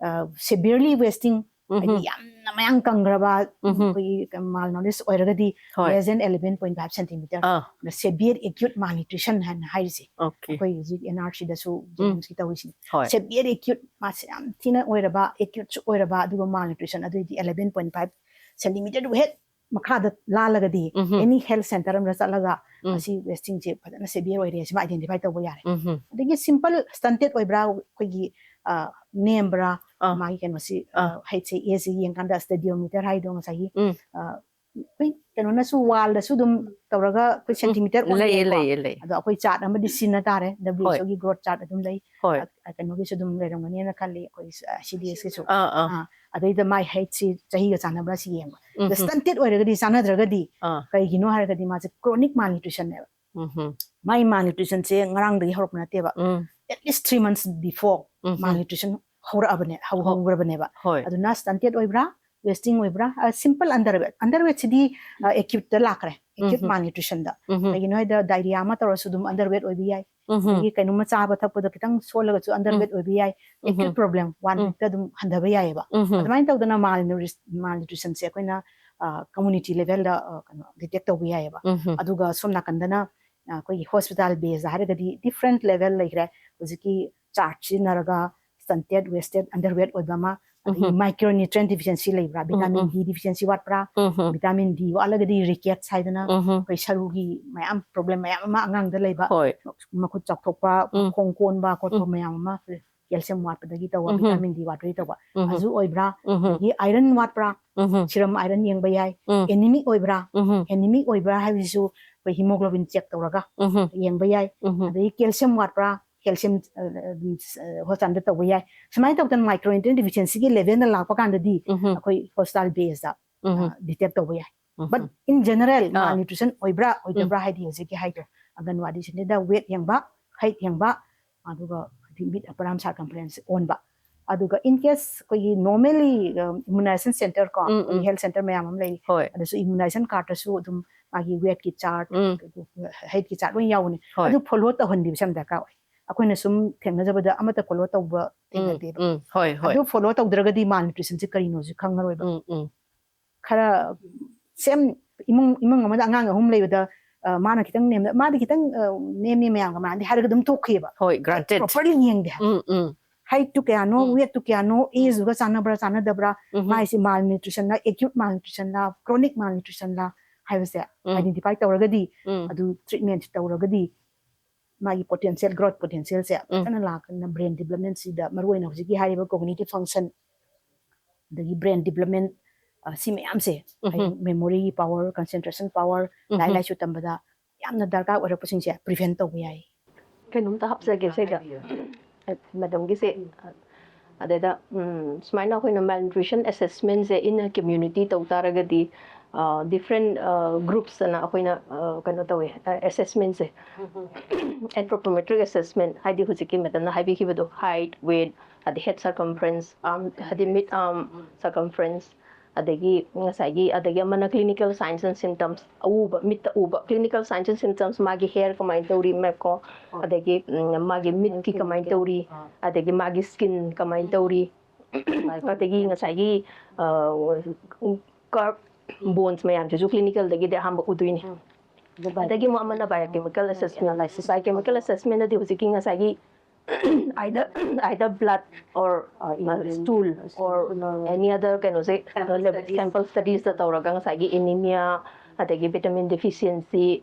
ꯁꯦꯚꯤꯌꯔꯂꯤ ꯋꯦꯁꯇꯤꯡ, ꯍꯥꯏꯗꯤ ꯎꯝꯍꯨꯝ. ꯌꯥꯝꯅ ꯃꯌꯥꯡ ꯀꯪꯈ꯭ꯔꯕ, ꯎꯝꯍꯨꯝ. ꯑꯩꯈꯣꯏꯒꯤ ꯃꯥꯜ ꯅꯣꯔꯤꯁ ꯑꯣꯏꯔꯒꯗꯤ, ꯍꯣꯏ. less than eleven point five centimeter, ꯑꯥ. ꯁꯦꯚꯤꯌꯔ ꯑꯦꯀ꯭ꯌꯨꯠ ꯃꯥꯜꯅ꯭ꯌꯨꯇ꯭ꯔꯤꯁꯟ ꯍꯥꯏꯅ ꯍꯥꯏꯔꯤꯁꯦ꯫ ꯑꯣꯀꯦ. ꯑꯩꯈꯣꯏ ꯍꯧꯖꯤꯛ ꯑꯦꯟ ꯑꯥꯔ ꯁꯤꯗꯁꯨ, ꯖꯦꯅꯤꯝꯁꯀꯤ ꯇꯧꯔꯤꯁꯤꯅꯦ꯫ ꯍꯣꯏ. ꯁꯦꯚꯤꯌꯔ ꯑꯦꯀ꯭ꯌꯨꯠ, ꯃꯥꯁꯦ ꯌꯥꯝ ꯊꯤꯅ ꯑꯣꯏꯔꯕ, ꯑꯦꯀ꯭ꯌꯨꯠꯁꯨ ꯑꯣꯏꯔꯕ, ꯑꯗꯨꯒ ꯃꯥꯜꯅ꯭ꯌꯨꯇ꯭ꯔꯤꯁꯟ, ꯑꯗꯨꯑꯣꯏꯗꯤ eleven point five centimeterꯗꯨ ꯍꯦꯛ ꯃꯈꯥꯗ ꯂꯥꯜꯂꯒꯗꯤ, ꯎꯝꯍꯨꯝ. ꯑꯦꯅꯤ ꯍꯦꯜꯊ ꯁꯦꯟꯇꯔ ꯑꯃꯗ ꯆꯠꯂꯒ ꯎꯝ. ꯃꯁꯤ ꯋꯦꯁꯇꯤꯡꯁꯦ ꯐꯖꯅ ꯁꯦꯚꯤꯌꯔ ꯑꯣꯏꯔꯦ, ꯁꯤꯃ ꯑꯥꯏꯗꯦꯟꯇꯤꯐꯥꯏ ꯇꯧꯕ ꯌꯥꯔꯦ꯫ ꯎꯝꯍꯨꯝ. ꯑꯗꯒꯤ ꯁꯤꯝꯄꯜ ꯁ꯭ꯇꯟꯇꯦꯠ ꯑꯣꯏꯕ꯭ꯔꯥ, ꯑꯩꯈꯣꯏꯒꯤ, ꯑ, ꯅꯦꯝꯕ꯭ꯔꯥ, ꯑꯥ. ꯃꯥꯒꯤ ꯀꯩꯅꯣꯁꯤ, ꯑ, ꯑꯥ. ꯍꯥꯏꯠꯁꯦ, ꯑꯦꯖꯁꯦ ꯌꯦꯡꯀꯥꯟꯗ ꯁ꯭ꯇꯦꯗꯤꯌꯣꯃꯤꯇꯔ ꯍꯥꯏꯗꯣ ꯉꯁꯥꯏꯒꯤ, ꯎꯝ. ꯑ, ꯑꯩꯈꯣꯏ ꯀꯩꯅꯣꯅꯁꯨ ꯋꯥꯜꯗꯁꯨ ꯑꯗꯨꯝ ꯇꯧꯔꯒ ꯑꯩꯈꯣꯏ ꯁꯦꯟꯇꯤꯃꯤꯇꯔ ꯑꯣꯟꯕ ꯂꯩꯌꯦ ꯌꯥꯏꯀꯣ꯫ ꯂꯩꯌꯦ ꯂꯩꯌꯦ ꯑꯗꯣ ꯑꯩꯈꯣꯏ ꯆꯥꯔꯠ ꯑꯃꯗꯤ ꯁꯤꯖꯤꯟꯅ ꯇꯥꯔꯦ, W H O ꯒꯤ ꯒ꯭ꯔꯣꯠ ꯆꯥꯔꯠ ꯑꯗꯨꯝ ꯂꯩ꯫ ꯍꯣꯏ ꯑ- ꯀꯩꯅꯣꯒꯤꯁꯨ ꯑꯗꯨꯝ ꯂꯩꯔꯝꯒꯅꯤꯅ ꯈꯜꯂꯤ ꯑꯩꯈꯣꯏ C D S ꯀꯤꯁꯨ꯫ ꯑꯥ ꯑꯥ ꯑꯥ, ꯑꯗꯩꯗ ꯃꯥꯏ ꯍꯩꯠꯁꯤ ꯆꯍꯤꯒ ꯆꯥꯟꯅꯕ꯭ꯔꯥ ꯁꯤ ꯌꯦꯡꯕ꯫ ꯎꯝ ꯁ꯭ꯇꯟꯇꯦꯠ ꯑꯣꯏꯔꯒꯗꯤ, ꯆꯥꯟꯅꯗ꯭ꯔꯒꯗꯤ ꯑꯥ ꯀꯩꯒꯤꯅꯣ ꯍꯥꯏꯔꯒꯗꯤ ꯃꯥꯁꯦ ꯀ꯭ꯔꯣꯅꯤꯛ ꯃꯥꯜꯅ꯭ꯌꯨꯇ꯭ꯔꯤꯁꯟꯅꯦꯕ꯫ ꯎꯝ ꯃꯥꯏ ꯃꯥꯜꯅ꯭ꯌꯨꯇ꯭ꯔꯤꯁꯟꯁꯦ ꯉꯔꯥꯡꯗꯒꯤ ꯍꯧꯔꯛꯄ ꯅꯠꯇꯦꯕ꯫ Um At least three months before um malnutrition ꯍꯧꯔꯛꯑꯕꯅꯦ, ꯍꯧ- ꯍꯣ- ꯍꯧꯈ꯭ꯔꯕꯅꯦꯕ꯫ ꯍꯣꯏ ꯑꯗꯨꯅ ꯁ꯭ꯇꯟꯇꯦꯠ ꯑꯣꯏꯕ꯭ꯔꯥ, ꯋꯦꯁꯇꯤꯡ ꯑꯣꯏꯕ꯭ꯔꯥ, ꯁꯤꯝꯄꯜ ꯑꯟꯗꯔ ꯋꯦꯠ꯫ ꯑꯟꯗꯔ ꯋꯦꯠꯁꯤꯗꯤ ꯑꯦꯀ꯭ꯌꯨꯠꯇ ꯂꯥꯛꯈ꯭ꯔꯦ, ꯑꯦꯀ꯭ꯌꯨꯠ ꯎꯝ ꯃꯥꯜꯅ꯭ꯌꯨꯇ꯭ꯔꯤꯁꯟꯗ꯫ ꯎꯝ ꯀꯩꯒꯤꯅꯣ ꯍꯥꯏꯗ ꯗꯥꯏꯔꯤꯌꯥ ꯑꯃ ꯇꯧꯔꯁꯨ ꯑꯗꯨꯝ ꯑꯟꯗꯔ ꯋꯦꯠ ꯑꯣꯏꯕ ꯌꯥꯏ꯫ ꯎꯝ ꯑꯗꯒꯤ ꯀꯩꯅꯣꯝꯃ ꯆꯥꯕ ꯊꯛꯄꯗ ꯈꯤꯇꯪ ꯁꯣꯜꯂꯒꯁꯨ ꯑꯟꯗꯔ ꯋꯦꯠ ꯑꯣꯏꯕ ꯌꯥꯏ꯫ ꯑꯦꯀ꯭ꯌꯨꯠ ꯄ꯭ꯔꯣꯕ꯭ꯂꯦꯝ ꯋꯥꯟ ꯎꯝ ꯋꯤꯛꯇ ꯑꯗꯨꯝ ꯍꯟꯊꯕ ꯌꯥꯏꯑꯕ꯫ ꯎꯝ ꯑꯗꯨꯃꯥꯏꯅ ꯇꯧꯗꯅ ꯃꯥꯜꯅ꯭ꯌꯨꯇ꯭ꯔꯤꯁꯟꯁꯦ ꯑꯩꯈꯣꯏꯅ ꯀꯝꯃꯨꯅꯤꯇꯤ ꯂꯦꯚꯦꯜꯗ ꯀꯩꯅꯣ ꯗꯤꯇꯦꯛ ꯇꯧꯕ ꯌꯥꯏꯑꯕ꯫ ꯎꯝ ꯑꯗꯨꯒ ꯁꯣꯝ ꯅꯥꯀꯟꯗꯅ ꯑ, ꯑꯩꯈꯣꯏꯒꯤ ꯍꯣꯁꯄꯤꯇꯥꯜ ꯕꯦꯁ ꯍꯥꯏꯔꯒꯗꯤ ꯗꯤꯐ꯭ꯔꯦꯟ ꯂꯦꯚꯦꯜ ꯂꯩꯈ꯭ꯔꯦ꯫ ꯍꯧꯖꯤꯛꯀꯤ ꯆꯥꯔꯠ ꯁꯤꯖꯤꯟꯅꯔꯒ ꯁ꯭ꯇꯟꯇꯦꯠ, ꯋꯦꯁꯇꯦꯠ, ꯑꯟꯗꯔ ꯋꯦꯠ ꯑꯣꯏꯕ ꯑꯃ, ꯑꯗꯒꯤ ꯎꯝ ꯃꯥꯏꯀ꯭ꯔꯣ ꯅ꯭ꯌꯨꯇ꯭ꯔꯦꯟ ꯗꯤꯐꯤꯁꯤꯌꯦꯟꯁꯤ ꯂꯩꯕ꯭ꯔꯥ, ꯎꯝ ꯚꯤꯇꯥꯃꯤꯟ ꯎꯝ ꯗꯤ ꯗꯤꯐꯤꯁꯤꯌꯦꯟꯁꯤ ꯋꯥꯠꯄ꯭ꯔꯥ, ꯎꯝ ꯎꯝ ꯚꯤꯇꯥꯃꯤꯟ ꯗꯤ ꯋꯥꯠꯂꯒꯗꯤ ꯔꯤꯀꯦꯠꯁ ꯍꯥꯏꯗꯅ ꯎꯝ ꯑꯩꯈꯣꯏ ꯁꯔꯨꯒꯤ ꯃꯌꯥꯝ ꯄ꯭ꯔꯣꯕ꯭ꯂꯦꯝ ꯃꯌꯥꯝ ꯑꯃ ꯑꯉꯥꯡꯗ ꯂꯩꯕ, ꯍꯣꯏ ꯃꯈꯨꯠ ꯆꯥꯎꯊꯣꯛꯄ, ꯎꯝ ꯈꯣꯡ ꯀꯣꯟꯕ ꯈꯣꯠꯄ ꯎꯝ ꯃꯌꯥꯝ ꯑꯃ, ꯀꯦꯜꯁꯤꯌꯝ ꯋꯥꯠꯄꯗꯒꯤ ꯇꯧꯕ, ꯎꯝ ꯚꯤꯇꯥꯃꯤꯟ ꯗꯤ ꯋꯥꯠꯄꯗꯒꯤ ꯇꯧꯕ, ꯎꯝ ꯑꯗꯨ ꯑꯣꯏꯕ꯭ꯔꯥ? ꯎꯝ ꯑꯗꯒꯤ ꯑꯥꯏꯔꯟ ꯋꯥꯠꯄ꯭ꯔꯥ? ꯎꯝ ꯁꯤꯔꯝ ꯑꯥꯏꯔꯟ ꯌꯦꯡꯕ ꯌꯥꯏ꯫ ꯎꯝ ꯑꯦꯅꯤꯃꯤꯛ ꯑꯣꯏꯕ꯭ꯔꯥ? ꯎꯝ ꯑꯦꯅꯤꯃꯤꯛ ꯑꯣꯏꯕ꯭ꯔꯥ ꯍꯥꯏꯕꯁꯤꯁꯨ ꯑꯩꯈꯣꯏ ꯍꯤꯃꯣꯒ꯭ꯂꯣꯕꯤꯟ ꯆꯦꯛ ꯇꯧꯔꯒ ꯎꯝ ꯌꯦꯡꯕ ꯌꯥꯏ꯫ ꯎꯝ ꯑꯗꯒꯤ ꯀꯦꯜꯁꯤꯌꯝ ꯋꯥꯠꯄ꯭ꯔꯥ? ꯀꯦꯜꯁꯤꯌꯝ ꯍꯣꯁꯄꯤꯇꯥꯜꯗ ꯇꯧꯕ ꯌꯥꯏ꯫ ꯁꯨꯃꯥꯏꯅ ꯇꯧꯗꯅ ꯃꯥꯏꯀ꯭ꯔꯣ ꯅ꯭ꯌꯨꯇ꯭ꯔꯤꯌꯦꯟ ꯗꯤꯐꯤꯁꯤꯌꯦꯟꯁꯤꯒꯤ ꯂꯦꯚꯦꯜꯗ ꯂꯥꯛꯄ ꯀꯥꯟꯗꯗꯤ ꯎꯝ ꯑꯩꯈꯣꯏ ꯍꯣꯁꯄꯤꯇꯥꯜ ꯕꯦꯁꯇ ꯎꯝ ꯗꯤꯇꯦꯛ ꯇꯧꯕ ꯌꯥꯏ꯫ ꯎꯝ But in general ꯑꯥ. ꯃꯥꯜꯅ꯭ꯌꯨꯇ꯭ꯔꯤꯁꯟ ꯑꯣꯏꯕ꯭ꯔꯥ ꯑꯣꯏꯗꯕ꯭ꯔꯥ ꯍꯥꯏꯗꯤ ꯍꯧꯖꯤꯛꯀꯤ ꯍꯥꯏꯗꯣ, ꯑꯪꯒꯟꯋꯥꯗꯤ ꯁꯦꯟꯇꯔꯗ ꯋꯦꯠ ꯌꯦꯡꯕ, ꯍꯩꯠ ꯌꯦꯡꯕ, ꯑꯗꯨꯒ ꯍꯥꯏꯗꯤ ꯃꯤꯠ ꯑꯄꯔ ꯑꯥꯔꯝ ꯁꯥꯔꯀꯝꯐꯔꯦꯟꯁ ꯑꯣꯟꯕ, ꯑꯗꯨꯒ in case ꯑꯩꯈꯣꯏꯒꯤ normally immunization center ꯀꯣ, ꯎꯝ, ꯎꯝ. ꯍꯦꯜꯊ ꯁꯦꯟꯇꯔ ꯃꯌꯥꯝ ꯑꯃ ꯂꯩ, ꯍꯣꯏ ꯑꯗꯨꯁꯨ ꯏꯝꯌꯨꯅꯥꯏꯖꯦꯁꯟ ꯀꯥꯔꯠꯇꯁꯨ ꯑꯗꯨꯝ ꯃꯥꯒꯤ ꯋꯦꯠꯀꯤ ꯆꯥꯔꯠ, ꯎꯝ. ꯍꯩꯠꯀꯤ ꯆꯥꯔꯠ ꯂꯣꯏ ꯌꯥꯎꯕꯅꯦ꯫ ꯍꯣꯏ. ꯑꯗꯨ ꯐꯣꯂꯣ ꯇꯧꯍꯟꯕꯤꯕꯁꯦ ꯌꯥꯝ ꯗꯔꯀꯥꯔ ꯑꯣꯏ꯫ ꯑꯩꯈꯣꯏꯅ ꯁꯨꯝ ꯊꯦꯡꯅꯖꯕꯗ ꯑꯃꯠꯇ ꯐꯣꯂꯣ ꯇꯧꯕ ꯎꯝ, ꯊꯦꯡꯅꯗꯦꯕ꯫ ꯎꯝ, ꯍꯣꯏ ꯍꯣꯏ. ꯑꯗꯨ ꯐꯣꯂꯣ ꯇꯧꯗ꯭ꯔꯒꯗꯤ ꯃꯥꯜꯅ꯭ꯌꯨꯇ꯭ꯔꯤꯁꯟꯁꯦ ꯀꯔꯤꯅꯣꯁꯦ ꯈꯪꯉꯔꯣꯏꯕ꯫ ꯎꯝ, ꯎꯝ. ꯈꯔ ꯁꯦꯝ ꯏꯃꯨꯡ ꯏꯃꯨꯡ ꯑꯃꯗ ꯑꯉꯥꯡ ꯑꯍꯨꯝ ꯂꯩꯕꯗ, ꯑ, ꯃꯥꯅ ꯈꯤꯇꯪ ꯅꯦꯝꯅ, ꯃꯥꯗꯤ ꯈꯤꯇꯪ, ꯑ, ꯅꯦꯝꯃꯤ ꯃꯌꯥꯝꯒ ꯃꯥꯟꯅꯗꯦ ꯍꯥꯏꯔꯒ ꯑꯗꯨꯝ ꯇꯣꯛꯈꯤꯑꯕ꯫ ꯍꯣꯏ, granted. ꯄ꯭ꯔꯣꯄꯔꯂꯤ ꯌꯦꯡꯗꯦ ꯍꯥꯏꯕ꯫ ꯎꯝ, ꯎꯝ. ꯍꯩꯠꯇꯨ ꯀꯌꯥꯅꯣ, ꯎꯝ. ꯋꯦꯠꯇꯨ ꯀꯌꯥꯅꯣ, ꯑꯦꯖꯇꯨꯒ ꯆꯥꯟꯅꯕ꯭ꯔꯥ ꯆꯥꯟꯅꯗꯕ꯭ꯔꯥ, ꯎꯝ. ꯃꯥꯏꯁꯦ ꯃꯥꯜꯅ꯭ꯌꯨꯇ꯭ꯔꯤꯁꯟꯂ, ꯑꯦꯀ꯭ꯌꯨꯠ ꯃꯥꯜꯅ꯭ꯌꯨꯇ꯭ꯔꯤꯁꯟꯂ, ꯀ꯭ꯔꯣꯅꯤꯛ ꯃꯥꯜꯅ꯭ꯌꯨꯇ꯭ꯔꯤꯁꯟꯂ ꯍꯥꯏꯕꯁꯦ ꯎꯝ. ꯑꯥꯏꯗꯦꯟꯇꯤꯐꯥꯏ ꯇꯧꯔꯒꯗꯤ, ꯎꯝ. ꯑꯗꯨ ꯇ꯭ꯔꯤꯠꯃꯦꯟꯠ ꯇꯧꯔꯒꯗꯤ ꯃꯥꯒꯤ ꯄꯣꯇꯦꯟꯁꯤꯌꯦꯜ, ꯒ꯭ꯔꯣꯠ ꯄꯣꯇꯦꯟꯁꯤꯌꯦꯜꯁꯦ ꯎꯝ. ꯐꯖꯅ ꯂꯥꯛꯀꯅꯤ꯫ ꯕ꯭ꯔꯦꯟ ꯗꯤꯕꯂꯞꯃꯦꯟꯁꯤꯗ ꯃꯔꯨꯑꯣꯏꯅ ꯍꯧꯖꯤꯛꯀꯤ ꯍꯥꯏꯔꯤꯕ ꯀꯣꯒꯅꯤꯇꯤꯚ ꯐꯪꯁꯟ, ꯑꯗꯒꯤ ꯕ꯭ꯔꯦꯟ ꯗꯤꯕꯂꯞꯃꯦꯟ, ꯑ, ꯁꯤ ꯃꯌꯥꯝꯁꯦ, ꯎꯝ꯫ ꯍꯥꯏꯗꯤ memory power, concentration power, ꯎꯝ꯫ ꯂꯥꯏꯔꯤꯛ ꯂꯥꯏꯁꯨ ꯇꯝꯕꯗ ꯌꯥꯝꯅ ꯗꯔꯀꯥꯔ ꯑꯣꯏꯔꯛꯄꯁꯤꯡꯁꯦ prevent ꯇꯧꯕ ꯌꯥꯏ꯫ ꯀꯩꯅꯣꯝꯇ ꯍꯥꯞꯆꯒꯦ ꯁꯤꯗ꯫ ꯃꯦꯗꯥꯝꯒꯤꯁꯦ, ꯑꯗꯩꯗ, ꯎꯝ, ꯁꯨꯃꯥꯏꯅ ꯑꯩꯈꯣꯏꯅ malnutrition assessment say in a community ꯇꯧ ꯇꯥꯔꯒꯗꯤ, ꯑ, different, ꯑ, groups ꯑꯅ ꯑꯩꯈꯣꯏꯅ, ꯑ, ꯀꯩꯅꯣ ꯇꯧꯋꯦ, ꯑ, assessment ꯁꯦ꯫ Anthropometric assessment ꯍꯥꯏꯗꯤ ꯍꯧꯖꯤꯛꯀꯤ ꯃꯦꯗꯥꯝꯅ ꯍꯥꯏꯕꯤꯈꯤꯕꯗꯣ, height, weight, ꯑꯗꯩ head circumference, arm, ꯍꯥꯏꯗꯤ mid arm circumference, ꯑꯗꯒꯤ ꯉꯁꯥꯏꯒꯤ, ꯑꯗꯒꯤ ꯑꯃꯅ clinical signs and symptoms, ꯑꯎꯕ, ꯃꯤꯠꯇ ꯎꯕ clinical signs and symptoms, ꯃꯥꯒꯤ hair ꯀꯃꯥꯏꯅ ꯇꯧꯔꯤ, ꯃꯦꯞꯀꯣ, ꯑꯗꯒꯤ, ꯎꯝ, ꯃꯥꯒꯤ ꯃꯤꯠꯀꯤ ꯀꯃꯥꯏꯅ ꯇꯧꯔꯤ, ꯑꯗꯒꯤ ꯃꯥꯒꯤ skin ꯀꯃꯥꯏꯅ ꯇꯧꯔꯤ, ꯑꯗꯒꯤ ꯉꯁꯥꯏꯒꯤ, ꯑ, curve bones ꯃꯌꯥꯝꯁꯤꯁꯨ clinical ꯗꯒꯤꯗꯤ ꯑꯍꯥꯟꯕ ꯎꯗꯣꯏꯅꯤ꯫ ꯑꯗꯒꯤ ꯑꯃꯨꯛ ꯑꯃꯅ biochemical assessment, biochemical assessment ꯑꯗꯤ ꯍꯧꯖꯤꯛꯀꯤ ꯉꯁꯥꯏꯒꯤ either, either blood or, uh, stool or any other ꯀꯩꯅꯣꯁꯦ, sample studies ꯇ ꯇꯧꯔꯒ ꯉꯁꯥꯏꯒꯤ anemia, ꯑꯗꯒꯤ vitamin deficiency,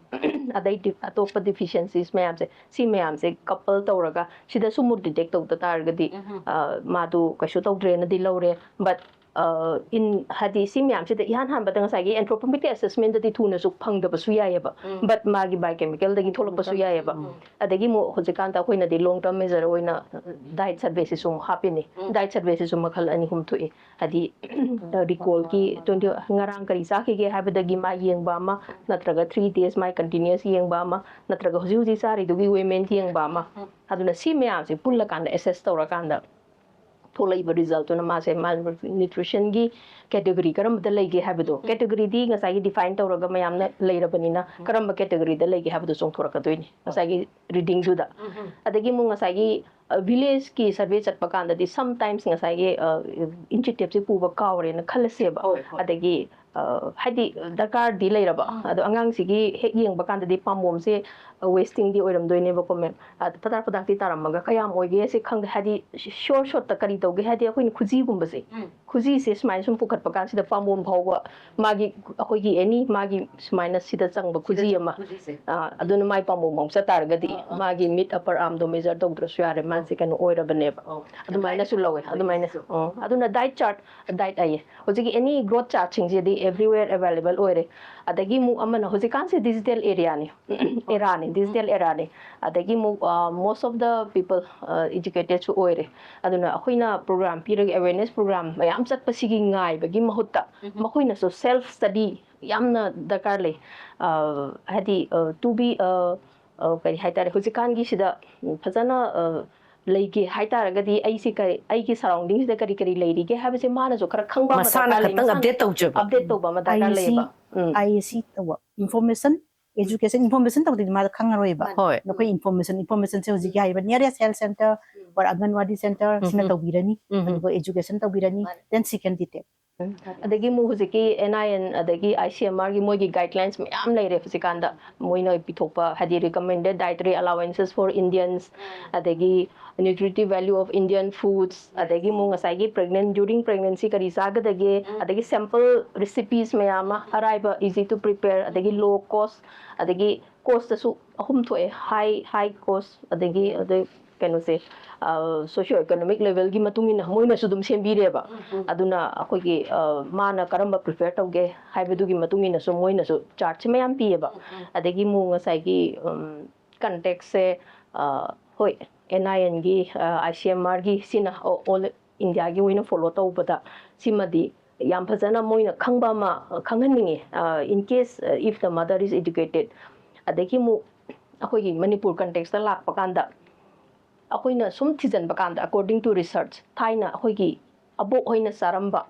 ꯑꯗꯩ ꯗꯤ-, ꯑꯇꯣꯞꯄ deficiencies ꯃꯌꯥꯝꯁꯦ, ꯁꯤ ꯃꯌꯥꯝꯁꯦ couple ꯇꯧꯔꯒ ꯁꯤꯗꯁꯨ ꯑꯃꯨꯛ detect ꯇꯧꯗ ꯇꯥꯔꯒꯗꯤ, ꯑ, ꯃꯥꯗꯣ ꯀꯩꯁꯨ ꯇꯧꯗ꯭ꯔꯦꯅꯗꯤ ꯂꯧꯔꯦ꯫ But, ꯑ, in, ꯍꯥꯏꯗꯤ ꯁꯤ ꯃꯌꯥꯝꯁꯤꯗ ꯏꯍꯥꯟ ꯍꯥꯟꯕꯗ ꯉꯁꯥꯏꯒꯤ anthropometric assessment ꯇꯗꯤ ꯊꯨꯅꯁꯨ ꯐꯪꯗꯕꯁꯨ ꯌꯥꯏꯑꯕ꯫ But ꯃꯥꯒꯤ biochemical ꯗꯒꯤ ꯊꯣꯛꯂꯛꯄꯁꯨ ꯌꯥꯏꯑꯕ꯫ ꯑꯗꯒꯤ ꯑꯃꯨꯛ ꯍꯧꯖꯤꯛꯀꯥꯟꯗ ꯑꯩꯈꯣꯏꯅꯗꯤ long term measure ꯑꯣꯏꯅ diet survey ꯁꯤꯁꯨ ꯑꯃꯨꯛ ꯍꯥꯞꯄꯤꯅꯤ꯫ Diet survey ꯁꯤꯁꯨ ꯃꯈꯜ ꯑꯅꯤ ꯑꯍꯨꯝ ꯊꯣꯛꯏ꯫ ꯍꯥꯏꯗꯤ, recall ꯒꯤ twenty, ꯉꯔꯥꯡ ꯀꯔꯤ ꯆꯥꯈꯤꯒꯦ ꯍꯥꯏꯕꯗꯒꯤ ꯃꯥ ꯌꯦꯡꯕ ꯑꯃ, ꯅꯠꯇ꯭ꯔꯒ three days ꯃꯥꯏ continuous ꯌꯦꯡꯕ ꯑꯃ, ꯅꯠꯇ꯭ꯔꯒ ꯍꯧꯖꯤꯛ ꯍꯧꯖꯤꯛ ꯆꯥꯔꯤꯗꯨꯒꯤ weight ꯃꯦꯟ ꯌꯦꯡꯕ ꯑꯃ꯫ ꯑꯗꯨꯅ ꯁꯤ ꯃꯌꯥꯝꯁꯦ ꯄꯨꯜꯂꯀꯥꯟꯗ, assess ꯇꯧꯔꯀꯥꯟꯗ ꯊꯣꯛꯂꯛꯏꯕ result ꯇꯨꯅ ꯃꯥꯁꯦ malnutrition ꯒꯤ category ꯀꯔꯝꯕꯗ ꯂꯩꯒꯦ ꯍꯥꯏꯕꯗꯣ, category ꯗꯤ ꯉꯁꯥꯏꯒꯤ define ꯇꯧꯔꯒ ꯃꯌꯥꯝꯅ ꯂꯩꯔꯕꯅꯤꯅ, ꯀꯔꯝꯕ category ꯗ ꯂꯩꯒꯦ ꯍꯥꯏꯕꯗꯣ ꯆꯣꯡꯊꯣꯔꯛꯀꯗꯣꯏꯅꯤ ꯉꯁꯥꯏꯒꯤ reading ꯗꯨꯗ꯫ ꯑꯗꯒꯤ ꯑꯃꯨꯛ ꯉꯁꯥꯏꯒꯤ, ꯑ, village ꯀꯤ survey ꯆꯠꯄ ꯀꯥꯟꯗꯗꯤ sometimes ꯉꯁꯥꯏꯒꯤ, ꯑ, inch tape ꯁꯦ ꯄꯨꯕ ꯀꯥꯎꯔꯦꯅ ꯈꯜꯂꯁꯦꯕ꯫ ꯑꯗꯒꯤ ꯑ, ꯍꯥꯏꯗꯤ ꯗꯔꯀꯥꯔꯗꯤ ꯂꯩꯔꯕ꯫ ꯎꯝ꯫ ꯑꯗꯣ ꯑꯉꯥꯡꯁꯤꯒꯤ ꯍꯦꯛ ꯌꯦꯡꯕ ꯀꯥꯟꯗꯗꯤ ꯄꯥꯝꯕꯣꯝꯁꯦ, ꯑ, ꯋꯦꯁꯇꯤꯡꯗꯤ ꯑꯣꯏꯔꯝꯗꯣꯏꯅꯦꯕꯀꯣ, ꯃꯦꯝ꯫ ꯑ, ꯐꯗꯥꯛ ꯐꯗꯥꯛꯇꯤ ꯇꯥꯔꯝꯃꯒ ꯀꯌꯥꯝ ꯑꯣꯏꯒꯦ ꯁꯤ ꯈꯪꯗꯦ꯫ ꯍꯥꯏꯗꯤ ꯁꯣꯔ ꯁꯣꯠꯇ ꯀꯔꯤ ꯇꯧꯒꯦ ꯍꯥꯏꯗꯤ ꯑꯩꯈꯣꯏꯅ ꯈꯨꯖꯤꯒꯨꯝꯕꯁꯦ, ꯎꯝ꯫ ꯈꯨꯖꯤꯁꯦ ꯁꯨꯃꯥꯏꯅ ꯁꯨꯝ ꯄꯨꯈꯠꯄ ꯀꯥꯟꯁꯤꯗ ꯄꯥꯝꯕꯣꯝ ꯐꯥꯎꯕ ꯃꯥꯒꯤ, ꯑꯩꯈꯣꯏꯒꯤ ꯑꯦꯅꯤ ꯃꯥꯒꯤ ꯁꯨꯃꯥꯏꯅ ꯁꯤꯗ ꯆꯪꯕ ꯈꯨꯖꯤ ꯑꯃ, ꯈꯨꯖꯤꯁꯦ꯫ ꯑ, ꯑꯗꯨꯅ ꯃꯥꯏ ꯄꯥꯝꯕꯣꯝ ꯐꯥꯎ ꯆꯠ ꯇꯥꯔꯒꯗꯤ ꯑꯥ, ꯑꯥ꯫ ꯃꯥꯒꯤ mid upper arm ꯗꯣ measure ꯇꯧꯗ꯭ꯔꯁꯨ ꯌꯥꯔꯦ, ꯃꯥꯁꯦ ꯑꯥ꯫ ꯀꯩꯅꯣ ꯑꯣꯏꯔꯕꯅꯦꯕ꯫ ꯑꯣ, ꯑꯗꯨꯃꯥꯏꯅꯁꯨ ꯂꯧꯋꯦ, ꯑꯗꯨꯃꯥꯏꯅ꯫ ꯑꯣ, ꯑꯗꯨꯅ diet chart, diet ꯍꯥꯏꯌꯦ꯫ ꯍꯧꯖꯤꯛꯀꯤ any growth chartꯁꯤꯡꯁꯤꯗꯤ everywhere available ꯑꯣꯏꯔꯦ꯫ ꯑꯗꯒꯤ ꯑꯃꯨꯛ ꯑꯃꯅ ꯍꯧꯖꯤꯛꯀꯥꯟꯁꯦ digital areaꯅꯤ, eraꯅꯤ, digital eraꯅꯤ꯫ ꯑꯗꯒꯤ ꯑꯃꯨꯛ, ꯑ, most of the people, ꯑ, educatedꯁꯨ ꯑꯣꯏꯔꯦ꯫ ꯑꯗꯨꯅ ꯑꯩꯈꯣꯏꯅ program ꯄꯤꯔꯒ awareness program ꯃꯌꯥꯝ ꯆꯠꯄꯁꯤꯒꯤ ꯉꯥꯏꯕꯒꯤ ꯃꯍꯨꯠꯇ ꯎꯝ꯫ ꯃꯈꯣꯏꯅꯁꯨ self study ꯌꯥꯝꯅ ꯗꯔꯀꯥꯔ ꯂꯩ꯫ ꯑ, ꯍꯥꯏꯗꯤ, ꯑ, to be, ꯑ, ꯑ, ꯀꯔꯤ ꯍꯥꯏꯇꯥꯔꯦ, ꯍꯧꯖꯤꯛꯀꯥꯟꯒꯤꯁꯤꯗ ꯐꯖꯅ, ꯑ, ꯂꯩꯒꯦ ꯍꯥꯏꯇꯥꯔꯒꯗꯤ ꯑꯩꯁꯤ ꯀꯔꯤ, ꯑꯩꯒꯤ surroundingꯁꯤꯗ ꯀꯔꯤ ꯀꯔꯤ ꯂꯩꯔꯤꯒꯦ ꯍꯥꯏꯕꯁꯦ ꯃꯥꯅꯁꯨ ꯈꯔ ꯈꯪꯕ ꯑꯃ ꯃꯁꯥꯅ ꯗꯔꯀꯥꯔ ꯂꯩ꯫ ꯈꯛꯇꯪ ꯃꯁꯥꯅ update ꯇꯧꯖꯕ꯫ Update ꯇꯧꯕ ꯑꯃ ꯗꯔꯀꯥꯔ IAC, ꯂꯩꯌꯦꯕ꯫ ꯎꯝ꯫ IAC ꯇꯧꯕ, information, education, information ꯇꯧꯗ꯭ꯔꯗꯤ ꯃꯥꯗꯣ ꯈꯪꯉꯔꯣꯏꯕ꯫ ꯍꯣꯏ꯫ ꯅꯈꯣꯏ information, informationꯁꯦ ꯍꯧꯖꯤꯛꯀꯤ ꯎꯝ꯫ ꯍꯥꯏꯔꯤꯕ nearest health center um. or ꯑꯪꯒꯟꯋꯥꯗꯤ center ꯁꯤꯅ ꯎꯝ꯫ ꯇꯧꯕꯤꯔꯅꯤ, ꯎꯝ꯫ ꯑꯗꯨꯒ education ꯇꯧꯕꯤꯔꯅꯤ, ꯃꯥꯅꯦ꯫ Then she can detect꯫ ꯎꯝ꯫ ꯑꯗꯒꯤ ꯑꯃꯨꯛ ꯍꯧꯖꯤꯛꯀꯤ NIN ꯑꯗꯒꯤ ICMRꯒꯤ ꯃꯣꯏꯒꯤ guidelines ꯃꯌꯥꯝ ꯂꯩꯔꯦ ꯍꯧꯖꯤꯛꯀꯥꯟꯗ꯫ ꯃꯣꯏꯅ ꯄꯤꯊꯣꯛꯄ, ꯍꯥꯏꯗꯤ recommended dietary allowances for Indians, ꯎꯝ꯫ ꯑꯗꯒꯤ nutritive value of Indian foods, Yes. ꯑꯗꯒꯤ ꯑꯃꯨꯛ ꯉꯁꯥꯏꯒꯤ pregnant, during pregnancy ꯀꯔꯤ ꯆꯥꯒꯗꯒꯦ, ꯎꯝ꯫ ꯑꯗꯒꯤ simple recipes ꯃꯌꯥꯝ ꯑꯃ, ꯎꯝ꯫ ꯑꯔꯥꯏꯕ, easy to prepare, ꯑꯗꯒꯤ low cost, ꯑꯗꯒꯤ costꯇꯁꯨ ꯑꯍꯨꯝ ꯊꯣꯛꯑꯦ, high, high cost, ꯑꯗꯒꯤ, ꯑꯗꯩ ꯀꯩꯅꯣꯁꯦ, ꯑ, socio economic levelꯒꯤ ꯃꯇꯨꯡ ꯏꯟꯅ ꯃꯣꯏꯅꯁꯨ ꯑꯗꯨꯝ ꯁꯦꯝꯕꯤꯔꯦꯕ꯫ ꯎꯝ, ꯎꯝ꯫ ꯑꯗꯨꯅ ꯑꯩꯈꯣꯏꯒꯤ, ꯑ, ꯃꯥꯅ ꯀꯔꯝꯕ prefer ꯇꯧꯒꯦ ꯍꯥꯏꯕꯗꯨꯒꯤ ꯃꯇꯨꯡ ꯏꯟꯅꯁꯨ ꯃꯣꯏꯅꯁꯨ chartꯁꯦ ꯃꯌꯥꯝ ꯄꯤꯌꯦꯕ꯫ ꯎꯝ, ꯎꯝ꯫ ꯑꯗꯒꯤ ꯑꯃꯨꯛ ꯉꯁꯥꯏꯒꯤ, ꯎꯝ, contactꯁꯦ, ꯑ, ꯍꯣꯏ, NINꯒꯤ, ꯑ, ICMRꯒꯤ ꯁꯤꯅ all Indiaꯒꯤ ꯑꯣꯏꯅ follow ꯇꯧꯕꯗ ꯁꯤꯃꯗꯤ ꯌꯥꯝ ꯐꯖꯅ ꯃꯣꯏꯅ ꯈꯪꯕ ꯑꯃ ꯈꯪꯍꯟꯅꯤꯡꯉꯤ꯫ ꯑ, in case, ꯑ, if the mother is educated, ꯑꯗꯒꯤ ꯑꯃꯨꯛ ꯑꯩꯈꯣꯏꯒꯤ ꯃꯅꯤꯄꯨꯔ contextꯇ ꯂꯥꯛꯄ ꯀꯥꯟꯗ ꯑꯩꯈꯣꯏꯅ ꯁꯨꯝ ꯊꯤꯖꯤꯟꯕ ꯀꯥꯟꯗ, according to research, ꯊꯥꯏꯅ ꯑꯩꯈꯣꯏꯒꯤ ꯑꯕꯣꯛ ꯍꯣꯏꯅ ꯆꯥꯔꯝꯕ,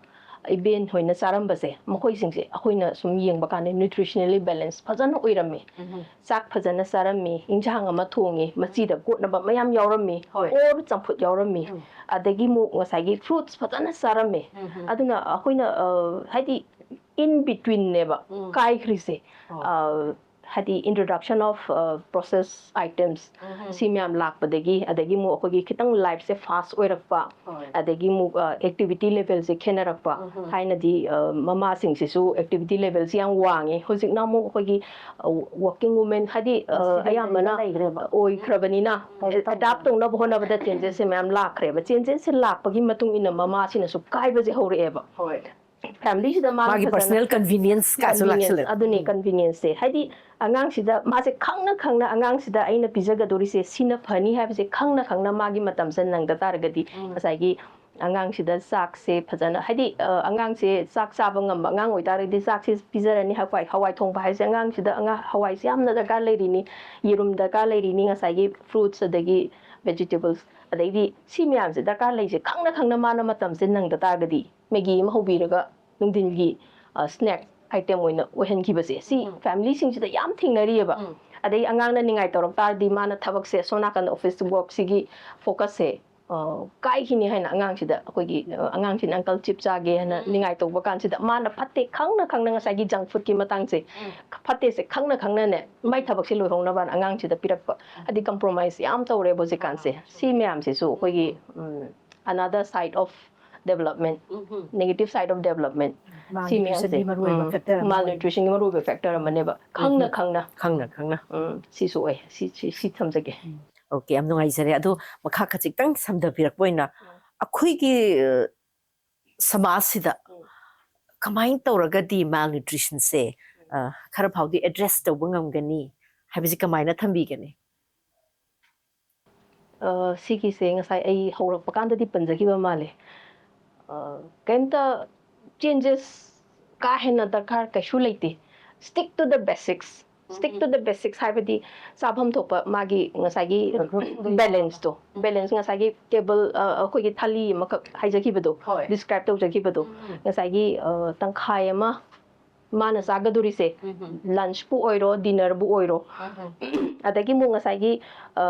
ꯏꯕꯦꯟ ꯍꯣꯏꯅ ꯆꯥꯔꯝꯕꯁꯦ, ꯃꯈꯣꯏꯁꯤꯡꯁꯦ ꯑꯩꯈꯣꯏꯅ ꯁꯨꯝ ꯌꯦꯡꯕ ꯀꯥꯟꯗ nutritionally balance ꯐꯖꯅ ꯑꯣꯏꯔꯝꯃꯤ꯫ ꯎꯝ꯫ ꯆꯥꯛ ꯐꯖꯅ ꯆꯥꯔꯝꯃꯤ, ꯏꯟꯁꯥꯡ ꯑꯃ ꯊꯣꯡꯉꯤ, ꯃꯆꯤꯗ ꯀꯣꯠꯅꯕ ꯃꯌꯥꯝ ꯌꯥꯎꯔꯝꯃꯤ, ꯍꯣꯏ꯫ Or ꯆꯝꯐꯨꯠ ꯌꯥꯎꯔꯝꯃꯤ, ꯎꯝ꯫ ꯑꯗꯒꯤ ꯑꯃꯨꯛ ꯉꯁꯥꯏꯒꯤ fruits ꯐꯖꯅ ꯆꯥꯔꯝꯃꯤ꯫ ꯎꯝ, ꯎꯝ꯫ ꯑꯗꯨꯅ ꯑꯩꯈꯣꯏꯅ, ꯑ, ꯍꯥꯏꯗꯤ, in betweenꯅꯦꯕ ꯎꯝ. ꯀꯥꯏꯈ꯭ꯔꯤꯁꯦ꯫ ꯍꯣꯏ. ꯑ, ꯍꯥꯏꯗꯤ introduction of process items ꯎꯝ. ꯁꯤ ꯃꯌꯥꯝ ꯂꯥꯛꯄꯗꯒꯤ, ꯑꯗꯒꯤ ꯑꯃꯨꯛ ꯑꯩꯈꯣꯏꯒꯤ ꯈꯤꯇꯪ lifeꯁꯦ fast ꯑꯣꯏꯔꯛꯄ, ꯍꯣꯏ. ꯑꯗꯒꯤ ꯑꯃꯨꯛ activity levelꯁꯦ ꯈꯦꯠꯅꯔꯛꯄ꯫ ꯎꯝ. ꯊꯥꯏꯅꯗꯤ ꯑ, ꯃꯃꯥꯁꯤꯡꯁꯤꯁꯨ activity levelꯁꯤ ꯌꯥꯝ ꯋꯥꯡꯉꯦ, ꯍꯧꯖꯤꯛꯅ ꯑꯃꯨꯛ ꯑꯩꯈꯣꯏꯒꯤ working women ꯍꯥꯏꯗꯤ ꯑ, ꯃꯁꯤꯗ ꯑꯌꯥꯝꯕꯅ ꯂꯩꯈ꯭ꯔꯦꯕ. ꯑꯣꯏꯈ꯭ꯔꯕꯅꯤꯅ ꯍꯣꯏ, ꯇꯧꯔꯦ. Adapt ꯇꯧꯅꯕ ꯍꯣꯠꯅꯕꯗ changesꯁꯦ ꯃꯌꯥꯝ ꯂꯥꯛꯈ꯭ꯔꯦꯕ꯫ Changesꯁꯦ ꯂꯥꯛꯄꯒꯤ ꯃꯇꯨꯡ ꯏꯟꯅ ꯃꯃꯥꯁꯤꯅꯁꯨ ꯀꯥꯏꯕꯁꯦ ꯍꯧꯔꯛꯑꯦꯕ꯫ ꯍꯣꯏ. Familyꯁꯤꯗ ꯃꯥꯅ ꯃꯥꯒꯤ ꯐꯖꯅ personal convenience ꯀꯥꯏꯁꯨ Convenience, ꯂꯥꯛꯁꯜꯂꯦ꯫ ꯑꯗꯨꯅꯦ convenienceꯁꯦ꯫ ꯍꯥꯏꯗꯤ ꯑꯉꯥꯡꯁꯤꯗ ꯃꯥꯁꯦ ꯈꯪꯅ ꯈꯪꯅ ꯑꯉꯥꯡꯁꯤꯗ ꯑꯩꯅ ꯄꯤꯖꯒꯗꯧꯔꯤꯁꯦ ꯁꯤꯅ ꯐꯅꯤ ꯍꯥꯏꯕꯁꯦ ꯈꯪꯅ ꯈꯪꯅ ꯃꯥꯒꯤ ꯃꯇꯝꯁꯦ ꯅꯪꯗ ꯇꯥꯔꯒꯗꯤ ꯎꯝ. ꯉꯁꯥꯏꯒꯤ ꯑꯉꯥꯡꯁꯤꯗ ꯆꯥꯛꯁꯦ ꯐꯖꯅ, ꯍꯥꯏꯗꯤ ꯑ, ꯑꯉꯥꯡꯁꯦ ꯆꯥꯛ ꯆꯥꯕ ꯉꯝꯕ ꯑꯉꯥꯡ ꯑꯣꯏꯇꯥꯔꯒꯗꯤ ꯆꯥꯛꯁꯦ ꯄꯤꯖꯔꯅꯤ꯫ ꯍꯋꯥꯏ ꯍꯋꯥꯏ ꯊꯣꯡꯕ ꯍꯥꯏꯁꯦ ꯑꯉꯥꯡꯁꯤꯗ ꯑꯉꯥꯡ ꯍꯋꯥꯏꯁꯦ ꯌꯥꯝꯅ ꯗꯔꯀꯥꯔ ꯂꯩꯔꯤꯅꯤ, ꯌꯦꯔꯨꯝ ꯗꯔꯀꯥꯔ ꯂꯩꯔꯤꯅꯤ, ꯉꯁꯥꯏꯒꯤ fruits ꯑꯗꯒꯤ vegetables, ꯑꯗꯩꯗꯤ ꯁꯤ ꯃꯌꯥꯝꯁꯦ ꯗꯔꯀꯥꯔ ꯂꯩꯁꯦ ꯈꯪꯅ ꯈꯪꯅ ꯃꯥꯅ ꯃꯇꯝꯁꯦ ꯅꯪꯗ ꯇꯥꯔꯒꯗꯤ Maggi ꯑꯃ ꯍꯧꯕꯤꯔꯒ ꯅꯨꯡꯊꯤꯟꯒꯤ snack item ꯑꯣꯏꯅ ꯑꯣꯏꯍꯟꯈꯤꯕꯁꯦ ꯁꯤ ꯎꯝ. Familyꯁꯤꯡꯁꯤꯗ ꯌꯥꯝ ꯊꯦꯡꯅꯔꯤꯑꯕ꯫ ꯎꯝ. ꯑꯗꯩ ꯑꯉꯥꯡꯅ ꯅꯤꯡꯉꯥꯏ ꯇꯧꯔꯛ ꯇꯥꯔꯗꯤ ꯃꯥꯅ ꯊꯕꯛꯁꯦ ꯁꯣꯝ ꯅꯥꯀꯟꯗ office workꯁꯤꯒꯤ focusꯁꯦ ꯑ, ꯀꯥꯏꯈꯤꯅꯤ ꯍꯥꯏꯅ ꯑꯉꯥꯡꯁꯤꯗ ꯑꯩꯈꯣꯏꯒꯤ ꯑ, ꯑꯉꯥꯡꯁꯤꯅ uncle chip ꯆꯥꯒꯦ ꯍꯥꯏꯅ ꯎꯝ. ꯅꯤꯡꯉꯥꯏ ꯇꯧꯕ ꯀꯥꯟꯁꯤꯗ ꯃꯥꯅ ꯐꯠꯇꯦ ꯈꯪꯅ ꯈꯪꯅ ꯉꯁꯥꯏꯒꯤ junk foodꯀꯤ ꯃꯇꯥꯡꯁꯦ ꯎꯝ. ꯐꯠꯇꯦꯁꯦ ꯈꯪꯅ ꯈꯪꯅꯅꯦ ꯃꯥꯏ ꯊꯕꯛꯁꯦ ꯂꯣꯏꯍꯧꯅꯕꯅ ꯑꯉꯥꯡꯁꯤꯗ ꯄꯤꯔꯛꯄ꯫ ꯍꯥꯏꯗꯤ compromise ꯌꯥꯝ ꯇꯧꯔꯦꯕ ꯍꯧꯖꯤꯛꯀꯥꯟꯁꯦ꯫ ꯑꯥ. ꯁꯤ ꯃꯌꯥꯝꯁꯤꯁꯨ ꯑꯩꯈꯣꯏꯒꯤ ꯎꯝ, another side of development, um. negative side of development, ꯁꯤ ꯃꯌꯥꯝꯁꯦ Malnutritionꯒꯤ ꯃꯔꯨꯑꯣꯏꯕ ꯎꯝ, factor ꯑꯃ ꯑꯣꯏ. Malnutritionꯒꯤ ꯃꯔꯨꯑꯣꯏꯕ factor ꯑꯃꯅꯦꯕ꯫ ꯈꯪꯅ ꯈꯪꯅ ꯈꯪꯅ ꯈꯪꯅ ꯎꯝ, ꯁꯤꯁꯨ ꯑꯣꯏ꯫ ꯁꯤ ꯁꯤ ꯁꯤ ꯊꯝꯖꯒꯦ꯫ Okay, ꯌꯥꯝ ꯅꯨꯡꯉꯥꯏꯖꯔꯦ꯫ ꯑꯗꯣ ꯃꯈꯥ ꯈꯖꯤꯛꯇꯪ ꯁꯝꯊꯕꯤꯔꯛꯄ ꯑꯣꯏꯅ ꯑꯩꯈꯣꯏꯒꯤ ꯑ, ꯁꯃꯥꯖꯁꯤꯗ ꯎꯝ. ꯀꯃꯥꯏꯅ ꯇꯧꯔꯒꯗꯤ malnutritionꯁꯦ ꯑ, ꯈꯔ ꯐꯥꯎꯗꯤ address ꯇꯧꯕ ꯉꯝꯒꯅꯤ ꯍꯥꯏꯕꯁꯤ ꯀꯃꯥꯏꯅ ꯊꯝꯕꯤꯒꯅꯤ? ꯑ, ꯁꯤꯒꯤꯁꯦ ꯉꯁꯥꯏ ꯑꯩ ꯍꯧꯔꯛꯄ ꯀꯥꯟꯗꯗꯤ ꯄꯟꯖꯈꯤꯕ ꯃꯥꯜꯂꯦ꯫ ꯑ, ꯀꯩꯝꯇ changes ꯀꯥ ꯍꯦꯟꯅ ꯗꯔꯀꯥꯔ ꯀꯩꯁꯨ ꯂꯩꯇꯦ꯫ Stick to the basics, stick to the basics ꯍꯥꯏꯕꯗꯤ ꯆꯥꯐꯝ ꯊꯣꯛꯄ ꯃꯥꯒꯤ ꯉꯁꯥꯏꯒꯤ Groupꯗ balanceꯇꯣ, balance ꯉꯁꯥꯏꯒꯤ table ꯑ, ꯑꯩꯈꯣꯏꯒꯤ ꯊꯥꯂꯤ ꯑꯃꯈꯛ ꯍꯥꯏꯖꯈꯤꯕꯗꯣ, ꯍꯣꯏ. Describe ꯇꯧꯖꯈꯤꯕꯗꯣ, ꯎꯝ. ꯉꯁꯥꯏꯒꯤ ꯑ, ꯇꯪꯈꯥꯏ ꯑꯃ ꯃꯥꯅ ꯆꯥꯒꯗꯣꯔꯤꯁꯦ, ꯎꯝ. Lunchꯄꯨ ꯑꯣꯏꯔꯣ, dinnerꯕꯨ ꯑꯣꯏꯔꯣ, ꯎꯝ. ꯑꯗꯒꯤ ꯑꯃꯨꯛ ꯉꯁꯥꯏꯒꯤ ꯑ,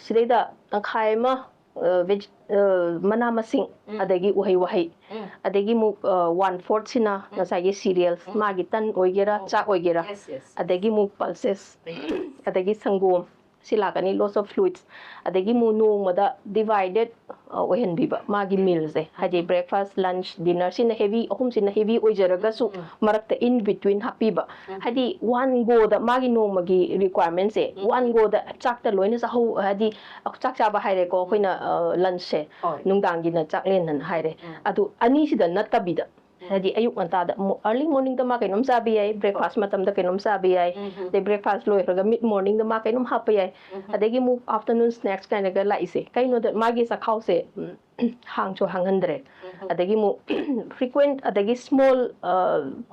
ꯁꯤꯗꯩꯗ ꯇꯪꯈꯥꯏ ꯑꯃ ꯃꯅꯥ ꯃꯁꯤꯡ, ꯑꯗꯒꯤ ꯎꯍꯩ ꯋꯥꯍꯩ, ꯑꯗꯒꯤ ꯑꯃꯨꯛ ꯋꯥꯟ ꯐꯣꯔꯠꯁꯤꯅ ꯉꯁꯥꯏꯒꯤ ꯁꯤꯔꯤꯌꯦꯜꯁ, ꯃꯥꯒꯤ ꯇꯟ ꯑꯣꯏꯒꯦꯔꯥ, ꯆꯥꯛ ꯑꯣꯏꯒꯦꯔꯥ, ꯑꯗꯒꯤ ꯑꯃꯨꯛ ꯄꯜꯁꯦꯁ, ꯑꯗꯒꯤ ꯁꯪꯒꯣꯝ, ꯁꯤ ꯂꯥꯛꯀꯅꯤ, lots of fluids꯫ ꯑꯗꯒꯤ ꯑꯃꯨꯛ ꯅꯣꯡꯃꯗ ꯗꯤꯚꯥꯏꯗꯦꯠ ꯑꯣꯏꯍꯟꯕꯤꯕ ꯃꯥꯒꯤ ꯃꯤꯜꯁꯦ, ꯍꯥꯏꯗꯤ ꯕ꯭ꯔꯦꯛꯐꯥꯁ, ꯂꯟꯁ, ꯗꯤꯟꯅꯔ, ꯁꯤꯅ ꯍꯦꯚꯤ, ꯑꯍꯨꯝꯁꯤꯅ ꯍꯦꯚꯤ ꯑꯣꯏꯖꯔꯒꯁꯨ ꯃꯔꯛꯇ in between ꯍꯥꯞꯄꯤꯕ꯫ ꯍꯥꯏꯗꯤ ꯋꯥꯟ ꯒꯣꯗ ꯃꯥꯒꯤ ꯅꯣꯡꯃꯒꯤ ꯔꯤꯀ꯭ꯋꯥꯏꯔꯃꯦꯟꯁꯦ ꯋꯥꯟ ꯒꯣꯗ ꯆꯥꯛꯇ ꯂꯣꯏꯅ ꯆꯥꯍꯧ, ꯍꯥꯏꯗꯤ ꯆꯥꯛ ꯆꯥꯕ ꯍꯥꯏꯔꯦꯀꯣ ꯑꯩꯈꯣꯏꯅ, ꯂꯟꯁꯁꯦ, ꯍꯣꯏ꯫ ꯅꯨꯡꯗꯥꯡꯒꯤꯅ ꯆꯥꯛꯂꯦꯟ ꯑꯅ ꯍꯥꯏꯔꯦ꯫ ꯑꯗꯨ ꯑꯅꯤꯁꯤꯗ ꯅꯠꯇꯕꯤꯗ, ꯍꯥꯏꯗꯤ ꯑꯌꯨꯛ ꯉꯟꯇꯥꯗ ꯑꯔꯂꯤ ꯃꯣꯔꯅꯤꯡꯗ ꯃꯥ ꯀꯩꯅꯣꯝ ꯆꯥꯕ ꯌꯥꯏ, ꯕ꯭ꯔꯦꯛꯐꯥꯁ ꯃꯇꯝꯗ ꯀꯩꯅꯣꯝ ꯆꯥꯕ ꯌꯥꯏ, ꯑꯗꯩ ꯕ꯭ꯔꯦꯛꯐꯥꯁ ꯂꯣꯏꯈ꯭ꯔꯒ ꯃꯤꯗ ꯃꯣꯔꯅꯤꯡꯗ ꯃꯥ ꯀꯩꯅꯣꯝ ꯍꯥꯞꯄ ꯌꯥꯏ꯫ ꯑꯗꯒꯤ ꯑꯃꯨꯛ ꯑꯥꯐꯇꯔꯅꯨꯟ ꯁ꯭ꯅꯦꯛꯁ ꯀꯥꯏꯅꯒ ꯂꯥꯛꯏꯁꯦ ꯀꯩꯅꯣꯗ ꯃꯥꯒꯤ ꯆꯥꯛꯈꯥꯎꯁꯦ, ꯎꯝ, ꯍꯥꯡꯁꯨ ꯍꯥꯡꯍꯟꯗ꯭ꯔꯦ꯫ ꯑꯗꯒꯤ ꯑꯃꯨꯛ ꯐ꯭ꯔꯤꯀ꯭ꯋꯦꯟ ꯑꯗꯒꯤ ꯁ꯭ꯃꯣꯜ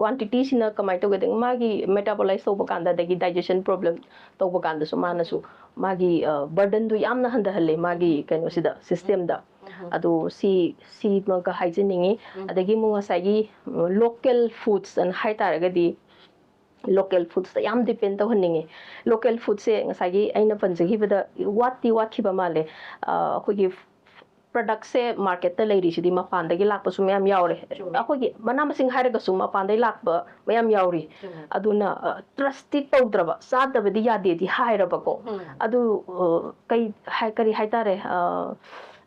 ꯀ꯭ꯋꯥꯟꯇꯤꯇꯤꯁꯤꯅ ꯀꯃꯥꯏꯅ ꯇꯧꯒꯦꯗ, ꯃꯥꯒꯤ ꯃꯦꯇꯥꯕꯣꯂꯥꯏꯁ ꯇꯧꯕ ꯀꯥꯟꯗ ꯑꯗꯒꯤ ꯗꯥꯏꯖꯦꯁꯟ ꯄ꯭ꯔꯣꯕ꯭ꯂꯦꯝ ꯇꯧꯕ ꯀꯥꯟꯗꯁꯨ ꯃꯥꯅꯁꯨ ꯃꯥꯒꯤ ꯕꯔꯗꯟꯗꯨ ꯌꯥꯝꯅ ꯍꯟꯊꯍꯜꯂꯦ ꯃꯥꯒꯤ ꯀꯩꯅꯣꯁꯤꯗ, ꯁꯤꯁꯇꯦꯝꯗ꯫ ꯑꯗꯣ ꯁꯤ ꯁꯤꯃꯒ ꯍꯥꯏꯖꯅꯤꯡꯉꯤ꯫ ꯑꯗꯒꯤ ꯑꯃꯨꯛ ꯉꯁꯥꯏꯒꯤ ꯂꯣꯀꯦꯜ ꯐꯨꯗꯁ ꯑꯅ ꯍꯥꯏꯇꯥꯔꯒꯗꯤ, ꯂꯣꯀꯦꯜ ꯐꯨꯗꯁꯇ ꯌꯥꯝ ꯗꯤꯄꯦꯟ ꯇꯧꯍꯟꯅꯤꯡꯉꯤ꯫ ꯂꯣꯀꯦꯜ ꯐꯨꯗꯁꯦ ꯉꯁꯥꯏꯒꯤ ꯑꯩꯅ ꯄꯟꯖꯈꯤꯕꯗ ꯋꯥꯠꯇꯤ ꯋꯥꯠꯈꯤꯕ ꯃꯥꯜꯂꯦ꯫ ꯑ, ꯑꯩꯈꯣꯏꯒꯤ ꯄ꯭ꯔꯗꯛꯁꯦ ꯃꯥꯔꯀꯦꯠꯇ ꯂꯩꯔꯤꯁꯤꯗꯤ ꯃꯄꯥꯟꯗꯒꯤ ꯂꯥꯛꯄꯁꯨ ꯃꯌꯥꯝ ꯌꯥꯎꯔꯦ꯫ ꯆꯨꯝꯃꯦ꯫ ꯑꯩꯈꯣꯏꯒꯤ ꯃꯅꯥ ꯃꯁꯤꯡ ꯍꯥꯏꯔꯒꯁꯨ ꯃꯄꯥꯟꯗꯒꯤ ꯂꯥꯛꯄ ꯃꯌꯥꯝ ꯌꯥꯎꯔꯤ꯫ ꯆꯨꯝꯃꯦ꯫ ꯑꯗꯨꯅ, ꯑ, ꯇ꯭ꯔꯁꯇꯤ ꯇꯧꯗ꯭ꯔꯕ, ꯆꯥꯗꯕꯗꯤ ꯌꯥꯗꯦꯗꯤ ꯍꯥꯏꯔꯕꯀꯣ꯫ ꯎꯝ꯫ ꯑꯗꯨ, ꯑ, ꯀꯩ ꯍꯥꯏ-, ꯀꯔꯤ ꯍꯥꯏꯇꯥꯔꯦ, ꯑ,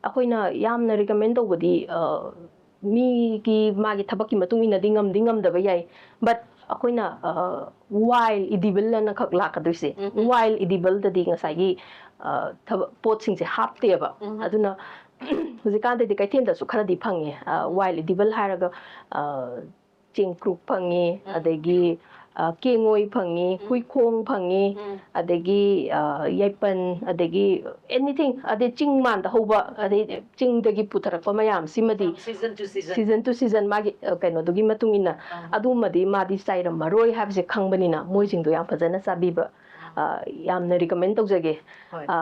ꯑꯩꯈꯣꯏꯅ ꯌꯥꯝꯅ ꯔꯤꯀꯃꯦꯟ ꯇꯧꯕꯗꯤ, ꯑ, ꯃꯤꯒꯤ ꯃꯥꯒꯤ ꯊꯕꯛꯀꯤ ꯃꯇꯨꯡ ꯏꯟꯅꯗꯤ ꯉꯝꯗꯤ ꯉꯝꯗꯕ ꯌꯥꯏ, but ꯑꯩꯈꯣꯏꯅ, ꯑ, ꯋꯥꯏꯜ ꯏꯗꯤꯕꯜ ꯑꯅ ꯈꯛ ꯂꯥꯛꯀꯗꯣꯏꯁꯦ꯫ ꯎꯝ꯫ ꯋꯥꯏꯜ ꯏꯗꯤꯕꯜꯗꯗꯤ ꯉꯁꯥꯏꯒꯤ, ꯑ, ꯊꯕꯛ, ꯄꯣꯠꯁꯤꯡꯁꯦ ꯍꯥꯞꯇꯦꯕ꯫ ꯎꯝ꯫ ꯑꯗꯨꯅ ꯍꯧꯖꯤꯛꯀꯥꯟꯗꯗꯤ ꯀꯩꯊꯦꯜꯗꯁꯨ ꯈꯔꯗꯤ ꯐꯪꯉꯦ, ꯑ, ꯋꯥꯏꯜ ꯏꯗꯤꯕꯜ ꯍꯥꯏꯔꯒ, ꯑ, ꯆꯦꯡꯀ꯭ꯔꯨꯞ ꯐꯪꯉꯤ, ꯎꯝ꯫ ꯑꯗꯒꯤ, ꯑ, ꯀꯦꯡꯉꯣꯏ ꯐꯪꯉꯤ, ꯎꯝ꯫ ꯍꯨꯏꯈꯣꯡ ꯐꯪꯉꯤ, ꯎꯝ꯫ ꯑꯗꯒꯤ, ꯑ, ꯌꯥꯏꯄꯟ, ꯑꯗꯒꯤ ꯑꯦꯅꯤꯊꯤꯡ, ꯑꯗꯩ ꯆꯤꯡ ꯃꯥꯟꯗ ꯍꯧꯕ, ꯑꯗꯩ ꯆꯤꯡꯗꯒꯤ ꯄꯨꯊꯔꯛꯄ ꯃꯌꯥꯝꯁꯤꯃꯗꯤ season to season꯫ Season to season ꯃꯥꯒꯤ, ꯑ, ꯀꯩꯅꯣꯗꯨꯒꯤ ꯃꯇꯨꯡ ꯏꯟꯅ, ꯑꯥ꯫ ꯑꯗꯨꯃꯗꯤ ꯃꯥꯗꯤ ꯆꯥꯏꯔꯝꯃꯔꯣꯏ ꯍꯥꯏꯕꯁꯦ ꯈꯪꯕꯅꯤꯅ ꯃꯣꯏꯁꯤꯡꯗꯣ ꯌꯥꯝ ꯐꯖꯅ ꯆꯥꯕꯤꯕ, ꯑꯥ꯫ ꯑ, ꯌꯥꯝꯅ ꯔꯤꯀꯃꯦꯟ ꯇꯧꯖꯒꯦ꯫ ꯍꯣꯏ꯫ ꯑ,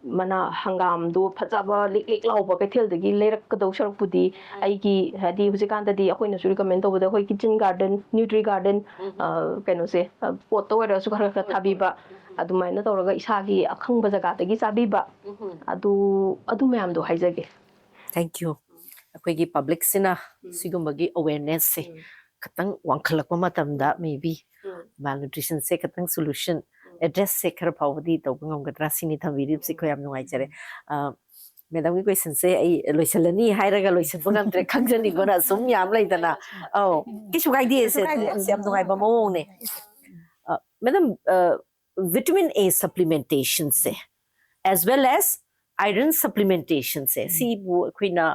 ꯃꯅꯥ ꯍꯪꯒꯥꯝꯗꯣ ꯐꯖꯕ ꯂꯤꯛ ꯂꯤꯛ ꯂꯥꯎꯕ ꯀꯩꯊꯦꯜꯗꯒꯤ ꯂꯩꯔꯛꯀꯗꯧ ꯁꯔꯨꯛꯄꯨꯗꯤ, ꯎꯝ꯫ ꯑꯩꯒꯤ, ꯍꯥꯏꯗꯤ ꯍꯧꯖꯤꯛꯀꯥꯟꯗꯗꯤ ꯑꯩꯈꯣꯏꯅꯁꯨ ꯔꯤꯀꯃꯦꯟ ꯇꯧꯕꯗ ꯑꯩꯈꯣꯏ ꯀꯤꯠꯆꯟ ꯒꯥꯔꯗꯦꯟ, ꯅ꯭ꯌꯨꯇ꯭ꯔꯤ ꯒꯥꯔꯗꯦꯟ, ꯎꯝ꯫ ꯑ, ꯀꯩꯅꯣꯁꯦ, ꯑ, ꯄꯣꯠꯇ ꯑꯣꯏꯔꯒꯁꯨ ꯈꯔ ꯈꯔ ꯍꯣꯏ, ꯊꯥꯕꯤꯕ, ꯍꯣꯏ꯫ ꯎꯝ꯫ ꯑꯗꯨꯃꯥꯏꯅ ꯇꯧꯔꯒ ꯏꯁꯥꯒꯤ ꯑꯈꯪꯕ ꯖꯒꯥꯗꯒꯤ ꯆꯥꯕꯤꯕ, ꯑꯗꯨ ꯑꯗꯨ ꯃꯌꯥꯝꯗꯣ ꯍꯥꯏꯖꯒꯦ꯫ Thank you. ꯑꯩꯈꯣꯏꯒꯤ ꯄꯕ꯭ꯂꯤꯛꯁꯤꯅ ꯁꯤꯒꯨꯝꯕꯒꯤ ꯑꯋꯦꯔꯅꯦꯁꯁꯦ ꯈꯤꯇꯪ ꯋꯥꯡꯈꯠꯂꯛꯄ ꯃꯇꯝꯗ maybe malnutritionꯁꯦ ꯈꯤꯇꯪ solution, addressꯁꯦ ꯈꯔ ꯐꯥꯎꯕꯗꯤ ꯇꯧꯕ ꯉꯝꯒꯗ꯭ꯔꯥ ꯁꯤꯅꯤ ꯊꯝꯕꯤꯔꯤꯕꯁꯤ꯫ ꯑꯩꯈꯣꯏ ꯌꯥꯝ ꯅꯨꯡꯉꯥꯏꯖꯔꯦ꯫ ꯃꯦꯗꯥꯝꯒꯤ ꯀꯣꯏꯁꯟꯁꯦ ꯑꯩ ꯂꯣꯏꯁꯤꯜꯂꯅꯤ ꯍꯥꯏꯔꯒ ꯂꯣꯏꯁꯤꯟꯕ ꯉꯝꯗ꯭ꯔꯦ, ꯈꯪꯖꯅꯤꯡꯕꯅ ꯑꯁꯨꯝ ꯌꯥꯝ ꯂꯩꯗꯅ꯫ ꯑꯧ, ꯀꯩꯁꯨ ꯀꯥꯏꯗꯦ ꯁꯦ, ꯌꯥꯝ ꯅꯨꯡꯉꯥꯏꯕ ꯃꯑꯣꯡꯅꯦ꯫ ꯃꯦꯗꯥꯝ, vitamin A supplementationꯁꯦ as well as iron supplementationꯁꯦ ꯁꯤꯕꯨ ꯑꯩꯈꯣꯏꯅ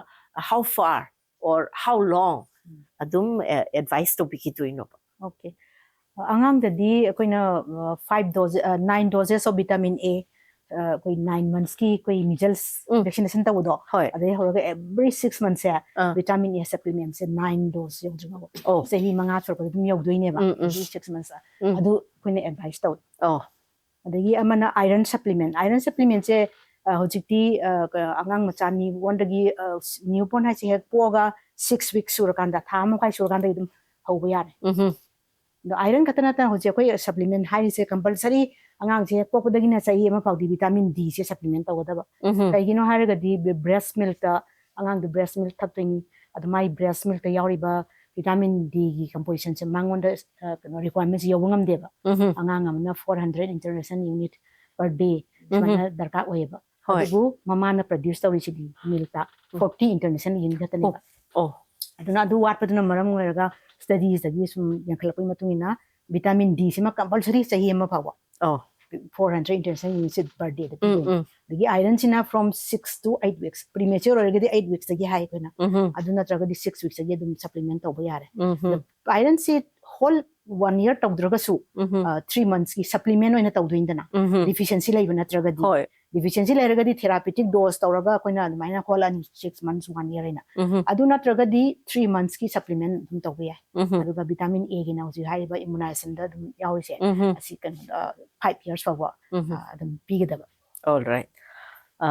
how far or how long ꯑꯗꯨꯝ advice ꯇꯧꯕꯤꯈꯤꯗꯣꯏꯅꯣꯕ? Okay. ꯑꯉꯥꯡꯗꯗꯤ ꯑꯩꯈꯣꯏꯅ five dose, nine doses of vitamin A, ꯑꯩꯈꯣꯏ nine monthsꯀꯤ ꯑꯩꯈꯣꯏ measles vaccination ꯇꯧꯕꯗꯣ, ꯍꯣꯏ꯫ ꯑꯗꯩ ꯍꯧꯔꯒ every six monthsꯁꯦ ah. vitamin A supplementꯁꯦ nine dose ꯌꯧꯗ꯭ꯔꯤꯉꯩ ꯑꯣ꯫ ꯆꯍꯤ ꯃꯉꯥ ꯁꯨꯔꯛꯄꯗ ꯑꯗꯨꯝ ꯌꯧꯗꯣꯏꯅꯦꯕ꯫ ꯎꯝ, ꯎꯝ꯫ Every six months ꯎꯝ꯫ ꯑꯗꯨ ꯑꯩꯈꯣꯏꯅ advise ꯇꯧꯏ꯫ ꯑꯣ꯫ ꯑꯗꯒꯤ ꯑꯃꯅ iron supplement, iron supplementꯁꯦ ꯍꯧꯖꯤꯛꯇꯤ ꯑꯉꯥꯡ ꯃꯆꯥ newbornꯗꯒꯤ, newborn ꯍꯥꯏꯁꯦ ꯍꯦꯛ ꯄꯣꯛꯑꯒ six weeks ꯁꯨꯔꯀꯥꯟꯗ, ꯊꯥ ꯑꯃ ꯃꯈꯥꯏ ꯁꯨꯔꯀꯥꯟꯗꯒꯤ ꯑꯗꯨꯝ ꯍꯧꯕ ꯌꯥꯔꯦ꯫ ꯎꯝ꯫ ꯑꯗꯣ iron ꯈꯛꯇ ꯅꯠꯇꯅ ꯍꯧꯖꯤꯛ ꯑꯩꯈꯣꯏ supplement ꯍꯥꯏꯔꯤꯁꯦ compulsory ꯑꯉꯥꯡꯁꯦ ꯍꯦꯛ ꯄꯣꯛꯄꯗꯒꯤꯅ ꯆꯍꯤ ꯑꯃ ꯐꯥꯎꯗꯤ vitamin Dꯁꯦ supplement ꯇꯧꯒꯗꯕ꯫ ꯎꯝ꯫ ꯀꯩꯒꯤꯅꯣ ꯍꯥꯏꯔꯒꯗꯤ breast milkꯇ, ꯑꯉꯥꯡꯗꯣ breast milk ꯊꯛꯇꯣꯏꯅꯤ, ꯑꯗꯣ ꯃꯥꯏ breast milkꯇ ꯌꯥꯎꯔꯤꯕ vitamin Dꯒꯤ compositionꯁꯦ ꯃꯉꯣꯟꯗ ꯀꯩꯅꯣ requirementꯁꯦ ꯌꯧꯕ ꯉꯝꯗꯦꯕ꯫ ꯎꯝ꯫ ꯑꯉꯥꯡ ꯑꯃꯅ four hundred international unit per day ꯁꯨꯃꯥꯏꯅ ꯗꯔꯀꯥꯔ ꯑꯣꯏꯌꯦꯕ꯫ ꯍꯣꯏ꯫ ꯑꯗꯨꯕꯨ ꯃꯃꯥꯅ produce ꯇꯧꯔꯤꯁꯤꯗꯤ milkꯇ forty international unit ꯈꯛꯇꯅꯦꯕ꯫ ꯑꯣ꯫ ꯑꯗꯨꯅ ꯑꯗꯨ ꯋꯥꯠꯄꯗꯨꯅ ꯃꯔꯝ ꯑꯣꯏꯔꯒ studiesꯇꯒꯤ ꯁꯨꯝ ꯌꯦꯡꯈꯠꯂꯛꯄꯒꯤ ꯃꯇꯨꯡ ꯏꯟꯅ vitamin Dꯁꯤꯃ compulsory ꯆꯍꯤ ꯑꯃ ꯐꯥꯎꯕ ꯑꯣ꯫ four hundred international unitꯁꯦ per dayꯗ ꯎꯝ, ꯄꯤꯗꯣꯏꯅꯦ꯫ ꯎꯝ꯫ ꯑꯗꯒꯤ ironꯁꯤꯅ from six to eight weeks, premature ꯑꯣꯏꯔꯒꯗꯤ eight weeksꯇꯒꯤ ꯍꯥꯏ ꯑꯩꯈꯣꯏꯅ꯫ ꯎꯝ꯫ ꯑꯗꯨ ꯅꯠꯇ꯭ꯔꯒꯗꯤ six weeksꯇꯒꯤ ꯑꯗꯨꯝ supplement ꯇꯧꯕ ꯌꯥꯔꯦ꯫ ꯎꯝ꯫ Ironꯁꯤ whole one year ꯇꯧꯗ꯭ꯔꯒꯁꯨ ꯎꯝ꯫ three monthsꯀꯤ supplement ꯑꯣꯏꯅ ꯇꯧꯗꯣꯏꯅꯤꯗꯅ꯫ ꯎꯝ꯫ Deficiency ꯂꯩꯕ ꯅꯠꯇ꯭ꯔꯒꯗꯤ꯫ ꯍꯣꯏ꯫ Deficiency ꯂꯩꯔꯒꯗꯤ therapeutic dose ꯇꯧꯔꯒ ꯑꯩꯈꯣꯏꯅ ꯑꯗꯨꯃꯥꯏꯅ whole ꯑꯅꯤ, six months, one year ꯍꯥꯏꯅ꯫ ꯎꯝ꯫ ꯑꯗꯨ ꯅꯠꯇ꯭ꯔꯒꯗꯤ three monthsꯀꯤ supplement ꯑꯗꯨꯝ ꯇꯧꯕ ꯌꯥꯏ꯫ ꯎꯝ꯫ ꯑꯗꯨꯒ vitamin Aꯒꯤꯅ ꯍꯧꯖꯤꯛ ꯍꯥꯏꯔꯤꯕ immunizationꯗ ꯑꯗꯨꯝ ꯌꯥꯎꯔꯤꯁꯦ꯫ ꯎꯝ꯫ ꯑꯁꯤ ꯀꯩꯅꯣ, five years ꯐꯥꯎꯕ ꯎꯝ꯫ ꯑ, ꯑꯗꯨꯝ ꯄꯤꯒꯗꯕ꯫ All right. ꯑ,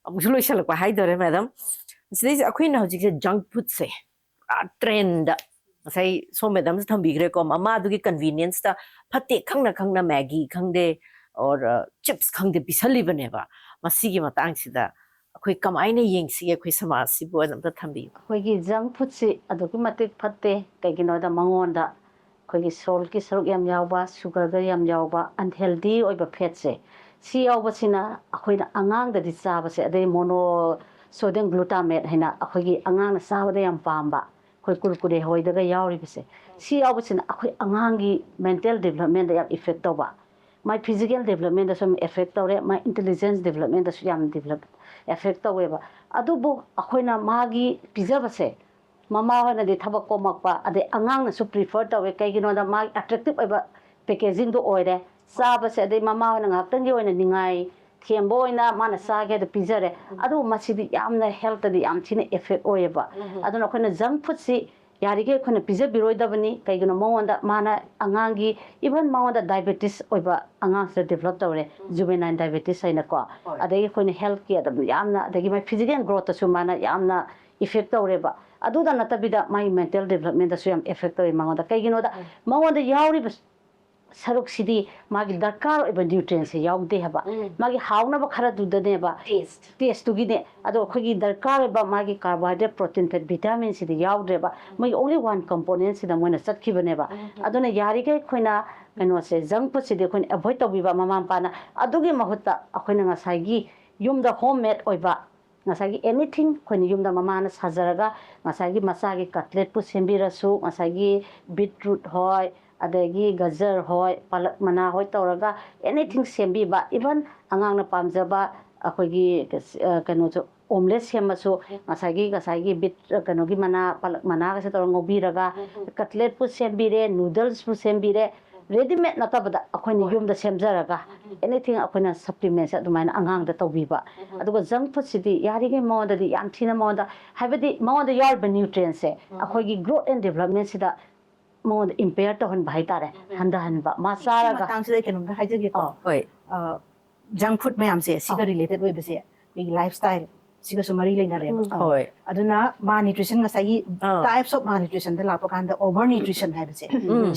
ꯑꯃꯨꯛꯁꯨ ꯂꯣꯏꯁꯤꯜꯂꯛꯄ ꯍꯥꯏꯗꯣꯔꯦ ꯃꯦꯗꯥꯝ꯫ ꯁꯤꯗꯩꯁꯤꯗ ꯑꯩꯈꯣꯏꯅ ꯍꯧꯖꯤꯛꯁꯦ junk foodꯁꯦ ꯄꯨꯔꯥ trendꯗ ꯉꯁꯥꯏ ꯁꯣꯝ ꯃꯦꯗꯥꯝꯁꯨ ꯊꯝꯕꯤꯈ꯭ꯔꯦꯀꯣ, ꯃꯃꯥꯗꯨꯒꯤ ꯀꯟꯚꯤꯅꯤꯌꯟꯁꯇ ꯐꯠꯇꯦ ꯈꯪꯅ ꯈꯪꯅ ꯃꯦꯒꯤ ꯈꯪꯗꯦ, ꯑꯣꯔ ꯆꯤꯞꯁ ꯈꯪꯗꯦ ꯄꯤꯁꯜꯂꯤꯕꯅꯦꯕ꯫ ꯃꯁꯤꯒꯤ ꯃꯇꯥꯡꯁꯤꯗ ꯑꯩꯈꯣꯏ ꯀꯃꯥꯏꯅ ꯌꯦꯡꯁꯤꯒꯦ? ꯑꯩꯈꯣꯏ ꯁꯃꯥꯖꯁꯤꯕꯨ ꯑꯗꯨꯝꯇ ꯊꯝꯕꯤꯌꯨ꯫ ꯑꯩꯈꯣꯏꯒꯤ ꯖꯪ ꯐꯨꯗꯁꯤ ꯑꯗꯨꯛꯀꯤ ꯃꯇꯤꯛ ꯐꯠꯇꯦ꯫ ꯀꯩꯒꯤꯅꯣꯗ ꯃꯉꯣꯟꯗ ꯑꯩꯈꯣꯏꯒꯤ ꯁꯣꯜꯀꯤ ꯁꯔꯨꯛ ꯌꯥꯝ ꯌꯥꯎꯕ, ꯁꯨꯒꯔꯒ ꯌꯥꯝ ꯌꯥꯎꯕ, ꯑꯟꯍꯦꯜꯗꯤ ꯑꯣꯏꯕ ꯐꯦꯠꯁꯦ, ꯁꯤ ꯌꯥꯎꯕꯁꯤꯅ ꯑꯩꯈꯣꯏꯅ ꯑꯉꯥꯡꯗꯗꯤ ꯆꯥꯕꯁꯦ, ꯑꯗꯩ ꯃꯣꯅꯣ ꯁꯣꯗꯤꯌꯝ ꯒ꯭ꯂꯨꯇꯥꯃꯦꯠ ꯍꯥꯏꯅ ꯑꯩꯈꯣꯏꯒꯤ ꯑꯉꯥꯡꯅ ꯆꯥꯕꯗ ꯌꯥꯝ ꯄꯥꯝꯕ, ꯑꯩꯈꯣꯏ ꯀꯨꯔꯀꯨꯔꯦ ꯍꯣꯏꯗꯒ ꯌꯥꯎꯔꯤꯕꯁꯦ, ꯁꯤ ꯌꯥꯎꯕꯁꯤꯅ ꯑꯩꯈꯣꯏ ꯑꯉꯥꯡꯒꯤ ꯃꯦꯟꯇꯦꯜ ꯗꯤꯕꯂꯞꯃꯦꯟꯗ ꯌꯥꯝ ꯏꯐꯦꯛ ꯇꯧꯕ, ꯃꯥꯏ ꯐꯤꯖꯤꯀꯦꯜ ꯗꯤꯕꯂꯞꯃꯦꯟꯗꯁꯨ ꯌꯥꯝ ꯏꯐꯦꯛ ꯇꯧꯔꯦ, ꯃꯥꯏ ꯏꯟꯇꯦꯂꯤꯖꯦꯟꯁ ꯗꯤꯕꯂꯞꯃꯦꯟꯗꯁꯨ ꯌꯥꯝ ꯗꯤꯕꯂꯞ ꯏꯐꯦꯛ ꯇꯧꯋꯦꯕ꯫ ꯑꯗꯨꯕꯨ ꯑꯩꯈꯣꯏꯅ ꯃꯥꯒꯤ ꯄꯤꯖꯕꯁꯦ, ꯃꯃꯥ ꯍꯣꯏꯅꯗꯤ ꯊꯕꯛ ꯀꯣꯝꯃꯛꯄ, ꯑꯗꯩ ꯑꯉꯥꯡꯅꯁꯨ ꯄ꯭ꯔꯤꯐꯔ ꯇꯧꯋꯦ꯫ ꯀꯩꯒꯤꯅꯣꯗ ꯃꯥꯒꯤ ꯑꯦꯇ꯭ꯔꯦꯛꯇꯤꯞ ꯑꯣꯏꯕ ꯄꯦꯀꯦꯖꯤꯡꯗꯣ ꯑꯣꯏꯔꯦ꯫ ꯆꯥꯕꯁꯦ, ꯑꯗꯩ ꯃꯃꯥ ꯍꯣꯏꯅ ꯉꯥꯏꯍꯥꯛꯇꯪꯒꯤ ꯑꯣꯏꯅ ꯅꯤꯡꯉꯥꯏ ꯊꯦꯝꯕ ꯑꯣꯏꯅ ꯃꯥꯅ ꯆꯥꯒꯦ ꯍꯥꯏꯗ ꯄꯤꯖꯔꯦ꯫ ꯑꯗꯨꯕꯨ ꯃꯁꯤꯗꯤ ꯌꯥꯝꯅ ꯍꯦꯜꯇꯗꯤ ꯌꯥꯝ ꯊꯤꯅ ꯏꯐꯦꯛ ꯑꯣꯏꯌꯦꯕ꯫ ꯑꯗꯨꯅ ꯑꯩꯈꯣꯏꯅ ꯖꯪ ꯐꯨꯗꯁꯤ ꯌꯥꯔꯤꯈꯩ ꯑꯩꯈꯣꯏꯅ ꯄꯤꯖꯕꯤꯔꯣꯏꯗꯕꯅꯤ꯫ ꯀꯩꯒꯤꯅꯣ, ꯃꯉꯣꯟꯗ, ꯃꯥꯅ ꯑꯉꯥꯡꯒꯤ, ꯏꯚꯟ ꯃꯉꯣꯟꯗ ꯗꯥꯏꯕꯦꯇꯤꯁ ꯑꯣꯏꯕ ꯑꯉꯥꯡꯁꯤꯗ ꯗꯤꯕꯂꯞ ꯇꯧꯔꯦ, ꯖꯨꯕꯦꯅꯥꯏꯜ ꯗꯥꯏꯕꯦꯇꯤꯁ ꯍꯥꯏꯅꯀꯣ꯫ ꯑꯗꯒꯤ ꯑꯩꯈꯣꯏꯅ ꯍꯦꯜꯠꯀꯤ ꯑꯗꯨꯝ ꯌꯥꯝꯅ, ꯑꯗꯒꯤ ꯃꯥꯏ ꯐꯤꯖꯤꯀꯦꯜ ꯒ꯭ꯔꯣꯠꯇꯁꯨ ꯃꯥꯅ ꯌꯥꯝꯅ ꯏꯐꯦꯛ ꯇꯧꯔꯦꯕ꯫ ꯑꯗꯨꯗ ꯅꯠꯇꯕꯤꯗ ꯃꯥꯒꯤ ꯃꯦꯟꯇꯦꯜ ꯗꯤꯕꯂꯞꯃꯦꯟꯗꯁꯨ ꯌꯥꯝ ꯏꯐꯦꯛ ꯇꯧꯋꯦ ꯃꯉꯣꯟꯗ꯫ ꯀꯩꯒꯤꯅꯣꯗ, ꯃꯉꯣꯟꯗ ꯌꯥꯎꯔꯤꯕ ꯁꯔꯨꯛꯁꯤꯗꯤ ꯃꯥꯒꯤ ꯗꯔꯀꯥꯔ ꯑꯣꯏꯕ ꯅ꯭ꯌꯨꯇ꯭ꯔꯤꯌꯦꯟꯁꯦ ꯌꯥꯎꯗꯦ ꯍꯥꯏꯕ꯫ ꯃꯥꯒꯤ ꯍꯥꯎꯅꯕ ꯈꯔꯗꯨꯗꯅꯦꯕ, ꯇꯦꯁ ꯇꯦꯁꯇꯨꯒꯤꯅꯦ꯫ ꯑꯗꯣ ꯑꯩꯈꯣꯏꯒꯤ ꯗꯔꯀꯥꯔ ꯑꯣꯏꯕ ꯃꯥꯒꯤ ꯀꯥꯔꯕꯣꯍꯥꯏꯗ꯭ꯔꯦꯠ, ꯄ꯭ꯔꯣꯇꯤꯟ, ꯐꯦꯠ, ꯚꯤꯇꯥꯃꯤꯟꯁꯤꯗꯤ ꯌꯥꯎꯗ꯭ꯔꯦꯕ꯫ ꯃꯣꯏꯒꯤ ꯑꯣꯡꯂꯤ ꯋꯥꯟ ꯀꯝꯄꯣꯅꯦꯟꯁꯤꯗ ꯃꯣꯏꯅ ꯆꯠꯈꯤꯕꯅꯦꯕ꯫ ꯑꯗꯨꯅ ꯌꯥꯔꯤꯈꯩ ꯑꯩꯈꯣꯏꯅ ꯀꯩꯅꯣꯁꯦ, ꯖꯪ ꯐꯨꯗꯁꯤꯗꯤ ꯑꯩꯈꯣꯏꯅ ꯑꯦꯚꯣꯏꯗ ꯇꯧꯕꯤꯕ, ꯃꯃꯥ ꯃꯄꯥꯅ꯫ ꯑꯗꯨꯒꯤ ꯃꯍꯨꯠꯇ ꯑꯩꯈꯣꯏꯅ ꯉꯁꯥꯏꯒꯤ ꯌꯨꯝꯗ ꯍꯣꯝ ꯃꯦꯗ ꯑꯣꯏꯕ, ꯉꯁꯥꯏꯒꯤ ꯑꯦꯅꯤꯊꯤꯡ ꯑꯩꯈꯣꯏꯅ ꯌꯨꯝꯗ ꯃꯃꯥꯅ ꯁꯥꯖꯔꯒ, ꯉꯁꯥꯏꯒꯤ ꯃꯆꯥꯒꯤ ꯀꯠꯂꯦꯠꯄꯨ ꯁꯦꯝꯕꯤꯔꯁꯨ, ꯉꯁꯥꯏꯒꯤ ꯕꯤꯠꯔꯨꯠ ꯍꯣꯏ, ꯑꯗꯒꯤ ꯒꯖꯔ ꯍꯣꯏ, ꯄꯥꯂꯛ ꯃꯅꯥ ꯍꯣꯏ ꯇꯧꯔꯒ ꯑꯦꯅꯤꯊꯤꯡ ꯁꯦꯝꯕꯤꯕ, ꯏꯚꯟ ꯑꯉꯥꯡꯅ ꯄꯥꯝꯖꯕ ꯑꯩꯈꯣꯏꯒꯤ, ꯑ, ꯀꯩꯅꯣꯁꯨ, ꯑꯣꯝꯂꯦꯠ ꯁꯦꯝꯃꯁꯨ, ꯉꯁꯥꯏꯒꯤ, ꯉꯁꯥꯏꯒꯤ ꯕꯤꯠ, ꯀꯩꯅꯣꯒꯤ ꯃꯅꯥ, ꯄꯥꯂꯛ ꯃꯅꯥꯒꯁꯦ ꯇꯧꯔꯒ ꯉꯧꯕꯤꯔꯒ, ꯀꯠꯂꯦꯠꯄꯨ ꯁꯦꯝꯕꯤꯔꯦ, ꯅꯨꯗꯜꯁꯄꯨ ꯁꯦꯝꯕꯤꯔꯦ, ꯔꯦꯗꯤꯃꯦꯗ ꯅꯠꯇꯕꯗ ꯑꯩꯈꯣꯏꯅ ꯌꯨꯝꯗ ꯁꯦꯝꯖꯔꯒ, ꯑꯦꯅꯤꯊꯤꯡ ꯑꯩꯈꯣꯏꯅ ꯁꯄ꯭ꯂꯤꯃꯦꯟꯁꯦ ꯑꯗꯨꯃꯥꯏꯅ ꯑꯉꯥꯡꯗ ꯇꯧꯕꯤꯕ꯫ ꯑꯗꯨꯒ ꯖꯪ ꯐꯨꯗꯁꯤꯗꯤ ꯌꯥꯔꯤꯈꯩ ꯃꯉꯣꯟꯗꯗꯤ ꯌꯥꯝ ꯊꯤꯅ, ꯃꯉꯣꯟꯗ, ꯍꯥꯏꯕꯗꯤ ꯃꯉꯣꯟꯗ ꯌꯥꯎꯔꯤꯕ ꯅ꯭ꯌꯨꯇ꯭ꯔꯤꯌꯦꯟꯁꯦ ꯑꯩꯈꯣꯏꯒꯤ ꯒ꯭ꯔꯣꯠ ꯑꯦꯟ ꯗꯤꯕꯂꯞꯃꯦꯟꯁꯤꯗ ꯃꯉꯣꯟꯗ ꯏꯝꯄꯦꯌꯔ ꯇꯧꯍꯟꯕ ꯍꯥꯏꯇꯥꯔꯦ, ꯍꯟꯊꯍꯟꯕ꯫ ꯃꯥ ꯁꯤ ꯆꯥꯔꯒ ꯃꯇꯥꯡꯁꯤꯗ ꯑꯩ ꯀꯩꯅꯣꯝꯇ ꯍꯥꯏꯖꯒꯦꯀꯣ꯫ ꯍꯣꯏ꯫ ꯖꯪ ꯐꯨꯗ ꯃꯌꯥꯝꯁꯦ ꯁꯤꯒ ꯔꯤꯂꯦꯇꯦꯗ ꯑꯣꯏꯕꯁꯦ ꯑꯩꯈꯣꯏꯒꯤ ꯂꯥꯏꯐ ꯁ꯭ꯇꯥꯏꯜ ꯁꯤꯒꯁꯨ ꯃꯔꯤ ꯂꯩꯅꯔꯦꯕ꯫ ꯍꯣꯏ꯫ ꯑꯗꯨꯅ malnutrition, ꯉꯁꯥꯏꯒꯤ ꯑꯥ. types of malnutrition ꯗ ꯂꯥꯛꯄ ꯀꯥꯟꯗ overnutrition ꯍꯥꯏꯕꯁꯦ,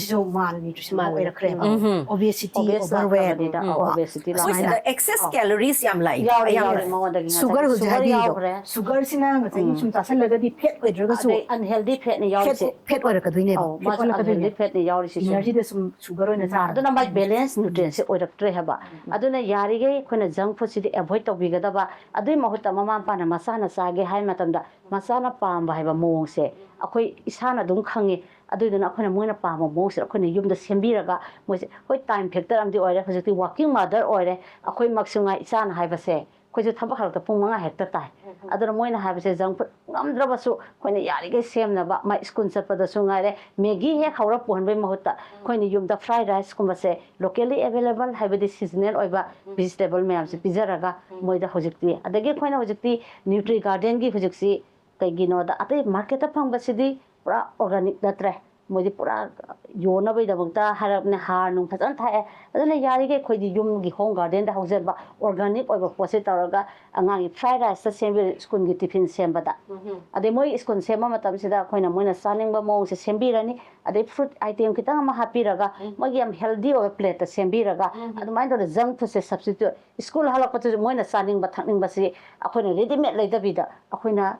ꯁꯤꯁꯨ malnutrition ꯑꯃ Mal- ꯑꯣꯏꯔꯛꯈ꯭ꯔꯦꯕ꯫ ꯎꯝ. Obesity, Obese overweight, ꯂꯥꯛꯈ꯭ꯔꯕꯅꯤꯅ, ꯀꯣ, obesity ꯂꯥꯛꯈ꯭ꯔꯦ꯫ ꯃꯣꯏꯁꯤꯗ excess calories ꯌꯥꯝ ꯂꯩ꯫ ꯌꯥꯎꯔꯦ, ꯌꯥꯎꯔꯦ꯫ ꯌꯥꯎꯔꯦ, ꯃꯉꯣꯟꯗꯒꯤ ꯉꯁꯥꯏ sugar ꯍꯧꯖꯤꯛ sugar ꯍꯥꯏꯕꯤꯔꯤꯗꯣ, ꯌꯥꯎꯈ꯭ꯔꯦ꯫ sugar ꯁꯤꯅ ꯉꯁꯥꯏꯒꯤ ꯁꯨꯝ ꯆꯥꯁꯤꯜꯂꯒꯗꯤ fat ꯑꯣꯏꯗ꯭ꯔꯒꯁꯨ ꯑꯗꯩ unhealthy fat ꯅ fat, ꯌꯥꯎꯔꯤꯁꯦ꯫ fat ꯑꯣꯏꯔꯛꯀꯗꯣꯏꯅꯦꯕ, ꯑꯧ, fat ꯃꯥꯁꯦ ꯑꯣꯜꯂꯛꯀꯗꯣꯏꯅꯦ꯫ Unhealthy fat ꯅ ꯌꯥꯎꯔꯤꯁꯤꯁꯨ꯫ Energy ꯗ ꯁꯨꯝ sugar ꯑꯣꯏꯅ ꯆꯥꯔꯦ꯫ ꯑꯗꯨꯅ ꯃꯥꯏ balance nutrient ꯁꯦ ꯑꯣꯏꯔꯛꯇ꯭ꯔꯦ ꯍꯥꯏꯕ꯫ ꯑꯗꯨꯅ ꯌꯥꯔꯤꯈꯩ ꯑꯩꯈꯣꯏꯅ junk food ꯁꯤꯗꯤ avoid ꯇꯧꯕꯤꯒꯗꯕ꯫ ꯑꯗꯨꯒꯤ ꯃꯍꯨꯠꯇ ꯃꯃꯥ ꯃꯄꯥꯅ ꯃꯆꯥꯅ ꯆꯥꯒꯦ ꯍꯥꯏ ꯃꯇꯝꯗ ꯃꯆꯥꯅ ꯄꯥꯝꯕ ꯍꯥꯏꯕ ꯃꯑꯣꯡꯁꯦ ꯑꯩꯈꯣꯏ ꯏꯁꯥꯅ ꯑꯗꯨꯝ ꯈꯪꯉꯤ꯫ ꯑꯗꯨꯏꯗꯨꯅ ꯑꯩꯈꯣꯏꯅ ꯃꯣꯏꯅ ꯄꯥꯝꯕ ꯃꯑꯣꯡꯁꯦ ꯑꯩꯈꯣꯏꯅ ꯌꯨꯝꯗ ꯁꯦꯝꯕꯤꯔꯒ ꯃꯣꯏꯁꯦ, ꯍꯣꯏ, time factor ꯑꯃꯗꯤ ꯑꯣꯏꯔꯦ, ꯍꯧꯖꯤꯛꯇꯤ working mother ꯑꯣꯏꯔꯦ, ꯑꯩꯈꯣꯏꯃꯛꯁꯨ ꯉꯥꯏ, ꯏꯆꯥꯅ ꯍꯥꯏꯕꯁꯦ ꯑꯩꯈꯣꯏꯁꯨ ꯊꯕꯛ ꯍꯜꯂꯛꯇ ꯄꯨꯡ ꯃꯉꯥ ꯍꯦꯛꯇ ꯇꯥꯏ꯫ ꯑꯗꯨꯅ ꯃꯣꯏꯅ ꯍꯥꯏꯕꯁꯦ junk food ꯉꯝꯗ꯭ꯔꯕꯁꯨ ꯑꯩꯈꯣꯏꯅ ꯌꯥꯔꯤꯈꯩ ꯁꯦꯝꯅꯕ, ꯃꯥ ꯁ꯭ꯀꯨꯜ ꯆꯠꯄꯗꯁꯨ ꯉꯥꯏꯔꯦ, ꯃꯦꯒꯤ ꯍꯦꯛ ꯍꯧꯔ ꯄꯨꯍꯟꯕꯒꯤ ꯃꯍꯨꯠꯇ ꯑꯩꯈꯣꯏꯅ ꯌꯨꯝꯗ fried rice ꯀꯨꯝꯕꯁꯦ locally available, ꯍꯥꯏꯕꯗꯤ seasonal ꯑꯣꯏꯕ vegetable ꯃꯌꯥꯝꯁꯦ ꯄꯤꯖꯔꯒ ꯃꯣꯏꯗ ꯍꯧꯖꯤꯛꯇꯤ, ꯑꯗꯒꯤ ꯑꯩꯈꯣꯏꯅ ꯍꯧꯖꯤꯛꯇꯤ Nutri Garden ꯒꯤ ꯍꯧꯖꯤꯛꯁꯤ ꯀꯩꯒꯤꯅꯣꯗ ꯑꯇꯩ market ꯇ ꯐꯪꯕꯁꯤꯗꯤ ꯄꯨꯔꯥ organic ꯅꯠꯇ꯭ꯔꯦ, ꯃꯣꯏꯗꯤ ꯄꯨꯔꯥ ꯌꯣꯟꯅꯕꯒꯤꯗꯃꯛꯇ ꯍꯥꯏꯔꯕꯅꯦ, ꯍꯥꯔ ꯅꯨꯡ ꯐꯖꯅ ꯊꯥꯛꯑꯦ꯫ ꯑꯗꯨꯅ ꯌꯥꯔꯤꯈꯩ ꯑꯩꯈꯣꯏꯗꯤ ꯌꯨꯝꯒꯤ home garden ꯗ ꯍꯧꯖꯕ organic ꯑꯣꯏꯕ ꯄꯣꯠꯁꯦ ꯇꯧꯔꯒ ꯑꯉꯥꯡꯒꯤ fried rice ꯇ ꯁꯦꯝꯕꯤꯔ, ꯁ꯭ꯀꯨꯜꯒꯤ tiffin ꯁꯦꯝꯕꯗ, ꯑꯗꯩ ꯃꯣꯏ ꯁ꯭ꯀꯨꯜ ꯁꯦꯝꯕ ꯃꯇꯝꯁꯤꯗ ꯑꯩꯈꯣꯏꯅ ꯃꯣꯏꯅ ꯆꯥꯅꯤꯡꯕ ꯃꯑꯣꯡꯁꯦ ꯁꯦꯝꯕꯤꯔꯅꯤ꯫ ꯑꯗꯩ fruit item ꯈꯤꯇꯪ ꯑꯃ ꯍꯥꯞꯄꯤꯔꯒ ꯃꯣꯏꯒꯤ ꯌꯥꯝ healthy ꯑꯣꯏꯕ plate ꯇ ꯁꯦꯝꯕꯤꯔꯒ, ꯑꯗꯨꯃꯥꯏꯅ ꯇꯧꯗꯅ junk food ꯁꯦ substitute, ꯁ꯭ꯀꯨꯜ ꯍꯜꯂꯛꯄꯗꯁꯨ ꯃꯣꯏꯅ ꯆꯥꯅꯤꯡꯕ ꯊꯛꯅꯤꯡꯕꯁꯤ ꯑꯩꯈꯣꯏꯅ readymade ꯂꯩꯗꯕꯤꯗ ꯑꯩꯈꯣꯏꯅ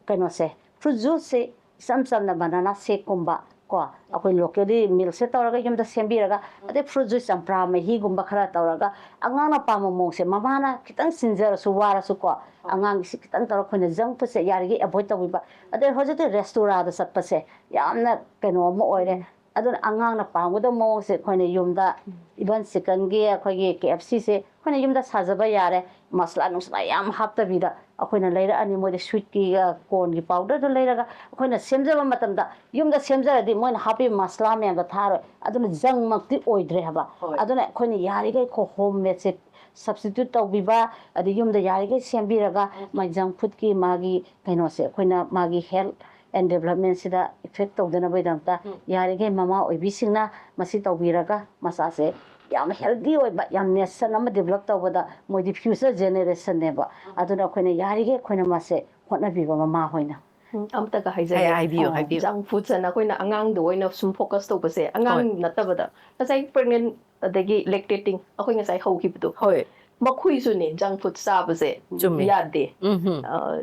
ꯀꯩꯅꯣꯁꯦ, fruit juice ꯁꯦ ꯏꯆꯝ ꯆꯝꯅ banana shake ꯀꯨꯝꯕ ꯀꯣ, ꯑꯩꯈꯣꯏ locally milk ꯁꯦ ꯇꯧꯔꯒ ꯌꯨꯝꯗ ꯁꯦꯝꯕꯤꯔꯒ, ꯑꯗꯩ fruit juice, ꯆꯝꯄ꯭ꯔꯥ ꯃꯍꯤꯒꯨꯝꯕ ꯈꯔ ꯇꯧꯔꯒ ꯑꯉꯥꯡꯅ ꯄꯥꯝꯕ ꯃꯑꯣꯡꯁꯦ, ꯃꯃꯥꯅ ꯈꯤꯇꯪ ꯆꯤꯟꯖꯔꯁꯨ ꯋꯥꯔꯁꯨ ꯀꯣ, ꯑꯉꯥꯡꯒꯤꯁꯤ ꯈꯤꯇꯪ ꯇꯧꯔꯒ ꯑꯩꯈꯣꯏꯅ junk food ꯁꯦ ꯌꯥꯔꯤꯈꯩ avoid ꯇꯧꯕꯤꯕ꯫ ꯑꯗꯩ ꯍꯧꯖꯤꯛꯇꯤ restaurant ꯗ ꯆꯠꯄꯁꯦ ꯌꯥꯝꯅ ꯀꯩꯅꯣ ꯑꯃ ꯑꯣꯏꯔꯦ꯫ ꯑꯗꯨꯅ ꯑꯉꯥꯡꯅ ꯄꯥꯝꯒꯗꯕ ꯃꯑꯣꯡꯁꯦ ꯑꯩꯈꯣꯏꯅ ꯌꯨꯝꯗ, even chicken ꯒꯤ ꯑꯩꯈꯣꯏꯒꯤ K F C ꯁꯦ ꯑꯩꯈꯣꯏꯅ ꯌꯨꯝꯗ ꯁꯥꯖꯕ ꯌꯥꯔꯦ꯫ ꯃꯁꯂꯥ ꯅꯨꯡꯁꯂꯥ ꯌꯥꯝ ꯍꯥꯞꯇꯕꯤꯗ ꯑꯩꯈꯣꯏꯅ ꯂꯩꯔꯛꯑꯅꯤ, ꯃꯣꯏꯗ sweet ꯀꯤ, ꯑ, corn ꯒꯤ powder ꯗꯨ ꯂꯩꯔꯒ ꯑꯩꯈꯣꯏꯅ ꯁꯦꯝꯖꯕ ꯃꯇꯝꯗ, ꯌꯨꯝꯗ ꯁꯦꯝꯖꯔꯗꯤ ꯃꯣꯏꯅ ꯍꯥꯞꯄꯤꯕ ꯃꯁꯂꯥ ꯃꯌꯥꯝꯗꯣ ꯊꯥꯔꯣꯏ, ꯑꯗꯨꯅ junk ꯃꯛꯇꯤ ꯑꯣꯏꯗ꯭ꯔꯦ ꯍꯥꯏꯕ꯫ ꯍꯣꯏ꯫ ꯑꯗꯨꯅ ꯑꯩꯈꯣꯏꯅ ꯌꯥꯔꯤꯈꯩ ꯑꯩꯈꯣꯏ home made ꯁꯦ substitute ꯇꯧꯕꯤꯕ, ꯑꯗꯩ ꯌꯨꯝꯗ ꯌꯥꯔꯤꯈꯩ ꯁꯦꯝꯕꯤꯔꯒ ꯃꯥꯏ junk food ꯀꯤ ꯃꯥꯒꯤ ꯀꯩꯅꯣꯁꯦ ꯑꯩꯈꯣꯏꯅ ꯃꯥꯒꯤ health and development ꯁꯤꯗ effect ꯇꯧꯗꯅꯕꯒꯤꯗꯃꯛꯇ ꯌꯥꯔꯤꯈꯩ ꯃꯃꯥ ꯑꯣꯏꯕꯤꯁꯤꯡꯅ ꯃꯁꯤ ꯇꯧꯕꯤꯔꯒ ꯃꯆꯥꯁꯦ ꯌꯥꯝ healthy ꯑꯣꯏꯕ, ꯌꯥꯝ nation ꯑꯃ develop ꯇꯧꯕꯗ ꯃꯣꯏꯗꯤ future generationꯅꯦꯕ꯫ ꯑꯗꯨꯅ ꯑꯩꯈꯣꯏꯅ ꯌꯥꯔꯤꯈꯩ ꯑꯩꯈꯣꯏꯅ ꯃꯁꯦ ꯍꯣꯠꯅꯕꯤꯕ ꯃꯃꯥ ꯍꯣꯏꯅ꯫ ꯎꯝ, ꯑꯝꯇꯒ ꯍꯥꯏꯖꯒꯦ꯫ ꯍꯥꯏ- ꯍꯥꯏꯕꯤꯌꯨ, ꯑꯣ, ꯍꯥꯏꯕꯤꯌꯨ꯫ Junk foods ꯑꯅ ꯑꯩꯈꯣꯏꯅ ꯑꯉꯥꯡꯗ ꯑꯣꯏꯅ ꯁꯨꯝ focus ꯇꯧꯕꯁꯦ, ꯑꯉꯥꯡ ꯍꯣꯏ꯫ ꯅꯠꯇꯕꯗ ꯉꯁꯥꯏ pregnant ꯑꯗꯒꯤ lactating ꯑꯩꯈꯣꯏ ꯉꯁꯥꯏ ꯍꯧꯈꯤꯕꯗꯣ, ꯍꯣꯏ꯫ ꯃꯈꯣꯏꯁꯨꯅꯦ junk food ꯆꯥꯕꯁꯦ ꯆꯨꯝꯃꯦ꯫ ꯌꯥꯗꯦ꯫ ꯎꯝꯍꯨꯝ꯫ ꯑ,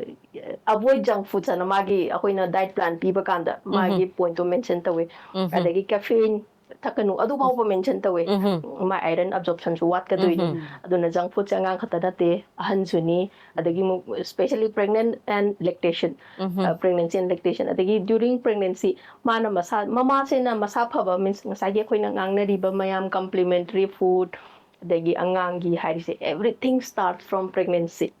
avoid junk foods ꯑꯅ ꯃꯥꯒꯤ ꯑꯩꯈꯣꯏꯅ diet plan ꯄꯤꯕ ꯀꯥꯟꯗ ꯃꯥꯒꯤ ꯎꯝꯍꯨꯝ꯫ Pointꯇꯣ mention ꯇꯧꯋꯦ꯫ ꯎꯝꯍꯨꯝ꯫ ꯑꯗꯒꯤ caffeine ꯊꯛꯀꯅꯨ ꯑꯗꯨ ꯐꯥꯎꯕ mention ꯇꯧꯋꯦ꯫ ꯎꯝꯍꯨꯝ꯫ ꯃꯥ iron absorptionꯁꯨ ꯋꯥꯠꯀꯗꯣꯏꯅꯤ꯫ ꯎꯝꯍꯨꯝ꯫ ꯑꯗꯨꯅ junk foodꯁꯦ ꯑꯉꯥꯡ ꯈꯛꯇ ꯅꯠꯇꯦ, ꯑꯍꯟꯁꯨꯅꯤ꯫ ꯑꯗꯒꯤ ꯑꯃꯨꯛ especially pregnant and lactation, ꯎꯝꯍꯨꯝ꯫ ꯑ, pregnancy and lactation, ꯑꯗꯒꯤ during pregnancy ꯃꯥꯅ ꯃꯁꯥ, ꯃꯃꯥꯁꯤꯅ ꯃꯁꯥ ꯐꯕ means ꯉꯁꯥꯏꯒꯤ ꯑꯩꯈꯣꯏꯅ ꯉꯥꯡꯅꯔꯤꯕ ꯃꯌꯥꯝ, complimentary food, ꯑꯗꯒꯤ ꯑꯉꯥꯡꯒꯤ ꯍꯥꯏꯔꯤꯁꯦ, everything starts from pregnancy꯫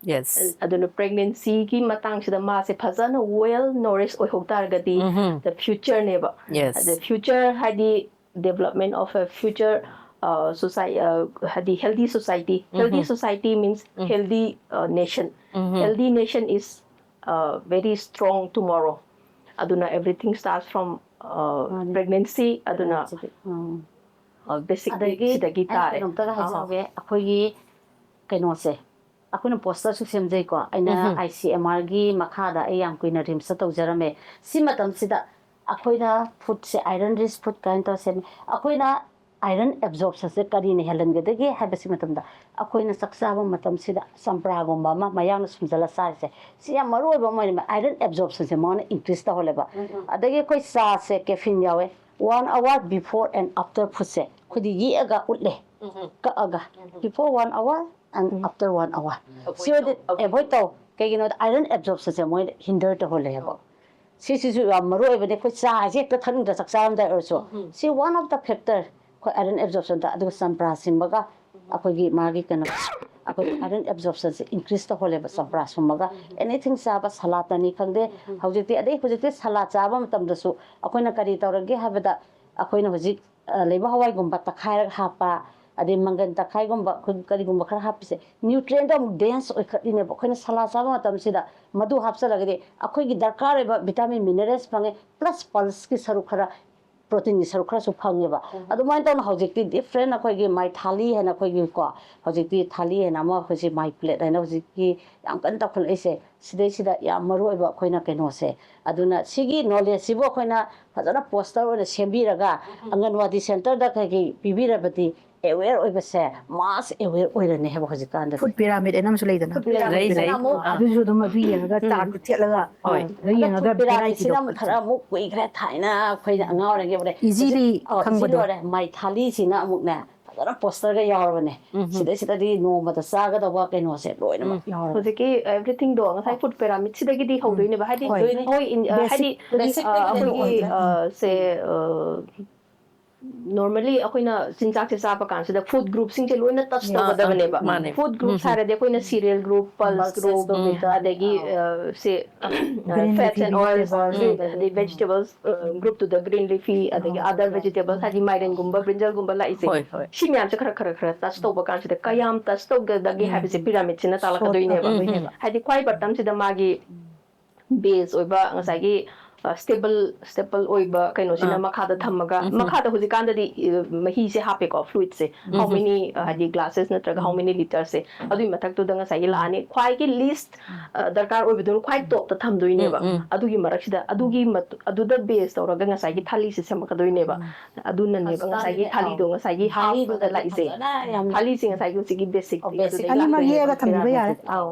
Yes. ꯑꯗꯨꯅ pregnancyꯒꯤ ꯃꯇꯥꯡꯁꯤꯗ ꯃꯥꯁꯦ ꯐꯖꯅ well nourish ꯑꯣꯏꯍꯧ ꯇꯥꯔꯒꯗꯤ ꯎꯝꯍꯨꯝ꯫ The futureꯅꯦꯕ꯫ Yes. The future ꯍꯥꯏꯗꯤ development of a future, uh, society, uh, ꯍꯥꯏꯗꯤ healthy society꯫ Healthy mm-hmm. Society means um. Healthy, uh, nation꯫ Mm-hmm. Healthy nation is, uh, very strong tomorrow꯫ ꯑꯗꯨꯅ everything starts from, uh, ꯃꯥꯅꯤ꯫ Pregnancy꯫ ꯑꯗꯨꯅ, pregnancy꯫ ꯎꯝ꯫ Uh, basic ꯑꯗꯒꯤ ꯁꯤꯗꯒꯤ ꯑꯩ ꯇꯥꯔꯦ꯫ ꯀꯩꯅꯣꯝꯇꯒ ꯑꯥ꯫ ꯍꯥꯏꯖꯍꯧꯒꯦ꯫ ꯑꯩꯈꯣꯏꯒꯤ ꯀꯩꯅꯣꯁꯦ, ꯑꯩꯈꯣꯏꯅ posterꯁꯨ ꯁꯦꯝꯖꯩꯀꯣ꯫ ꯑꯩꯅ ꯎꯝꯍꯨꯝ꯫ ICMRꯒꯤ ꯃꯈꯥꯗ ꯑꯩ ꯌꯥꯝ ꯀꯨꯏꯅ RIMSꯇ ꯇꯧꯖꯔꯝꯃꯦ꯫ ꯁꯤ ꯃꯇꯝꯁꯤꯗ ꯑꯩꯈꯣꯏꯅ foodꯁꯦ, iron rich food ꯀꯥꯏꯅ ꯇꯧꯔ ꯁꯦꯝꯃꯦ꯫ ꯑꯩꯈꯣꯏꯅ iron absorptionꯁꯦ ꯀꯔꯤꯅ ꯍꯦꯜꯍꯟꯒꯗꯒꯦ ꯍꯥꯏꯕꯁꯤ ꯃꯇꯝꯗ, ꯑꯩꯈꯣꯏꯅ ꯆꯥꯛ ꯆꯥꯕ ꯃꯇꯝꯁꯤꯗ ꯆꯝꯄ꯭ꯔꯥꯒꯨꯝꯕ ꯑꯃ ꯃꯌꯥꯡꯅ ꯁꯨꯝꯖꯜꯂ ꯆꯥꯔꯤꯁꯦ, ꯁꯤ ꯌꯥꯝ ꯃꯔꯨ ꯑꯣꯏꯕ ꯑꯃ ꯑꯣꯏꯅ iron absorptionꯁꯦ ꯃꯉꯣꯟꯗ increase ꯇꯧꯍꯜꯂꯦꯕ꯫ ꯎꯝꯍꯨꯝ꯫ ꯑꯗꯒꯤ ꯑꯩꯈꯣꯏ ꯆꯥꯁꯦ caffeine ꯌꯥꯎꯋꯦ꯫ One hour before and after foodꯁꯦ ꯑꯩꯈꯣꯏꯗꯤ ꯌꯦꯛꯑꯒ ꯎꯠꯂꯦ꯫ ꯎꯝꯍꯨꯝ꯫ ꯀꯛꯑꯒ꯫ ꯎꯝꯍꯨꯝ꯫ Before one hour and um. After one hour꯫ Avoid ꯁꯤ ꯑꯣꯏꯗꯤ ꯇꯧ, avoid avoid ꯇꯧ꯫ ꯇꯧ꯫ ꯀꯩꯒꯤꯅꯣꯗ iron absorptionꯁꯦ ꯃꯣꯏꯅ hinder ꯇꯧꯍꯜꯂꯦꯕ꯫ ꯑꯣ꯫ ꯁꯤꯁꯤꯁꯨ ꯌꯥꯝ ꯃꯔꯨ ꯑꯣꯏꯕꯅꯦ꯫ ꯑꯩꯈꯣꯏ ꯆꯥꯁꯦ ꯍꯦꯛꯇ ꯊꯛꯅꯤꯡꯗ꯭ꯔꯥ ꯆꯥꯛ ꯆꯥꯔꯝꯗꯥꯏ ꯑꯣꯏꯔꯁꯨ꯫ ꯎꯝ꯫ ꯁꯤ one of the factor ꯑꯩꯈꯣꯏ iron absorptionꯗ꯫ ꯑꯗꯨꯒ ꯆꯝꯄ꯭ꯔꯥ ꯁꯤꯝꯕꯒ ꯑꯩꯈꯣꯏꯒꯤ ꯃꯥꯒꯤ ꯀꯩꯅꯣ, ꯑꯩꯈꯣꯏ iron absorptionꯁꯦ increase ꯇꯧꯍꯜꯂꯦꯕ ꯆꯝꯄ꯭ꯔꯥ ꯁꯨꯝꯃꯒ꯫ ꯎꯝ꯫ Anything ꯆꯥꯕ, ꯁꯂꯥꯠꯇꯅꯤ ꯈꯪꯗꯦ꯫ ꯎꯝ꯫ ꯍꯧꯖꯤꯛꯇꯤ, ꯑꯗꯩ ꯍꯧꯖꯤꯛꯇꯤ ꯁꯂꯥꯠ ꯆꯥꯕ ꯃꯇꯝꯗꯁꯨ ꯑꯩꯈꯣꯏꯅ ꯀꯔꯤ ꯇꯧꯔꯒꯦ ꯍꯥꯏꯕꯗ, ꯑꯩꯈꯣꯏꯅ ꯍꯧꯖꯤꯛ, ꯑ, ꯂꯩꯕꯥꯛ ꯍꯋꯥꯏꯒꯨꯝꯕ ꯇꯛꯈꯥꯏꯔꯒ ꯍꯥꯞꯄ, ꯑꯗꯩ ꯃꯪꯒꯟ ꯇꯛꯈꯥꯏꯒꯨꯝꯕ, ꯑꯩꯈꯣꯏ ꯀꯔꯤꯒꯨꯝꯕ ꯈꯔ ꯍꯥꯞꯄꯤꯁꯦ nutrientꯗ ꯑꯃꯨꯛ dense ꯑꯣꯏꯈꯠꯂꯤꯅꯦꯕ꯫ ꯑꯩꯈꯣꯏꯅ ꯁꯂꯥꯠ ꯆꯥꯕ ꯃꯇꯝꯁꯤꯗ ꯃꯗꯨ ꯍꯥꯞꯆꯜꯂꯒꯗꯤ ꯑꯩꯈꯣꯏꯒꯤ ꯗꯔꯀꯥꯔ ꯑꯣꯏꯕ vitamin minerals ꯐꯪꯉꯦ, plus pulseꯀꯤ ꯁꯔꯨꯛ ꯈꯔ ꯄ꯭ꯔꯣꯇꯤꯟꯒꯤ ꯁꯔꯨꯛ ꯈꯔꯁꯨ ꯐꯪꯉꯦꯕ꯫ ꯑꯗꯨꯃꯥꯏꯅ ꯇꯧꯅ ꯍꯧꯖꯤꯛꯇꯤ ꯗꯤꯐ꯭ꯔꯦꯟ ꯑꯩꯈꯣꯏꯒꯤ ꯃꯥꯏ ꯊꯥꯂꯤ ꯍꯥꯏꯅ ꯑꯩꯈꯣꯏꯒꯤꯀꯣ, ꯍꯧꯖꯤꯛꯇꯤ ꯊꯥꯂꯤ ꯍꯥꯏꯅ ꯑꯃ ꯑꯩꯈꯣꯏꯁꯤ ꯃꯥꯏ ꯄ꯭ꯂꯦꯠ ꯍꯥꯏꯅ ꯍꯧꯖꯤꯛꯀꯤ ꯌꯥꯝ ꯀꯟꯅ ꯇꯧꯈꯠꯂꯛꯏꯁꯦ꯫ ꯁꯤꯗꯩꯁꯤꯗ ꯌꯥꯝ ꯃꯔꯨ ꯑꯣꯏꯕ ꯑꯩꯈꯣꯏꯅ ꯀꯩꯅꯣꯁꯦ, ꯑꯗꯨꯅ ꯁꯤꯒꯤ ꯅꯣꯂꯦꯖꯁꯤꯕꯨ ꯑꯩꯈꯣꯏꯅ ꯐꯖꯅ ꯄꯣꯁꯇꯔ ꯑꯣꯏꯅ ꯁꯦꯝꯕꯤꯔꯒ ꯑꯪꯒꯟꯋꯥꯗꯤ ꯁꯦꯟꯇꯔꯗ ꯀꯩꯀꯩ ꯄꯤꯕꯤꯔꯕꯗꯤ ꯑꯦꯋꯦꯌꯔ ꯑꯣꯏꯕꯁꯦ, ꯃꯥꯁ ꯑꯦꯋꯦꯌꯔ ꯑꯣꯏꯔꯅꯤ ꯍꯥꯏꯕ ꯍꯧꯖꯤꯛꯀꯥꯟꯗꯗꯤ꯫ ꯐꯨꯗ ꯄꯤꯔꯥꯃꯤꯗ ꯍꯥꯏꯅ ꯑꯃꯁꯨ ꯂꯩꯗꯅ꯫ Food pyramid ꯂꯩ, ꯂꯩ꯫ ꯁꯤꯅ ꯑꯃꯨꯛ ꯑꯥ꯫ ꯑꯗꯨꯁꯨ ꯑꯗꯨꯝ ꯑꯗꯨ ꯌꯦꯡꯉꯒ ꯎꯝ꯫ ꯆꯥꯔꯠꯇꯨ ꯊꯦꯠꯂꯒ ꯍꯣꯏ꯫ ꯑꯗꯨ ꯌꯦꯡꯉꯒ ꯐꯨꯗ ꯄꯤꯔꯥꯃꯤꯗꯁꯤꯅ ꯚꯦꯔꯥꯏꯇꯤꯗꯣ ꯑꯃꯨꯛ ꯈꯔ ꯑꯃꯨꯛ ꯀꯨꯏꯈ꯭ꯔꯦ꯫ ꯊꯥꯏꯅ ꯑꯩꯈꯣꯏꯅ ꯑꯉꯥꯡ ꯑꯣꯏꯔꯤꯉꯩ ꯎꯔꯦ꯫ Easily ꯑꯧ, easy ꯈꯪꯕꯗꯣ꯫ ꯑꯣꯏꯔꯦ꯫ ꯃꯥꯏ ꯊꯥꯂꯤꯁꯤꯅ ꯑꯃꯨꯛꯅꯦ ꯐꯖꯅ ꯄꯣꯁꯇꯔꯒ ꯌꯥꯎꯔꯕꯅꯦ꯫ ꯁꯤꯗꯩꯁꯤꯗꯗꯤ ꯅꯣꯡꯃꯗ ꯆꯥꯒꯗꯧꯕ ꯀꯩꯅꯣꯁꯦ ꯂꯣꯏꯅꯃꯛ ꯌꯥꯎꯔꯕꯅꯦ꯫ ꯍꯧꯖꯤꯛꯀꯤ ꯑꯦꯚ꯭ꯔꯤꯊꯤꯡꯗꯣ ꯉꯁꯥꯏ ꯐꯨꯗ ꯄꯦꯔꯥꯃꯤꯠꯁꯤꯗꯒꯤꯗꯤ ꯍꯧꯗꯣꯏꯅꯦꯕ, ꯍꯥꯏꯗꯤ ꯍꯣꯏ꯫ ꯑꯩꯈꯣꯏ ꯏꯟ- ꯑ, ꯍꯥꯏꯗꯤ Basic ꯑ, ꯑꯩꯈꯣꯏꯒꯤ ꯑ, ꯁꯦ ꯅꯣꯔꯃꯦꯂꯤ ꯑꯩꯈꯣꯏꯅ ꯆꯤꯟꯖꯥꯛꯁꯦ ꯆꯥꯕ ꯀꯥꯟꯁꯤꯗ ꯐꯨꯗ ꯒ꯭ꯔꯨꯞꯁꯤꯡꯁꯦ ꯂꯣꯏꯅ ꯇꯆ ꯑꯥ, ꯇꯧꯒꯗꯕꯅꯦꯕ꯫ ꯃꯥꯅꯦ꯫ ꯐꯨꯗ ꯒ꯭ꯔꯨꯞꯁ ꯍꯥꯏꯔꯗꯤ ꯑꯩꯈꯣꯏꯅ cereal group, pulse Pulses group, group, ꯑꯗꯒꯤ ꯑ, ꯁꯦ Green ꯐꯦꯠꯁ leafy ꯑꯦꯟ ꯑꯣꯏꯜꯁ, vegetable. ꯑꯗꯩ ꯚꯦꯖꯤꯇꯦꯕꯜꯁ ꯒ꯭ꯔꯨꯞꯇꯨꯗ ꯒ꯭ꯔꯤꯟ ꯂꯤꯐꯤ ꯑꯗꯒꯤ ꯑꯗꯔ ꯚꯦꯖꯤꯇꯦꯕꯜꯁ ꯍꯥꯏꯗꯤ ꯃꯥꯏꯔꯦꯟꯒꯨꯝꯕ, ꯕ꯭ꯔꯤꯟꯖꯜꯒꯨꯝꯕ ꯂꯥꯛꯏꯁꯦ꯫ ꯍꯣꯏ, ꯍꯣꯏ꯫ ꯁꯤ ꯃꯌꯥꯝꯁꯦ ꯈꯔ ꯈꯔ ꯈꯔ ꯇꯆ ꯇꯧꯕ ꯀꯥꯟꯁꯤꯗ ꯀꯌꯥꯝ ꯇꯆ ꯇꯧꯒꯗꯒꯦ ꯍꯥꯏꯕꯁꯦ ꯄꯤꯔꯥꯃꯤꯠꯁꯤꯅ ꯇꯥꯛꯂꯛꯀꯗꯣꯏꯅꯦꯕ꯫ ꯇꯧꯗꯣꯏꯅꯦꯕ꯫ ꯍꯥꯏꯗꯤ ꯈ꯭ꯋꯥꯏ ꯕꯇꯝꯁꯤꯗ ꯃꯥꯒꯤ ꯕꯦꯁ ꯑꯣꯏꯕ ꯉꯁꯥꯏꯒꯤ ꯁ꯭ꯇꯦꯕꯜ ꯁ꯭ꯇꯦꯕꯜ ꯑꯣꯏꯕ ꯀꯩꯅꯣꯁꯤꯅ ꯑꯥ꯫ ꯃꯈꯥꯗ ꯊꯝꯃꯒ, ꯃꯈꯥꯗ ꯍꯧꯖꯤꯛꯀꯥꯟꯗꯗꯤ ꯑ, ꯃꯍꯤꯁꯦ ꯍꯥꯞꯄꯦꯀꯣ, ꯐ꯭ꯂꯨꯏꯗꯁꯦ꯫ How many, ꯑ, ꯍꯥꯏꯗꯤ ꯒ꯭ꯂꯥꯁꯦꯁ ꯅꯠꯇ꯭ꯔꯒ how many ꯂꯤꯇꯔꯁꯦ, ꯑꯗꯨꯒꯤ ꯃꯊꯛꯇꯨꯗ ꯉꯁꯥꯏꯒꯤ ꯂꯥꯛꯑꯅꯤ ꯈ꯭ꯋꯥꯏꯒꯤ ꯂꯤꯁ ꯗꯔꯀꯥꯔ ꯑꯣꯏꯕꯗꯨꯅ ꯈ꯭ꯋꯥꯏ ꯇꯣꯞꯇ ꯊꯝꯗꯣꯏꯅꯦꯕ꯫ ꯎꯝ, ꯎꯝ꯫ ꯑꯗꯨꯒꯤ ꯃꯔꯛꯁꯤꯗ ꯑꯗꯨꯒꯤ ꯃꯇꯨ- ꯑꯗꯨꯗ ꯕꯦꯁ ꯇꯧꯔꯒ ꯉꯁꯥꯏꯒꯤ ꯊꯥꯂꯤꯁꯦ ꯁꯦꯝꯃꯛꯀꯗꯣꯏꯅꯦꯕ꯫ ꯑꯗꯨꯅꯅꯦꯕ ꯉꯁꯥꯏꯒꯤ ꯊꯥꯂꯤꯗꯣ ꯉꯁꯥꯏꯒꯤ ꯍꯥꯐꯇ ꯂꯥꯛꯏꯁꯦ꯫ ꯐꯖꯅ ꯌꯥꯝ ꯊꯥꯂꯤꯁꯦ ꯉꯁꯥꯏꯒꯤ ꯍꯧꯖꯤꯛꯀꯤ ꯕꯦꯁꯤꯛ ꯑꯣ, basic ꯑꯅꯤꯃꯛ ꯌꯦꯛꯑꯒ ꯊꯝꯕꯤꯕ ꯌꯥꯔꯦ꯫ ꯑꯧ꯫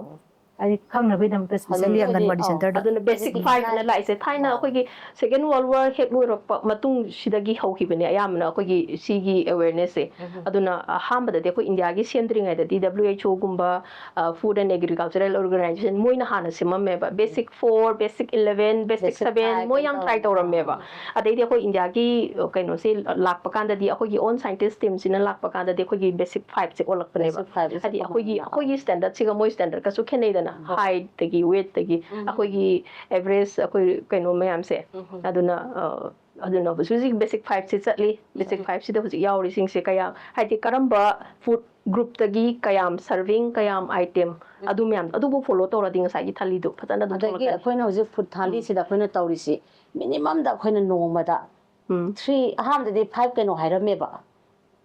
ꯍꯥꯏꯗꯤ ꯈꯪꯅꯕꯒꯤꯗꯃꯛꯇ ꯁ꯭ꯄꯤꯁꯦꯜꯂꯤ ꯍꯧꯖꯤꯛ ꯑꯪꯒꯟꯋꯥꯗꯤ ꯍꯧꯖꯤꯛ ꯁꯦꯟꯇꯔꯗ꯫ ꯑꯗꯨꯅ ꯕꯦꯁꯤꯛ ꯐꯥꯏꯚ ꯑꯅ ꯂꯥꯛꯏꯁꯦ ꯊꯥꯏꯅ ꯑꯩꯈꯣꯏꯒꯤ ꯁꯦꯀꯦꯟ ꯋꯥꯔꯜ ꯋꯥꯔ ꯍꯦꯛ ꯂꯣꯏꯔꯛꯄ ꯃꯇꯨꯡꯁꯤꯗꯒꯤ ꯍꯧꯈꯤꯕꯅꯦ ꯑꯌꯥꯝꯕꯅ ꯑꯩꯈꯣꯏꯒꯤ ꯁꯤꯒꯤ ꯑꯦꯋꯦꯔꯅꯦꯁꯁꯦ꯫ ꯑꯗꯨꯅ ꯑꯍꯥꯟꯕꯗꯗꯤ ꯑꯩꯈꯣꯏ ꯏꯟꯗꯤꯌꯥꯒꯤ ꯁꯦꯝꯗ꯭ꯔꯤꯉꯩꯗꯗꯤ W H O ꯒꯨꯝꯕ, Food and Agricultural Organization ꯃꯣꯏꯅ ꯍꯥꯟꯅ ꯁꯦꯝꯃꯝꯃꯦꯕ, basic four, basic eleven, basic Basic seven, five ꯃꯣꯏ ꯌꯥꯝ ꯀꯩꯅꯣ ꯇ꯭ꯔꯥꯏ ꯇꯧꯔꯝꯃꯦꯕ꯫ ꯑꯗꯩꯗꯤ ꯑꯩꯈꯣꯏ ꯏꯟꯗꯤꯌꯥꯒꯤ ꯀꯩꯅꯣꯁꯦ ꯂꯥꯛꯄ ꯀꯥꯟꯗꯗꯤ, ꯑꯩꯈꯣꯏꯒꯤ ꯑꯣꯟ ꯁꯥꯏꯟꯇꯤꯁ ꯇꯤꯝꯁꯤꯅ ꯂꯥꯛꯄ ꯀꯥꯟꯗꯗꯤ ꯑꯩꯈꯣꯏꯒꯤ ꯕꯦꯁꯤꯛ ꯐꯥꯏꯚꯁꯦ ꯑꯣꯜꯂꯛꯄꯅꯦꯕ꯫ Basic five ꯁꯦ ꯍꯥꯏꯗꯤ ꯆꯞ ꯑꯩꯈꯣꯏꯒꯤ ꯃꯥꯟꯅꯅ꯫ ꯑꯩꯈꯣꯏꯒꯤ ꯁ꯭ꯇꯦꯟꯗꯔꯠꯁꯤꯒ ꯃꯣꯏ ꯁ꯭ꯇꯦꯟꯗꯔꯠꯀꯁꯨ ꯈꯦꯠꯅꯩꯗꯅ, ꯍꯣꯏ꯫ ꯍꯥꯏꯠꯇꯒꯤ, ꯋꯦꯠꯇꯒꯤ, ꯑꯩꯈꯣꯏꯒꯤ ꯑꯦꯚꯔꯦꯖ, ꯑꯩꯈꯣꯏ ꯀꯩꯅꯣ ꯃꯌꯥꯝꯁꯦ꯫ ꯑꯗꯨꯅ ꯑ, ꯑꯗꯨꯅ ꯍꯧꯖꯤꯛ ꯍꯧꯖꯤꯛ ꯕꯦꯁꯤꯛ ꯐꯥꯏꯚꯁꯤ ꯆꯠꯂꯤ꯫ ꯕꯦꯁꯤꯛ ꯐꯥꯏꯚꯁꯤꯗ ꯍꯧꯖꯤꯛ ꯌꯥꯎꯔꯤꯁꯤꯡꯁꯦ ꯀꯌꯥ, ꯍꯥꯏꯗꯤ ꯀꯔꯝꯕ ꯐꯨꯗ ꯒ꯭ꯔꯨꯞꯇꯒꯤ ꯀꯌꯥꯝ ꯁꯔꯚꯤꯡ, ꯀꯌꯥꯝ ꯑꯥꯏꯇꯦꯝ, ꯑꯗꯨ ꯃꯌꯥꯝ ꯑꯗꯨꯕꯨ ꯐꯣꯂꯣ ꯇꯧꯔꯗꯤ ꯉꯁꯥꯏꯒꯤ ꯊꯥꯂꯤꯗꯣ ꯐꯖꯅ ꯑꯗꯨꯝ ꯑꯗꯒꯤ ꯊꯣꯛꯂꯛꯀꯅꯤ꯫ ꯑꯩꯈꯣꯏꯅ ꯍꯧꯖꯤꯛ ꯐꯨꯗ ꯊꯥꯂꯤꯁꯤꯗ ꯑꯩꯈꯣꯏꯅ ꯇꯧꯔꯤꯁꯤ, ꯃꯤꯅꯤꯃꯝꯗ ꯑꯩꯈꯣꯏꯅ ꯅꯣꯡꯃꯗ ꯎꯝ꯫ Three, ꯑꯍꯥꯟꯕꯗꯗꯤ five ꯀꯩꯅꯣ ꯍꯥꯏꯔꯝꯃꯦꯕ,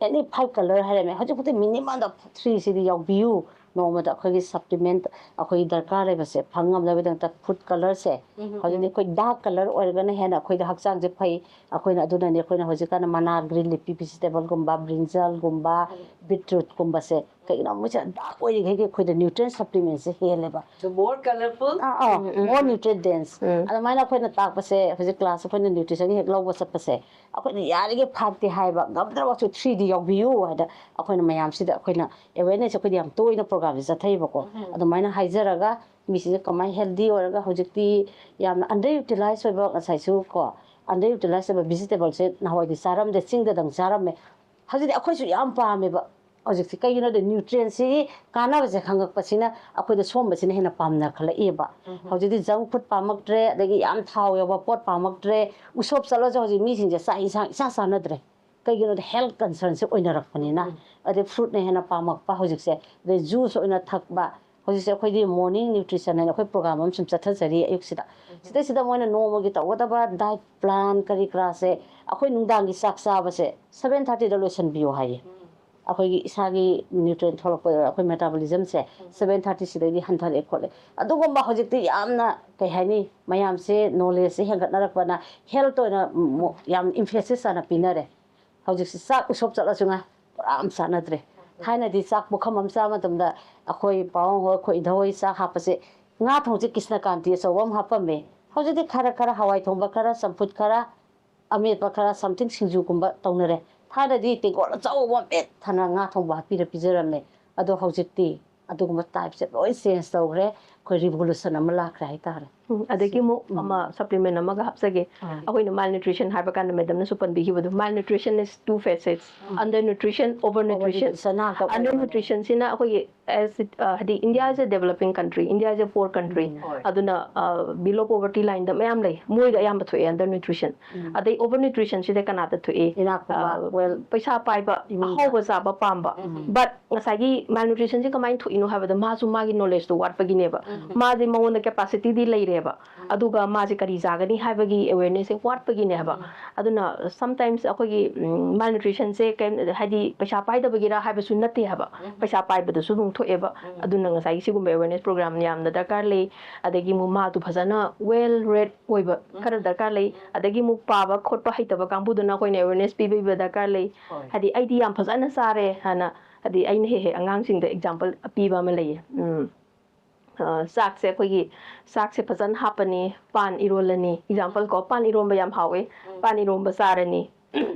any five colour ꯍꯥꯏꯔꯝꯃꯦ꯫ ꯍꯧꯖꯤꯛꯄꯨꯗꯤ minimum of three ꯁꯤꯗꯤ ꯌꯥꯎꯕꯤꯌꯨ, ꯅꯣꯡꯃꯗ ꯑꯩꯈꯣꯏꯒꯤ supplement ꯑꯩꯈꯣꯏꯒꯤ ꯗꯔꯀꯥꯔ ꯂꯩꯕꯁꯦ ꯐꯪ ꯉꯝꯅꯕꯒꯤꯗꯃꯛꯇ food colourꯁꯦ꯫ ꯎꯝ, ꯎꯝ, ꯍꯧꯖꯤꯛꯇꯤ ꯎꯝ꯫ ꯑꯩꯈꯣꯏ dark colour ꯑꯣꯏꯔꯒꯅ ꯍꯦꯟꯅ ꯑꯩꯈꯣꯏꯗ ꯍꯛꯆꯥꯡꯁꯦ ꯐꯩ꯫ ꯑꯩꯈꯣꯏꯅ ꯑꯗꯨꯅꯅꯦ ꯑꯩꯈꯣꯏꯅ ꯍꯧꯖꯤꯛꯀꯥꯟꯗ ꯃꯅꯥ, green leafy vegetableꯒꯨꯝꯕ, ꯕ꯭ꯔꯤꯟꯖꯜꯒꯨꯝꯕ, ꯎꯝ꯫ Beetrootꯀꯨꯝꯕꯁꯦ꯫ ꯀꯩꯒꯤꯅꯣ ꯃꯣꯏꯁꯦ dark ꯑꯣꯏꯔꯤꯈꯩꯗꯤ ꯑꯩꯈꯣꯏꯗ nutrient supplementꯁꯦ ꯍꯦꯜꯂꯦꯕ꯫ So more colourful? ꯑꯥ, ꯑꯥ, ꯎꯝ, ꯎꯝ, more ꯎꯝ꯫ Nutrient dense꯫ ꯎꯝ꯫ ꯑꯗꯨꯃꯥꯏꯅ ꯑꯩꯈꯣꯏꯅ ꯇꯥꯛꯄꯁꯦ, ꯍꯧꯖꯤꯛ class ꯑꯩꯈꯣꯏꯅ nutritionꯒꯤ ꯍꯦꯛ ꯂꯧꯕ ꯆꯠꯄꯁꯦ, ꯑꯩꯈꯣꯏꯅ ꯌꯥꯔꯤꯈꯩ fiveꯇꯤ ꯍꯥꯏꯕ, ꯉꯝꯗ꯭ꯔꯃꯛꯁꯨ threeꯗꯤ ꯌꯥꯎꯕꯤꯌꯨ ꯍꯥꯏꯗ ꯑꯩꯈꯣꯏꯅ ꯃꯌꯥꯝꯁꯤꯗ ꯑꯩꯈꯣꯏꯅ awareness ꯑꯩꯈꯣꯏꯗꯤ ꯌꯥꯝ ꯇꯣꯏꯅ programꯁꯦ ꯆꯠꯊꯩꯕꯀꯣ꯫ ꯎꯝ꯫ ꯑꯗꯨꯃꯥꯏꯅ ꯍꯥꯏꯖꯔꯒ ꯃꯤꯁꯤꯡꯁꯦ ꯀꯃꯥꯏꯅ healthy ꯑꯣꯏꯔꯒ, ꯍꯧꯖꯤꯛꯇꯤ ꯌꯥꯝꯅ under utilize ꯑꯣꯏꯕ, ꯉꯁꯥꯏꯁꯨ ꯀꯣ, under utilize ꯑꯣꯏꯕ vegetableꯁꯦ ꯅꯍꯥꯟꯋꯥꯏꯗꯤ ꯆꯥꯔꯝꯗꯦ, ꯆꯤꯡꯗꯗꯪ ꯆꯥꯔꯝꯃꯦ꯫ ꯍꯧꯖꯤꯛꯇꯤ ꯑꯩꯈꯣꯏꯁꯨ ꯌꯥꯝ ꯄꯥꯝꯃꯦꯕ꯫ ꯍꯧꯖꯤꯛꯁꯦ ꯀꯩꯒꯤꯅꯣꯗꯤ nutrientꯁꯤꯒꯤ ꯀꯥꯟꯅꯕꯁꯦ ꯈꯪꯉꯛꯄꯁꯤꯅ ꯑꯩꯈꯣꯏꯗ ꯁꯣꯝꯕꯁꯤꯅ ꯍꯦꯟꯅ ꯄꯥꯝꯅꯈꯠꯂꯛꯑꯦꯕ꯫ ꯎꯝ꯫ ꯍꯧꯖꯤꯛꯇꯤ junk food ꯄꯥꯝꯃꯛꯇ꯭ꯔꯦ, ꯑꯗꯒꯤ ꯌꯥꯝ ꯊꯥꯎ ꯌꯥꯎꯕ ꯄꯣꯠ ꯄꯥꯝꯃꯛꯇ꯭ꯔꯦ꯫ ꯎꯁꯣꯞ ꯆꯠꯂꯁꯨ ꯍꯧꯖꯤꯛ ꯃꯤꯁꯤꯡꯁꯦ ꯆꯥꯛ ꯏꯟꯁꯥꯡ ꯏꯆꯥ ꯆꯥꯅꯗ꯭ꯔꯦ꯫ ꯀꯩꯒꯤꯅꯣꯗꯤ health concernꯁꯦ ꯑꯣꯏꯅꯔꯛꯄꯅꯤꯅ꯫ ꯎꯝ꯫ ꯑꯗꯩ fruitꯅ ꯍꯦꯟꯅ ꯄꯥꯝꯃꯛꯄ ꯍꯧꯖꯤꯛꯁꯦ꯫ ꯑꯗꯩ juice ꯑꯣꯏꯅ ꯊꯛꯄ꯫ ꯍꯧꯖꯤꯛꯁꯦ ꯑꯩꯈꯣꯏꯗꯤ morning nutrition ꯍꯥꯏꯅ ꯑꯩꯈꯣꯏ program ꯑꯃ ꯁꯨꯝ ꯆꯠꯊꯖꯔꯤ ꯑꯌꯨꯛꯁꯤꯗ꯫ ꯎꯝ꯫ ꯁꯤꯗꯩꯁꯤꯗ ꯃꯣꯏꯅ ꯅꯣꯡꯃꯒꯤ ꯇꯧꯒꯗꯕ diet plan ꯀꯔꯤ ꯀꯔꯥꯁꯦ ꯑꯩꯈꯣꯏ ꯅꯨꯡꯗꯥꯡꯒꯤ ꯆꯥꯛ ꯆꯥꯕꯁꯦ seven thirtyꯗ ꯂꯣꯏꯁꯤꯟꯕꯤꯌꯣ ꯍꯥꯏꯌꯦ꯫ ꯎꯝ꯫ ꯑꯩꯈꯣꯏꯒꯤ ꯏꯁꯥꯒꯤ nutrient ꯊꯣꯛꯂꯛꯄ, ꯑꯩꯈꯣꯏ metabolismꯁꯦ ꯎꯝ꯫ Seven thirtyꯁꯤꯗꯩꯗꯤ ꯍꯟꯊꯔꯛꯑꯦ ꯈꯣꯠꯂꯦ꯫ ꯑꯗꯨꯒꯨꯝꯕ ꯍꯧꯖꯤꯛꯇꯤ ꯌꯥꯝꯅ, ꯀꯩ ꯍꯥꯏꯅꯤ, ꯃꯌꯥꯝꯁꯦ knowledgeꯁꯦ ꯍꯦꯟꯒꯠꯅꯔꯛꯄꯅ health ꯑꯣꯏꯅ ꯃꯣ-, ꯌꯥꯝ emphasis ꯆꯥꯅ ꯄꯤꯅꯔꯦ꯫ ꯍꯧꯖꯤꯛꯁꯤ ꯆꯥꯛ ꯎꯁꯣꯞ ꯆꯠꯂꯁꯨ ꯉꯥ ꯄꯨꯔꯥ ꯑꯃ ꯆꯥꯅꯗ꯭ꯔꯦ꯫ ꯊꯥꯏꯅꯗꯤ ꯆꯥꯛ ꯄꯨꯈꯝ ꯑꯃ ꯆꯥꯕ ꯃꯇꯝꯗ ꯑꯩꯈꯣꯏ ꯄꯥꯕꯨꯡ ꯍꯣꯏ, ꯑꯩꯈꯣꯏ ꯏꯙꯧ ꯍꯣꯏ ꯆꯥꯛ ꯍꯥꯞꯄꯁꯦ, ꯉꯥ ꯊꯣꯡꯁꯦ ꯀ꯭ꯔꯤꯁꯅꯀꯥꯟꯇꯤ ꯑꯆꯧꯕ ꯑꯃ ꯍꯥꯞꯄꯝꯃꯦ꯫ ꯍꯧꯖꯤꯛꯇꯤ ꯈꯔ ꯈꯔ ꯍꯋꯥꯏ ꯊꯣꯡꯕ ꯈꯔ, ꯆꯝꯐꯨꯠ ꯈꯔ, ꯑꯃꯦꯠꯄ ꯈꯔ, something, ꯁꯤꯡꯖꯨꯒꯨꯝꯕ ꯇꯧꯅꯔꯦ꯫ ꯊꯥꯏꯅꯗꯤ ꯇꯦꯡꯀꯣꯠ ꯑꯆꯧꯕ ꯑꯃ ꯄꯤꯛ ꯊꯟꯅ ꯉꯥ ꯊꯣꯡꯕ ꯍꯥꯞꯄꯤꯔ ꯄꯤꯖꯔꯝꯃꯦ꯫ ꯑꯗꯣ ꯍꯧꯖꯤꯛꯇꯤ ꯑꯗꯨꯒꯨꯝꯕ typeꯁꯦ ꯂꯣꯏ change ꯇꯧꯈ꯭ꯔꯦ꯫ ꯑꯩꯈꯣꯏ revolution ꯑꯃ ꯂꯥꯛꯈ꯭ꯔꯦ ꯍꯥꯏꯇꯥꯔꯦ꯫ ꯎꯝ, ꯑꯗꯒꯤ ꯑꯃꯨꯛ ꯎꯝ꯫ ꯑꯃ supplement ꯑꯃꯒ ꯍꯥꯞꯆꯒꯦ꯫ ꯑꯥ꯫ ꯑꯩꯈꯣꯏꯅ malnutrition ꯍꯥꯏꯕ ꯀꯥꯟꯗ madamꯅꯁꯨ ꯄꯟꯕꯤꯈꯤꯕꯗꯣ, malnutrition is two facets, um. Undernutrition, overnutrition꯫ Overnutrition ꯉꯥꯛꯇ ꯑꯣꯏꯔꯦ꯫ Undernutritionꯁꯤꯅ ꯑꯩꯈꯣꯏꯒꯤ as it, ꯑ, ꯍꯥꯏꯗꯤ India is a developing country, India is a poor country꯫ ꯎꯝ꯫ ꯍꯣꯏ꯫ ꯑꯗꯨꯅ, ꯑ, below poverty lineꯗ ꯃꯌꯥꯝ ꯂꯩ, ꯃꯣꯏꯗ ꯑꯌꯥꯝꯕ ꯊꯣꯛꯑꯦ undernutrition꯫ ꯎꯝ꯫ ꯑꯗꯩ overnutritionꯁꯤꯗ ꯀꯅꯥꯗ ꯊꯣꯛꯑꯦ? ꯏꯅꯥꯛ ꯈꯨꯟꯕ, ꯑ, well, ꯄꯩꯁꯥ ꯄꯥꯏꯕ, ꯏꯃꯨꯡꯗ꯫ ꯑꯍꯥꯎꯕ ꯆꯥꯕ ꯄꯥꯝꯕ꯫ ꯎꯝ꯫ But ꯉꯁꯥꯏꯒꯤ malnutritionꯁꯦ ꯀꯃꯥꯏꯅ ꯊꯣꯛꯏꯅꯣ ꯍꯥꯏꯕꯗ ꯃꯥꯁꯨ ꯃꯥꯒꯤ knowledgeꯇꯣ ꯋꯥꯠꯄꯒꯤꯅꯦꯕ꯫ ꯃꯥꯁꯦ ꯃꯉꯣꯟꯗ capacityꯗꯤ ꯂꯩꯔꯦꯕ, ꯑꯗꯨꯒ ꯃꯥꯁꯦ ꯀꯔꯤ ꯆꯥꯒꯅꯤ ꯍꯥꯏꯕꯒꯤ awarenessꯁꯦ ꯋꯥꯠꯄꯒꯤꯅꯦ ꯍꯥꯏꯕ꯫ ꯑꯗꯨꯅ sometimes ꯑꯩꯈꯣꯏꯒꯤ malnutritionꯁꯦ ꯀꯩꯝ, ꯍꯥꯏꯗꯤ ꯄꯩꯁꯥ ꯄꯥꯏꯗꯕꯒꯤꯔ ꯍꯥꯏꯕꯁꯨ ꯅꯠꯇꯦ ꯍꯥꯏꯕ, ꯄꯩꯁꯥ ꯄꯥꯏꯕꯗꯁꯨ ꯑꯗꯨꯝ ꯊꯣꯛꯑꯦꯕ꯫ ꯑꯗꯨꯅ ꯉꯁꯥꯏꯒꯤ ꯁꯤꯒꯨꯝꯕ awareness program ꯌꯥꯝꯅ ꯗꯔꯀꯥꯔ ꯂꯩ꯫ ꯑꯗꯒꯤ ꯑꯃꯨꯛ ꯃꯥꯗꯨ ꯐꯖꯅ well read ꯑꯣꯏꯕ ꯈꯔ ꯗꯔꯀꯥꯔ ꯂꯩ꯫ ꯑꯗꯒꯤ ꯑꯃꯨꯛ ꯄꯥꯕ ꯈꯣꯠꯄ ꯍꯩꯇꯕ ꯀꯥꯡꯕꯨꯗꯨꯅ ꯑꯩꯈꯣꯏꯅ awareness ꯄꯤꯕꯤꯕ ꯗꯔꯀꯥꯔ ꯂꯩ꯫ ꯍꯥꯏꯗꯤ ꯑꯩꯗꯤ ꯌꯥꯝ ꯐꯖꯅ ꯆꯥꯔꯦ ꯍꯥꯏꯅ, ꯍꯥꯏꯗꯤ ꯑꯩꯅ ꯍꯦꯛ ꯍꯦꯛ ꯑꯉꯥꯡꯁꯤꯡꯗ example ꯄꯤꯕ ꯑꯃ ꯂꯩꯌꯦ꯫ ꯎꯝ, ꯑ, ꯆꯥꯛꯁꯦ ꯑꯩꯈꯣꯏꯒꯤ, ꯆꯥꯛꯁꯦ ꯐꯖꯅ ꯍꯥꯞꯄꯅꯤ, ꯄꯥꯟ ꯏꯔꯣꯜꯂꯅꯤ꯫ Example ꯀꯣ, ꯄꯥꯟ ꯏꯔꯣꯟꯕ ꯌꯥꯝ ꯍꯥꯎꯋꯦ꯫ ꯄꯥꯟ ꯏꯔꯣꯟꯕ ꯆꯥꯔꯅꯤ꯫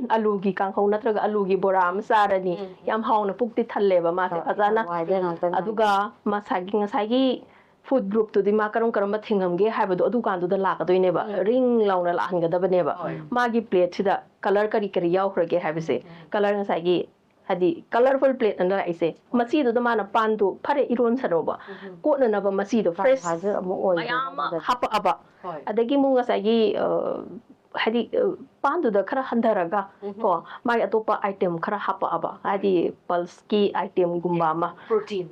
ꯑꯂꯨꯒꯤ ꯀꯥꯡꯍꯧ ꯅꯠꯇ꯭ꯔꯒ ꯑꯂꯨꯒꯤ ꯕꯣꯔꯥ ꯑꯃ ꯆꯥꯔꯅꯤ꯫ ꯌꯥꯝ ꯍꯥꯎꯅ ꯄꯨꯛꯇꯤ ꯊꯜꯂꯦꯕ ꯃꯥꯁꯦ ꯐꯖꯅ꯫ ꯑꯗꯨꯒ ꯃꯁꯥꯒꯤ, ꯉꯁꯥꯏꯒꯤ food groupꯇꯨꯗꯤ ꯃꯥ ꯀꯔꯝ ꯀꯔꯝꯕ ꯊꯦꯡꯉꯝꯒꯦ ꯍꯥꯏꯕꯗꯣ ꯑꯗꯨꯀꯥꯟꯗꯨꯗ ꯂꯥꯛꯀꯗꯣꯏꯅꯦꯕ꯫ ꯔꯤꯡ ꯂꯥꯎꯅ ꯂꯥꯛꯍꯟꯒꯗꯕꯅꯦꯕ꯫ ꯃꯥꯒꯤ plateꯁꯤꯗ colour ꯀꯔꯤ ꯀꯔꯤ ꯌꯥꯎꯈ꯭ꯔꯒꯦ ꯍꯥꯏꯕꯁꯦ꯫ Colour ꯉꯁꯥꯏꯒꯤ, ꯍꯥꯏꯗꯤ colourful plate ꯑꯅ ꯂꯥꯛꯏꯁꯦ, ꯃꯆꯤꯗꯨꯗ ꯃꯥꯅ ꯄꯥꯟꯗꯣ ꯐꯔꯦ ꯏꯔꯣꯟꯁꯅꯣꯕ, ꯀꯣꯠꯅꯅꯕ ꯃꯆꯤꯗꯣ fresh ꯃꯌꯥꯝ ꯑꯃ ꯍꯥꯄꯛꯑꯕ꯫ ꯑꯗꯒꯤ ꯑꯃꯨꯛ ꯉꯁꯥꯏꯒꯤ, ꯑ, ꯍꯥꯏꯗꯤ, ꯑ, ꯄꯥꯟꯗꯨꯗ ꯈꯔ ꯍꯟꯊꯔꯒ ꯀꯣ, ꯃꯥꯒꯤ ꯑꯇꯣꯞꯄ item ꯈꯔ ꯍꯥꯄꯛꯑꯕ, ꯍꯥꯏꯗꯤ pulseꯀꯤ itemꯒꯨꯝꯕ ꯑꯃ,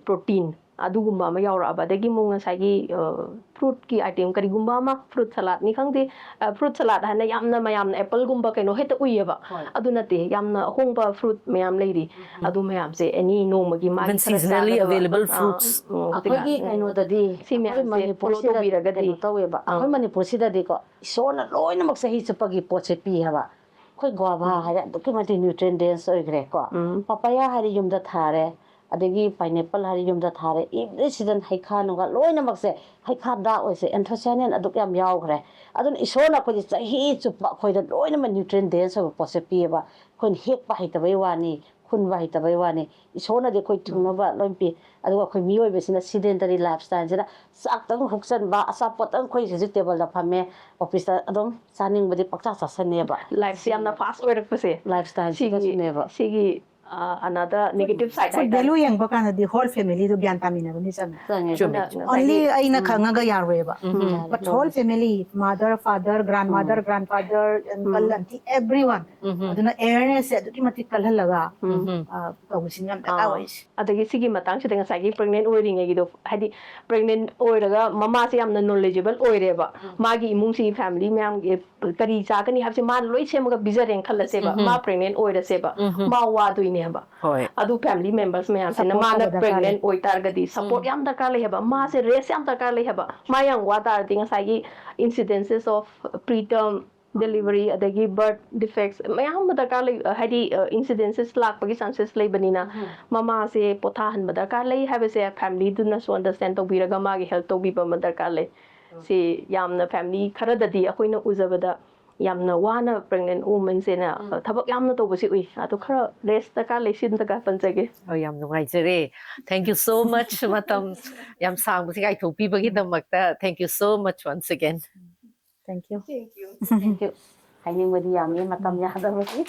protein ꯑꯗꯨꯒꯨꯝꯕ ꯑꯃ ꯌꯥꯎꯔꯛꯑꯕ, ꯑꯗꯒꯤ ꯑꯃꯨꯛ ꯉꯁꯥꯏꯒꯤ, ꯑ, fruitꯀꯤ item ꯀꯔꯤꯒꯨꯝꯕ ꯑꯃ, fruit saladꯅꯤ ꯈꯪꯗꯦ, ꯑ, fruit salad ꯍꯥꯏꯅ ꯌꯥꯝꯅ ꯃꯌꯥꯝꯅ appleꯒꯨꯝꯕ ꯀꯩꯅꯣ ꯍꯦꯛꯇ ꯎꯏꯌꯦꯕ꯫ ꯑꯗꯨ ꯅꯠꯇꯦ, ꯌꯥꯝꯅ ꯑꯍꯣꯡꯕ fruit ꯃꯌꯥꯝ ꯂꯩꯔꯤ꯫ ꯑꯗꯨ ꯃꯌꯥꯝꯁꯦ any ꯅꯣꯡꯃꯒꯤ ꯃꯥꯒꯤ even ꯈꯔ seasonally ꯆꯥꯒꯗꯕ, available ꯑ, fruits꯫ ꯎꯝ, ꯑꯩꯈꯣꯏꯒꯤ ꯍꯧꯖꯤꯛꯀꯥꯟ, ꯎꯝ, ꯀꯩꯅꯣꯗꯗꯤ, ꯁꯤ ꯑꯩꯈꯣꯏ ꯃꯌꯥꯝꯁꯦ follow ꯃꯅꯤꯄꯨꯔꯁꯤꯗ ꯇꯧꯕꯤꯔꯒꯗꯤ, ꯀꯩꯅꯣ ꯇꯧꯋꯦꯕ, ꯑꯥ꯫ ꯑꯩꯈꯣꯏ ꯃꯅꯤꯄꯨꯔꯁꯤꯗꯗꯤꯀꯣ, ꯏꯁꯣꯔꯅ ꯂꯣꯏꯅꯃꯛ ꯆꯍꯤ ꯆꯨꯞꯄꯒꯤ ꯄꯣꯠꯁꯦ ꯄꯤ ꯍꯥꯏꯕ꯫ ꯑꯩꯈꯣꯏ ꯒ꯭ꯋꯥꯚꯥ ꯍꯥꯏꯔꯦ, ꯑꯗꯨꯛꯀꯤ ꯃꯇꯤꯛ nutrient dense ꯑꯣꯏꯈ꯭ꯔꯦꯀꯣ꯫ ꯄꯄꯌꯥ ꯍꯥꯏꯔꯦ, ꯌꯨꯝꯗ ꯊꯥꯔꯦ, ꯑꯗꯒꯤ pineapple ꯍꯥꯏꯔꯦ, ꯌꯨꯝꯗ ꯊꯥꯔꯦ, every season ꯍꯩꯈꯥ ꯅꯨꯡꯈꯥ ꯂꯣꯏꯅꯃꯛꯁꯦ, ꯍꯩꯈꯥ dark ꯑꯣꯏꯁꯦ, anthocyanin ꯑꯗꯨꯛ ꯌꯥꯝ ꯌꯥꯎꯈ꯭ꯔꯦ꯫ ꯑꯗꯨꯅ ꯏꯁꯣꯔꯅ ꯑꯩꯈꯣꯏꯁꯦ ꯆꯍꯤ ꯆꯨꯞꯄ ꯑꯩꯈꯣꯏꯗ ꯂꯣꯏꯅꯃꯛ nutrient dense ꯑꯣꯏꯕ ꯄꯣꯠꯁꯦ ꯄꯤꯌꯦꯕ꯫ ꯑꯩꯈꯣꯏꯅ ꯍꯦꯛꯄ ꯍꯩꯇꯕꯩ ꯋꯥꯅꯤ, ꯈꯨꯟꯕ ꯍꯩꯇꯕꯩ ꯋꯥꯅꯤ꯫ ꯏꯁꯣꯔꯅꯗꯤ ꯑꯩꯈꯣꯏ ꯊꯨꯡꯅꯕ ꯂꯣꯏ ꯄꯤ꯫ ꯑꯗꯨꯒ ꯑꯩꯈꯣꯏ ꯃꯤꯑꯣꯏꯕꯁꯤꯅ sedentary lifestyleꯁꯤꯅ ꯆꯥꯛꯇꯪ ꯍꯨꯛꯆꯟꯕ, ꯑꯆꯥꯄꯣꯠꯇꯪ ꯑꯩꯈꯣꯏ ꯍꯧꯖꯤꯛ tableꯗ ꯐꯝꯃꯦ, officeꯇ ꯑꯗꯨꯝ ꯆꯥꯅꯤꯡꯕꯗꯤ ꯄꯪꯆꯥ ꯆꯥꯁꯟꯅꯦꯕ꯫ Lifeꯁꯦ ꯌꯥꯝꯅ fast ꯑꯣꯏꯔꯛꯄꯁꯦ꯫ Lifestyleꯁꯤꯅꯁꯨꯅꯦꯕ꯫ ꯁꯤꯒꯤ, ꯁꯤꯒꯤ ꯑ, another negative side ꯐꯨꯗ ꯍꯥꯏꯇꯥꯔꯦ꯫ ꯚꯦꯂꯨ ꯌꯦꯡꯕ ꯀꯥꯟꯗꯗꯤ ꯍꯣꯜ ꯐꯦꯃꯤꯂꯤꯗꯣ ꯒ꯭ꯌꯥꯟ ꯇꯥꯃꯤꯟꯅꯕꯅꯤ ꯆꯪꯉꯦ꯫ ꯆꯪꯉꯦ꯫ ꯆꯨꯝꯃꯦ, ꯑꯗꯨꯅ ꯆꯨꯝꯃꯦ꯫ ꯑꯣꯟꯂꯤ ꯉꯁꯥꯏꯒꯤ ꯑꯩꯅ ꯎꯝ꯫ ꯈꯪꯉꯒ ꯌꯥꯔꯣꯏꯕ꯫ ꯎꯝ꯫ But whole family, mother, father, grandmother, grandfather, uncle, um. auntie, everyone. ꯎꯝ꯫ ꯑꯗꯨꯅ awareness ꯁꯦ ꯑꯗꯨꯛꯀꯤ ꯃꯇꯤꯛ ꯀꯜꯍꯜꯂꯒ ꯎꯝ꯫ ꯑ, ꯇꯧꯕꯁꯤꯅ ꯌꯥꯝ ꯗꯔꯀꯥꯔ ꯑꯥ꯫ ꯑꯣꯏꯁꯦ꯫ ꯑꯗꯒꯤ ꯁꯤꯒꯤ ꯃꯇꯥꯡꯁꯤꯗ ꯉꯁꯥꯏꯒꯤ ꯄ꯭ꯔꯦꯒꯅꯦꯟ ꯑꯣꯏꯔꯤꯉꯩꯒꯤꯗꯣ, ꯍꯥꯏꯗꯤ ꯄ꯭ꯔꯦꯒꯅꯦꯟ ꯑꯣꯏꯔꯒ ꯃꯃꯥꯁꯦ ꯌꯥꯝꯅ ꯅꯣꯂꯦꯖꯦꯕꯜ ꯑꯣꯏꯔꯦꯕ, ꯃꯥꯒꯤ ꯏꯃꯨꯡꯁꯤꯒꯤ ꯐꯦꯃꯤꯂꯤ ꯃꯌꯥꯝꯒꯤ ꯀꯔꯤ ꯆꯥꯒꯅꯤ ꯍꯥꯏꯕꯁꯦ ꯃꯥꯅ ꯂꯣꯏ ꯁꯦꯝꯃꯒ ꯄꯤꯖꯔꯦꯅ ꯈꯜꯂꯁꯦꯕ, ꯎꯝ꯫ ꯃꯥ ꯄ꯭ꯔꯦꯒꯅꯦꯟ ꯑꯣꯏꯔꯁꯦꯕ, ꯎꯝ꯫ ꯃꯥ ꯋꯥꯗꯣꯏꯅꯦꯕ꯫ ꯍꯣꯏ꯫ ꯑꯗꯨ ꯐꯦꯃꯤꯂꯤ ꯃꯦꯝꯕꯔꯁ ꯃꯌꯥꯝꯁꯤꯅ Support ꯃꯥꯅ ꯇꯧꯕ ꯗꯔꯀꯥꯔ ꯄ꯭ꯔꯦꯒꯅꯦꯟ ꯂꯩ꯫ ꯑꯣꯏꯇꯥꯔꯒꯗꯤ ꯁꯄꯣꯔꯠ ꯎꯝ꯫ ꯌꯥꯝ ꯗꯔꯀꯥꯔ ꯂꯩ ꯍꯥꯏꯕ, ꯃꯥꯁꯦ ꯔꯦꯁ ꯌꯥꯝ ꯗꯔꯀꯥꯔ ꯂꯩ ꯍꯥꯏꯕ꯫ ꯃꯥ ꯌꯥꯝ ꯋꯥ ꯇꯥꯔꯗꯤ ꯉꯁꯥꯏꯒꯤ incidences of preterm delivery ꯑꯗꯒꯤ birth defects ꯃꯌꯥꯝ ꯑꯃ ꯗꯔꯀꯥꯔ ꯂꯩ, ꯍꯥꯏꯗꯤ ꯏꯟꯁꯤꯗꯦꯟꯁꯦꯁ ꯂꯥꯛꯄꯒꯤ ꯆꯥꯟꯁꯦꯁ ꯂꯩꯕꯅꯤꯅ ꯃꯃꯥꯁꯦ ꯄꯣꯊꯥꯍꯟꯕ ꯗꯔꯀꯥꯔ ꯂꯩ ꯍꯥꯏꯕꯁꯦ ꯐꯦꯃꯤꯂꯤꯗꯨꯅꯁꯨ ꯑꯟꯗꯔꯁꯇꯦꯟ ꯇꯧꯕꯤꯔꯒ ꯃꯥꯒꯤ ꯍꯦꯜꯞ ꯇꯧꯕꯤꯕ ꯑꯃ ꯗꯔꯀꯥꯔ ꯂꯩ꯫ ꯁꯤ ꯌꯥꯝꯅ ꯐꯦꯃꯤꯂꯤ ꯈꯔꯗꯗꯤ ꯑꯩꯈꯣꯏꯅ ꯎꯖꯕꯗ ꯌꯥꯝꯅ ꯋꯥꯅ ꯄ꯭ꯔꯦꯒꯅꯦꯟ ꯋꯨꯃꯟꯁꯦꯅ ꯊꯕꯛ ꯌꯥꯝꯅ ꯇꯧꯕꯁꯤ ꯎꯏ꯫ ꯑꯗꯣ ꯈꯔ ꯔꯦꯁ ꯗꯔꯀꯥꯔ ꯂꯩ, ꯁꯤ ꯑꯝꯇ ꯄꯟꯖꯒꯦ꯫ ꯑꯣ, ꯌꯥꯝ ꯅꯨꯡꯉꯥꯏꯖꯔꯦ꯫ Thank you so much, ꯃꯇꯝ ꯌꯥꯝ ꯁꯥꯡꯕꯁꯤ ꯀꯥꯏꯊꯣꯛꯄꯤꯕꯒꯤꯗꯃꯛꯇ thank you so much once again. Thank you. Thank you. ꯍꯥꯏꯅꯤꯡꯕꯗꯤ ꯌꯥꯝꯃꯤ, ꯃꯇꯝ ꯌꯥꯗꯕꯒꯤ꯫